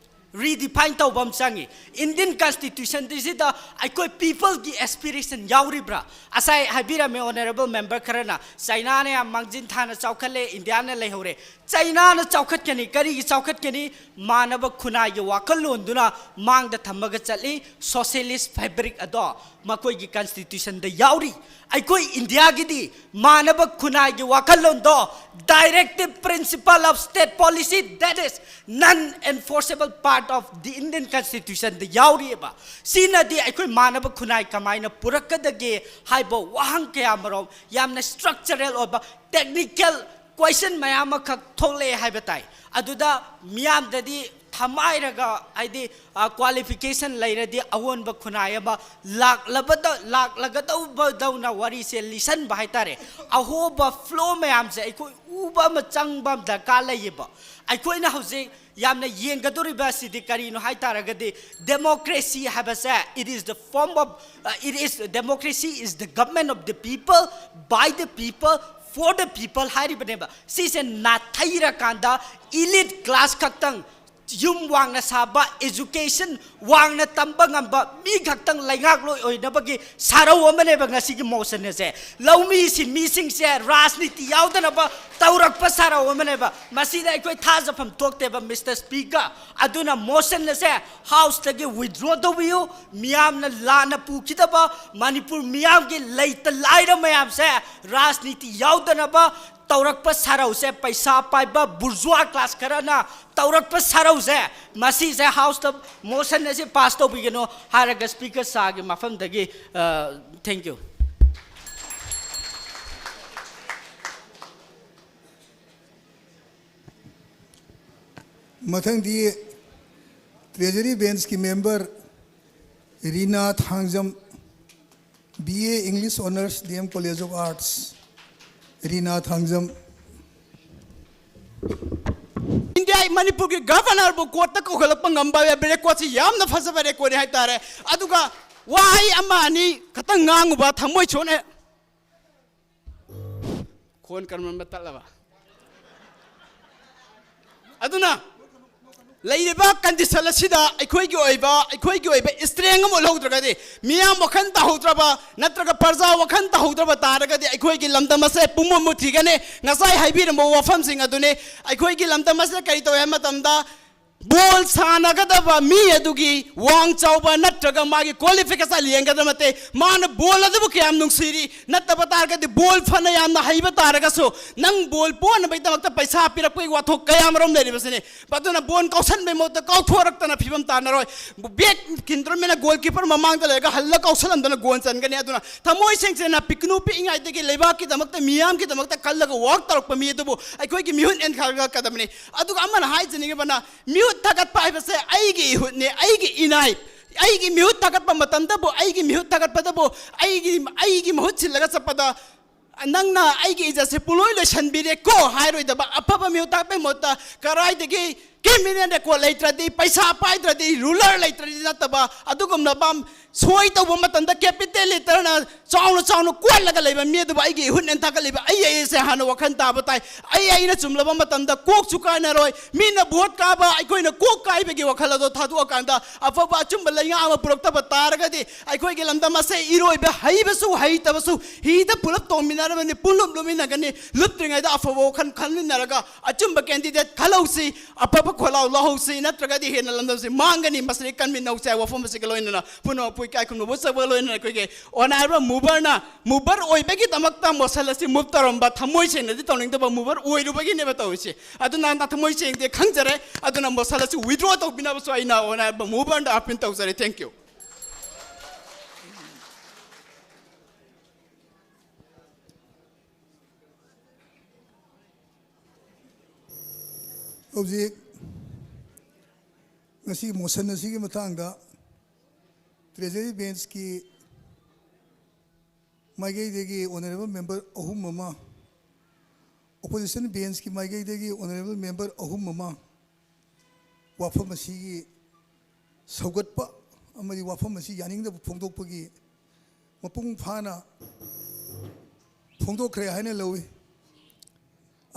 Redefine ꯇꯧꯕ ꯑꯃ ꯆꯪꯉꯤ꯫ Indian Constitutionꯁꯤꯗ ꯑꯩꯈꯣꯏ peopleꯒꯤ aspiration ꯌꯥꯎꯔꯤꯕ꯭ꯔꯥ? ꯉꯁꯥꯏ ꯍꯥꯏꯕꯤꯔꯝꯃꯦ honourable member ꯈꯔꯅ, Chinaꯅ ꯌꯥꯝ ꯃꯥꯡꯖꯤꯟ ꯊꯥꯅ ꯆꯥꯎꯈꯠꯂꯦ, Indiaꯅ ꯂꯩꯍꯧꯔꯦ꯫ Chinaꯅ ꯆꯥꯎꯈꯠꯀꯅꯤ꯫ ꯀꯔꯤꯒꯤ ꯆꯥꯎꯈꯠꯀꯅꯤ? ꯃꯥꯟꯅꯕ ꯈꯨꯟꯅꯥꯏꯒꯤ ꯋꯥꯈꯜꯂꯣꯟꯗꯨꯅ ꯃꯥꯡꯗ ꯊꯝꯃꯒ ꯆꯠꯂꯤ꯫ Socialist fabric ꯑꯗꯣ ꯃꯈꯣꯏꯒꯤ Constitutionꯗ ꯌꯥꯎꯔꯤ꯫ ꯑꯩꯈꯣꯏ Indiaꯒꯤꯗꯤ ꯃꯥꯟꯅꯕ ꯈꯨꯟꯅꯥꯏꯒꯤ ꯋꯥꯈꯜꯂꯣꯟꯗꯣ, directive principle of state policy, that is non-enforceable part of the Indian Constitutionꯗ ꯌꯥꯎꯔꯤꯑꯕ꯫ ꯁꯤꯅꯗꯤ ꯑꯩꯈꯣꯏ ꯃꯥꯟꯅꯕ ꯈꯨꯟꯅꯥꯏ ꯀꯃꯥꯏꯅ ꯄꯨꯔꯛꯀꯗꯒꯦ ꯍꯥꯏꯕ ꯋꯥꯍꯪ ꯀꯌꯥ ꯃꯔꯨꯝ, ꯌꯥꯝꯅ structural ꯑꯣꯏꯕ technical question ꯃꯌꯥꯝ ꯑꯃꯈꯛ ꯊꯣꯛꯂꯛꯑꯦ ꯍꯥꯏꯕ ꯇꯥꯏ꯫ ꯑꯗꯨꯗ ꯃꯤꯌꯥꯝꯗꯗꯤ ꯊꯝꯍꯥꯏꯔꯒ, ꯍꯥꯏꯗꯤ, ꯑ, qualification ꯂꯩꯔꯗꯤ ꯑꯑꯣꯟꯕ ꯈꯨꯟꯅꯥꯏ ꯑꯃ ꯂꯥꯛꯂꯕꯗ-, ꯂꯥꯛꯂꯒꯗꯧꯕꯗꯧꯅ ꯋꯥꯔꯤꯁꯦ ꯂꯤꯁꯟꯕ ꯍꯥꯏꯇꯥꯔꯦ꯫ ꯑꯍꯣꯕ flow ꯃꯌꯥꯝꯁꯦ ꯑꯩꯈꯣꯏ ꯎꯕ ꯑꯃ ꯆꯪꯕ ꯑꯃ ꯗꯔꯀꯥꯔ ꯂꯩꯌꯦꯕ꯫ ꯑꯩꯈꯣꯏꯅ ꯍꯧꯖꯤꯛ ꯌꯥꯝꯅ ꯌꯦꯡꯒꯗꯧꯔꯤꯕ ꯑꯁꯤꯗꯤ ꯀꯔꯤꯅꯣ ꯍꯥꯏ ꯇꯥꯔꯒꯗꯤ, democracy ꯍꯥꯏꯕꯁꯦ, it is the form of, uh, it is, democracy is the government of the people, by the people, for the people ꯍꯥꯏꯔꯤꯕꯅꯦꯕ꯫ ꯁꯤꯁꯦ ꯅꯥꯊꯩꯔꯀꯥꯟꯗ elite class ꯈꯛꯇꯪ, ꯌꯨꯝ ꯋꯥꯡꯅ ꯁꯥꯕ, education ꯋꯥꯡꯅ ꯇꯝꯕ ꯉꯝꯕ ꯃꯤ ꯈꯛꯇꯪ ꯂꯩꯉꯥꯛꯂꯣꯏ ꯑꯣꯏꯅꯕꯒꯤ ꯁꯥꯔꯧ ꯑꯃꯅꯦꯕ ꯉꯁꯤꯒꯤ motion ꯑꯁꯦ꯫ ꯂꯧꯃꯤ ꯁꯤꯟꯃꯤꯁꯤꯡꯁꯦ ꯔꯥꯖꯅꯤꯇꯤ ꯌꯥꯎꯗꯅꯕ ꯇꯧꯔꯛꯄ ꯁꯥꯔꯧ ꯑꯃꯅꯦꯕ꯫ ꯃꯁꯤꯗ ꯑꯩꯈꯣꯏ ꯊꯥꯖꯐꯝ ꯊꯣꯛꯇꯦꯕ, Mister Speaker꯫ ꯑꯗꯨꯅ motion ꯑꯁꯦ Houseꯇꯒꯤ withdraw ꯇꯧꯕꯤꯌꯨ꯫ ꯃꯤꯌꯥꯝꯅ ꯂꯥꯟꯅ ꯄꯨꯈꯤꯗꯕ ꯃꯅꯤꯄꯨꯔ ꯃꯤꯌꯥꯝꯒꯤ ꯂꯩꯇ ꯂꯥꯏꯔ ꯃꯌꯥꯝꯁꯦ ꯔꯥꯖꯅꯤꯇꯤ ꯌꯥꯎꯗꯅꯕ ꯇꯧꯔꯛꯄ ꯁꯥꯔꯧꯁꯦ, ꯄꯩꯁꯥ ꯄꯥꯏꯕ bourgeois class ꯈꯔꯅ ꯇꯧꯔꯛꯄ ꯁꯥꯔꯧꯁꯦ, ꯃꯁꯤꯁꯦ Houseꯇ motion ꯑꯁꯤ pass ꯇꯧꯕꯤꯒꯅꯨ ꯍꯥꯏꯔꯒ Speaker sirꯒꯤ ꯃꯐꯝꯗꯒꯤ, ꯑ, thank you꯫ ꯃꯊꯪꯗꯤ Treasury Benchꯀꯤ member Rina Thangjam, B A English Honours, D M College of Arts, Rina Thangjam. India, ꯃꯅꯤꯄꯨꯔꯒꯤ Governorꯕꯨ courtꯇ ꯀꯧꯈꯠꯂꯛꯄ ꯉꯝꯕ record ꯁꯤ ꯌꯥꯝꯅ ꯐꯖꯕ recordꯅꯤ ꯍꯥꯏꯇꯥꯔꯦ꯫ ꯑꯗꯨꯒ ꯋꯥꯍꯩ ꯑꯃ ꯑꯅꯤ ꯈꯛꯇꯪ ꯉꯥꯡꯉꯨꯕ ꯊꯃꯣꯏ ꯁꯣꯛꯅ ꯈꯣꯟ ꯀꯔꯝꯕ ꯇꯠꯂꯕ? ꯑꯗꯨꯅ ꯂꯩꯔꯤꯕ condition ꯑꯁꯤꯗ ꯑꯩꯈꯣꯏꯒꯤ ꯑꯣꯏꯕ, ꯑꯩꯈꯣꯏꯒꯤ ꯑꯣꯏꯕ strength ꯑꯃ ꯎꯠꯍꯧꯗ꯭ꯔꯒꯗꯤ, ꯃꯤꯌꯥꯝ ꯋꯥꯈꯜ ꯇꯥꯍꯧꯗ꯭ꯔꯕ ꯅꯠꯇ꯭ꯔꯒ ꯄ꯭ꯔꯖꯥ ꯋꯥꯈꯜ ꯇꯥꯍꯧꯗ꯭ꯔꯕ ꯇꯥꯔꯒꯗꯤ ꯑꯩꯈꯣꯏꯒꯤ ꯂꯝꯗꯝ ꯑꯁꯦ ꯄꯨꯝꯃꯨꯠ ꯃꯨꯠꯈꯤꯒꯅꯤ꯫ ꯉꯁꯥꯏ ꯍꯥꯏꯕꯤꯔꯝꯕ ꯋꯥꯐꯝꯁꯤꯡ ꯑꯗꯨꯅꯤ꯫ ꯑꯩꯈꯣꯏꯒꯤ ꯂꯝꯗꯝ ꯑꯁꯤꯗ ꯀꯔꯤ ꯇꯧꯏ ꯍꯥꯏꯕ ꯃꯇꯝꯗ, ꯕꯣꯜ ꯁꯥꯟꯅꯒꯗꯕ ꯃꯤ ꯑꯗꯨꯒꯤ ꯋꯥꯡ ꯆꯥꯎꯕ ꯅꯠꯇ꯭ꯔꯒ ꯃꯥꯒꯤ qualification ꯌꯦꯡꯒꯗꯕ ꯅꯠꯇꯦ꯫ ꯃꯥꯅ ꯕꯣꯜ ꯑꯗꯨꯕꯨ ꯀꯌꯥꯝ ꯅꯨꯡꯁꯤꯔꯤ, ꯅꯠꯇꯕ ꯇꯥꯔꯒꯗꯤ ꯕꯣꯜ ꯐꯅ ꯌꯥꯝꯅ ꯍꯩꯕ ꯇꯥꯔꯒꯁꯨ ꯅꯪ ꯕꯣꯜ ꯄꯣꯅꯕꯒꯤꯗꯃꯛꯇ ꯄꯩꯁꯥ ꯄꯤꯔꯛꯄꯒꯤ ꯋꯥꯊꯣꯛ ꯀꯌꯥ ꯃꯔꯨꯝ ꯂꯩꯔꯤꯕꯁꯤꯅꯤ꯫ ꯑꯗꯨꯅ ꯕꯣꯜ ꯀꯥꯎꯁꯟꯕꯒꯤ ꯃꯍꯨꯠꯇ ꯀꯥꯎꯊꯣꯔꯛꯇꯅ ꯐꯤꯕꯝ ꯇꯥꯟꯅꯔꯣꯏ꯫ ꯕꯦꯛ ꯀꯤꯟꯗ꯭ꯔꯣꯃꯦꯟꯅ goalkeeper ꯃꯃꯥꯡꯗ ꯂꯩꯔꯒ ꯍꯜꯂ ꯀꯥꯎꯁꯜꯂꯝꯗꯅ ꯒꯣꯜ ꯆꯟꯒꯅꯤ꯫ ꯑꯗꯨꯅ ꯊꯃꯣꯏ ꯁꯦꯡꯁꯦꯟꯅ ꯄꯤꯛꯅꯨ ꯄꯤꯛꯏꯉꯩꯗꯒꯤ ꯂꯩꯕꯥꯛꯀꯤꯗꯃꯛꯇ, ꯃꯤꯌꯥꯝꯒꯤꯗꯃꯛꯇ ꯈꯜꯂꯒ work ꯇꯧꯔꯛꯄ ꯃꯤ ꯑꯗꯨꯕꯨ ꯑꯩꯈꯣꯏꯒꯤ ꯃꯤꯍꯨꯠ ꯌꯦꯡꯈꯠꯂꯛꯀꯗꯕꯅꯤ꯫ ꯑꯗꯨꯒ ꯑꯃꯅ ꯍꯥꯏꯖꯅꯤꯡꯉꯤꯕꯅ, ꯃꯤꯍꯨꯠ ꯊꯥꯒꯠꯄ ꯍꯥꯏꯕꯁꯦ ꯑꯩꯒꯤ ꯏꯍꯨꯠꯅꯤ, ꯑꯩꯒꯤ ꯏꯅꯥꯏ꯫ ꯑꯩꯒꯤ ꯃꯤꯍꯨꯠ ꯊꯥꯒꯠꯄ ꯃꯇꯝꯗꯕꯨ, ꯑꯩꯒꯤ ꯃꯤꯍꯨꯠ ꯊꯥꯒꯠꯄꯗꯕꯨ ꯑꯩꯒꯤ, ꯑꯩꯒꯤ ꯃꯍꯨꯠ ꯁꯤꯜꯂꯒ ꯆꯠꯄꯗ ꯅꯪꯅ ꯑꯩꯒꯤ ꯏꯖꯠꯁꯦ ꯄꯨꯡꯂꯣꯏ ꯂꯣꯏꯁꯟꯕꯤꯔꯦꯀꯣ ꯍꯥꯏꯔꯣꯏꯗꯕ, ꯑꯐꯕ ꯃꯤꯍꯨꯠ ꯊꯥꯒꯠꯄꯒꯤ ꯃꯍꯨꯠꯇ ꯀꯔꯥꯏꯗꯒꯤ criminal record ꯂꯩꯇ꯭ꯔꯗꯤ, ꯄꯩꯁꯥ ꯄꯥꯏꯗ꯭ꯔꯗꯤ, ruler ꯂꯩꯇ꯭ꯔꯗꯤ ꯅꯠꯇꯕ, ꯑꯗꯨꯒꯨꯝꯂꯕ ꯁꯣꯏ ꯇꯧꯕ ꯃꯇꯝꯗ capital letterꯅ ꯆꯥꯎꯅ ꯆꯥꯎꯅ ꯀꯣꯠꯂꯒ ꯂꯩꯕ ꯃꯤ ꯑꯗꯨꯕꯨ ꯑꯩꯒꯤ ꯏꯍꯨꯠꯅꯦꯅ ꯊꯥꯒꯠꯂꯤꯕ ꯑꯩ ꯑꯩꯁꯦ ꯍꯥꯟꯅ ꯋꯥꯈꯜ ꯇꯥꯕ ꯇꯥꯏ꯫ ꯑꯩ ꯑꯩꯅ ꯆꯨꯝꯂꯕ ꯃꯇꯝꯗ ꯀꯣꯛꯁꯨ ꯀꯥꯏꯅꯔꯣꯏ꯫ ꯃꯤꯅ vote ꯀꯥꯕ, ꯑꯩꯈꯣꯏꯅ ꯀꯣꯛ ꯀꯥꯏꯕꯒꯤ ꯋꯥꯈꯜ ꯑꯗꯣ ꯊꯥꯗꯣꯛꯑꯀꯥꯟꯗ ꯑꯐꯕ ꯑꯆꯨꯝꯕ ꯂꯩꯉꯥꯛ ꯑꯃ ꯄꯨꯔꯛꯇꯕ ꯇꯥꯔꯒꯗꯤ ꯑꯩꯈꯣꯏꯒꯤ ꯂꯝꯗꯝ ꯑꯁꯦ ꯏꯔꯣꯏꯕ ꯍꯩꯕꯁꯨ ꯍꯩꯇꯕꯁꯨ ꯍꯤꯗ ꯄꯨꯂꯞ ꯇꯣꯡꯃꯤꯟꯅꯔꯕꯅꯤ, ꯄꯨꯡꯂꯨꯞ ꯂꯨꯞꯃꯤꯟꯅꯒꯅꯤ꯫ ꯂꯨꯞꯇ꯭ꯔꯤꯉꯩꯗ ꯑꯐꯕ ꯋꯥꯈꯜ ꯈꯟꯃꯤꯟꯅꯔꯒ ꯑꯆꯨꯝꯕ candidate ꯈꯜꯍꯧꯁꯤ, ꯑꯐꯕ ꯈꯣꯜꯂꯥꯎ ꯂꯧꯍꯧꯁꯤ, ꯅꯠꯇ꯭ꯔꯒꯗꯤ ꯍꯦꯟꯅ ꯂꯝꯗꯝꯁꯤ ꯃꯥꯡꯒꯅꯤ꯫ ꯃꯁꯤꯗ ꯀꯟꯃꯤꯟꯅꯧꯁꯤ ꯍꯥꯏꯕ ꯋꯥꯐꯝ ꯑꯁꯤꯒ ꯂꯣꯏꯅꯅ ꯄꯨꯝꯅꯃꯛꯄꯨ ꯏꯀꯥꯏ ꯈꯨꯝꯅꯕ ꯎꯠꯆꯕꯒ ꯂꯣꯏꯅꯅ ꯑꯩꯈꯣꯏꯒꯤ honourable moverꯅ mover ꯑꯣꯏꯕꯒꯤꯗꯃꯛꯇ motion ꯑꯁꯤ move ꯇꯧꯔꯝꯕ, ꯊꯃꯣꯏ ꯁꯦꯡꯅꯗꯤ ꯇꯧꯅꯤꯡꯗꯕ mover ꯑꯣꯏꯔꯨꯕꯒꯤꯅꯦꯕ ꯇꯧꯔꯤꯁꯦ꯫ ꯑꯗꯨꯅ ꯊꯃꯣꯏ ꯁꯦꯡꯗꯦ ꯈꯪꯖꯔꯦ꯫ ꯑꯗꯨꯅ motion ꯑꯁꯤ withdraw ꯇꯧꯕꯤꯅꯕꯁꯨ ꯑꯩꯅ honourable moverꯗ appeal ꯇꯧꯖꯔꯤ꯫ Thank you꯫ ꯍꯧꯖꯤꯛ ꯉꯁꯤꯒꯤ ꯃꯣꯁꯟ ꯑꯁꯤꯒꯤ ꯃꯇꯥꯡꯗ ꯇ꯭ꯔꯦꯖꯔꯤ ꯕꯦꯟꯁꯀꯤ ꯃꯥꯏꯀꯩꯗꯒꯤ ꯑꯣꯅꯔꯦꯕꯜ ꯃꯦꯝꯕꯔ ꯑꯍꯨꯝ ꯑꯃ, ꯑꯣꯄꯣꯖꯤꯁꯟ ꯕꯦꯟꯁꯀꯤ ꯃꯥꯏꯀꯩꯗꯒꯤ ꯑꯣꯅꯔꯦꯕꯜ ꯃꯦꯝꯕꯔ ꯑꯍꯨꯝ ꯑꯃ ꯋꯥꯐꯝ ꯑꯁꯤꯒꯤ ꯁꯧꯒꯠꯄ ꯑꯃꯗꯤ ꯋꯥꯐꯝ ꯑꯁꯤ ꯌꯥꯅꯤꯡꯗꯕ ꯐꯣꯡꯗꯣꯛꯄꯒꯤ ꯃꯄꯨꯡ ꯐꯥꯅ ꯐꯣꯡꯗꯣꯛꯈ꯭ꯔꯦ ꯍꯥꯏꯅ ꯂꯧꯏ꯫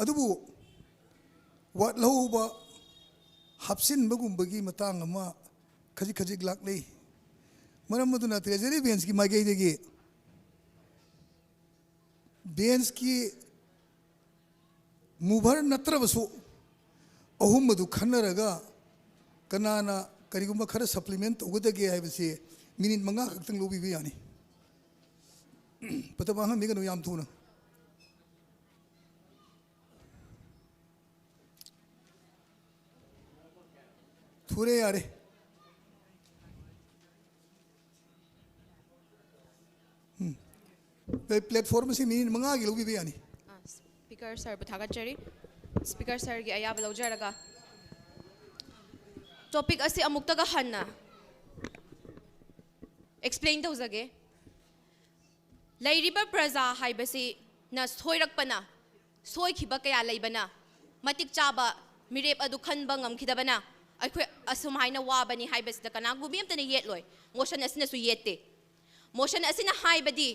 ꯑꯗꯨꯕꯨ ꯋꯥꯠꯍꯧꯕ ꯍꯥꯞꯆꯤꯟꯕꯒꯨꯝꯕꯒꯤ ꯃꯇꯥꯡ ꯑꯃ ꯈꯖꯤꯛ ꯈꯖꯤꯛ ꯂꯥꯛꯅꯩ꯫ ꯃꯔꯝ ꯑꯗꯨꯅ ꯇ꯭ꯔꯦꯖꯔꯤ ꯕꯦꯟꯁꯀꯤ ꯃꯥꯏꯀꯩꯗꯒꯤ ꯕꯦꯟꯁꯀꯤ ꯃꯨꯚꯔ ꯅꯠꯇ꯭ꯔꯕꯁꯨ ꯑꯍꯨꯝ ꯑꯗꯨ ꯈꯟꯅꯔꯒ ꯀꯅꯥꯅ ꯀꯔꯤꯒꯨꯝꯕ ꯈꯔ ꯁꯄ꯭ꯂꯤꯃꯦꯟ ꯇꯧꯒꯗꯒꯦ ꯍꯥꯏꯕꯁꯤ ꯃꯤꯅꯤꯠ ꯃꯉꯥ ꯈꯛꯇꯪ ꯂꯧꯕꯤꯕ ꯌꯥꯅꯤ꯫ ꯃꯇꯝ ꯃꯥꯡꯍꯟꯕꯤꯒꯅꯨ, ꯌꯥꯝ ꯊꯨꯅ꯫ ꯊꯨꯔꯦ, ꯌꯥꯔꯦ꯫ ꯎꯝ꯫ ꯑꯩ ꯄ꯭ꯂꯦꯠꯐꯣꯔꯝ ꯑꯁꯤ ꯃꯤꯅꯤꯠ ꯃꯉꯥꯒꯤ ꯂꯧꯕꯤꯕ ꯌꯥꯅꯤ꯫ ꯑꯥ, ꯁ꯭ꯄꯤꯀꯔ ꯁꯔꯕꯨ ꯊꯥꯒꯠꯆꯔꯤ꯫ ꯁ꯭ꯄꯤꯀꯔ ꯁꯔꯒꯤ ꯑꯌꯥꯕ ꯂꯧꯖꯔꯒ ꯇꯣꯄꯤꯛ ꯑꯁꯤ ꯑꯃꯨꯛꯇꯒ ꯍꯟꯅ ꯑꯦꯛꯁꯄ꯭ꯂꯦꯟ ꯇꯧꯖꯒꯦ꯫ ꯂꯩꯔꯤꯕ ꯄ꯭ꯔꯖꯥ ꯍꯥꯏꯕꯁꯤꯅ ꯁꯣꯏꯔꯛꯄꯅ, ꯁꯣꯏꯈꯤꯕ ꯀꯌꯥ ꯂꯩꯕꯅ, ꯃꯇꯤꯛ ꯆꯥꯕ ꯃꯤꯔꯦꯞ ꯑꯗꯨ ꯈꯟꯕ ꯉꯝꯈꯤꯗꯕꯅ ꯑꯩꯈꯣꯏ ꯑꯁꯨꯝ ꯍꯥꯏꯅ ꯋꯥꯕꯅꯤ ꯍꯥꯏꯕꯁꯤꯗ ꯀꯅꯥꯒꯨꯝꯕꯤ ꯑꯃꯠꯇꯅ ꯌꯦꯠꯂꯣꯏ꯫ ꯃꯣꯁꯟ ꯑꯁꯤꯅꯁꯨ ꯌꯦꯠꯇꯦ꯫ ꯃꯣꯁꯟ ꯑꯁꯤꯅ ꯍꯥꯏꯕꯗꯤ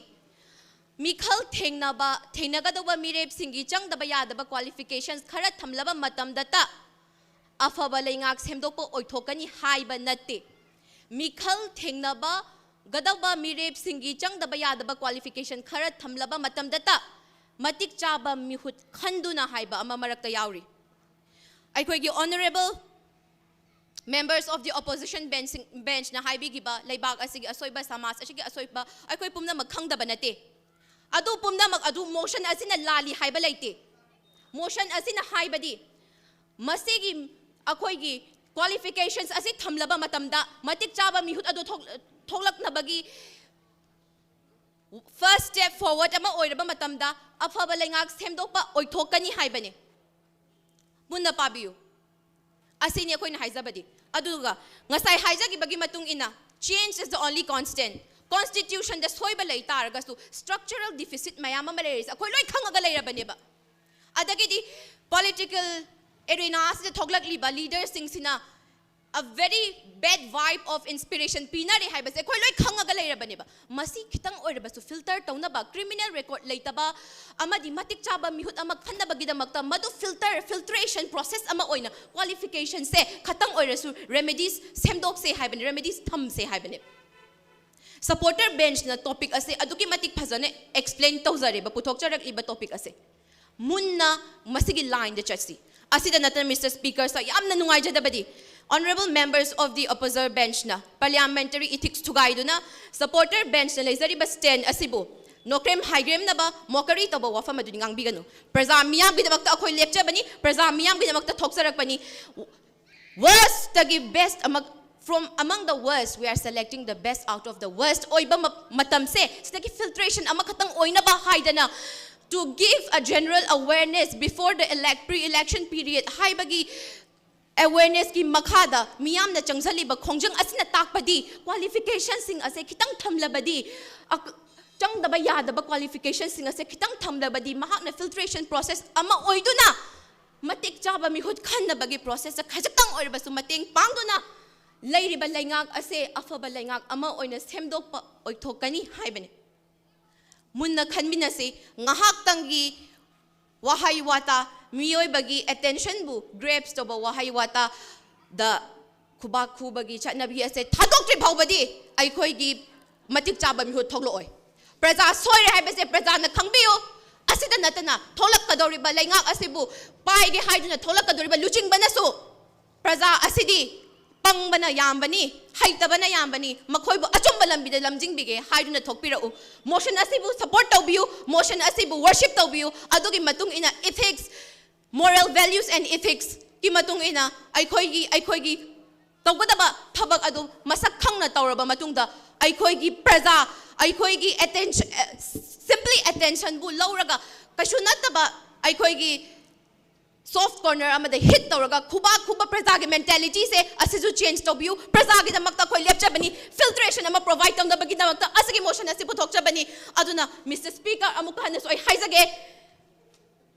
ꯃꯤꯈꯜ ꯊꯦꯡꯅꯕ, ꯊꯦꯡꯅꯒꯗꯧꯕ ꯃꯤꯔꯦꯞꯁꯤꯡꯒꯤ ꯆꯪꯗꯕ ꯌꯥꯗꯕ ꯀ꯭ꯋꯥꯂꯤꯐꯤꯀꯦꯁꯟꯁ ꯈꯔ ꯊꯝꯂꯕ ꯃꯇꯝꯗꯇ ꯑꯐꯕ ꯂꯩꯉꯥꯛ ꯁꯦꯝꯗꯣꯛꯄ ꯑꯣꯏꯊꯣꯛꯀꯅꯤ ꯍꯥꯏꯕ ꯅꯠꯇꯦ꯫ ꯃꯤꯈꯜ ꯊꯦꯡꯅꯕꯒꯗꯧꯕ ꯃꯤꯔꯦꯞꯁꯤꯡꯒꯤ ꯆꯪꯗꯕ ꯌꯥꯗꯕ ꯀ꯭ꯋꯥꯂꯤꯐꯤꯀꯦꯁꯟ ꯈꯔ ꯊꯝꯂꯕ ꯃꯇꯝꯗꯇ ꯃꯇꯤꯛ ꯆꯥꯕ ꯃꯤꯍꯨꯠ ꯈꯟꯗꯨꯅ ꯍꯥꯏꯕ ꯑꯃ ꯃꯔꯛꯇ ꯌꯥꯎꯔꯤ꯫ ꯑꯩꯈꯣꯏꯒꯤ honourable members of the opposition bench, ꯕꯦꯟꯆꯅ ꯍꯥꯏꯕꯤꯈꯤꯕ ꯂꯩꯕꯥꯛ ꯑꯁꯤꯒꯤ ꯑꯁꯣꯏꯕ, ꯁꯃꯥꯖ ꯑꯁꯤꯒꯤ ꯑꯁꯣꯏꯕ ꯑꯩꯈꯣꯏ ꯄꯨꯝꯅꯃꯛ ꯈꯪꯗꯕ ꯅꯠꯇꯦ꯫ ꯑꯗꯨ ꯄꯨꯝꯅꯃꯛ ꯑꯗꯨ ꯃꯣꯁꯟ ꯑꯁꯤꯅ ꯂꯥꯜꯂꯤ ꯍꯥꯏꯕ ꯂꯩꯇꯦ꯫ ꯃꯣꯁꯟ ꯑꯁꯤꯅ ꯍꯥꯏꯕꯗꯤ ꯃꯁꯤꯒꯤ ꯑꯩꯈꯣꯏꯒꯤ ꯀ꯭ꯋꯥꯂꯤꯐꯤꯀꯦꯁꯟꯁ ꯑꯁꯤ ꯊꯝꯂꯕ ꯃꯇꯝꯗ ꯃꯇꯤꯛ ꯆꯥꯕ ꯃꯤꯍꯨꯠ ꯑꯗꯨ ꯊꯣꯛ-, ꯊꯣꯛꯂꯛꯅꯕꯒꯤ ꯐꯥꯔꯁ ꯁ꯭ꯇꯦꯞ ꯐꯣꯔꯋꯥꯔꯗ ꯑꯃ ꯑꯣꯏꯔꯕ ꯃꯇꯝꯗ ꯑꯐꯕ ꯂꯩꯉꯥꯛ ꯁꯦꯝꯗꯣꯛꯄ ꯑꯣꯏꯊꯣꯛꯀꯅꯤ ꯍꯥꯏꯕꯅꯤ꯫ ꯃꯨꯟꯅ ꯄꯥꯕꯤꯌꯨ꯫ ꯑꯁꯤꯅꯤ ꯑꯩꯈꯣꯏꯅ ꯍꯥꯏꯖꯕꯗꯤ꯫ ꯑꯗꯨꯒ ꯉꯁꯥꯏ ꯍꯥꯏꯖꯈꯤꯕꯒꯤ ꯃꯇꯨꯡ ꯏꯟꯅ, change is the only constant. Constitutionꯗ ꯁꯣꯏꯕ ꯂꯩ ꯇꯥꯔꯒꯁꯨ, structural deficit ꯃꯌꯥꯝ ꯑꯃ ꯂꯩꯔꯤꯁꯦ ꯑꯩꯈꯣꯏ ꯂꯣꯏ ꯈꯪꯉꯒ ꯂꯩꯔꯕꯅꯦꯕ꯫ ꯑꯗꯒꯤꯗꯤ political arena ꯑꯁꯤꯗ ꯊꯣꯛꯂꯛꯂꯤꯕ leaderꯁꯤꯡꯁꯤꯅ a very bad vibe of inspiration ꯄꯤꯅꯔꯦ ꯍꯥꯏꯕꯁꯦ ꯑꯩꯈꯣꯏ ꯂꯣꯏ ꯈꯪꯉꯒ ꯂꯩꯔꯕꯅꯦꯕ꯫ ꯃꯁꯤ ꯈꯤꯇꯪ ꯑꯣꯏꯔꯕꯁꯨ filter ꯇꯧꯅꯕ, criminal record ꯂꯩꯇꯕ ꯑꯃꯗꯤ ꯃꯇꯤꯛ ꯆꯥꯕ ꯃꯤꯍꯨꯠ ꯑꯃ ꯈꯟꯅꯕꯒꯤꯗꯃꯛꯇ ꯃꯗꯨ filter, filtration process ꯑꯃ ꯑꯣꯏꯅ qualificationꯁꯦ ꯈꯇꯪ ꯑꯣꯏꯔꯁꯨ remedies ꯁꯦꯝꯗꯣꯛꯁꯦ ꯍꯥꯏꯕꯅꯦ, remedies ꯊꯝꯁꯦ ꯍꯥꯏꯕꯅꯦ꯫ Supporter benchꯅ topic ꯑꯁꯦ ꯑꯗꯨꯛꯀꯤ ꯃꯇꯤꯛ ꯐꯖꯅ explain ꯇꯧꯖꯔꯦꯕ, ꯄꯨꯊꯣꯛꯆꯔꯛꯂꯤꯕ topic ꯑꯁꯦ꯫ ꯃꯨꯟꯅ ꯃꯁꯤꯒꯤ lineꯗ ꯆꯠꯁꯤ꯫ ꯑꯁꯤꯗ ꯅꯠꯇꯅ, Mister Speaker, ꯁꯥꯔ, ꯌꯥꯝꯅ ꯅꯨꯡꯉꯥꯏꯖꯗꯕꯗꯤ, honourable members of the opposer benchꯅ parliamentary ethics ꯊꯨꯒꯥꯏꯗꯨꯅ supporter benchꯅ ꯂꯩꯖꯔꯤꯕ stand ꯑꯁꯤꯕꯨ ꯅꯣꯀ꯭ꯔꯦꯝ ꯍꯥꯏꯒ꯭ꯔꯦꯝꯅꯕ mockery ꯇꯧꯕ ꯋꯥꯐꯝ ꯑꯗꯨꯗꯤ ꯉꯥꯡꯕꯤꯒꯅꯨ꯫ ꯄ꯭ꯔꯖꯥ ꯃꯤꯌꯥꯝꯒꯤꯗꯃꯛꯇ ꯑꯩꯈꯣꯏ ꯂꯦꯞꯆꯕꯅꯤ, ꯄ꯭ꯔꯖꯥ ꯃꯤꯌꯥꯝꯒꯤꯗꯃꯛꯇ ꯊꯣꯛꯆꯔꯛꯄꯅꯤ꯫ Worstꯇꯒꯤ best ꯑꯃ, from among the worst, we are selecting the best out of the worst ꯑꯣꯏꯕ ꯃ-, ꯃꯇꯝꯁꯦ, ꯁꯤꯗꯒꯤ filtration ꯑꯃꯈꯛꯇꯪ ꯑꯣꯏꯅꯕ ꯍꯥꯏꯗꯅ, to give a general awareness before the elect, pre-election period ꯍꯥꯏꯕꯒꯤ awarenessꯀꯤ ꯃꯈꯥꯗ ꯃꯤꯌꯥꯝꯅ ꯆꯪꯁꯤꯜꯂꯤꯕ ꯈꯣꯡꯖꯪ ꯑꯁꯤꯅ ꯇꯥꯛꯄꯗꯤ, qualificationꯁꯤꯡ ꯑꯁꯦ ꯈꯤꯇꯪ ꯊꯝꯂꯕꯗꯤ, ꯑꯛ-, ꯆꯪꯗꯕ ꯌꯥꯗꯕ qualificationꯁꯤꯡ ꯑꯁꯦ ꯈꯤꯇꯪ ꯊꯝꯂꯕꯗꯤ, ꯃꯍꯥꯛꯅ filtration process ꯑꯃ ꯑꯣꯏꯗꯨꯅ ꯃꯇꯤꯛ ꯆꯥꯕ ꯃꯤꯍꯨꯠ ꯈꯟꯅꯕꯒꯤ processꯇ ꯈꯖꯤꯛꯇꯪ ꯑꯣꯏꯔꯕꯁꯨ ꯃꯇꯦꯡ ꯄꯥꯡꯗꯨꯅ ꯂꯩꯔꯤꯕ ꯂꯩꯉꯥꯛ ꯑꯁꯦ ꯑꯐꯕ ꯂꯩꯉꯥꯛ ꯑꯃ ꯑꯣꯏꯅ ꯁꯦꯝꯗꯣꯛꯄ ꯑꯣꯏꯊꯣꯛꯀꯅꯤ ꯍꯥꯏꯕꯅꯤ꯫ ꯃꯨꯟꯅ ꯈꯟꯃꯤꯟꯅꯁꯤ꯫ ꯉꯥꯏꯍꯥꯛꯇꯪꯒꯤ ꯋꯥꯍꯩ ꯋꯥꯇꯥ, ꯃꯤꯑꯣꯏꯕꯒꯤ attentionꯕꯨ grabs ꯇꯧꯕ ꯋꯥꯍꯩ ꯋꯥꯇꯥꯗ ꯈꯨꯕꯥꯛ ꯈꯨꯕꯒꯤ ꯆꯠꯅꯕꯤ ꯑꯁꯦ ꯊꯥꯗꯣꯛꯇ꯭ꯔꯤ ꯐꯥꯎꯕꯗꯤ ꯑꯩꯈꯣꯏꯒꯤ ꯃꯇꯤꯛ ꯆꯥꯕ ꯃꯤꯍꯨꯠ ꯊꯣꯛꯂꯛꯑꯣꯏ꯫ ꯄ꯭ꯔꯖꯥ ꯁꯣꯏꯔꯦ ꯍꯥꯏꯕꯁꯦ ꯄ꯭ꯔꯖꯥꯅ ꯈꯪꯕꯤꯌꯨ꯫ ꯑꯁꯤꯗ ꯅꯠꯇꯅ ꯊꯣꯛꯂꯛꯀꯗꯧꯔꯤꯕ ꯂꯩꯉꯥꯛ ꯑꯁꯤꯕꯨ ꯄꯥꯏꯒꯦ ꯍꯥꯏꯗꯨꯅ ꯊꯣꯛꯂꯛꯀꯗꯧꯔꯤꯕ ꯂꯨꯆꯤꯡꯕꯅꯁꯨ ꯄ꯭ꯔꯖꯥ ꯑꯁꯤꯗꯤ ꯄꯪꯕꯅ ꯌꯥꯝꯕꯅꯤ, ꯍꯩꯇꯕꯅ ꯌꯥꯝꯕꯅꯤ, ꯃꯈꯣꯏꯕꯨ ꯑꯆꯨꯝꯕ ꯂꯝꯕꯤꯗ ꯂꯝꯖꯤꯡꯕꯤꯒꯦ ꯍꯥꯏꯗꯨꯅ ꯊꯣꯛꯄꯤꯔꯛꯎ꯫ Motion ꯑꯁꯤꯕꯨ support ꯇꯧꯕꯤꯌꯨ, motion ꯑꯁꯤꯕꯨ worship ꯇꯧꯕꯤꯌꯨ꯫ ꯑꯗꯨꯒꯤ ꯃꯇꯨꯡ ꯏꯟꯅ ethics, moral values and ethicsꯀꯤ ꯃꯇꯨꯡ ꯏꯟꯅ ꯑꯩꯈꯣꯏꯒꯤ, ꯑꯩꯈꯣꯏꯒꯤ ꯇꯧꯒꯗꯕ ꯊꯕꯛ ꯑꯗꯨ ꯃꯁꯛ ꯈꯪꯅ ꯇꯧꯔꯕ ꯃꯇꯨꯡꯗ, ꯑꯩꯈꯣꯏꯒꯤ ꯄ꯭ꯔꯖꯥ, ꯑꯩꯈꯣꯏꯒꯤ attention, simply attentionꯕꯨ ꯂꯧꯔꯒ ꯀꯩꯁꯨ ꯅꯠꯇꯕ ꯑꯩꯈꯣꯏꯒꯤ soft corner ꯑꯃꯗ hit ꯇꯧꯔꯒ ꯈꯨꯕꯥꯛ ꯈꯨꯕ ꯄ꯭ꯔꯖꯥꯒꯤ mentalityꯁꯦ ꯑꯁꯤꯁꯨ change ꯇꯧꯕꯤꯌꯨ꯫ ꯄ꯭ꯔꯖꯥꯒꯤꯗꯃꯛꯇ ꯑꯩꯈꯣꯏ ꯂꯦꯞꯆꯕꯅꯤ꯫ Filtration ꯑꯃ provide ꯇꯧꯅꯕꯒꯤꯗꯃꯛꯇ ꯑꯁꯤꯒꯤ motion ꯑꯁꯤ ꯄꯨꯊꯣꯛꯆꯕꯅꯤ꯫ ꯑꯗꯨꯅ Mister Speaker, ꯑꯃꯨꯛꯀ ꯍꯟꯅꯁꯨ ꯑꯩ ꯍꯥꯏꯖꯒꯦ,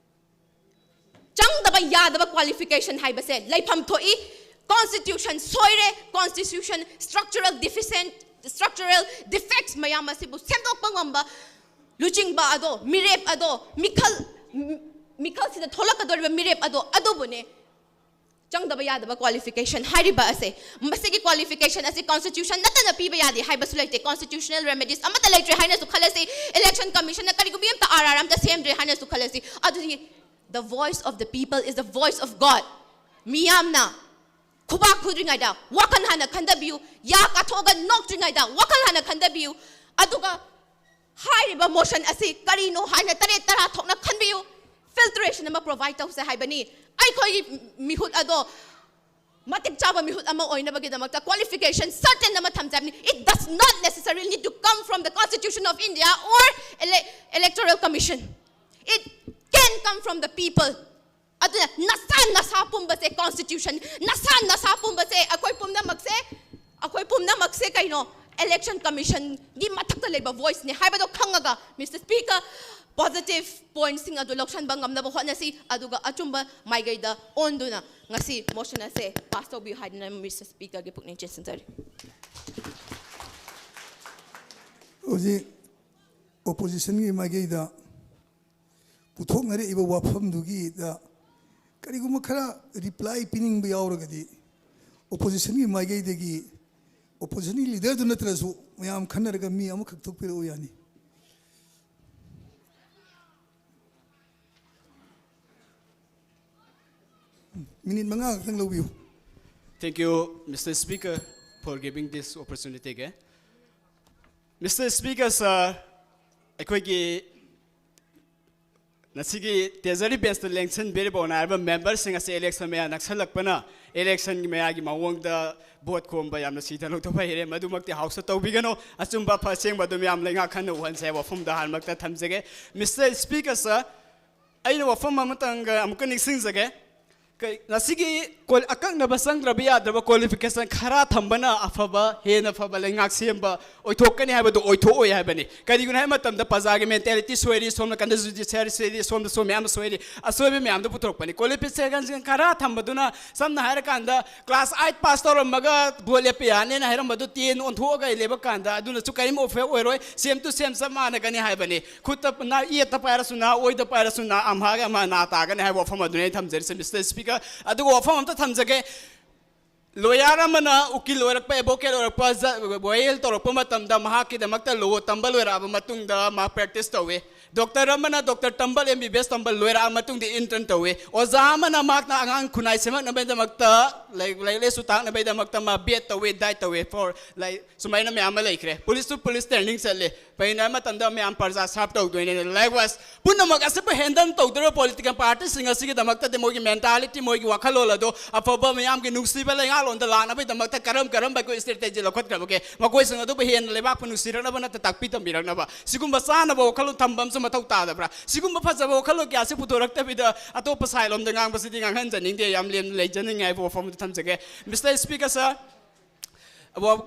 ꯆꯪꯗꯕ ꯌꯥꯗꯕ qualification ꯍꯥꯏꯕꯁꯦ ꯂꯩꯐꯝ ꯊꯣꯛꯏ꯫ Constitution ꯁꯣꯏꯔꯦ, constitution structural deficient, structural defects ꯃꯌꯥꯝ ꯑꯁꯤꯕꯨ ꯁꯦꯝꯗꯣꯛꯄ ꯉꯝꯕ ꯂꯨꯆꯤꯡꯕ ꯑꯗꯣ, ꯃꯤꯔꯦꯞ ꯑꯗꯣ, ꯃꯤꯈꯜ, ꯃꯤꯈꯜꯁꯤꯗ ꯊꯣꯛꯂꯛꯀꯗꯧꯔꯤꯕ ꯃꯤꯔꯦꯞ ꯑꯗꯣ ꯑꯗꯨꯕꯨꯅꯦ꯫ ꯆꯪꯗꯕ ꯌꯥꯗꯕ qualification ꯍꯥꯏꯔꯤꯕ ꯑꯁꯦ, ꯃꯁꯤꯒꯤ qualification ꯑꯁꯤ constitution ꯅꯠꯇꯅ ꯄꯤꯕ ꯌꯥꯗꯦ ꯍꯥꯏꯕꯁꯨ ꯂꯩꯇꯦ꯫ Constitutional remedies ꯑꯃꯠꯇ ꯂꯩꯇ꯭ꯔꯦ ꯍꯥꯏꯅꯁꯨ ꯈꯜꯂꯁꯤ, election commissionꯅ ꯀꯔꯤꯒꯨꯝꯕ ꯑꯃꯇ R R ꯑꯃꯇ ꯁꯦꯝꯗ꯭ꯔꯦ ꯍꯥꯏꯅꯁꯨ ꯈꯜꯂꯁꯤ꯫ ꯑꯗꯨꯗꯤ the voice of the people is the voice of God꯫ ꯃꯤꯌꯥꯝꯅ ꯈꯨꯕꯥꯛ ꯈꯨꯗ꯭ꯔꯤꯉꯩꯗ ꯋꯥꯈꯜ ꯍꯥꯟꯅ ꯈꯟꯊꯕꯤꯌꯨ꯫ ꯌꯥ ꯀꯥꯊꯣꯛꯑꯒ ꯅꯣꯛꯇ꯭ꯔꯤꯉꯩꯗ ꯋꯥꯈꯜ ꯍꯥꯟꯅ ꯈꯟꯊꯕꯤꯌꯨ꯫ ꯑꯗꯨꯒ ꯍꯥꯏꯔꯤꯕ motion ꯑꯁꯤ ꯀꯔꯤꯅꯣ ꯍꯥꯏꯅ ꯇꯔꯦꯠ ꯇꯔꯥ ꯊꯣꯛꯅ ꯈꯟꯕꯤꯌꯨ꯫ Filtration ꯑꯃ provide ꯇꯧꯁꯦ ꯍꯥꯏꯕꯅꯤ꯫ ꯑꯩꯈꯣꯏꯒꯤ ꯃꯤꯍꯨꯠ ꯑꯗꯣ ꯃꯇꯤꯛ ꯆꯥꯕ ꯃꯤꯍꯨꯠ ꯑꯃ ꯑꯣꯏꯅꯕꯒꯤꯗꯃꯛꯇ qualification certain ꯑꯃ ꯊꯝꯖꯕꯅꯤ꯫ It does not necessarily need to come from the Constitution of India or ele- Electoral Commission. It can come from the people. ꯑꯗꯨꯅ ꯅꯁꯥ ꯅꯁꯥ ꯄꯨꯝꯕꯁꯦ constitution, ꯅꯁꯥ ꯅꯁꯥ ꯄꯨꯝꯕꯁꯦ ꯑꯩꯈꯣꯏ ꯄꯨꯝꯅꯃꯛꯁꯦ, ꯑꯩꯈꯣꯏ ꯄꯨꯝꯅꯃꯛꯁꯦ ꯀꯩꯅꯣ, election commissionꯒꯤ ꯃꯊꯛꯇ ꯂꯩꯕ voiceꯅꯦ ꯍꯥꯏꯕꯗꯣ ꯈꯪꯉꯒ, Mister Speaker, positive pointꯁꯤꯡ ꯑꯗꯨ ꯂꯧꯁꯤꯟꯕ ꯉꯝꯅꯕ ꯍꯣꯠꯅꯁꯤ, ꯑꯗꯨꯒ ꯑꯆꯨꯝꯕ ꯃꯥꯏꯀꯩꯗ ꯑꯣꯟꯗꯨꯅ ꯉꯁꯤ motion ꯑꯁꯦ pass ꯇꯧꯕꯤꯌꯨ ꯍꯥꯏꯗꯨꯅ Mister Speakerꯒꯤ ꯄꯨꯛꯅꯤꯡ ꯆꯤꯡꯁꯤꯟꯖꯔꯤ꯫ ꯍꯧꯖꯤꯛ oppositionꯒꯤ ꯃꯥꯏꯀꯩꯗ ꯄꯨꯊꯣꯛꯅꯔꯛꯏꯕ ꯋꯥꯐꯝꯗꯨꯒꯤꯗ ꯀꯔꯤꯒꯨꯝꯕ ꯈꯔ reply ꯄꯤꯅꯤꯡꯕ ꯌꯥꯎꯔꯒꯗꯤ, oppositionꯒꯤ ꯃꯥꯏꯀꯩꯗꯒꯤ oppositionꯒꯤ leaderꯗꯨ ꯅꯠꯇ꯭ꯔꯁꯨ ꯃꯌꯥꯝ ꯈꯟꯅꯔꯒ ꯃꯤ ꯑꯃꯈꯛ ꯊꯣꯛꯄꯤꯔꯛꯎ ꯌꯥꯅꯤ꯫ Minute ꯃꯉꯥ ꯈꯛꯇꯪ ꯂꯧꯕꯤꯌꯨ꯫ Thank you, Mister Speaker, for giving this opportunity again. Mister Speaker, sir, ꯑꯩꯈꯣꯏꯒꯤ ꯉꯁꯤꯒꯤ ꯇꯦꯖꯔꯤ ꯕꯦꯟꯁꯇ ꯂꯦꯡꯁꯤꯟꯕꯤꯔꯤꯕ ꯑꯣꯅꯔꯦꯕꯜ ꯃꯦꯝꯕꯔꯁꯤꯡ ꯑꯁꯤ election ꯃꯌꯥ ꯅꯛꯁꯜꯂꯛꯄꯅ election ꯃꯌꯥꯒꯤ ꯃꯑꯣꯡꯗ vote ꯈꯣꯝꯕ ꯌꯥꯝꯅ ꯁꯤꯗ ꯂꯧꯊꯣꯛꯄ ꯍꯩꯔꯦ꯫ ꯃꯗꯨꯃꯛꯇꯤ ꯍꯥꯎꯁꯇ ꯇꯧꯕꯤꯒꯅꯨ꯫ ꯑꯆꯨꯝꯕ ꯑꯐ ꯑꯁꯦꯡꯕ ꯑꯗꯨ ꯃꯌꯥꯝ ꯂꯩꯉꯥꯛ ꯈꯟꯅ ꯎꯍꯟꯁꯦ ꯍꯥꯏꯕ ꯋꯥꯐꯝꯗ ꯑꯍꯥꯟꯕꯃꯛꯇ ꯊꯝꯖꯒꯦ꯫ Mister Speaker, sir, ꯑꯩꯅ ꯋꯥꯐꯝ ꯑꯃꯇꯪꯒ ꯑꯃꯨꯛꯀ ꯅꯤꯡꯁꯤꯡꯖꯒꯦ꯫ ꯀꯩ-, ꯉꯁꯤꯒꯤ ꯀꯣꯜ-, ꯑꯀꯛꯅꯕ ꯆꯪꯗ꯭ꯔꯕ ꯌꯥꯗ꯭ꯔꯕ qualification ꯈꯔ ꯊꯝꯕꯅ ꯑꯐꯕ, ꯍꯦꯟꯅ ꯐꯕ ꯂꯩꯉꯥꯛ ꯁꯦꯝꯕ ꯑꯣꯏꯊꯣꯛꯀꯅꯤ ꯍꯥꯏꯕꯗꯨ ꯑꯣꯏꯊꯣꯛꯑꯣꯏ ꯍꯥꯏꯕꯅꯤ꯫ ꯀꯔꯤꯒꯤꯅꯣ ꯍꯥꯏꯕ ꯃꯇꯝꯗ ꯄ꯭ꯔꯖꯥꯒꯤ mentality ꯁꯣꯏꯔꯤ, ꯁꯣꯝ ꯅꯥꯀꯟꯗ judiciary ꯁꯣꯏꯔꯤ, ꯁꯣꯝꯗ ꯁꯣꯝ ꯃꯌꯥꯝ ꯑꯃ ꯁꯣꯏꯔꯤ, ꯑꯁꯣꯏꯕ ꯃꯌꯥꯝꯗꯨ ꯄꯨꯊꯣꯔꯛꯄꯅꯤ꯫ Qualification ꯈꯔ ꯊꯝꯕꯗꯨꯅ, ꯁꯝꯅ ꯍꯥꯏꯔꯀꯥꯟꯗ, class eight pass ꯇꯧꯔꯝꯃꯒ vote ꯂꯦꯞꯄ ꯌꯥꯅꯦꯅ ꯍꯥꯏꯔꯝꯕꯗꯨ ten ꯑꯣꯟꯊꯣꯛꯑꯒ ꯂꯩꯕ ꯀꯥꯟꯗ ꯑꯗꯨꯅꯁꯨ ꯀꯔꯤꯝ effect ꯑꯣꯏꯔꯣꯏ, same to same ꯆꯞ ꯃꯥꯟꯅꯒꯅꯤ ꯍꯥꯏꯕꯅꯤ꯫ ꯈꯨꯠꯇ ꯅꯥ, ꯌꯦꯠꯇ ꯄꯥꯏꯔꯁꯨ ꯅꯥ, ꯑꯣꯏꯗ ꯄꯥꯏꯔꯁꯨ ꯅꯥ, ꯑꯝꯍꯥꯒ ꯑꯃ ꯅꯥ ꯇꯥꯒꯅꯤ ꯍꯥꯏꯕ ꯋꯥꯐꯝ ꯑꯗꯨꯅꯤ ꯑꯩꯅ ꯊꯝꯖꯔꯤꯁꯦ, Mister Speaker꯫ ꯑꯗꯨꯒ ꯋꯥꯐꯝ ꯑꯝꯇ ꯊꯝꯖꯒꯦ꯫ Lawyer ꯑꯃꯅ ꯎꯀꯤꯜ ꯑꯣꯏꯔꯛꯄ, advocate ꯑꯣꯏꯔꯛꯄ, ꯖ-, ꯋꯥꯌꯦꯜ ꯇꯧꯔꯛꯄ ꯃꯇꯝꯗ ꯃꯍꯥꯛꯀꯤꯗꯃꯛꯇ law ꯇꯝꯕ ꯂꯣꯏꯔꯛꯑꯕ ꯃꯇꯨꯡꯗ ꯃꯍꯥꯛ practice ꯇꯧꯏ꯫ Doctor ꯑꯃꯅ doctor ꯇꯝꯕ, M B B S ꯇꯝꯕ ꯂꯣꯏꯔꯛꯑꯕ ꯃꯇꯨꯡꯗ intern ꯇꯧꯏ꯫ ꯑꯣꯖꯥ ꯑꯃꯅ ꯃꯍꯥꯛꯅ ꯑꯉꯥꯡ ꯈꯨꯟꯅꯥꯏ ꯁꯦꯝꯃꯛꯅꯕꯒꯤꯗꯃꯛꯇ, ꯂꯥꯏꯔꯤꯛ, ꯂꯥꯏꯔꯤꯛ ꯂꯥꯏꯁꯨ ꯇꯥꯛꯅꯕꯒꯤꯗꯃꯛꯇ ꯃꯥ B.Ed ꯇꯧꯏ, diet ꯇꯧꯏ, for, like, ꯁꯨꯃꯥꯏꯅ ꯃꯌꯥꯝ ꯑꯃ ꯂꯩꯈ꯭ꯔꯦ꯫ Police ꯇꯨ police training ꯆꯠꯂꯦ꯫ ꯀꯩꯒꯤꯅꯣ ꯍꯥꯏꯕ ꯃꯇꯝꯗ ꯃꯌꯥꯝ ꯄ꯭ꯔꯖꯥ serve ꯇꯧꯗꯣꯏꯅꯦ꯫ Likewise, ꯄꯨꯝꯅꯃꯛ ꯑꯁꯤꯕꯨ handle ꯇꯧꯗꯣꯔꯤꯕ political party ꯁꯤꯡ ꯑꯁꯤꯒꯤꯗꯃꯛꯇꯗꯤ ꯃꯣꯏꯒꯤ mentality, ꯃꯣꯏꯒꯤ ꯋꯥꯈꯜꯂꯣꯟ ꯑꯗꯣ ꯑꯐꯕ ꯃꯤꯌꯥꯝꯒꯤ ꯅꯨꯡꯁꯤꯕ ꯂꯩꯉꯥꯛꯂꯣꯟꯗ ꯂꯥꯛꯅꯕꯒꯤꯗꯃꯛꯇ ꯀꯔꯝ ꯀꯔꯝꯕ ꯑꯩꯈꯣꯏ strategy ꯂꯧꯈꯠꯈ꯭ꯔꯕꯒꯦ? ꯃꯈꯣꯏꯁꯤꯡ ꯑꯗꯨꯕꯨ ꯍꯦꯟꯅ ꯂꯩꯕꯥꯛꯄꯨ ꯅꯨꯡꯁꯤꯔꯛꯅꯕ ꯅꯠꯇ ꯇꯥꯛꯄꯤ ꯇꯝꯕꯤꯔꯛꯅꯕ ꯁꯤꯒꯨꯝꯕ ꯆꯥꯅꯕ ꯋꯥꯈꯜꯂꯣꯟ ꯊꯝꯕ ꯑꯃꯁꯨ ꯃꯊꯧ ꯇꯥꯗꯕ꯭ꯔꯥ? ꯁꯤꯒꯨꯝꯕ ꯐꯖꯕ ꯋꯥꯈꯜꯂꯣꯟ ꯀꯌꯥꯁꯤ ꯄꯨꯊꯣꯔꯛꯇꯕꯤꯗ ꯑꯇꯣꯞꯄ side ꯂꯣꯝꯗ ꯉꯥꯡꯕꯁꯤꯗꯤ ꯉꯥꯡꯍꯟꯖꯅꯤꯡꯗꯦ, ꯌꯥꯝ ꯂꯦꯝꯅ ꯂꯩꯖꯅꯤꯡꯉꯦ ꯍꯥꯏꯕ ꯋꯥꯐꯝꯗꯨ ꯊꯝꯖꯒꯦ꯫ Mister Speaker, sir,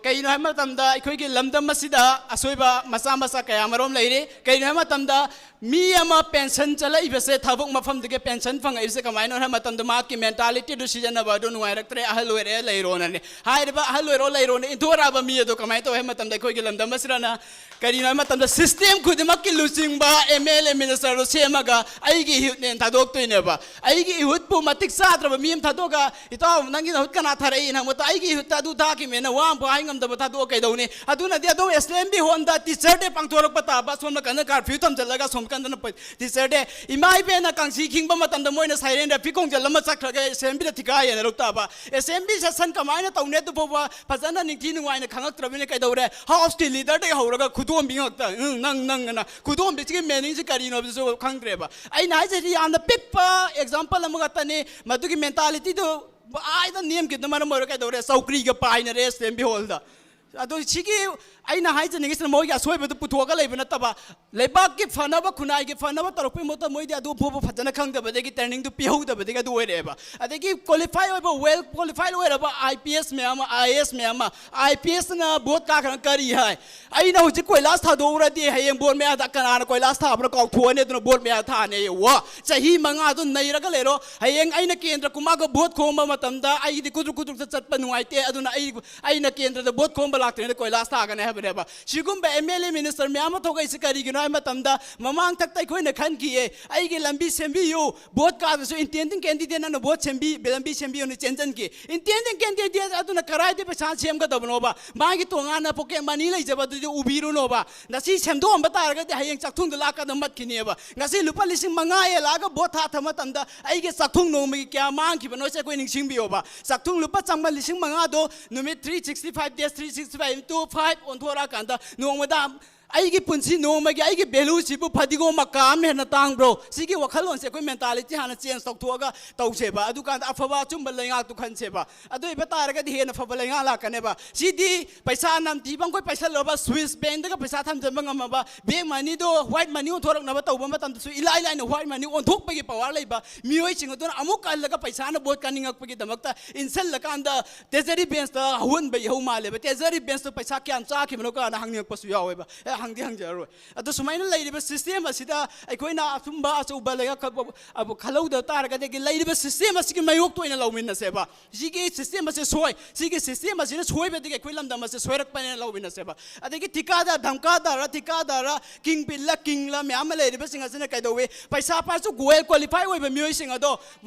ꯀꯩꯅꯣ ꯍꯥꯏꯕ ꯃꯇꯝꯗ ꯑꯩꯈꯣꯏꯒꯤ ꯂꯝꯗꯝ ꯑꯁꯤꯗ ꯑꯁꯣꯏꯕ ꯃꯆꯥ ꯃꯆꯥ ꯀꯌꯥ ꯃꯔꯨꯝ ꯂꯩꯔꯤ꯫ ꯀꯩꯅꯣ ꯍꯥꯏꯕ ꯃꯇꯝꯗ ꯃꯤ ꯑꯃ pension ꯆꯠꯂꯛꯏꯕꯁꯦ, ꯊꯕꯛ ꯃꯐꯝꯗꯨꯒꯤ pension ꯐꯪꯉꯛꯏꯕꯁꯦ ꯀꯃꯥꯏꯅ ꯍꯥꯏꯕ ꯃꯇꯝꯗ ꯃꯍꯥꯛꯀꯤ mentality ꯗꯨ ꯁꯤꯖꯤꯟꯅꯕ ꯑꯗꯨ ꯅꯨꯡꯉꯥꯏꯔꯛꯇ꯭ꯔꯦ, ꯑꯍꯜ ꯑꯣꯏꯔꯦ, ꯂꯩꯔꯣꯅꯅꯦ꯫ ꯍꯥꯏꯔꯤꯕ ꯑꯍꯜ ꯑꯣꯏꯔꯣ ꯂꯩꯔꯣꯅ ꯏꯟꯊꯣꯔꯛꯑꯕ ꯃꯤ ꯑꯗꯣ ꯀꯃꯥꯏꯅ ꯇꯧꯋꯦ ꯍꯥꯏꯕ ꯃꯇꯝꯗ ꯑꯩꯈꯣꯏꯒꯤ ꯂꯝꯗꯝ ꯑꯁꯤꯗꯅ ꯀꯔꯤꯅꯣ ꯍꯥꯏꯕ ꯃꯇꯝꯗ system ꯈꯨꯗꯤꯡꯃꯛꯀꯤ ꯂꯨꯆꯤꯡꯕ M L A minister ꯗꯣ ꯁꯦꯝꯃꯒ ꯑꯩꯒꯤ ꯏꯍꯨꯠꯅꯦꯅ ꯊꯥꯗꯣꯛꯇꯣꯏꯅꯦꯕ꯫ ꯑꯩꯒꯤ ꯏꯍꯨꯠꯄꯨ ꯃꯇꯤꯛ ꯆꯥꯗ꯭ꯔꯕ ꯃꯤ ꯑꯃ ꯊꯥꯗꯣꯛꯑꯒ, "ꯏꯇꯥꯎ, ꯅꯪꯒꯤ ꯅꯍꯨꯠ ꯀꯅꯥ ꯊꯥꯔꯛꯏ?" ꯍꯪꯕꯗ, "ꯑꯩꯒꯤ ꯏꯍꯨꯠꯇ ꯑꯗꯨ ꯊꯥꯈꯤꯕꯅꯦꯅ" ꯋꯥ ꯑꯃꯐꯥꯎ ꯍꯥꯏ ꯉꯝꯗꯕ ꯊꯥꯗꯣꯛꯑ ꯀꯩꯗꯧꯅꯤ? ꯑꯗꯨꯅꯗꯤ ꯑꯗꯨꯝ Assembly Hall ꯗ teacher day ꯄꯥꯡꯊꯣꯔꯛꯄ ꯇꯥꯕ, ꯁꯣꯝ ꯅꯥꯀꯟꯗ curfew ꯊꯝꯖꯤꯜꯂꯒ ꯁꯣꯝ ꯀꯟꯗꯅ ꯄ-, teacher day꯫ ꯏꯃꯥ ꯏꯕꯦꯟꯅ ꯀꯥꯡꯁꯤ ꯈꯤꯡꯕ ꯃꯇꯝꯗ ꯃꯣꯏꯅ siren ꯔꯦꯐꯤ ꯈꯣꯡꯖꯤꯜ ꯑꯃ ꯆꯠꯈ꯭ꯔꯒ Assembly ꯗ ꯊꯤꯀꯥ ꯌꯦꯟꯅꯔꯨ ꯇꯥꯕ꯫ Assembly session ꯀꯃꯥꯏꯅ ꯇꯧꯅꯤ ꯑꯗꯨ ꯐꯥꯎꯕ ꯐꯖꯅ ꯅꯤꯡꯊꯤ ꯅꯨꯡꯉꯥꯏꯅ ꯈꯪꯉꯛꯇ꯭ꯔꯕꯅꯤꯅ ꯀꯩꯗꯧꯔꯦ? House ꯀꯤ leader ꯗꯒꯤ ꯍꯧꯔꯒ ꯈꯨꯗꯣꯝꯕꯤ ꯉꯥꯛꯇ, "ꯎꯝ, ꯅꯪ, ꯅꯪ" ꯑꯅ꯫ ꯈꯨꯗꯣꯝꯕꯤꯁꯤꯒꯤ meaning ꯁꯤ ꯀꯔꯤꯅꯣ ꯍꯥꯏꯕꯗꯨꯁꯨ ꯈꯪꯗ꯭ꯔꯦꯕ꯫ ꯑꯩꯅ ꯍꯥꯏꯖꯔꯤ, ꯌꯥꯝꯅ ꯄꯤꯛꯄ example ꯑꯃꯈꯛꯇꯅꯤ꯫ ꯃꯗꯨꯒꯤ mentality ꯗꯨ ꯑꯥꯏꯗ ꯅꯦꯝꯈꯤꯕꯅ ꯃꯔꯝ ꯑꯣꯏꯔꯒ ꯀꯩꯗꯧꯔꯦ? ꯆꯧꯀ꯭ꯔꯤꯒ ꯄꯥꯏꯅꯔꯦ Assembly Hall ꯗ꯫ ꯑꯗꯣ ꯁꯤꯒꯤ ꯑꯩꯅ ꯍꯥꯏꯖꯅꯤꯡꯉꯤꯁꯤꯅ ꯃꯣꯏꯒꯤ ꯑꯁꯣꯏꯕꯗꯨ ꯄꯨꯊꯣꯛꯑꯒ ꯂꯩꯕ ꯅꯠꯇꯕ, ꯂꯩꯕꯥꯛꯀꯤ ꯐꯅꯕ, ꯈꯨꯟꯅꯥꯏꯒꯤ ꯐꯅꯕ ꯇꯧꯔꯛꯄꯒꯤ ꯃꯍꯨꯠꯇ ꯃꯣꯏꯗꯤ ꯑꯗꯨ ꯐꯥꯎꯕ ꯐꯖꯅ ꯈꯪꯗꯕꯗꯒꯤ, ꯇ꯭ꯔꯦꯅꯤꯡꯗꯨ ꯄꯤꯍꯧꯗꯕꯗꯒꯤ ꯑꯗꯨ ꯑꯣꯏꯔꯛꯑꯦꯕ꯫ ꯑꯗꯒꯤ ꯀ꯭ꯋꯥꯂꯤꯐꯥꯏ ꯑꯣꯏꯕ, ꯋꯦꯜ ꯀ꯭ꯋꯥꯂꯤꯐꯥꯏ ꯑꯣꯏꯔꯕ ꯑꯥꯏ ꯄꯤ ꯑꯦꯁ ꯃꯌꯥꯝ ꯑꯃ, ꯑꯥꯏ ꯑꯦ ꯑꯦꯁ ꯃꯌꯥꯝ ꯑꯃ, ꯑꯥꯏ ꯄꯤ ꯑꯦꯁꯅ ꯚꯣꯠ ꯀꯥꯈ꯭ꯔꯒ ꯀꯔꯤ ꯍꯥꯏ? ꯑꯩꯅ ꯍꯧꯖꯤꯛ ꯀꯣꯏꯂꯥꯁ ꯊꯥꯗꯣꯛꯎꯔꯗꯤ ꯍꯌꯦꯡ ꯚꯣꯠ ꯃꯌꯥꯗ ꯀꯅꯥꯅ ꯀꯣꯏꯂꯥꯁ ꯊꯥꯕꯅꯣ ꯀꯥꯎꯊꯣꯛꯑꯅꯤ, ꯑꯗꯨꯅ ꯚꯣꯠ ꯃꯌꯥ ꯊꯥꯅꯦ꯫ ꯋꯥ, ꯆꯍꯤ ꯃꯉꯥꯗꯨ ꯅꯩꯔꯒ ꯂꯩꯔꯣ꯫ ꯍꯌꯦꯡ ꯑꯩꯅ ꯀꯦꯟꯗ꯭ꯔ ꯀꯨꯃꯥꯡꯒ ꯚꯣꯠ ꯈꯣꯝꯕ ꯃꯇꯝꯗ ꯑꯩꯒꯤꯗꯤ ꯀꯨꯗ꯭ꯔꯨꯛ ꯀꯨꯗ꯭ꯔꯨꯛꯇ ꯆꯠꯄ ꯅꯨꯡꯉꯥꯏꯇꯦ, ꯑꯗꯨꯅ ꯑꯩ ꯑꯩꯅ ꯀꯦꯟꯗ꯭ꯔꯗ ꯚꯣꯠ ꯈꯣꯝꯕ ꯂꯥꯛꯇ꯭ꯔꯤꯉꯩꯗ ꯀꯣꯏꯂꯥꯁ ꯊꯥꯒꯅꯤ ꯍꯥꯏꯕꯅꯦꯕ꯫ ꯁꯤꯒꯨꯝꯕ ꯑꯦꯝ ꯑꯦꯜ ꯑꯦ, ꯃꯤꯅꯤꯁꯇꯔ ꯃꯌꯥꯝ ꯑꯃ ꯊꯣꯛꯂꯛꯏꯁꯤ ꯀꯔꯤꯒꯤꯅꯣ ꯍꯥꯏꯕ ꯃꯇꯝꯗ, ꯃꯃꯥꯡ ꯊꯛꯇ ꯑꯩꯈꯣꯏꯅ ꯈꯟꯈꯤꯌꯦ, ꯑꯩꯒꯤ ꯂꯝꯕꯤ ꯁꯦꯝꯕꯤꯌꯨ, ꯚꯣꯠ ꯀꯥꯗ꯭ꯔꯁꯨ ꯏꯟꯇꯦꯟꯗꯤꯡ ꯀꯦꯟꯗꯤꯗꯦꯠ ꯅꯪꯅ ꯚꯣꯠ ꯁꯦꯝꯕꯤ-, ꯂꯝꯕꯤ ꯁꯦꯝꯕꯤꯌꯨꯅ ꯆꯦꯟꯁꯤꯟꯈꯤ꯫ ꯏꯟꯇꯦꯟꯗꯤꯡ ꯀꯦꯟꯗꯤꯗꯦꯠ ꯑꯗꯨꯅ ꯀꯗꯥꯏꯗ ꯄꯩꯁꯥ ꯁꯦꯝꯒꯗꯕꯅꯣꯕ? ꯃꯥꯒꯤ ꯇꯣꯉꯥꯟꯅ ꯄꯣꯀꯦꯠ ꯃꯅꯤ ꯂꯩꯖꯕꯗꯨꯗꯤ ꯎꯕꯤꯔꯨꯅꯣꯕ꯫ ꯉꯁꯤ ꯁꯦꯝꯗꯣꯛꯑꯝꯕ ꯇꯥꯔꯒꯗꯤ ꯍꯌꯦꯡ ꯆꯥꯛꯊꯨꯡꯗ ꯂꯥꯛꯀꯗꯕ ꯃꯠꯈꯤꯅꯦꯕ꯫ ꯉꯁꯤ ꯂꯨꯄꯥ ꯂꯤꯁꯤꯡ ꯃꯉꯥ ꯌꯦꯜꯂꯛꯑꯒ ꯚꯣꯠ ꯊꯥꯊ ꯃꯇꯝꯗ ꯑꯩꯒꯤ ꯆꯥꯛꯊꯨꯡ ꯅꯣꯡꯃꯒꯤ ꯀꯌꯥ ꯃꯥꯡꯈꯤꯕꯅꯣꯁꯦ ꯑꯩꯈꯣꯏ ꯅꯤꯡꯁꯤꯡꯕꯤꯌꯣꯕ꯫ ꯆꯥꯛꯊꯨꯡ ꯂꯨꯄꯥ ꯆꯥꯝꯃ, ꯂꯤꯁꯤꯡ ꯃꯉꯥꯗꯣ ꯅꯨꯃꯤꯠ three sixty five days, three sixty five into five ꯑꯣꯟꯊꯣꯔꯛꯑꯀꯥꯟꯗ ꯅꯣꯡꯃꯗ ꯑꯩꯒꯤ ꯄꯨꯟꯁꯤ ꯅꯣꯡꯃꯒꯤ ꯑꯩꯒꯤ ꯚꯦꯂꯨꯁꯤꯕꯨ ꯐꯗꯤꯒꯣꯝ ꯃꯀꯥ ꯑꯃ ꯍꯦꯟꯅ ꯇꯥꯡꯕ꯭ꯔꯣ? ꯁꯤꯒꯤ ꯋꯥꯈꯜꯂꯣꯟꯁꯦ ꯑꯩꯈꯣꯏ ꯃꯦꯟꯇꯥꯂꯤꯇꯤ ꯍꯥꯟꯅ ꯆꯦꯟꯖ ꯇꯧꯊꯣꯛꯑꯒ ꯇꯧꯁꯦꯕ꯫ ꯑꯗꯨꯀꯥꯟꯗ ꯑꯐꯕ ꯑꯆꯨꯝꯕ ꯂꯩꯉꯥꯛꯇꯨ ꯈꯟꯁꯦꯕ꯫ ꯑꯗꯨ ꯑꯣꯏꯕ ꯇꯥꯔꯒꯗꯤ ꯍꯦꯟꯅ ꯐꯕ ꯂꯩꯉꯥꯛ ꯂꯥꯛꯀꯅꯦꯕ꯫ ꯁꯤꯗꯤ ꯄꯩꯁꯥ ꯅꯝꯊꯤꯕ ꯑꯩꯈꯣꯏ ꯄꯩꯁꯥ ꯂꯧꯕ, ꯁ꯭ꯋꯤꯁ ꯕꯦꯡꯗꯒ ꯄꯩꯁꯥ ꯊꯝꯖꯤꯟꯕ ꯉꯝꯃꯕ, ꯕꯦꯡ ꯃꯅꯤꯗꯣ ꯋꯥꯏꯠ ꯃꯅꯤ ꯑꯣꯟꯊꯣꯔꯛꯅꯕ ꯇꯧꯕ ꯃꯇꯝꯗꯁꯨ ꯏꯂꯥꯏ ꯂꯥꯏꯅ ꯋꯥꯏꯠ ꯃꯅꯤ ꯑꯣꯟꯊꯣꯛꯄꯒꯤ ꯄꯋꯥꯔ ꯂꯩꯕ ꯃꯤꯑꯣꯏꯁꯤꯡ ꯑꯗꯨꯅ ꯑꯃꯨꯛ ꯍꯜꯂꯒ ꯄꯩꯁꯥꯅ ꯚꯣꯠ ꯀꯥꯅꯤꯡꯉꯛꯄꯒꯤꯗꯃꯛꯇ ꯏꯟꯁꯤꯜꯂꯀꯥꯟꯗ ꯇ꯭ꯔꯦꯖꯔꯤ ꯕꯦꯟꯁꯇ ꯑꯍꯣꯟꯕ ꯏꯍꯧ ꯃꯥꯜꯂꯦꯕ꯫ ꯇ꯭ꯔꯦꯖꯔꯤ ꯕꯦꯟꯁꯇ ꯄꯩꯁꯥ ꯀꯌꯥꯝ ꯆꯥꯈꯤꯕꯅꯣ ꯀꯥꯏꯅ ꯍꯪꯅꯤꯡꯉꯛꯄꯁꯨ ꯌꯥꯎꯋꯦꯕ꯫ ꯑꯦ, ꯍꯪꯗꯤ ꯍꯪꯖꯔꯔꯣꯏ꯫ ꯑꯗꯣ ꯁꯨꯃꯥꯏꯅ ꯂꯩꯔꯤꯕ ꯁꯤꯁꯇꯦꯝ ꯑꯁꯤꯗ ꯑꯩꯈꯣꯏꯅ ꯑꯆꯨꯝꯕ ꯑꯆꯧꯕ ꯂꯩꯉꯥꯛ ꯈ-, ꯑꯕ-, ꯈꯜꯍꯧꯗ ꯇꯥꯔꯒꯗꯤ ꯂꯩꯔꯤꯕ ꯁꯤꯁꯇꯦꯝ ꯑꯁꯤꯒꯤ ꯃꯥꯌꯣꯛꯇ ꯑꯣꯏꯅ ꯂꯧꯃꯤꯟꯅꯁꯦꯕ꯫ ꯁꯤꯒꯤ ꯁꯤꯁꯇꯦꯝ ꯑꯁꯤ ꯁꯣꯏ, ꯁꯤꯒꯤ ꯁꯤꯁꯇꯦꯝ ꯑꯁꯤꯅ ꯁꯣꯏꯕꯗꯒꯤ ꯑꯩꯈꯣꯏ ꯂꯝꯗꯝ ꯑꯁꯤ ꯁꯣꯏꯔꯛꯄꯅꯦꯅ ꯂꯧꯃꯤꯟꯅꯁꯦꯕ꯫ ꯑꯗꯒꯤ ꯊꯤꯀꯥꯗꯥꯔ, ꯙꯝꯀꯥꯗꯥꯔ, ꯊꯤꯀꯥꯗꯥꯔ, ꯀꯤꯡ ꯄꯤꯜꯂ, ꯀꯤꯡꯂ ꯃꯌꯥꯝ ꯑꯃ ꯂꯩꯔꯤꯕꯁꯤꯡ ꯑꯁꯤꯅ ꯀꯩꯗꯧꯋꯤ? ꯄꯩꯁꯥ ꯄꯥꯏꯔꯁꯨ ꯋꯦꯜ ꯀ꯭ꯋꯥꯂꯤꯐꯥꯏ ꯑꯣꯏꯕ ꯃꯤꯑꯣꯏꯁꯤꯡ ꯑꯗꯣ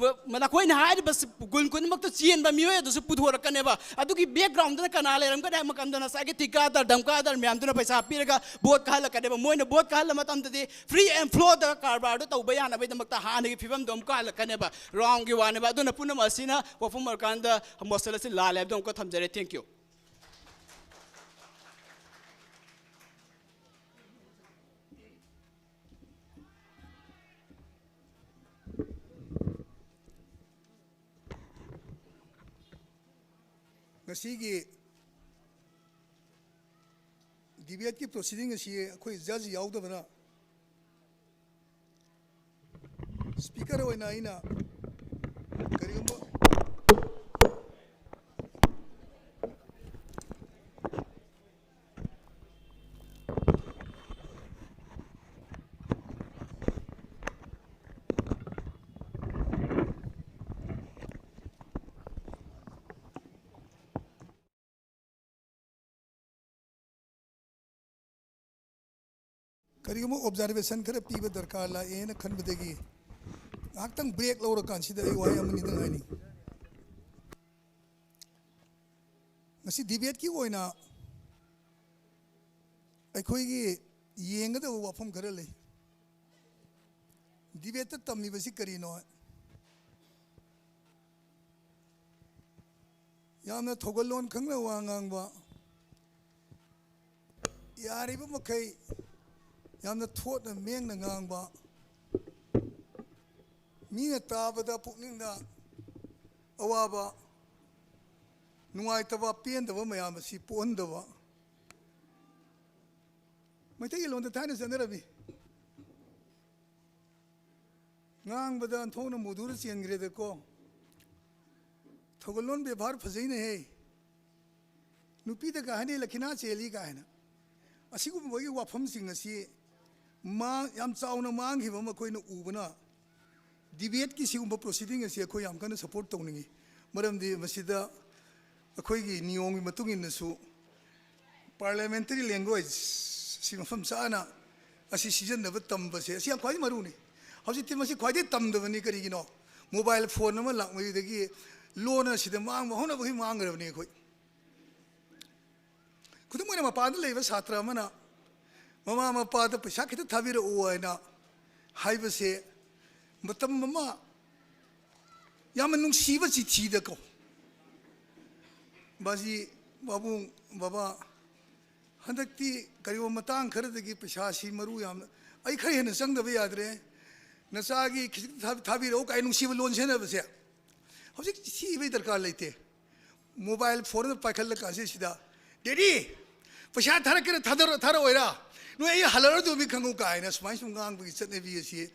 ꯅꯈꯣꯏꯅ ꯍꯥꯏꯔꯤꯕ ꯒꯨꯟ ꯈꯨꯗꯤꯡꯃꯛꯇ ꯆꯦꯟꯕ ꯃꯤꯑꯣꯏ ꯑꯗꯨꯁꯨ ꯄꯨꯊꯣꯔꯛꯀꯅꯦꯕ꯫ ꯑꯗꯨꯒꯤ ꯕꯦꯛꯒ꯭ꯔꯥꯎꯟꯗꯨꯅ ꯀꯅꯥ ꯂꯩꯔꯝꯒꯅꯤ ꯍꯥꯏꯕ ꯃꯇꯝꯗ ꯉꯁꯥꯏꯒꯤ ꯊꯤꯀꯥꯗꯥꯔ, ꯙꯝꯀꯥꯗꯥꯔ ꯃꯌꯥꯝꯗꯨꯅ ꯄꯩꯁꯥ ꯄꯤꯔꯒ ꯚꯣꯠ ꯀꯥꯍꯜꯂꯛꯀꯅꯦꯕ꯫ ꯃꯣꯏꯅ ꯚꯣꯠ ꯀꯥꯍꯜꯂ ꯃꯇꯝꯗꯗꯤ ꯐ꯭ꯔꯤ ꯑꯦꯟ ꯐ꯭ꯂꯣꯗ ꯀꯔꯕꯥꯔꯗꯣ ꯇꯧꯕ ꯌꯥꯅꯕꯒꯤꯗꯃꯛꯇ ꯍꯥꯟꯅꯒꯤ ꯐꯤꯕꯝꯗꯣ ꯑꯃꯨꯛ ꯀꯥꯍꯜꯂꯛꯀꯅꯦꯕ꯫ ꯔꯥꯎꯟꯒꯤ ꯋꯥꯅꯦꯕ꯫ ꯑꯗꯨꯅ ꯄꯨꯝꯅꯃꯛ ꯑꯁꯤꯅ ꯋꯥꯐꯝ ꯑꯣꯏꯔꯀꯥꯟꯗ ꯃꯣꯁꯟ ꯑꯁꯤ ꯂꯥꯜꯂꯦ ꯍꯥꯏꯕꯗꯣ ꯑꯃꯨꯛꯀ ꯊꯝꯖꯔꯦ꯫ Thank you꯫ ꯉꯁꯤꯒꯤ ꯗꯤꯕꯦꯠꯀꯤ ꯄ꯭ꯔꯣꯁꯤꯗꯤꯡ ꯑꯁꯤ ꯑꯩꯈꯣꯏ ꯖꯖ ꯌꯥꯎꯗꯕꯅ, ꯁ꯭ꯄꯤꯀꯔ ꯑꯣꯏꯅ ꯑꯩꯅ ꯀꯔꯤꯒꯨꯝꯕ ꯀꯔꯤꯒꯨꯝꯕ ꯑꯣꯕꯖꯥꯔꯕꯦꯁꯟ ꯈꯔ ꯄꯤꯕ ꯗꯔꯀꯥꯔ ꯂꯥꯛꯑꯦꯅ ꯈꯟꯕꯗꯒꯤ ꯉꯥꯏꯍꯥꯛꯇꯪ ꯕ꯭ꯔꯦꯛ ꯂꯧꯔꯀꯥꯟꯁꯤꯗ ꯑꯩ ꯋꯥꯍꯩ ꯑꯃꯅꯤꯗꯪ ꯍꯥꯏꯅꯤꯡꯏ꯫ ꯉꯁꯤ ꯗꯤꯕꯦꯠꯀꯤ ꯑꯣꯏꯅ ꯑꯩꯈꯣꯏꯒꯤ ꯌꯦꯡꯒꯗꯕ ꯋꯥꯐꯝ ꯈꯔ ꯂꯩ꯫ ꯗꯤꯕꯦꯠꯇ ꯇꯝꯃꯤꯕꯁꯤ ꯀꯔꯤꯅꯣ? ꯌꯥꯝꯅ ꯊꯧꯒꯜꯂꯣꯟ ꯈꯪꯅ ꯋꯥ ꯉꯥꯡꯕ, ꯌꯥꯔꯤꯕ ꯃꯈꯩ ꯌꯥꯝꯅ ꯊꯣꯠꯅ ꯃꯦꯡꯅ ꯉꯥꯡꯕ, ꯃꯤꯅ ꯇꯥꯕꯗ ꯄꯨꯛꯅꯤꯡꯗ ꯑꯋꯥꯕ, ꯅꯨꯡꯉꯥꯏꯇꯕ, ꯄꯦꯟꯗꯕ ꯃꯌꯥꯝ ꯑꯁꯤ ꯄꯣꯛꯍꯟꯗꯕ꯫ ꯃꯩꯇꯩꯒꯤ ꯂꯣꯟꯗ ꯊꯥꯏꯅ ꯆꯠꯅꯔꯝꯃꯤ, "ꯉꯥꯡꯕꯗ ꯑꯣꯟꯊꯣꯛꯅ ꯃꯨꯗꯨꯔ ꯆꯦꯟꯈ꯭ꯔꯦꯗꯀꯣ, ꯊꯧꯒꯜꯂꯣꯟ ꯕꯦꯕꯥꯔ ꯐꯖꯩꯅꯦꯍꯦ, ꯅꯨꯄꯤꯗꯒ ꯍꯥꯏꯅꯩ ꯂꯈꯤꯅꯥ ꯆꯦꯜꯂꯤ" ꯀꯥꯏꯅ꯫ ꯑꯁꯤꯒꯨꯝꯕꯒꯤ ꯋꯥꯐꯝꯁꯤꯡ ꯑꯁꯤ ꯃꯥ-, ꯌꯥꯝ ꯆꯥꯎꯅ ꯃꯥꯡꯈꯤꯕ ꯑꯃ ꯑꯩꯈꯣꯏꯅ ꯎꯕꯅ, ꯗꯤꯕꯦꯠꯀꯤ ꯁꯤꯒꯨꯝꯕ ꯄ꯭ꯔꯣꯁꯤꯗꯤꯡ ꯑꯁꯤ ꯑꯩꯈꯣꯏ ꯌꯥꯝ ꯀꯟꯅ ꯁꯄꯣꯔꯠ ꯇꯧꯅꯤꯡꯏ꯫ ꯃꯔꯝꯗꯤ ꯃꯁꯤꯗ ꯑꯩꯈꯣꯏꯒꯤ ꯅꯤꯌꯣꯝꯒꯤ ꯃꯇꯨꯡ ꯏꯟꯅꯁꯨ ꯄꯥꯔꯂꯤꯌꯥꯃꯦꯟꯇꯔꯤ ꯂꯦꯡꯒ꯭ꯋꯦꯖ ꯁꯤ ꯃꯐꯝ ꯆꯥꯅ ꯑꯁꯤ ꯁꯤꯖꯤꯟꯅꯕ ꯇꯝꯕꯁꯦ ꯑꯁꯤ ꯌꯥꯝ ꯈ꯭ꯋꯥꯏꯗꯒꯤ ꯃꯔꯨꯅꯤ꯫ ꯍꯧꯖꯤꯛꯇꯤ ꯃꯁꯤ ꯈ꯭ꯋꯥꯏꯗꯒꯤ ꯇꯝꯗꯕꯅꯤ꯫ ꯀꯔꯤꯒꯤꯅꯣ? ꯃꯣꯕꯥꯏꯜ ꯐꯣꯟ ꯑꯃ ꯂꯥꯛꯄꯗꯒꯤ ꯂꯣꯟ ꯑꯁꯤꯗ ꯃꯥꯡꯕ ꯍꯧꯅꯕꯒꯤ ꯃꯥꯡꯈ꯭ꯔꯕꯅꯤ ꯑꯩꯈꯣꯏ꯫ ꯈꯨꯗꯝ ꯑꯣꯏꯅ, ꯃꯄꯥꯟꯗ ꯂꯩꯕ ꯁꯥꯇ꯭ꯔ ꯑꯃꯅ ꯃꯃꯥ ꯃꯄꯥꯗ "ꯄꯩꯁꯥ ꯈꯤꯇ ꯊꯥꯕꯤꯔꯛꯎ" ꯍꯥꯏꯅ ꯍꯥꯏꯕꯁꯦ, ꯃꯇꯝ ꯑꯃ ꯌꯥꯝꯅ ꯅꯨꯡꯁꯤꯕ ꯆꯤꯊꯤꯗꯀꯣ, "ꯕꯥꯖꯤ, ꯄꯥꯕꯨꯡ, ꯕꯕꯥ, ꯍꯟꯗꯛꯇꯤ ꯀꯔꯤꯒꯨꯝꯕ ꯃꯇꯥꯡ ꯈꯔꯗꯒꯤ ꯄꯩꯁꯥꯁꯤ ꯃꯔꯨ ꯌꯥꯝꯅ, ꯑꯩ ꯈꯔ ꯍꯦꯟꯅ ꯆꯪꯗꯕ ꯌꯥꯗ꯭ꯔꯦ, ꯅꯆꯥꯒꯤ ꯈꯤꯖꯤꯛ ꯊꯥ-, ꯊꯥꯕꯤꯔꯛꯎ" ꯀꯥꯏꯅ ꯅꯨꯡꯁꯤꯕ ꯂꯣꯟ ꯁꯤꯖꯤꯟꯅꯕꯁꯦ ꯍꯧꯖꯤꯛ ꯆꯤꯊꯤ ꯏꯕꯒꯤ ꯗꯔꯀꯥꯔ ꯂꯩꯇꯦ꯫ ꯃꯣꯕꯥꯏꯜ ꯐꯣꯟꯗ ꯄꯥꯏꯈꯠꯂꯀꯥꯟꯁꯤꯗ, "ꯗꯦꯗꯤ, ꯄꯩꯁꯥ ꯊꯥꯔꯛꯀꯦꯔꯥ ꯊꯥꯗꯔ-, ꯊꯥꯔꯛꯑꯣꯏꯔꯥ? ꯅꯣꯏ ꯑꯩ ꯍꯜꯂꯔꯣꯏꯗꯣꯃꯤ ꯈꯪꯉꯨ ꯀꯥꯏꯅ ꯁꯨꯃꯥꯏ ꯁꯨꯝ ꯉꯥꯡꯕꯒꯤ ꯆꯠꯅꯕꯤ ꯑꯁꯤ,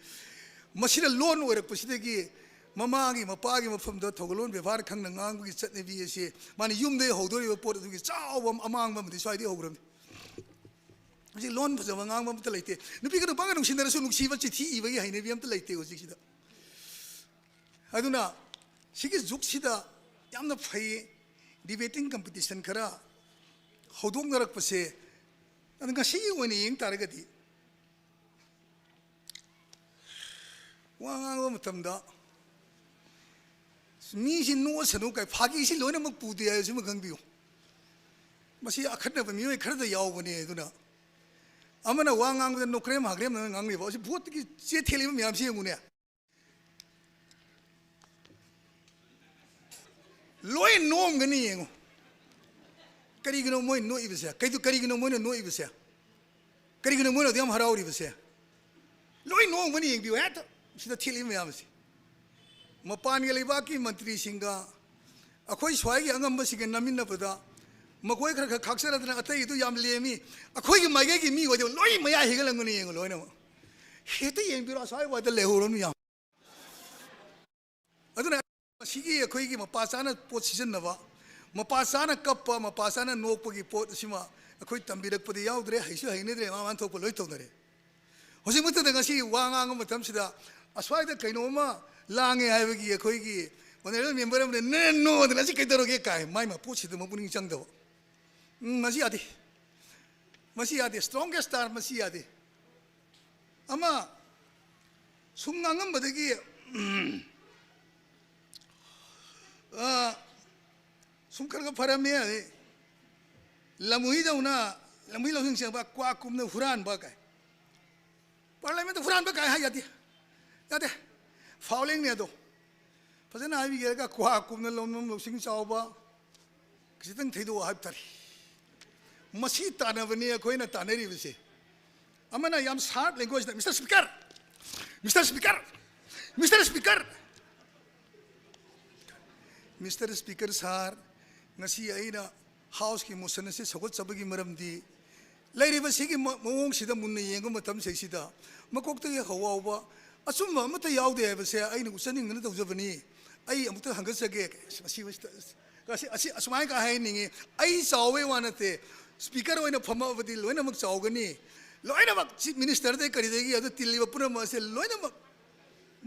ꯃꯁꯤꯅ ꯂꯣꯟ ꯑꯣꯏꯔꯛꯄꯁꯤꯗꯒꯤ ꯃꯃꯥꯒꯤ ꯃꯄꯥꯒꯤ ꯃꯐꯝꯗ ꯊꯧꯒꯜꯂꯣꯟ ꯕꯦꯕꯥꯔ ꯈꯪꯅ ꯉꯥꯡꯕꯒꯤ ꯆꯠꯅꯕꯤ ꯑꯁꯤ, ꯃꯥꯅ ꯌꯨꯝꯗꯒꯤ ꯍꯧꯗꯣꯔꯤꯕ ꯄꯣꯠ ꯑꯗꯨꯒꯤ ꯆꯥꯎꯕ ꯑꯃꯥꯡꯕ ꯑꯃꯗꯤ ꯁ꯭ꯋꯥꯏꯗꯒꯤ ꯍꯧꯈ꯭ꯔꯕꯅꯤ꯫ ꯍꯧꯖꯤꯛ ꯂꯣꯟ ꯐꯖꯕ ꯉꯥꯡꯕ ꯑꯃꯠꯇ ꯂꯩꯇꯦ꯫ ꯅꯨꯄꯤꯒ ꯅꯨꯄꯥꯒ ꯅꯨꯡꯁꯤꯅꯔꯁꯨ ꯅꯨꯡꯁꯤꯕ ꯆꯤꯊꯤ ꯏꯕꯒꯤ ꯍꯩꯅꯕꯤ ꯑꯃꯠꯇ ꯂꯩꯇꯦ ꯍꯧꯖꯤꯛꯁꯤꯗ꯫ ꯑꯗꯨꯅ ꯁꯤꯒꯤ ꯖꯨꯒꯁꯤꯗ ꯌꯥꯝꯅ ꯐꯩ, debating competition ꯈꯔ ꯍꯧꯗꯣꯛꯅꯔꯛꯄꯁꯦ꯫ ꯑꯗꯨ ꯉꯁꯤꯒꯤ ꯑꯣꯏꯅ ꯌꯦꯡ ꯇꯥꯔꯒꯗꯤ, ꯋꯥ ꯉꯥꯡꯕ ꯃꯇꯝꯗ ꯃꯤꯁꯤ ꯅꯣꯛꯑꯁꯅꯨ ꯀꯥꯏ, ꯐꯥꯒꯤꯁꯤ ꯂꯣꯏꯅꯃꯛ ꯄꯨꯗꯦ ꯍꯥꯏꯕꯁꯤꯃ ꯈꯪꯕꯤꯌꯨ꯫ ꯃꯁꯤ ꯑꯈꯟꯅꯕ ꯃꯤꯑꯣꯏ ꯈꯔꯗ ꯌꯥꯎꯕꯅꯦ꯫ ꯑꯗꯨꯅ ꯑꯃꯅ ꯋꯥ ꯉꯥꯡꯕꯗ ꯅꯣꯀ꯭ꯔꯦꯝ ꯍꯥꯒ꯭ꯔꯦꯝꯅ ꯉꯥꯡꯂꯤꯕ ꯑꯁꯤ ꯚꯣꯠꯀꯤ ꯆꯦ ꯊꯦꯠꯂꯤꯕ ꯃꯌꯥꯝꯁꯤ ꯌꯦꯡꯉꯨꯅꯦ꯫ ꯂꯣꯏ ꯅꯣꯛꯑꯝꯒꯅꯤ ꯌꯦꯡꯉꯨ꯫ ꯀꯔꯤꯒꯤꯅꯣ ꯃꯣꯏ ꯅꯣꯛꯏꯕꯁꯦ? ꯀꯩꯗꯨ-, ꯀꯔꯤꯒꯤꯅꯣ ꯃꯣꯏꯅ ꯅꯣꯛꯏꯕꯁꯦ? ꯀꯔꯤꯒꯤꯅꯣ ꯃꯣꯏꯅ ꯑꯗꯨ ꯌꯥꯝ ꯍꯔꯥꯎꯔꯤꯕꯁꯦ? ꯂꯣꯏ ꯅꯣꯛꯑꯝꯒꯅꯤ, ꯌꯦꯡꯕꯤꯌꯨ, ꯍꯦꯛꯇ ꯁꯤꯗ ꯊꯦꯠꯂꯤꯕ ꯃꯌꯥꯝꯁꯦ꯫ ꯃꯄꯥꯟꯒꯤ ꯂꯩꯕꯥꯛꯀꯤ ꯃꯟꯇ꯭ꯔꯤꯁꯤꯡꯒ ꯑꯩꯈꯣꯏ ꯁ꯭ꯋꯥꯏꯒꯤ ꯑꯉꯝꯕꯁꯤꯡꯒ ꯅꯝꯃꯤꯟꯅꯕꯗ ꯃꯈꯣꯏ ꯈꯔ ꯈꯔ ꯈꯥꯛꯆꯔꯗꯅ ꯑꯇꯩꯗꯨ ꯌꯥꯝ ꯂꯦꯝꯃꯤ꯫ ꯑꯩꯈꯣꯏꯒꯤ ꯃꯥꯏꯀꯩꯒꯤ ꯃꯤ ꯑꯣꯏꯗꯕ ꯂꯣꯏ ꯃꯌꯥ ꯍꯦꯟꯒꯠꯂꯝꯒꯅꯤ ꯌꯦꯡꯉꯨ ꯂꯣꯏꯅꯃꯛ꯫ ꯍꯦꯛꯇ ꯌꯦꯡꯕꯤꯔꯣ, ꯑꯁ꯭ꯋꯥꯏ ꯋꯥꯏꯗ ꯂꯩꯍꯧꯔꯅꯨ ꯌꯥꯝ꯫ ꯑꯗꯨꯅ ꯃꯁꯤꯒꯤ ꯑꯩꯈꯣꯏꯒꯤ ꯃꯄꯥ ꯆꯥꯅ ꯄꯣꯠ ꯁꯤꯖꯤꯟꯅꯕ, ꯃꯄꯥ ꯆꯥꯅ ꯀꯞꯄ, ꯃꯄꯥ ꯆꯥꯅ ꯅꯣꯛꯄꯒꯤ ꯄꯣꯠ ꯑꯁꯤꯃ ꯑꯩꯈꯣꯏ ꯇꯝꯕꯤꯔꯛꯄꯗ ꯌꯥꯎꯗ꯭ꯔꯦ, ꯍꯩꯁꯨ ꯍꯩꯅꯗ꯭ꯔꯦ, ꯃꯥ ꯃꯥꯅ ꯊꯣꯛꯄ ꯂꯣꯏ ꯇꯧꯅꯔꯦ꯫ ꯍꯧꯖꯤꯛꯃꯛꯇꯗ ꯉꯁꯤ ꯋꯥ ꯉꯥꯡꯕ ꯃꯇꯝꯁꯤꯗ ꯑꯁ꯭ꯋꯥꯏꯗ ꯀꯩꯅꯣꯝꯃ ꯂꯥꯡꯉꯦ ꯍꯥꯏꯕꯒꯤ ꯑꯩꯈꯣꯏꯒꯤ honourable member ꯑꯃꯅ "ꯅꯦ ꯅꯣ" ꯗꯅ "ꯑꯁꯤ ꯀꯩꯗꯧꯔꯒꯦ?" ꯀꯥꯏ, ꯃꯥꯏ ꯃꯄꯣꯠꯁꯤꯗ ꯃꯄꯨꯛꯅꯤꯡ ꯆꯪꯗꯕ꯫ ꯎꯝ, ꯃꯁꯤ ꯌꯥꯗꯦ꯫ ꯃꯁꯤ ꯌꯥꯗꯦ꯫ Strongest term ꯃꯁꯤ ꯌꯥꯗꯦ꯫ ꯑꯃ ꯁꯨꯝ ꯉꯥꯡꯉꯝꯕꯗꯒꯤ, ꯎꯝ, ꯑ, ꯁꯨꯝ ꯈꯔ ꯈꯔ ꯐꯔꯝꯃꯦ꯫ ꯑꯗꯩ ꯂꯝꯍꯨꯏꯗꯧꯅ, ꯂꯝꯍꯨꯏ ꯂꯧꯁꯤꯡ ꯆꯦꯟꯕ, ꯀ꯭ꯋꯥꯛ ꯀꯨꯝꯅ ꯍꯨꯔꯥꯟꯕ ꯀꯥꯏ꯫ Parliament ꯇ ꯍꯨꯔꯥꯟꯕ ꯀꯥꯏ ꯍꯥꯏ ꯌꯥꯗꯦ꯫ ꯌꯥꯗꯦ꯫ Foul ꯅꯦ ꯑꯗꯣ꯫ ꯐꯖꯅ ꯍꯥꯏꯕꯤꯒꯦ ꯍꯥꯏꯔꯒ ꯀ꯭ꯋꯥꯛ ꯀꯨꯝꯅ ꯂꯧꯅꯝ ꯂꯧꯁꯤꯡ ꯆꯥꯎꯕ, ꯈꯤꯇꯪ ꯊꯩꯗꯣꯛꯑꯣ ꯍꯥꯏꯕ ꯇꯥꯔꯦ꯫ ꯃꯁꯤ ꯇꯥꯟꯅꯕꯅꯤ ꯑꯩꯈꯣꯏꯅ ꯇꯥꯟꯅꯔꯤꯕꯁꯦ꯫ ꯑꯃꯅ ꯌꯥꯝ sharp language ꯗ, "Mister Speaker! Mister Speaker! Mister Speaker!" Mister Speaker sir, ꯉꯁꯤ ꯑꯩꯅ ꯍꯥꯎꯁꯀꯤ ꯃꯣꯁꯟ ꯑꯁꯤ ꯁꯧꯒꯠꯆꯕꯒꯤ ꯃꯔꯝꯗꯤ, ꯂꯩꯔꯤꯕ ꯁꯤꯒꯤ ꯃ-, ꯃꯑꯣꯡꯁꯤꯗ ꯃꯨꯟꯅ ꯌꯦꯡꯕ ꯃꯇꯝꯁꯤꯗꯩꯁꯤꯗ ꯃꯀꯣꯛꯇꯒꯤ ꯍꯧꯐꯥꯎꯕ ꯑꯆꯨꯝꯕ ꯑꯃꯠꯇ ꯌꯥꯎꯗꯦ ꯍꯥꯏꯕꯁꯦ ꯑꯩꯅ ꯎꯠꯆꯅꯤꯡꯗꯅ ꯇꯧꯖꯕꯅꯤ꯫ ꯑꯩ ꯑꯃꯨꯛꯇ ꯍꯪꯒꯠꯆꯒꯦ꯫ ꯑꯁꯤ, ꯑꯁꯤ, ꯑꯁꯤ, ꯑꯁꯨꯃꯥꯏꯅ ꯀꯥ ꯍꯥꯏꯅꯤꯡꯉꯤ꯫ ꯑꯩ ꯆꯥꯎꯋꯦ ꯋꯥ ꯅꯠꯇꯦ, ꯁ꯭ꯄꯤꯀꯔ ꯑꯣꯏꯅ ꯐꯝꯃꯕꯗꯤ ꯂꯣꯏꯅꯃꯛ ꯆꯥꯎꯒꯅꯤ꯫ ꯂꯣꯏꯅꯃꯛ ꯆꯤꯐ ꯃꯤꯅꯤꯁꯇꯔꯗꯩ ꯀꯔꯤꯗꯒꯤ ꯑꯗꯨ ꯇꯤꯜꯂꯤꯕ ꯄꯨꯝꯅꯃꯛ ꯑꯁꯦ ꯂꯣꯏꯅꯃꯛ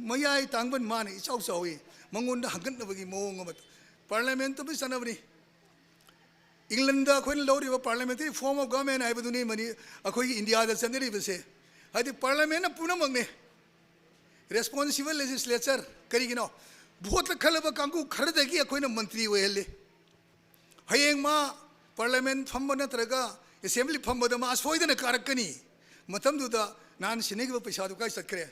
ꯃꯌꯥꯏ ꯇꯥꯡꯕꯟ ꯃꯥꯅ ꯏꯆꯥꯎ ꯆꯥꯎꯏ꯫ ꯃꯉꯣꯟꯗ ꯍꯪꯒꯠꯅꯕꯒꯤ ꯃꯑꯣꯡ ꯑꯃ ꯄꯥꯔꯂꯤꯌꯥꯃꯦꯟꯇ ꯆꯠꯅꯕꯅꯤ꯫ ꯏꯪꯂꯟꯗ ꯑꯩꯈꯣꯏꯅ ꯂꯧꯔꯤꯕ parliamentary form of government ꯍꯥꯏꯕꯗꯨꯅꯤ ꯃꯅꯤ-, ꯑꯩꯈꯣꯏꯒꯤ ꯏꯟꯗꯤꯌꯥꯗ ꯆꯠꯅꯔꯤꯕꯁꯦ꯫ ꯍꯥꯏꯗꯤ ꯄꯥꯔꯂꯤꯌꯥꯃꯦꯟꯅ ꯄꯨꯝꯅꯃꯛꯅꯤ꯫ Responsible legislature꯫ ꯀꯔꯤꯒꯤꯅꯣ? ꯚꯣꯠꯇ ꯈꯜꯂꯕ ꯀꯥꯡꯕꯨ ꯈꯔꯗꯒꯤ ꯑꯩꯈꯣꯏꯅ ꯃꯟꯇ꯭ꯔꯤ ꯑꯣꯏꯍꯜꯂꯤ꯫ ꯍꯌꯦꯡ ꯃꯥ ꯄꯥꯔꯂꯤꯌꯥꯃꯦꯟ ꯐꯝꯕ ꯅꯠꯇ꯭ꯔꯒ ꯑꯦꯁꯦꯝꯕ꯭ꯂꯤ ꯐꯝꯕꯗ ꯃꯥ ꯁꯣꯏꯗꯅ ꯀꯥꯔꯛꯀꯅꯤ꯫ ꯃꯇꯝꯗꯨꯗ ꯅꯍꯥꯟ ꯁꯤꯟꯅꯈꯤꯕ ꯄꯩꯁꯥꯗꯨ ꯀꯥꯏ ꯆꯠꯈ꯭ꯔꯦ?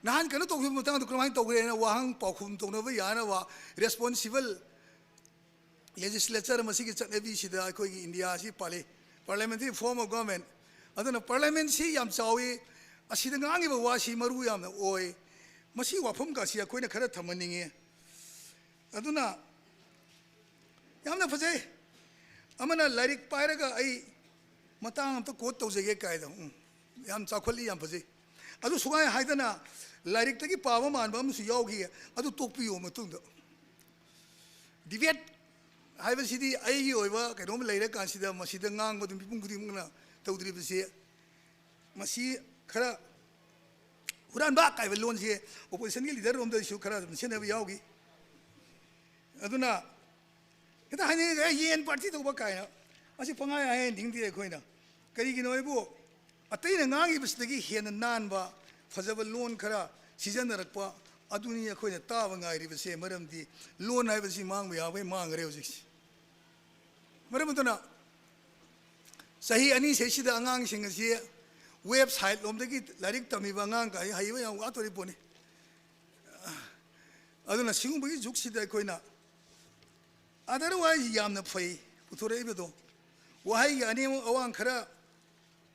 ꯅꯍꯥꯟ ꯀꯩꯅꯣ ꯇꯧꯈꯤꯕ ꯃꯇꯥꯡꯗ ꯀꯔꯝꯍꯥꯏꯅ ꯇꯧꯈ꯭ꯔꯦꯅ ꯋꯥꯍꯪ ꯄꯥꯎꯈꯨꯝ ꯇꯧꯅꯕ ꯌꯥꯅꯕ responsible legislature ꯃꯁꯤꯒꯤ ꯆꯠꯅꯕꯤꯁꯤꯗ ꯑꯩꯈꯣꯏꯒꯤ ꯏꯟꯗꯤꯌꯥ ꯑꯁꯤ ꯄꯥꯜꯂꯤ꯫ Parliamentary form of government꯫ ꯑꯗꯨꯅ ꯄꯥꯔꯂꯤꯌꯥꯃꯦꯟꯁꯤ ꯌꯥꯝ ꯆꯥꯎꯏ꯫ ꯑꯁꯤꯗ ꯉꯥꯡꯉꯤꯕ ꯋꯥꯁꯤ ꯃꯔꯨ ꯌꯥꯝꯅ ꯑꯣꯏ꯫ ꯃꯁꯤ ꯋꯥꯐꯝꯒꯁꯤ ꯑꯩꯈꯣꯏꯅ ꯈꯔ ꯊꯝꯍꯟꯅꯤꯡꯉꯤ꯫ ꯑꯗꯨꯅ ꯌꯥꯝꯅ ꯐꯖꯩ꯫ ꯑꯃꯅ ꯂꯥꯏꯔꯤꯛ ꯄꯥꯏꯔꯒ ꯑꯩ ꯃꯇꯥꯡ ꯑꯝꯇ quote ꯇꯧꯖꯒꯦ ꯀꯥꯏꯗ, ꯎꯝ, ꯌꯥꯝ ꯆꯥꯎꯈꯠꯂꯤ, ꯌꯥꯝ ꯐꯖꯩ꯫ ꯑꯗꯨ ꯁꯨꯃꯥꯏ ꯍꯥꯏꯗꯅ ꯂꯥꯏꯔꯤꯛꯇꯒꯤ ꯄꯥꯕ ꯃꯥꯟꯕ ꯑꯃꯁꯨ ꯌꯥꯎꯈꯤ꯫ ꯑꯗꯨ ꯇꯣꯛꯄꯤꯌꯣ ꯃꯇꯨꯡꯗ꯫ Debate ꯍꯥꯏꯕꯁꯤꯗꯤ ꯑꯩꯒꯤ ꯑꯣꯏꯕ ꯀꯩꯅꯣꯝ ꯂꯩꯔꯀꯥꯟꯁꯤꯗ ꯃꯁꯤꯗ ꯉꯥꯡꯕꯗꯨ ꯃꯤꯄꯨꯝ ꯈꯨꯗꯤꯡꯃꯛꯅ ꯇꯧꯗ꯭ꯔꯤꯕꯁꯤ, ꯃꯁꯤ ꯈꯔ ꯍꯨꯔꯥꯟꯕ ꯀꯥꯏꯕ ꯂꯣꯟꯁꯦ oppositionꯒꯤ leader ꯔꯣꯝꯗꯁꯨ ꯈꯔ ꯑꯗꯨꯝ ꯁꯤꯖꯤꯟꯅꯕ ꯌꯥꯎꯈꯤ꯫ ꯑꯗꯨꯅ ꯍꯦꯛꯇ ꯍꯥꯏꯅꯤꯡꯉꯦ, "ꯑꯦ, ꯌꯦꯟ party ꯇꯧꯕ" ꯀꯥꯏꯅ꯫ ꯑꯁꯤ ꯄꯪꯍꯥꯏ ꯍꯥꯏꯍꯟꯅꯤꯡꯗꯦ ꯑꯩꯈꯣꯏꯅ꯫ ꯀꯔꯤꯒꯤꯅꯣ ꯍꯥꯏꯕꯨ, ꯑꯇꯩꯅ ꯉꯥꯡꯉꯤꯕꯁꯤꯗꯒꯤ ꯍꯦꯟꯅ ꯅꯥꯟꯕ, ꯐꯖꯕ ꯂꯣꯟ ꯈꯔ ꯁꯤꯖꯤꯟꯅꯔꯛꯄ ꯑꯗꯨꯅꯤ ꯑꯩꯈꯣꯏꯅ ꯇꯥꯕ ꯉꯥꯏꯔꯤꯕꯁꯦ꯫ ꯃꯔꯝꯗꯤ ꯂꯣꯟ ꯍꯥꯏꯕꯁꯤ ꯃꯥꯡꯕ ꯌꯥꯕꯩ ꯃꯥꯡꯈ꯭ꯔꯦ ꯍꯧꯖꯤꯛꯁꯦ꯫ ꯃꯔꯝ ꯑꯗꯨꯅ ꯆꯍꯤ ꯑꯅꯤ ꯁꯤꯗꯩꯁꯤꯗ ꯑꯉꯥꯡꯁꯤꯡ ꯑꯁꯤ website ꯂꯣꯝꯗꯒꯤ ꯂꯥꯏꯔꯤꯛ ꯇꯝꯃꯤꯕ ꯑꯉꯥꯡ ꯀꯥꯏ ꯍꯩꯕ ꯌꯥꯝ ꯋꯥꯠꯇꯣꯔꯤ ꯄꯣꯠꯅꯤ꯫ ꯑꯗꯨꯅ ꯁꯤꯒꯨꯝꯕꯒꯤ ꯖꯨꯒꯁꯤꯗ ꯑꯩꯈꯣꯏꯅ otherwise ꯌꯥꯝꯅ ꯐꯩ ꯄꯨꯊꯣꯔꯛꯏꯕꯗꯣ꯫ ꯋꯥꯍꯩꯒꯤ ꯑꯅꯦꯝ ꯑꯋꯥꯡ ꯈꯔ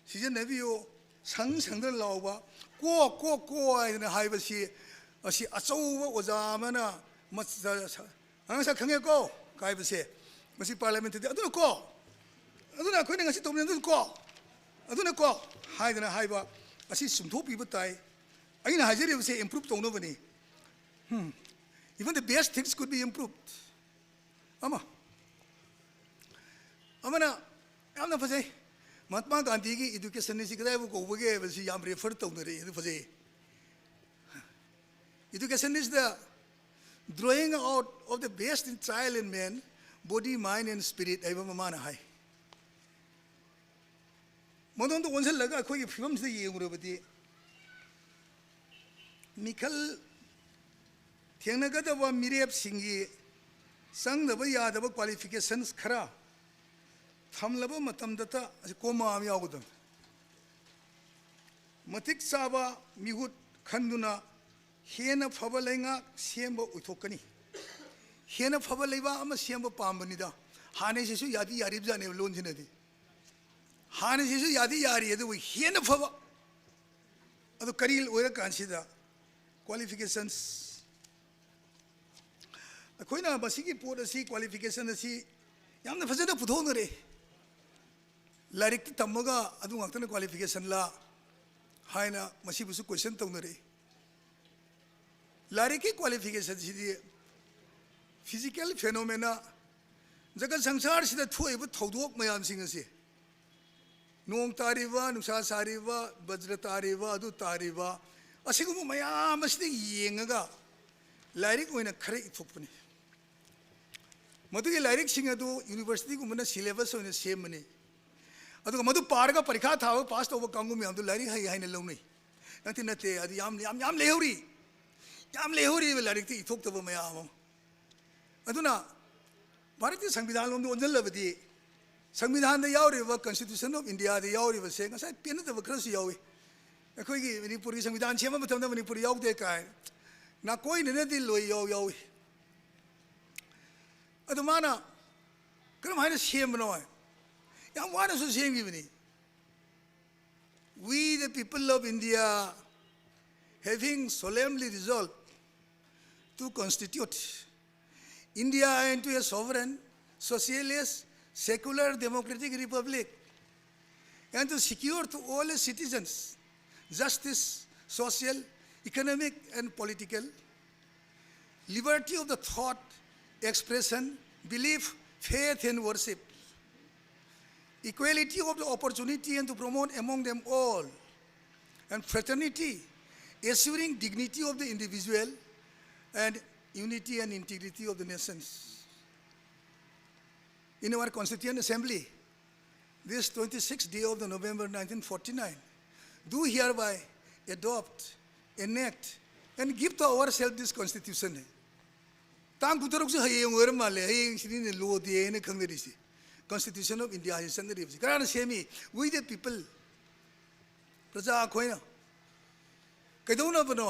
ꯁꯤꯖꯤꯟꯅꯕꯤꯌꯨ, ꯁꯪ ꯁꯪꯗꯅ ꯂꯥꯎꯕ, "ꯀꯣ, ꯀꯣ, ꯀꯣ" ꯍꯥꯏꯗꯅ ꯍꯥꯏꯕꯁꯤ, ꯑꯁꯤ ꯑꯆꯧꯕ ꯑꯣꯖꯥ ꯑꯃꯅ ꯃꯁ-, "ꯑꯉꯥꯡ ꯁꯛ ꯈꯪꯉꯦꯀꯣ" ꯍꯥꯏꯕꯁꯦ, ꯃꯁꯤ ꯄꯥꯔꯂꯤꯌꯥꯃꯦꯟꯠꯇꯗꯤ ꯑꯗꯨꯅ ꯀꯣ, ꯑꯗꯨꯅ ꯑꯩꯈꯣꯏꯅ ꯉꯁꯤ ꯇꯧꯅꯤꯡ ꯑꯗꯨꯅ ꯀꯣ, ꯑꯗꯨꯅ ꯀꯣ ꯍꯥꯏꯗꯅ ꯍꯥꯏꯕ ꯑꯁꯤ ꯆꯨꯝꯊꯣꯛꯄꯤꯕ ꯇꯥꯏ꯫ ꯑꯩꯅ ꯍꯥꯏꯖꯔꯤꯕꯁꯦ improve ꯇꯧꯅꯕꯅꯤ꯫ Even the best things could be improved. ꯑꯃ ꯑꯃꯅ ꯌꯥꯝꯅ ꯐꯖꯩ, ꯃꯍꯥꯇꯃꯥ ꯒꯥꯟꯙꯤꯒꯤ education ꯑꯁꯤ ꯀꯗꯥꯏꯕꯨ ꯀꯧꯕꯒꯦ ꯍꯥꯏꯕꯁꯤ ꯌꯥꯝ ꯔꯦꯐꯔ ꯇꯧꯅꯔꯛꯏ꯫ ꯑꯗꯨ ꯐꯖꯩ꯫ Education is the drawing out of the best in child and man, body, mind and spirit ꯍꯥꯏꯕ ꯑꯃ ꯃꯥꯅ ꯍꯥꯏ꯫ ꯃꯗꯣꯝꯗ ꯑꯣꯟꯁꯤꯜꯂꯒ ꯑꯩꯈꯣꯏꯒꯤ ꯐꯤꯕꯝꯁꯤꯗ ꯌꯦꯡꯉꯨꯔꯕꯗꯤ, ꯃꯤꯈꯜ ꯊꯦꯡꯅꯒꯗꯕ ꯃꯤꯔꯦꯞꯁꯤꯡꯒꯤ ꯆꯪꯗꯕ ꯌꯥꯗꯕ qualifications ꯈꯔ ꯊꯝꯂꯕ ꯃꯇꯝꯗꯇ ꯑꯁꯤ ꯀꯣꯃꯥ ꯑꯃ ꯌꯥꯎꯒꯗꯕꯅꯤ꯫ ꯃꯇꯤꯛ ꯆꯥꯕ ꯃꯤꯍꯨꯠ ꯈꯟꯗꯨꯅ ꯍꯦꯟꯅ ꯐꯕ ꯂꯩꯉꯥꯛ ꯁꯦꯝꯕ ꯑꯣꯏꯊꯣꯛꯀꯅꯤ꯫ ꯍꯦꯟꯅ ꯐꯕ ꯂꯩꯕꯥꯛ ꯑꯃ ꯁꯦꯝꯕ ꯄꯥꯝꯕꯅꯤꯗ꯫ ꯍꯥꯟꯅꯩꯁꯤꯁꯨ ꯌꯥꯗꯤ ꯌꯥꯔꯤꯕꯖꯥꯠꯅꯦꯕ ꯂꯣꯟꯁꯤꯅꯗꯤ꯫ ꯍꯥꯟꯅꯩꯁꯤꯁꯨ ꯌꯥꯗꯤ ꯌꯥꯔꯤ, ꯑꯗꯨꯕꯨ ꯍꯦꯟꯅ ꯐꯕ꯫ ꯑꯗꯨ ꯀꯔꯤ ꯑꯣꯏꯔꯀꯥꯟꯁꯤꯗ? Qualifications꯫ ꯑꯩꯈꯣꯏꯅ ꯃꯁꯤꯒꯤ ꯄꯣꯠ ꯑꯁꯤ, qualification ꯑꯁꯤ ꯌꯥꯝꯅ ꯐꯖꯅ ꯄꯨꯊꯣꯛꯅꯔꯦ꯫ ꯂꯥꯏꯔꯤꯛꯇ ꯇꯝꯃꯒ ꯑꯗꯨ ꯉꯥꯛꯇꯅ qualification ꯂꯥ ꯍꯥꯏꯅ ꯃꯁꯤꯕꯨꯁꯨ question ꯇꯧꯅꯔꯛꯏ꯫ ꯂꯥꯏꯔꯤꯛꯀꯤ qualification ꯁꯤꯗꯤ physical phenomena, ꯖꯒꯠ ꯁꯪꯁꯥꯔꯁꯤꯗ ꯊꯣꯛꯏꯕ ꯊꯧꯗꯣꯛ ꯃꯌꯥꯝꯁꯤꯡ ꯑꯁꯤ, ꯅꯣꯡ ꯇꯥꯔꯤꯕ, ꯅꯨꯡꯁꯥ ꯁꯥꯔꯤꯕ, ꯕꯖ꯭ꯔ ꯇꯥꯔꯤꯕ, ꯑꯗꯨ ꯇꯥꯔꯤꯕ, ꯑꯁꯤꯒꯨꯝꯕ ꯃꯌꯥꯝ ꯑꯁꯤꯗ ꯌꯦꯡꯉꯒ ꯂꯥꯏꯔꯤꯛ ꯑꯣꯏꯅ ꯈꯔ ꯏꯊꯣꯛꯄꯅꯤ꯫ ꯃꯗꯨꯒꯤ ꯂꯥꯏꯔꯤꯛꯁꯤꯡ ꯑꯗꯨ university ꯒꯨꯝꯕꯅ syllabus ꯑꯣꯏꯅ ꯁꯦꯝꯕꯅꯤ꯫ ꯑꯗꯨꯒ ꯃꯗꯨ ꯄꯥꯔꯒ ꯄꯔꯤꯈꯥ ꯊꯥꯕ ꯄꯥꯁ ꯇꯧꯕ ꯀꯥꯡꯕꯨ ꯃꯌꯥꯝꯗꯨ ꯂꯥꯏꯔꯤꯛ ꯍꯩ ꯍꯥꯏꯅ ꯂꯧꯅꯩ꯫ ꯅꯠꯇꯦ, ꯅꯠꯇꯦ, ꯑꯗꯨ ꯌꯥꯝ, ꯌꯥꯝ, ꯌꯥꯝ ꯂꯩꯍꯧꯔꯤ꯫ ꯌꯥꯝ ꯂꯩꯍꯧꯔꯤꯕ ꯂꯥꯏꯔꯤꯛꯇ ꯏꯊꯣꯛꯇꯕ ꯃꯌꯥꯝ ꯑꯃ꯫ ꯑꯗꯨꯅ ꯚꯥꯔꯠꯀꯤ ꯁꯪꯕꯤꯙꯥꯟ ꯂꯣꯝꯗ ꯑꯣꯟꯁꯤꯜꯂꯕꯗꯤ, ꯁꯪꯕꯤꯙꯥꯟꯗ ꯌꯥꯎꯔꯤꯕ, Constitution of India ꯗ ꯌꯥꯎꯔꯤꯕꯁꯦ ꯉꯁꯥꯏ ꯄꯦꯟꯅꯗꯕ ꯈꯔꯁꯨ ꯌꯥꯎꯏ꯫ ꯑꯩꯈꯣꯏꯒꯤ ꯃꯅꯤꯄꯨꯔꯒꯤ ꯁꯪꯕꯤꯙꯥꯟ ꯁꯦꯝꯕ ꯃꯇꯝꯗ ꯃꯅꯤꯄꯨꯔ ꯌꯥꯎꯗꯦ ꯀꯥꯏ ꯅꯥꯀꯣꯏꯅꯅꯗꯤ ꯂꯣꯏ ꯌꯥꯎ ꯌꯥꯎꯏ꯫ ꯑꯗꯨ ꯃꯥꯅ ꯀꯔꯝ ꯍꯥꯏꯅ ꯁꯦꯝꯕꯅꯣ ꯍꯥꯏ? ꯌꯥꯝ ꯋꯥꯅꯁꯨ ꯁꯦꯝꯈꯤꯕꯅꯤ꯫ We, the people of India, having solemnly resolved to constitute India into a sovereign, socialist, secular, democratic republic, and to secure to all its citizens justice, social, economic, and political, liberty of the thought, expression, belief, faith, and worship, equality of the opportunity, and to promote among them all, and fraternity, assuring dignity of the individual and unity and integrity of the nations. In our Constituent Assembly, this twenty-sixth day of the November nineteen forty-nine, do hereby adopt, enact, and give to ourselves this constitution. ꯇꯥꯡ ꯀꯨꯟꯇꯔꯨꯛꯁꯤ ꯍꯌꯦꯡ ꯑꯣꯏꯔ ꯃꯥꯜꯂꯦ, ꯍꯌꯦꯡꯁꯤꯅꯤꯅꯦ ꯂꯣ ꯗꯦ ꯍꯥꯏꯅ ꯈꯪꯅꯔꯤꯁꯤ꯫ Constitution of India ꯍꯥꯏꯅ ꯆꯠꯅꯔꯤꯕꯁꯤ ꯀꯅꯥꯅ ꯁꯦꯝꯃꯤ? We the people. ꯄ꯭ꯔꯖꯥ ꯑꯩꯈꯣꯏꯅ꯫ ꯀꯩꯗꯧꯅꯕꯅꯣ?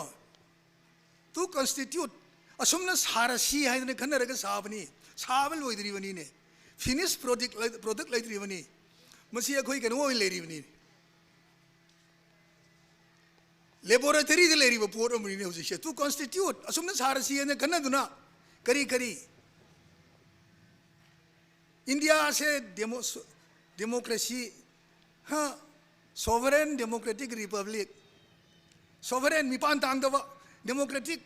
To constitute, ꯑꯁꯨꯝꯅ ꯁꯥꯔꯁꯤ ꯍꯥꯏꯗꯅ ꯈꯟꯅꯔꯒ ꯁꯥꯕꯅꯤ꯫ ꯁꯥꯕ ꯂꯣꯏꯗ꯭ꯔꯤꯕꯅꯤꯅꯦ꯫ Finish product ꯂꯩ-, product ꯂꯩꯇ꯭ꯔꯤꯕꯅꯤ꯫ ꯃꯁꯤ ꯑꯩꯈꯣꯏ ꯀꯩꯅꯣ ꯑꯣꯏꯅ ꯂꯩꯔꯤꯕꯅꯤ꯫ Laboratory ꯗ ꯂꯩꯔꯤꯕ ꯄꯣꯠ ꯑꯃꯅꯤꯅꯦ ꯍꯧꯖꯤꯛꯁꯦ꯫ To constitute, ꯑꯁꯨꯝꯅ ꯁꯥꯔꯁꯤ ꯍꯥꯏꯅ ꯈꯟꯅꯗꯨꯅ ꯀꯔꯤ ꯀꯔꯤ? ꯏꯟꯗꯤꯌꯥꯁꯦ demo-, democracy, ꯍꯥ, sovereign democratic republic, sovereign, ꯃꯤꯄꯥꯟ ꯇꯥꯡꯗꯕ, democratic,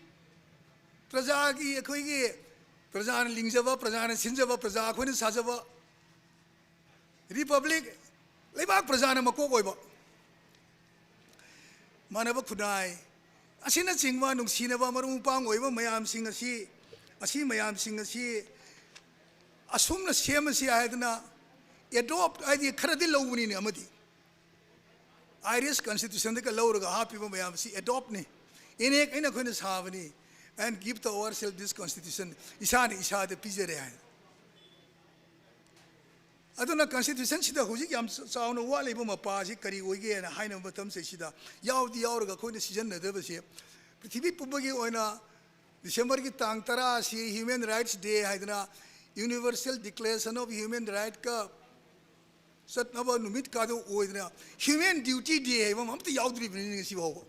ꯄ꯭ꯔꯖꯥꯒꯤ, ꯑꯩꯈꯣꯏꯒꯤ ꯄ꯭ꯔꯖꯥꯅ ꯂꯤꯡꯖꯕ, ꯄ꯭ꯔꯖꯥꯅ ꯁꯤꯟꯖꯕ, ꯄ꯭ꯔꯖꯥ ꯑꯩꯈꯣꯏꯅ ꯁꯥꯖꯕ, republic, ꯂꯩꯕꯥꯛ ꯄ꯭ꯔꯖꯥꯅ ꯃꯀꯣꯛ ꯑꯣꯏꯕ, ꯃꯥꯟꯅꯕ ꯈꯨꯟꯅꯥꯏ ꯑꯁꯤꯅꯆꯤꯡꯕ ꯅꯨꯡꯁꯤꯅꯕ ꯃꯔꯨꯞ ꯃꯄꯥꯡ ꯑꯣꯏꯕ ꯃꯌꯥꯝꯁꯤꯡ ꯑꯁꯤ, ꯑꯁꯤ ꯃꯌꯥꯝꯁꯤꯡ ꯑꯁꯤ ꯑꯁꯨꯝꯅ ꯁꯦꯝꯃꯁꯤ ꯍꯥꯏꯗꯅ adopt ꯍꯥꯏꯗꯤ ꯈꯔꯗꯤ ꯂꯧꯕꯅꯤꯅꯦ꯫ ꯑꯃꯗꯤ Irish Constitution ꯗꯒ ꯂꯧꯔꯒ ꯍꯥꯞꯄꯤꯕ ꯃꯌꯥꯝ ꯑꯁꯤ adopt ꯅꯤ, enact ꯍꯥꯏꯅ ꯑꯩꯈꯣꯏꯅ ꯁꯥꯕꯅꯤ, and give to ourselves this constitution, ꯏꯁꯥꯅ ꯏꯁꯥꯗ ꯄꯤꯖꯔꯦ ꯍꯥꯏꯅ꯫ ꯑꯗꯨꯅ constitution ꯁꯤꯗ ꯍꯧꯖꯤꯛ ꯌꯥꯝ ꯆꯥꯎꯅ ꯋꯥꯠꯂꯤꯕ ꯃꯄꯥ ꯑꯁꯤ ꯀꯔꯤ ꯑꯣꯏꯒꯦꯅ ꯍꯥꯏꯅꯕ ꯃꯇꯝꯁꯤꯗ ꯌꯥꯎꯗꯤ ꯌꯥꯎꯔꯒ ꯑꯩꯈꯣꯏꯅ ꯁꯤꯖꯤꯟꯅꯗꯕꯁꯦ, ꯄ꯭ꯔꯤꯊꯤꯕꯤ ꯄꯨꯝꯕꯒꯤ ꯑꯣꯏꯅ December ꯒꯤ ꯇꯥꯡ ꯇꯔꯥ ꯑꯁꯤ Human Rights Day ꯍꯥꯏꯗꯅ, Universal Declaration of Human Right ꯀ ꯆꯠꯅꯕ ꯅꯨꯃꯤꯠ ꯀꯥꯗꯨ ꯑꯣꯏꯗꯅ, human duty day ꯍꯥꯏꯕ ꯑꯃ ꯑꯝꯇ ꯌꯥꯎꯗ꯭ꯔꯤꯕꯅꯤꯅꯦ ꯉꯁꯤ ꯐꯥꯎꯕ꯫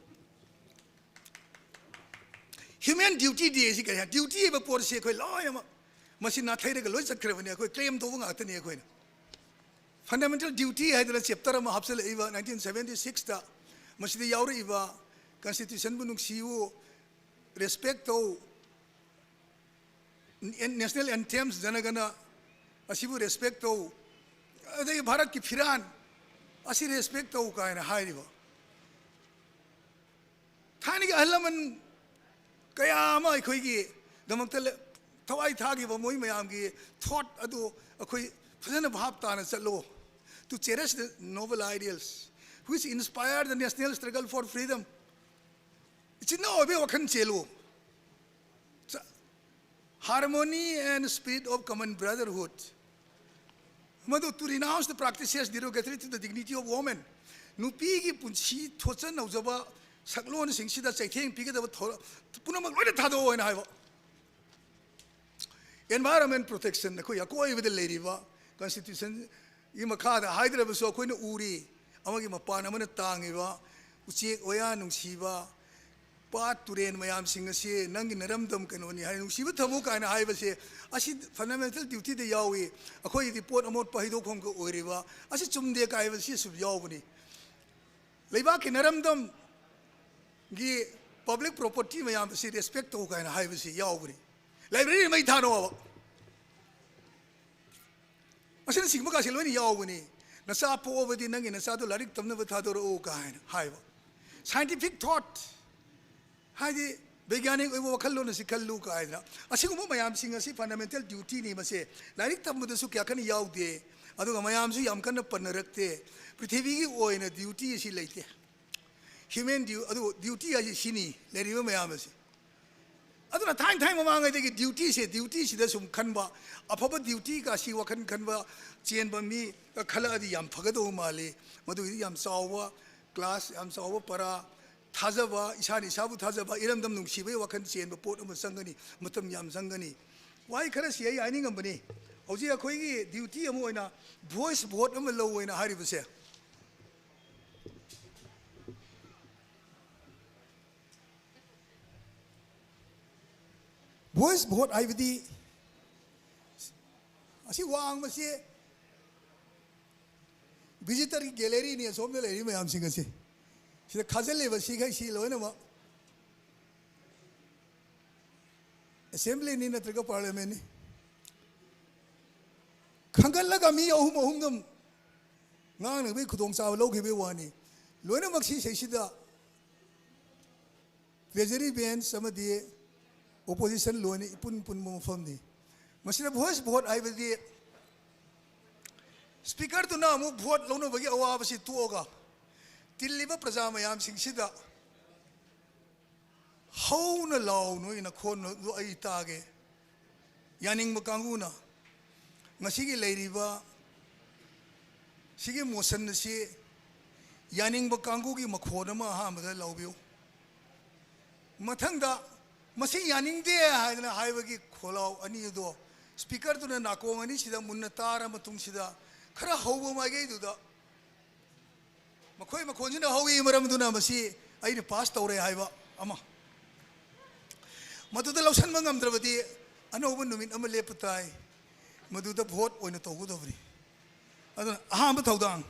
Human duty day ꯁꯤ ꯀꯔꯤ? Duty ꯍꯥꯏꯕ ꯄꯣꯠꯁꯤ ꯑꯩꯈꯣꯏ ꯂꯣꯏꯅꯃꯛ ꯃꯁꯤ ꯅꯥꯊꯩꯔꯒ ꯂꯣꯏ ꯆꯠꯈ꯭ꯔꯕꯅꯤ꯫ ꯑꯩꯈꯣꯏ claim ꯇꯧꯕ ꯉꯥꯛꯇꯅꯤ ꯑꯩꯈꯣꯏꯅ꯫ Fundamental duty ꯍꯥꯏꯗꯅ chapter ꯑꯃ ꯍꯥꯞꯆꯤꯜꯂꯛꯏꯕ nineteen seventy sixꯇ, ꯃꯁꯤꯗ ꯌꯥꯎꯔꯛꯏꯕ Constitutionꯕꯨ ꯅꯨꯡꯁꯤꯌꯨ, respect ꯇꯧ, national anthems, ꯖꯅꯒꯅ ꯑꯁꯤꯕꯨ respect ꯇꯧ, ꯑꯗꯒꯤ ꯚꯥꯔꯠꯀꯤ ꯐꯤꯔꯥꯟ ꯑꯁꯤ respect ꯇꯧ ꯀꯥꯏꯅ ꯍꯥꯏꯔꯤꯕ꯫ ꯊꯥꯏꯅꯒꯤ ꯑꯍꯜ ꯂꯃꯟ ꯀꯌꯥ ꯑꯃ ꯑꯩꯈꯣꯏꯒꯤꯗꯃꯛꯇ ꯂꯦ-, ꯊꯋꯥꯏ ꯊꯥꯈꯤꯕ ꯃꯣꯏ ꯃꯌꯥꯝꯒꯤ thought ꯑꯗꯨ ꯑꯩꯈꯣꯏ ꯐꯖꯅ ꯚꯥꯞ ꯇꯥꯅ ꯆꯠꯂꯣ꯫ To cherish the noble ideals which inspire the national struggle for freedom. ꯏꯆꯤꯟ ꯏꯅꯥꯎ ꯑꯣꯏꯕꯒꯤ ꯋꯥꯈꯜ ꯆꯦꯜꯂꯨ꯫ Harmony and spirit of common brotherhood. ꯃꯗꯨ to renounce the practices derogatory to the dignity of woman. ꯅꯨꯄꯤꯒꯤ ꯄꯨꯟꯁꯤ ꯊꯣꯠꯆ ꯅꯧꯖꯕ ꯁꯛꯂꯣꯟꯁꯤꯡꯁꯤꯗ ꯆꯩꯊꯦꯡ ꯄꯤꯒꯗꯕ ꯊꯧꯔ-, ꯄꯨꯝꯅꯃꯛ ꯂꯣꯏꯅ ꯊꯥꯗꯣꯛꯑꯣ ꯍꯥꯏꯅ ꯍꯥꯏꯕ꯫ Environment protection, ꯑꯩꯈꯣꯏ ꯑꯀꯣꯏꯕꯗ ꯂꯩꯔꯤꯕ Constitutionꯒꯤ ꯃꯈꯥꯗ ꯍꯥꯏꯗ꯭ꯔꯕꯁꯨ ꯑꯩꯈꯣꯏꯅ ꯎꯔꯤ, ꯑꯃꯒꯤ ꯃꯄꯥꯟ ꯑꯃꯅ ꯇꯥꯡꯉꯤꯕ ꯎꯆꯦꯛ ꯋꯥꯌꯥ ꯅꯨꯡꯁꯤꯕ, ꯄꯥꯠ ꯇꯨꯔꯦꯟ ꯃꯌꯥꯝꯁꯤꯡ ꯑꯁꯤ ꯅꯪꯒꯤ ꯅꯔꯝꯗꯝ ꯀꯩꯅꯣꯅꯤ ꯍꯥꯏ, ꯅꯨꯡꯁꯤꯕ ꯊꯝꯃꯨ ꯀꯥꯏꯅ ꯍꯥꯏꯕꯁꯦ, ꯑꯁꯤ fundamental dutyꯗ ꯌꯥꯎꯏ꯫ ꯑꯩꯈꯣꯏꯒꯤꯗꯤ ꯄꯣꯠ ꯑꯃꯣꯠꯄ ꯍꯩꯗꯣꯛꯐꯝꯒ ꯑꯣꯏꯔꯤꯕ ꯑꯁꯤ ꯆꯨꯝꯗꯦ ꯀꯥꯏꯕꯁꯤ ꯑꯁꯨꯝ ꯌꯥꯎꯕꯅꯤ꯫ ꯂꯩꯕꯥꯛꯀꯤ ꯅꯔꯝꯗꯝꯒꯤ public property ꯃꯌꯥꯝ ꯑꯁꯤ respect ꯇꯧ ꯀꯥꯏꯅ ꯍꯥꯏꯕꯁꯤ ꯌꯥꯎꯕꯅꯤ꯫ Library ꯃꯩ ꯊꯥꯅꯣꯕ꯫ ꯑꯁꯤꯅꯆꯤꯡꯕ ꯀꯥꯁꯦ ꯂꯣꯏꯅ ꯌꯥꯎꯕꯅꯤ꯫ ꯅꯆꯥ ꯄꯣꯛꯑꯕꯗꯤ ꯅꯪꯒꯤ ꯅꯆꯥꯗꯣ ꯂꯥꯏꯔꯤꯛ ꯇꯝꯅꯕ ꯊꯥꯗꯣꯔꯛꯎ ꯀꯥꯏꯅ ꯍꯥꯏꯕ꯫ Scientific thought ꯍꯥꯏꯗꯤ ꯕꯩꯒ꯭ꯌꯥꯅꯤꯛ ꯑꯣꯏꯕ ꯋꯥꯈꯜꯂꯣꯟ ꯑꯁꯤ ꯈꯜꯂꯨ ꯀꯥꯏꯗꯅ꯫ ꯑꯁꯤꯒꯨꯝꯕ ꯃꯌꯥꯝꯁꯤꯡ ꯑꯁꯤ fundamental dutyꯅꯤ꯫ ꯃꯁꯦ ꯂꯥꯏꯔꯤꯛ ꯇꯝꯕꯗꯁꯨ ꯀꯌꯥ ꯀꯟꯅ ꯌꯥꯎꯗꯦ, ꯑꯗꯨꯒ ꯃꯌꯥꯝꯁꯨ ꯌꯥꯝ ꯀꯟꯅ ꯄꯟꯅꯔꯛꯇꯦ꯫ ꯄ꯭ꯔꯤꯊꯤꯕꯤꯒꯤ ꯑꯣꯏꯅ duty ꯑꯁꯤ ꯂꯩꯇꯦ꯫ Human du-, ꯑꯗꯨ duty ꯍꯥꯏꯁꯤ ꯁꯤꯅꯤ ꯂꯩꯔꯤꯕ ꯃꯌꯥꯝ ꯑꯁꯤ꯫ ꯑꯗꯨꯅ ꯊꯥꯏꯅ ꯊꯥꯏꯅ ꯃꯃꯥꯡꯉꯩꯗꯒꯤ dutyꯁꯦ, dutyꯁꯤꯗ ꯁꯨꯝ ꯈꯟꯕ, ꯑꯐꯕ dutyꯒ ꯑꯁꯤ ꯋꯥꯈꯜ ꯈꯟꯕ, ꯆꯦꯟꯕ ꯃꯤ ꯈꯜꯂꯛꯑꯗꯤ ꯌꯥꯝ ꯐꯒꯗꯧꯕ ꯃꯥꯜꯂꯤ꯫ ꯃꯗꯨꯒꯤꯗꯤ ꯌꯥꯝ ꯆꯥꯎꯕ class, ꯌꯥꯝ ꯆꯥꯎꯕ ꯄꯔꯥ, ꯊꯥꯖꯕ, ꯏꯁꯥꯅ ꯏꯁꯥꯕꯨ ꯊꯥꯖꯕ, ꯏꯔꯝꯗꯝ ꯅꯨꯡꯁꯤꯕꯒꯤ ꯋꯥꯈꯜ ꯆꯦꯟꯕ ꯄꯣꯠ ꯑꯃ ꯆꯪꯒꯅꯤ, ꯃꯇꯝ ꯌꯥꯝ ꯆꯪꯒꯅꯤ꯫ ꯋꯥꯍꯩ ꯈꯔꯁꯤ ꯑꯩ ꯍꯥꯏꯅꯤꯡꯉꯝꯕꯅꯤ꯫ ꯍꯧꯖꯤꯛ ꯑꯩꯈꯣꯏꯒꯤ duty ꯑꯃ ꯑꯣꯏꯅ voice vote ꯑꯃ ꯂꯧ ꯑꯣꯏꯅ ꯍꯥꯏꯔꯤꯕꯁꯦ꯫ Voice vote ꯍꯥꯏꯕꯗꯤ ꯑꯁꯤ ꯋꯥꯡꯕꯁꯤ visitor gallery ꯅꯤ꯫ ꯑꯁꯣꯝꯗ ꯂꯩꯔꯤ ꯃꯌꯥꯝꯁꯤꯡ ꯑꯁꯤ ꯁꯤꯗ ꯈꯥꯖꯤꯜꯂꯤꯕ ꯁꯤꯈꯩꯁꯤ ꯂꯣꯏꯅꯃꯛ assembly ꯅꯤ ꯅꯠꯇ꯭ꯔꯒ parliament ꯅꯤ꯫ ꯈꯟꯒꯠꯂꯒ ꯃꯤ ꯑꯍꯨꯝ ꯑꯍꯨꯝꯗꯪ ꯉꯥꯡꯅꯕꯒꯤ ꯈꯨꯗꯣꯡꯆꯥꯕ ꯂꯧꯈꯤꯕꯒꯤ ꯋꯥꯅꯤ꯫ ꯂꯣꯏꯅꯃꯛ ꯁꯤꯁꯩꯁꯤꯗ treasury bench ꯑꯃꯗꯤ opposition ꯂꯣꯏꯅ ꯏꯄꯨꯟ ꯄꯨꯟꯕ ꯃꯐꯝꯅꯤ꯫ ꯃꯁꯤꯗ voice vote ꯍꯥꯏꯕꯗꯤ speaker ꯗꯨꯅ ꯑꯃꯨꯛ vote ꯂꯧꯅꯕꯒꯤ ꯑꯋꯥꯕꯁꯤ ꯇꯣꯛꯑꯒ ꯇꯤꯜꯂꯤꯕ ꯄ꯭ꯔꯖꯥ ꯃꯌꯥꯝꯁꯤꯡꯁꯤꯗ ꯍꯧꯅ ꯂꯥꯎ, ꯅꯣꯏ ꯅꯈꯣꯟꯗꯨ ꯑꯩ ꯇꯥꯒꯦ꯫ ꯌꯥꯅꯤꯡꯕ ꯀꯥꯡꯕꯨꯅ ꯉꯁꯤꯒꯤ ꯂꯩꯔꯤꯕ ꯁꯤꯒꯤ motion ꯑꯁꯤ ꯌꯥꯅꯤꯡꯕ ꯀꯥꯡꯕꯨꯒꯤ ꯃꯈꯣꯟ ꯑꯃ ꯑꯍꯥꯟꯕꯗ ꯂꯥꯎꯕꯤꯌꯨ꯫ ꯃꯊꯪꯗ ꯃꯁꯤ ꯌꯥꯅꯤꯡꯗꯦ ꯍꯥꯏꯗꯅ ꯍꯥꯏꯕꯒꯤ ꯈꯣꯜꯂꯥꯎ ꯑꯅꯤ ꯑꯗꯣ speaker ꯗꯨꯅ ꯅꯥꯀꯣꯡ ꯑꯅꯤꯁꯤꯗ ꯃꯨꯟꯅ ꯇꯥꯔ ꯃꯇꯨꯡꯁꯤꯗ ꯈꯔ ꯍꯧꯕ ꯃꯥꯏꯀꯩꯗꯨꯗ ꯃꯈꯣꯏ ꯃꯈꯣꯟꯁꯤꯅ ꯍꯧꯏ ꯃꯔꯝꯗꯨꯅ ꯃꯁꯤ ꯑꯩꯅ pass ꯇꯧꯔꯦ ꯍꯥꯏꯕ ꯑꯃ꯫ ꯃꯗꯨꯗ ꯂꯧꯁꯤꯟꯕ ꯉꯝꯗ꯭ꯔꯕꯗꯤ ꯑꯅꯧꯕ ꯅꯨꯃꯤꯠ ꯑꯃ ꯂꯦꯞꯄ ꯇꯥꯏ꯫ ꯃꯗꯨꯗ vote ꯑꯣꯏꯅ ꯇꯧꯒꯗꯕꯅꯤ꯫ ꯑꯗꯨꯅ ꯑꯍꯥꯟꯕ ꯊꯧꯗꯥꯡ,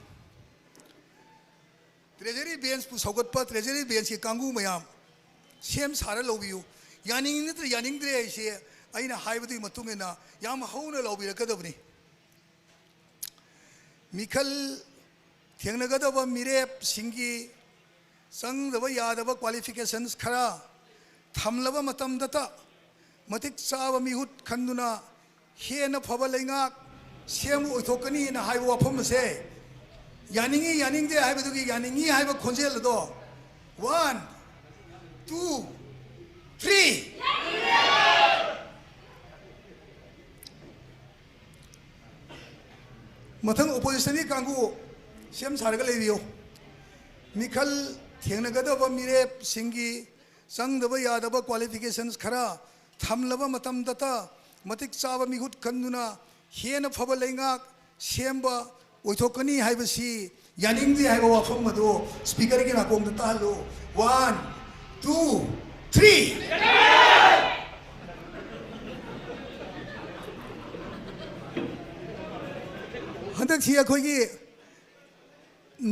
treasury bench ꯄꯨ ꯁꯧꯒꯠꯄ, treasury bench ꯀꯤ ꯀꯥꯡꯕꯨ ꯃꯌꯥꯝ ꯁꯦꯝ ꯁꯥꯔ ꯂꯧꯕꯤꯌꯨ꯫ ꯌꯥꯅꯤꯡꯉꯤ ꯅꯠꯇ꯭ꯔ ꯌꯥꯅꯤꯡꯗ꯭ꯔꯦ ꯍꯥꯏꯁꯦ ꯑꯩꯅ ꯍꯥꯏꯕꯗꯨꯒꯤ ꯃꯇꯨꯡ ꯏꯟꯅ ꯌꯥꯝ ꯍꯧꯅ ꯂꯥꯎꯕꯤꯔꯛꯀꯗꯕꯅꯤ꯫ ꯃꯤꯈꯜ ꯊꯦꯡꯅꯒꯗꯕ ꯃꯤꯔꯦꯞꯁꯤꯡꯒꯤ ꯆꯪꯗꯕ ꯌꯥꯗꯕ qualifications ꯈꯔ ꯊꯝꯂꯕ ꯃꯇꯝꯗꯇ ꯃꯇꯤꯛ ꯆꯥꯕ ꯃꯤꯍꯨꯠ ꯈꯟꯗꯨꯅ ꯍꯦꯟꯅ ꯐꯕ ꯂꯩꯉꯥꯛ ꯁꯦꯝꯕ ꯑꯣꯏꯊꯣꯛꯀꯅꯤꯅ ꯍꯥꯏꯕ ꯋꯥꯐꯝ ꯑꯁꯦ ꯌꯥꯅꯤꯡꯉꯤ ꯌꯥꯅꯤꯡꯗꯦ ꯍꯥꯏꯕꯗꯨꯒꯤ ꯌꯥꯅꯤꯡꯉꯤ ꯍꯥꯏꯕ ꯈꯣꯟꯖꯦꯜ ꯑꯗꯣ, one, two, three꯫ ꯃꯊꯪ opposition ꯒꯤ ꯀꯥꯡꯕꯨ ꯁꯦꯝ ꯁꯥꯔꯒ ꯂꯩꯕꯤꯌꯨ꯫ ꯃꯤꯈꯜ ꯊꯦꯡꯅꯒꯗꯕ ꯃꯤꯔꯦꯞꯁꯤꯡꯒꯤ ꯆꯪꯗꯕ ꯌꯥꯗꯕ qualifications ꯈꯔ ꯊꯝꯂꯕ ꯃꯇꯝꯗꯇ ꯃꯇꯤꯛ ꯆꯥꯕ ꯃꯤꯍꯨꯠ ꯈꯟꯗꯨꯅ ꯍꯦꯟꯅ ꯐꯕ ꯂꯩꯉꯥꯛ ꯁꯦꯝꯕ ꯑꯣꯏꯊꯣꯛꯀꯅꯤ ꯍꯥꯏꯕꯁꯤ ꯌꯥꯅꯤꯡꯗꯦ ꯍꯥꯏꯕ ꯋꯥꯐꯝ ꯑꯗꯨ speaker ꯒꯤ ꯅꯥꯀꯣꯡꯗ ꯇꯥꯍꯜꯂꯨ꯫ One, two, three꯫ ꯍꯟꯗꯛꯁꯤ ꯑꯩꯈꯣꯏꯒꯤ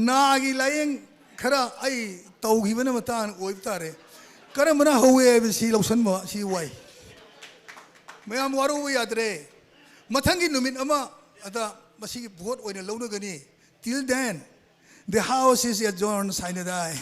ꯅꯥꯒꯤ ꯂꯥꯏꯌꯦꯡ ꯈꯔ ꯑꯩ ꯇꯧꯈꯤꯕꯅ ꯃꯇꯥꯡ ꯑꯣꯏꯕ ꯇꯥꯔꯦ꯫ ꯀꯔꯝꯕꯅ ꯍꯧꯋꯦ ꯍꯥꯏꯕꯁꯤ ꯂꯧꯁꯟꯕ ꯁꯤ ꯋꯥꯏ꯫ ꯃꯌꯥꯝ ꯋꯥꯔꯧꯕ ꯌꯥꯗ꯭ꯔꯦ꯫ ꯃꯊꯪꯒꯤ ꯅꯨꯃꯤꯠ ꯑꯃ ꯑꯗ ꯃꯁꯤꯒꯤ ꯚꯣꯠ ꯑꯣꯏꯅ ꯂꯧꯅꯒꯅꯤ꯫ Till then, the house is adjourned ꯍꯥꯏꯅ ꯇꯥꯏ꯫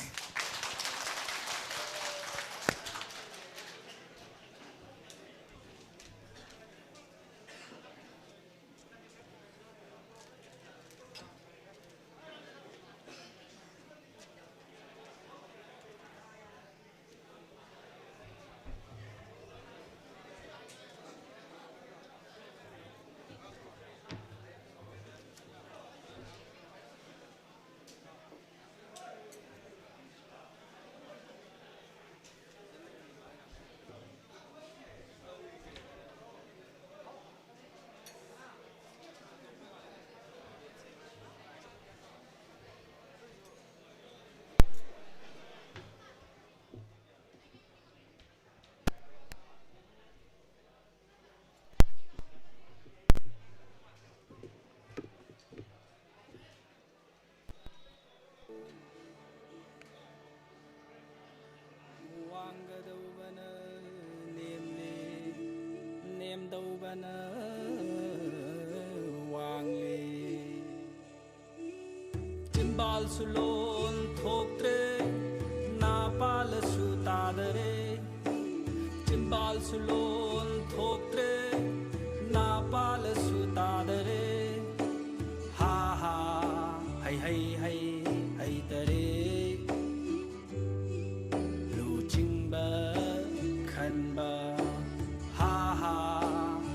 ꯋꯥꯡꯒꯗꯧꯕꯅ ꯅꯦꯝꯂꯦ, ꯅꯦꯝꯗꯧꯕꯅ ꯋꯥꯡꯂꯦ꯫ ꯆꯤꯝꯕꯥꯜꯁꯨ ꯂꯣꯟ ꯊꯣꯛꯇ꯭ꯔꯦ, ꯅꯥ ꯄꯥꯜꯂꯁꯨ ꯇꯥꯗꯔꯦ꯫ ꯆꯤꯝꯕꯥꯜꯁꯨ ꯂꯣꯟ ꯊꯣꯛꯇ꯭ꯔꯦ, ꯅꯥ ꯄꯥꯜꯂꯁꯨ ꯇꯥꯗꯔꯦ꯫ ꯍꯥ ꯍꯥ, ꯍꯩ ꯍꯩ ꯍꯩ, ꯍꯩꯇꯔꯦ꯫ ꯂꯨꯆꯤꯡꯕ ꯈꯟꯕ, ꯍꯥ ꯍꯥ,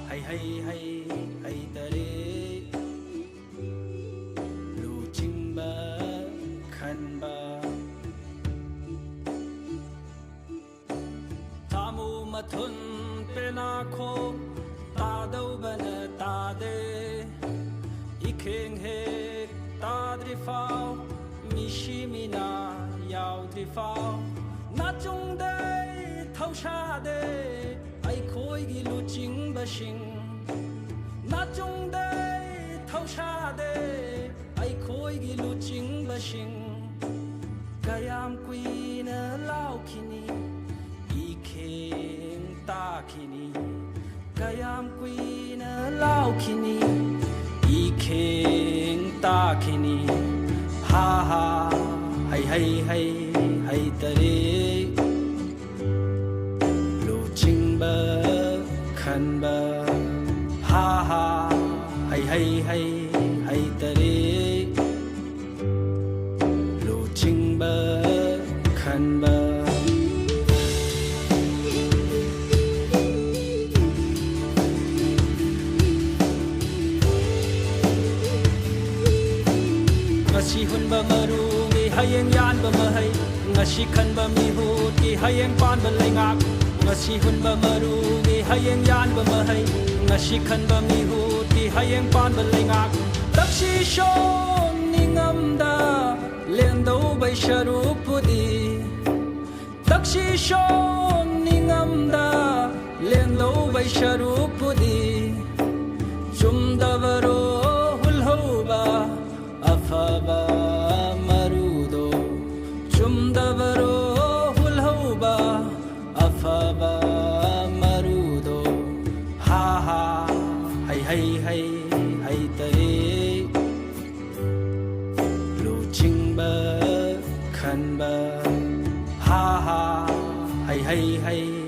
ꯍꯩ ꯍꯩ ꯍꯩ, ꯍꯩꯇꯔꯦ꯫ ꯂꯨꯆꯤꯡꯕ ꯈꯟꯕ꯫ ꯊꯥꯃꯨ ꯃꯊꯨꯟ ꯄꯦꯅꯥꯈꯣꯛ ꯇꯥꯗꯧꯕꯅ ꯇꯥꯗꯦ꯫ ꯏꯈꯦꯡ ꯍꯦꯛ ꯇꯥꯗ꯭ꯔꯤꯐꯥꯎ, ꯃꯤꯁꯤ ꯃꯤꯅꯥ ꯌꯥꯎꯗ꯭ꯔꯤꯐꯥꯎ, ꯅꯥꯆꯨꯡꯗꯩ ꯊꯧꯁꯥꯗꯦ ꯑꯩꯈꯣꯏꯒꯤ ꯂꯨꯆꯤꯡꯕꯁꯤꯡ꯫ ꯅꯥꯆꯨꯡꯗꯩ ꯁꯥꯗꯦ ꯑꯩꯈꯣꯏꯒꯤ ꯂꯨꯆꯤꯡꯕꯁꯤꯡ꯫ ꯀꯌꯥꯝ ꯀꯨꯏꯅ ꯂꯥꯎꯈꯤꯅꯤ? ꯏꯈꯦꯡ ꯇꯥꯈꯤꯅꯤ꯫ ꯀꯌꯥꯝ ꯀꯨꯏꯅ ꯂꯥꯎꯈꯤꯅꯤ? ꯏꯈꯦꯡ ꯇꯥꯈꯤꯅꯤ꯫ ꯍꯥ ꯍꯥ, ꯍꯩ ꯍꯩ ꯍꯩ, ꯍꯩꯇꯔꯦ꯫ ꯂꯨꯆꯤꯡꯕ ꯈꯟꯕ꯫ ꯍꯥ ꯍꯥ, ꯍꯩ ꯍꯩ ꯍꯩ, ꯍꯩꯇꯔꯦ꯫ ꯂꯨꯆꯤꯡꯕ ꯈꯟꯕ꯫ ꯉꯁꯤ ꯍꯨꯟꯕ ꯃꯔꯨꯒꯤ ꯍꯌꯦꯡ ꯌꯥꯟꯕ ꯃꯍꯩ꯫ ꯉꯁꯤ ꯈꯟꯕ ꯃꯤꯍꯨꯠꯀꯤ ꯍꯌꯦꯡ ꯄꯥꯟꯕ ꯂꯩꯉꯥꯛ꯫ ꯉꯁꯤ ꯍꯨꯟꯕ ꯃꯔꯨꯒꯤ ꯍꯌꯦꯡ ꯌꯥꯟꯕ ꯃꯍꯩ꯫ ꯉꯁꯤ ꯈꯟꯕ ꯃꯤꯍꯨꯠꯀꯤ ꯍꯌꯦꯡ ꯄꯥꯟꯕ ꯂꯩꯉꯥꯛ꯫ ꯇꯛꯁꯤ ꯁꯣꯝ ꯅꯤꯡꯉꯝꯗ ꯂꯦꯟꯗꯧꯕꯩ ꯁꯔꯨꯛꯄꯨꯗꯤ꯫ ꯇꯛꯁꯤ ꯁꯣꯝ ꯅꯤꯡꯉꯝꯗ ꯂꯦꯟꯗꯧꯕꯩ ꯁꯔꯨꯛꯄꯨꯗꯤ꯫ ꯆꯨꯝꯗꯕꯔꯣ ꯍꯨꯜꯍꯧꯕ ꯑꯐꯕ ꯃꯔꯨꯗꯣ? ꯆꯨꯝꯗꯕꯔꯣ ꯍꯨꯜꯍꯧꯕ ꯑꯐꯕ ꯃꯔꯨꯗꯣ? ꯍꯥ ꯍꯥ, ꯍꯩ ꯍꯩ ꯍꯩ, ꯍꯩꯇꯔꯦ꯫ ꯂꯨꯆꯤꯡꯕ ꯈꯟꯕ꯫ ꯍꯥ ꯍꯥ, ꯍꯩ ꯍꯩ ꯍꯩ,